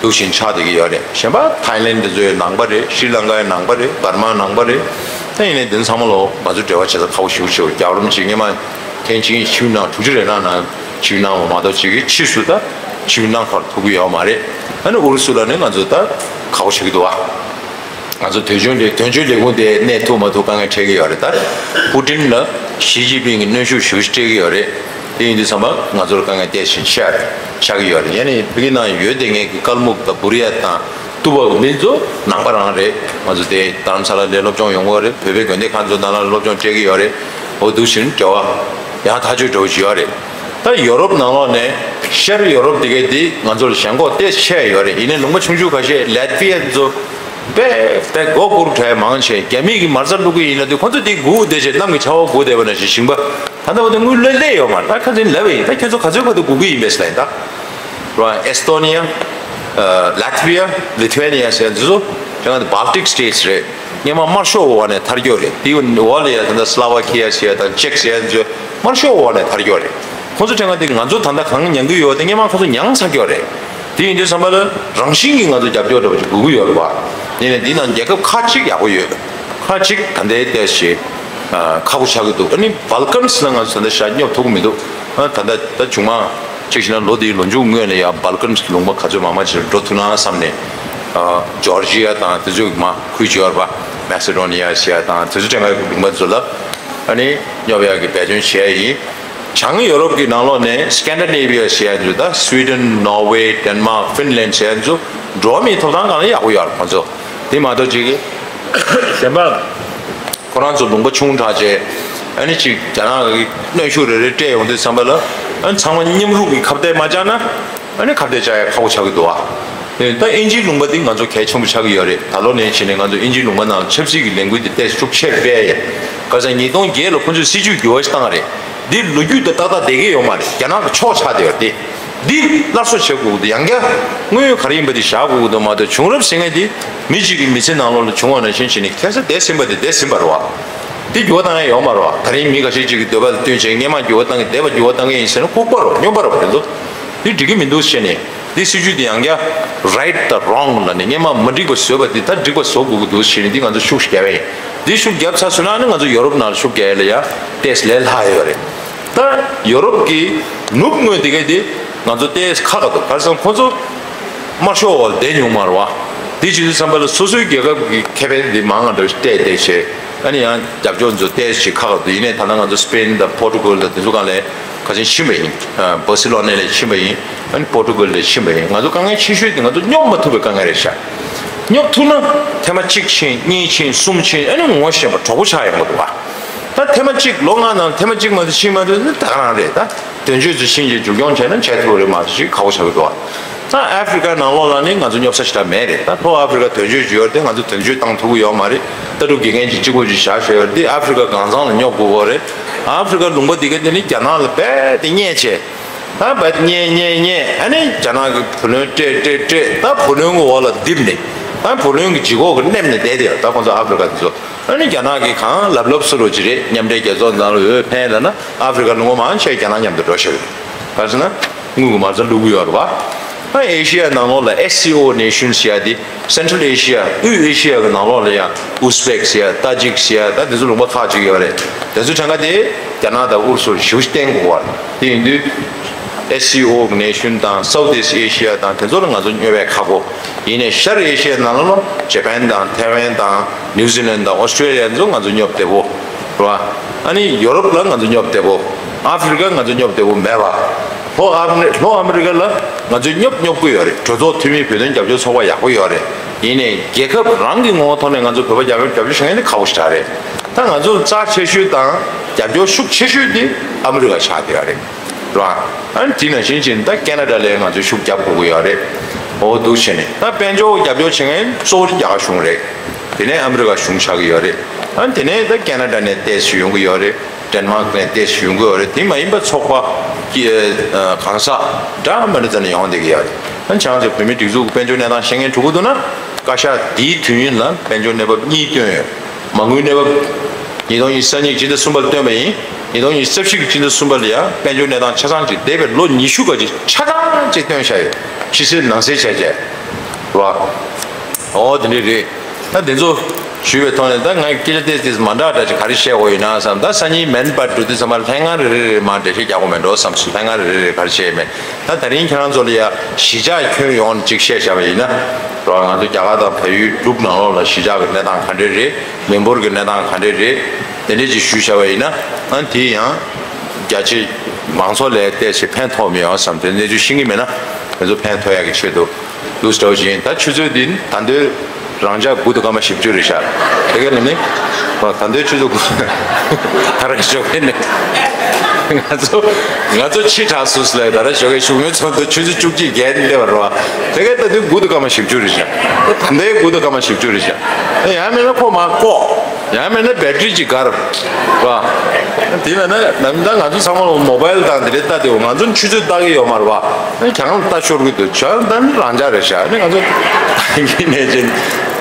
འདུག་བཞིན་ཆགས་བསྡད་ཀྱི་ཡོད་རེད། གཞན་པ་ཐའི་ལེན་དེ་ཚོའི་ནང་པ་རེད། ཤྲི་ལང་ཀའི་ནང་པ་རེད། འབར་མའི་ནང་པ་རེད། ད་ཡིན་ནའི་འདི་ཚང་མ་ལོ་ང་ཚོ་འབྲེལ་བ་བྱེད་ས་ཁག་པོ་ཞེ་པོ་ཅིག་ཡོད། རྒྱལ་བ་རིན་པོ་ཆེ་སྔོན་མ་ཐེངས་གཅིག་ཆིབས་གནང་། དྲུག་ཅུ་རེ་ལྔ་ནང་ཆིབས་གནང་བ་མ་གཏོགས་ཅིག་གི་ཕྱིས་སུ་ད་ཆིབས་གནང་ཁར་ཐུག་གི་ཡོད་མ་རེད། ཨ་ནི་ཨུ་རུ་སུ་ལ་ནི་ང་ཚོ་ད་ཁག་པོ་ཆགས་ཀྱི་འདུག་ཨ། ང་ཚོ་དོན་གཅོད་ལས་དོན་གཅོད་ལས་ཁུངས་དེ་གནས་ཐུབ་མ་ཐུབ་དཀའ་ངལ་འཕྲད་ཀྱི་ཡོད་རེད། ད་པུ་ཏིན་ལ་ཞི་ཅིན་ཕིང་གིས་གནོན་ཤུགས་ཞེ་པོ་ཞིག་སྤྲད་ཀྱི་ཡོད་རེད། དེ་ཡིན་དུས་ཙམ་པ་ང་ཚོར་དཀའ་ངལ་ཏོག་ཙམ་ཆགས་ཆགས་ཀྱི་ཡོད་རེད། ཡ་ནི་བོད་ཀྱི་ནང་ཡོད་བསྡད་མཁན་གྱི་ཀལ་མུག་དང་བུ་རི་ཡ་དང་ཏུ་བ་འདི་ཚོ་ནང་པ་རང་རེད། ང་ཚོ་དེ་རྡ་རམ་ས་ལ་ལ་སློབ་སྦྱོང་ཡོང་གི་ཡོད་རེད། བོད་པའི་དགོན་སྡེ་ཁག་ཚོ་ནང་ལ་སློབ་སྦྱོང་སྤྲད་ཀྱི་ཡོད་རེད། འོ་འདུག་བཞིན་འབྲེལ་བ་ཡང་ཐག་ཆོད་འགྲོ་གི་ཡོད་རེད། ད་ཡོ་རོབ་ནང་ལོགས་ནས་ཤར་ཡོ་རོབ་དེ་གའི་དེ་ང་ཚོར་ཞེན་ཁོག་ཏོག་ཙམ་ཆེ་ཡོད་རེད། ཡིན་ནའི་ལུང་པ་ཆུང་ཆུང་ཁ་ཤས་ལེ་ཏི་ཝི་ཡ་ཚོ་དཔེ་དཔེ་མགོ་སྒུར་གྲས་མང་ཆེ། རྒྱ་མི་གིས་མ་རྩ་བླུག་གི་ཡིན་ལབ་དུས་ཁོ་ཚོ་དེ་སྒུག་བསྡད་བྱས་གནམ་གྱི་ཆར་པ་སྒུག་བསྡད་པ་ནང་བཞིན་ཞིང་པ་ད་ལྟ་བར་དུ་དངུལ་སླེབས་སླེབས་ཡོད་མ་རེད། ད་ཁ་སང་ལབ་པ་ཡིན། ད་ཁྱོད་ཚོ་ག་ཚོད་བར་དུ་སྒུག་གི་ཡིན་པས་ཟེར་ལབ་ཡིན་ད། རེད་བ། ཨེས་ཏོ་ནི་ཡ། ལ་ཐི་བི་ཡ། ལི་ཐུ་ཝེ་ནི་ཡ་ཟེར་འདི་ཚོ་དེ་ག་ནི་བལ་ཊིག་སི་ཊེཊ་སི་རེད། སྔོན་མ་དམར་ཤོག་འོག་ནས་ཐར་རྒྱུ་རེད། དེའི་འོག་ལ་ཡ་ད་ལྟ་སི་ལོ་ཝ་ཁི་ཡ་ཟེར་ཡ་དང་ཅེག་ཟེར་ཡ་འདི་ཚོ་དམར་ཤོག་འོག་ནས་ཐར་རྒྱུ་རེད། ཁོང་ཚོ་དྲན་ག་དེ་ང་ཚོ་ད་ལྟ་གང་མྱང་གི་ཡོད་དེ་སྔོན་མ་ཁོང་ཚོ་མྱངས་ཚར་རྒྱུ་རེད། དེ་ཡིན་དུས་ཙམ་པ་ལ་རང་བཞིན་གྱིས་ང་ཚོ་རྒྱབ་སྐྱོར་འདྲ་པོ་ཅིག་དགོས་ཀྱི་ཡོད་རེད་བ། ཡིན་ནའི་འདི་ནང་རྒྱལ་ཁབ་ཁག་ཅིག་ཡག་པོ་ཡོད། ཁག་ཅིག་ད་ལྟའི་ཏོག་ཙམ་ཁག་པོ་ཆགས་ཀྱི་འདུག་ཨ་ནི་བལ་ཀན་སི་ལ་ང་ཚོ་ད་ལྟ་ཞག་སྙོབ་ཐུབ་ཀྱི་མི་འདུག་ཨ་ད་ལྟ་ད་བྱུང་མ། གཅིག་བྱས་ན་ལོ་འདིའི་ལོ་མཇུག་སྔོན་ལ་ཡང་བལ་ཀན་སི་གི་ལུང་པ་ག་ཚོད་མང་མང་ཅིག་འགྲོ་ཐུབ་ན་བསམ་ནས། ཨ་ཇོར་ཇི་ཡ་དང་དེ་ཚོའི་མ་ཁུལ་ཅིག་ཡོད་རེད་པ། མེ་སི་ཌོ་ནི་ཡ་ཟེར་ཡ་དང་དེ་ཚོ་དྲན་ག་ཡོད་ལུང་པ་ཚོ་ལ་ཨ་ནི་སྙོབ་ཡ་གི་འབད་བརྩོན་བྱས་ཡིན། བྱང་ཡོ་རོབ་ཀྱི་ནང་ལོགས་ནས་སི་ཀན་ཌི་ནེ་བི་ཡ་ཟེར་ཡ་ཚོ་ད་སུའི་ཌེན། ནོར་ཝེ། ཌེན་མཱག་ཕིན་ལན་ཌི་ཟེར་ཡ་ཚོ་འགྲོ་བ་མིའི་ཐོབ་ཐང་སྒང་ལ་ཡག་པོ་ཡོད་རེད་ཁོང་ཚོ། དེ་མ་གཏོགས་ཅིག་གཞན་པ། ཁོ་རང་ཚོ་ལུང་པ་ཆུང་དྲགས་བྱས། ཨ་ནི་ཅིག་རྒྱ་ནག་གི་གནོན་ཤུགས་རེ་རེ་སྤྲད་ཡོང་དུས་ཙམ་པ་ལ། ཨ་ནི་ཚང་མ་མཉམ་རུབ་ཀྱི་ཁ་གཏད་མ་བཅག་ན། ཨ་ནི་ཁ་གཏད་བཅག་ཡ་ཁག་པོ་ཆགས་ཀྱི་འདུག་ཨ། ད་དབྱིན་ཇིའི་ལུང་པ་འདི་ང་ཚོ་གལ་ཆེན་པོ་ཆགས་ཀྱི་ཡོད་རེད། ད་ལོ་ནས་བྱས་ནས་ང་ཚོ་དབྱིན་ཇིའི་ལུང་པ་ནང་ཆབ་སྲིད་ཀྱི་ལས་འགུལ་འདི་ཏོག་ཙམ་ཤུགས་ཆེ་སྤེལ་ཡ། ཁ་སང་ཉིས་སྟོང་བརྒྱད་ལ་ཁོ་ཚོས་སྲིད་ཇུས་འགྱུར་བ་ཞིག་བཏང་བ་རེད། འདི་ལོ་རྒྱུས་དང་ཏག་ཏག་བསྡད་ཀྱི་ཡོད་མ་རེད། རྒྱ་ནག་གི་ཕྱོགས་ཆགས་བསྡད་ཡོད་རེད། འདི་སླར་གསོ་བྱེད་དགོས་ཀྱི་འདུག་ཡང་བསྐྱར་དངོས་ཡོད་ག་རེ་ཡིན་པ་འདི་བཞག་དགོས་ཀྱི་འདུག་མ་གཏོགས་བྱུང་རབས་ཟེར་མཁན་འདི་མི་གཅིག་གི་མི་ཚེ་ནང་ལོགས་ལ་བྱུང་བ་ནང་བཞིན་བྱས་ནས་ཁ་སང་བསྡད་ཟིན་པ་འདི་བསྡད་ཟིན་པ་རེད་བ། འདི་འགྱུར་བ་བཏང་ཡ་ཡོད་མ་རེད་བ། ད་རིང་མི་ཁ་ཤས་ཅིག་གི་འདོད་པ་ལ་བསྟུན་བྱས་སྔོན་མ་འགྱུར་བ་བཏང་གི་བསྡད་པ་འགྱུར་བ་བཏང་གི་ཡིན་ཟེར་ན་ལྐུགས་པ་རེད། སྨྱོན་པ་རེད་བ། དེ་ཚོ་འདི་འགྲིག་གི་མི་འདུག་བྱས་ནས། འདི་སྲིད་ཇུས་འདི་ཡང་བསྐྱར་right the wrong་ལ་ནི་སྔོན་མ་མ་འགྲིག་པ་བཟོས་པ་འདི་ད་འགྲིག་པ་བཟོ་དགོས་ཀྱི་འདུག་ཞེས་ནས་འདི་ང་ཚོ་ཤུགས་རྒྱབ་པ་ཡིན། འདི་ཤུགས་རྒྱབ་ཚར་སོང་ན་ནི་ང་ཚོ་ཡོ་རོབ་ནང་ལ་ཤུགས་རྒྱག་ཡ་ལ་ཡ་ཏོག་ཙམ་ལས་སླ་ཡོད་རེད། ད་ཡོ་རོབ་ཀྱི་ནུབ་ངོས་འདི་ག་འདི་ང་ཚོ་ཏོག་ཙམ་ཁག་ཁག་འདུག་ག་རེ་ཟེར་ན་ཁོ་ཚོ་དམར་ཤོག་འོག་ལ་བསྡད་མྱོང་མ་རེད་བ། འདི་བྱེད་དུས་ཙམ་པ་ལ་སོ་སོའི་རྒྱལ་ཁབ་ཀྱི་ཁེ་ཕན་འདི་མང་ང་འདྲ་བོ་ཞིག་སྤྲད་བསྡད་བྱས། ཨ་ནི་ཡང་རྒྱབ་སྐྱོར་ཚོ་ཏོག་ཙམ་ཞིག་ཁག་ཁག་འདུག་ཡིན་ནའི་ད་ལྟ་ང་ཚོ་སི་པེན་དང་པོར་ཊུ་གལ་དང་དེ་ཚོ་སྒང་ལ་ཁ་སང་ཕྱིན་པ་ཡིན། བར་སི་ལོ་ནེ་ལ་ཕྱིན་པ་ཡིན། ཨ་ནི་པོར་ཊུ་གལ་ལ་ཕྱིན་པ་ཡིན། ང་ཚོ་དཀའ་ངལ་ཆེ་ཤོས་དེ་ང་ཚོ་སྙོབ་མ་ཐུབ་པའི་དཀའ་ངལ་རེད་ཤག་སྙོབ་ཐུབ་ན་ཐེངས་མ་གཅིག་ཕྱིན་གཉིས་ཕྱིན་གསུམ་ཕྱིན་ཨ་ནི་ངོ་ཤེས་པ་གྲོགས་པོ་ཆགས་ཡོང་གི་འདུག་བ། ད་ཐེངས་མ་གཅིག་ལོ་ལྔ་ནང་ཐེངས་མ་གཅིག་མ་གཏོགས་ཕྱིན་མ་ཐུབ་ན་ད་ག་རང་རེད། ད་དོན་གཅོད་ཚོ་ཕྱིན་རྗེས་མཇུག་སྐྱོང་བྱས་ན་བྱས་ཐུབ་རེད་མ་གཏོགས་ཅིག་ཁག་པོ་ཆགས་ཀྱི་འདུག་བ། ད་ཨ་ཧྥི་རི་ཀ་ནང་ལོགས་ལ་ནི་ང་ཚོ་སྙོབ་ས་ཞེ་དྲག་མེད་རེད། ད་ལྷོ་ཨ་ཧྥི་རི་ཀ་དོན་གཅོད་ཅིག་ཡོད་རེད་དེ་ང་ཚོ་དོན་གཅོད་བཏང་ཐུབ་ཀྱི་ཡོད་མ་རེད། ལྟ་གྲུབ་དགེ་རྒན་ཅིག་གཅིག་པོ་ཅིག་བཞག་བཞག་ཡོད་རེད་དེ་ཨ་ཧྥི་རི་ཀ་གང་ཚང་ལ་སྙོབ་དགོས་ཀྱི་རེད། ཨ་ཧྥི་རི་ཀ་ལུང་པ་འདི་ག་དེ་ནི་རྒྱ་ནག་ལ་རྦད་དེ་བརྙས་བྱས། ད་རྦད་དེ་བརྙས་བརྙས་བརྙས་ཨ་ནི་རྒྱ་ནག་གི་བུ་ལོན་སྤྲད་སྤྲད་སྤྲད་ད་བུ་ལོན་གྱི་འོག་ལ་རྡིབ་ནས་ད་བུ་ལོན་གྱི་ལྗིད་ཁོག་གི་མནན་ནས་བསྡད་དེ་ད་ཁོང་ཚོ་ཨ་ཧྥི་རི་ཀ་དེ་ཚོ། ཨ་ནི་རྒྱ་ནག་གིས་གང་ལབ་ལབ་སུ་རུ་ཅི་རེད། མཉམ་འབྲེལ་རྒྱལ་ཚོགས་ནང་ལ་འོས་འཕེན་ལབ་ན་ཨ་ཧྥི་རི་ཀ་ལུང་པ་མང་ཆེ་རྒྱ་ནག་མཉམ་དུ་འགྲོ་ཤེས་རེད། ག་རེ་ཟེར་ན་དངུལ་གྱི་མ་རྩ་བླུག་གི་ཡོད་རེད་བ། ཨ་ཨེ་ཤི་ཡ་ནང་ལོགས་ལ་ཨེས་སི་ཨོ་ནེ་ཤན་ཟེར་ཡ་དེ་སེན་ཊྲལ་ཨེ་ཤི་ཡ་དབུས་ཨེ་ཤི་ཡ་གི་ནང་ལོགས་ལ་ཡ་ཨུ་སི་བེག་ཟེར་ཡ་ཏ་ཇིག་ཟེར་ཡ་ད་དེ་ཚོ་ལུང་པ་ཁག་ཅིག་ཡོད་རེད། དེ་ཚོ་གྲངས་ཀ་དེ་རྒྱ་ནག་དང་ཨུ་རུ་སུར་ཞེ་པོ་ཞིག་བརྟེན་དགོས་པ་རེད། དེ་ཡིན་དུས་ཨེས་སི་ཨོ་གི་ནེ་ཤན་དང་སའུ་ཐི་ཨི་སི་ཊི་ཨེ་ཤི་ཡ་དང་དེ་ཚོ་ལ་ང་ཚོ་སྙོབ་པའི་ཁག་པོ། ཡིན་ནའི་ཤར་ཨེ་ཤི་ཡའི་ནང་ལ་ཇེ་པན་དང་ཐའེ་ཝན་དང་ནིའུ་ཛི་ལན་དང་ཨོ་སི་ཀྲེ་ལི་ཡ་ཚོ་ང་ཚོ་སྙོབ་བདེ་པོ་རེད་བ། ཨ་ནི་ཡོ་རོབ་ལ་ང་ཚོ་སྙོབ་བདེ་པོ། ཨ་ཧྥི་རི་ཀ་ང་ཚོ་སྙོབ་བདེ་པོ་མེད་པ། ལྷོ་ཨ་ལྷོ་ཨ་མི་རི་ཀ་ལ་ང་ཚོས་སྙོབ་སྙོབ་ཀྱི་ཡོད་རེད། གྲོས་ཚོགས་འཐུས་མི་བོད་དོན་རྒྱབ་སྐྱོར་ཚོགས་པ་ཡག་པོ་ཡོད་རེད། ཡིན་ནའི་རྒྱལ་ཁབ་རང་གི་ངོ་བོ་ཐོག་ནས་ང་ཚོ་བོད་པ་རྒྱབ་སྐྱོར་རྒྱབ་སྐྱོར་བྱེད་མཁན་དེ་ཁག་པོ་ཞེ་དྲག་རེད། ད་ང་ཚོ་རྩ་ཆེ་ཤོས་དང་རྒྱབ་སྐྱོར་ཤུགས་ཆེ་ཤོས་དེ་ཨ་མི་རི་ཀ་ཆགས་བསྡད་ཡོད་རེད། རེད་བ། ཨ་ནི་དེ་ནང་བཞིན་བྱས་ནས་ད་ཁེ་ན་ཌ་ལ་ང་ཚོས་ཤུགས་རྒྱབ་དགོས་ཀྱི་ཡོད་རེད། འོ་འདུག་བྱས་ནས་ད་དཔལ་འབྱོར་རྒྱབ་སྐྱོར་བྱེད་མཁན་གཙོ་བོ་དེ་རྒྱ་གར་གཞུང་རེད། དེ་ནས་ཨ་མི་རི་ཀ་གཞུང་ཆགས་ཀྱི་ཡོད་རེད། ཨ་ནི་དེ་ནས་ད་ཁེ་ན་ཌ་ནས་ཏོག་ཙམ་ཡོང་གི་ཡོད་རེད། ཌེན་མཱག་ནས་ཏོག་ཙམ་ཡོང་གི་ཡོད་རེད། དེ་མ་ཡིན་པ་ཚོགས་པ་གི་ཨ་གང་ཟག་འདྲ་མི་འདྲ་ཙམ་ནས་ཡོང་བསྡད་ཀྱི་ཡོད་རེད། ཨ་ནི་ཁྱེད་རང་ཚོ་བོད་མིའི་སྒྲིག་འཛུགས་ཀྱི་དཔལ་འབྱོར་གནས་སྟངས་ཤེས་མཁན་འགྲོ་གི་འདུག་ན་བཀའ་ཤག་འདིའི་དུས་ཡུན་ལ་དཔལ་འབྱོར་གནས་བབ་གཉིས་བཏོན་ཡོད། མ་དངུལ་གནས་བབ། ཉིས་སྟོང་ཉི་ཤུ་རྩ་གཉིས་ཀྱི་སྤྱི་ཟླ་གསུམ་པ་ལ་བཏོན་པ་ཡིན། ཉིས་སྟོང་ཉི་ཤུ་རྩ་བཞི་གི་སྤྱི་ཟླ་གསུམ་པ་ལ་ཡང་དཔལ་འབྱོར་གནས་སྟངས་ཆ་ཚང་ཅིག་འདས་པའི་ལོ་ཉི་ཤུ་ག་ཅིག་ཆ་ཚང་ཅིག་བཏོན་བཞག་ཡོད། ཕྱི་གསལ་ནང་གསལ་བྱས་བྱས། རེད་བ། འོ་དེ་འདྲ་རེད། ད་དེ་ཚོ་ཞུས་པའི་ཐོག་ནས་ད་ང་སྐད་ཆ་ཏོག་ཙམ་མ་འདྲ་འདྲ་ཅིག་ག་རེ་བཤད་དགོས་ཡོད་ན་བསམ། ད་སང་ཉིན་མན་པར་འགྲོ་དུས་ཙམ་པ་ལྷན་ཁང་རེ་རེ་རེ་མར་འགྲེལ་བཤད་རྒྱག་དགོས་མེད་འགྲོ་བསམ་སོང་། ལྷན་ཁང་རེ་རེ་རེ་ག་རེ་བཤད་ཡོད་མེད། ད་དེ་རིང་ཁྱེད་རང་ཚོ་ལ་ཡ་གཞིས་ཆགས་ཁྱོན་ཡོངས་ནས་ཅིག་བཤད་བཞག་པ་ཡིན་ན། རེད་བ། ང་ཚོ་རྒྱ་གར་དང་བལ་ཡུལ་འབྲུག་ནང་ལོགས་ལ་གཞིས་ཆགས་ཀྱི་གནས་སྟངས་ག་འདྲས་རེད། མི་འབོར་གྱི་གནས་སྟངས་ག་འདྲས་རེད། དེ་འདྲས་ཅིག་ཞུས་བཞག་པ་ཡིན་ན། ཨ་དེ་ཡང་རྒྱ་ཆེ་མང་ཚོགས་ལ་ཏོག་ཙམ་ཕན་ཐོགས་མི་ཡོང་བསམ་དེ་གནས་ཚུལ་ཤེས་ཀྱི་མེད་ན་ང་ཚོ་ཕན་ཐོགས་ཡག་གི་ཆེད་དུ་འདུག་སེ་འདྲ་བོ་ཞིག་ཡིན། ད་ཆུ་ཚོད་འདི་ད་འདོད་རང་འཇགས་དགུ་དང་སྐར་མ་བཞི་བཅུ་རེད་ཤག་དེ་ག་ནས་ནི་ད་འདོད་ཆུ་ཚོད་དགུ་ད་རང་ཞོགས་ཀས་ནས་ང་ཚོ་ང་ཚོ་ཕྱི་དྲགས་སུ་སུ་ལ་ད་རང་ཞོགས་ཀས་བཞུགས་མོལ་ཚོགས་འདུ་ཆུ་ཚོད་བཅུ་གཅིག་བརྒལ་ནས་སླེབས་པ་རེད་བ། དེ་ག་ད་དུང་དགུ་དང་སྐར་མ་བཞི་བཅུ་རེད་ཤག་ད་ལྟའི་དགུ་དང་སྐར་མ་བཞི་བཅུ་རེད་ཤག་ད་ཡང་མིན་ན་ཁོ་མར་བཀོག་ཡང་མིན་ན་བེ་ཊི་རི་ཅིག་སྒར་བ། དེ་མིན་ན་ནམ་ཟླ་ང་ཚོ་ཚང་མ་ལ་མོ་བལ་དང་དེ་འདྲའི་ལྟ་དེ་འོ་ང་ཚོ་ཆུ་ཚོད་ལྟ་གི་ཡོད་མ་རེད་བ། ཁྱང་ལ་ལྟ་ཤོར་གི་འདུག་ཇོན་ད་ནི་རང་ཅག་རེད་ཤག་ནི་ང་ཚོ་ཡིན་ནས་ཅིག་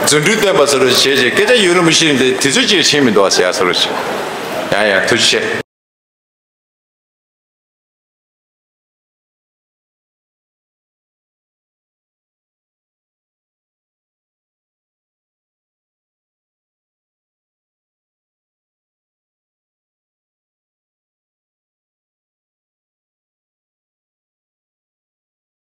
རྫུ་འཕྲུལ་བསྟན་པ་ཟེར་རོ་བྱས་བྱས་སྐད་ཆ་ཡུན་རིང་པོ་ཞིག་འདི་དུས་ཚོད་ཅིག་ཕྱིན་མི་འདུག་ཟེར་ཡ་ཟེར་རོ་ཅིག་ཡང་ཡང་ཐུགས་རྗེ་ཆེ།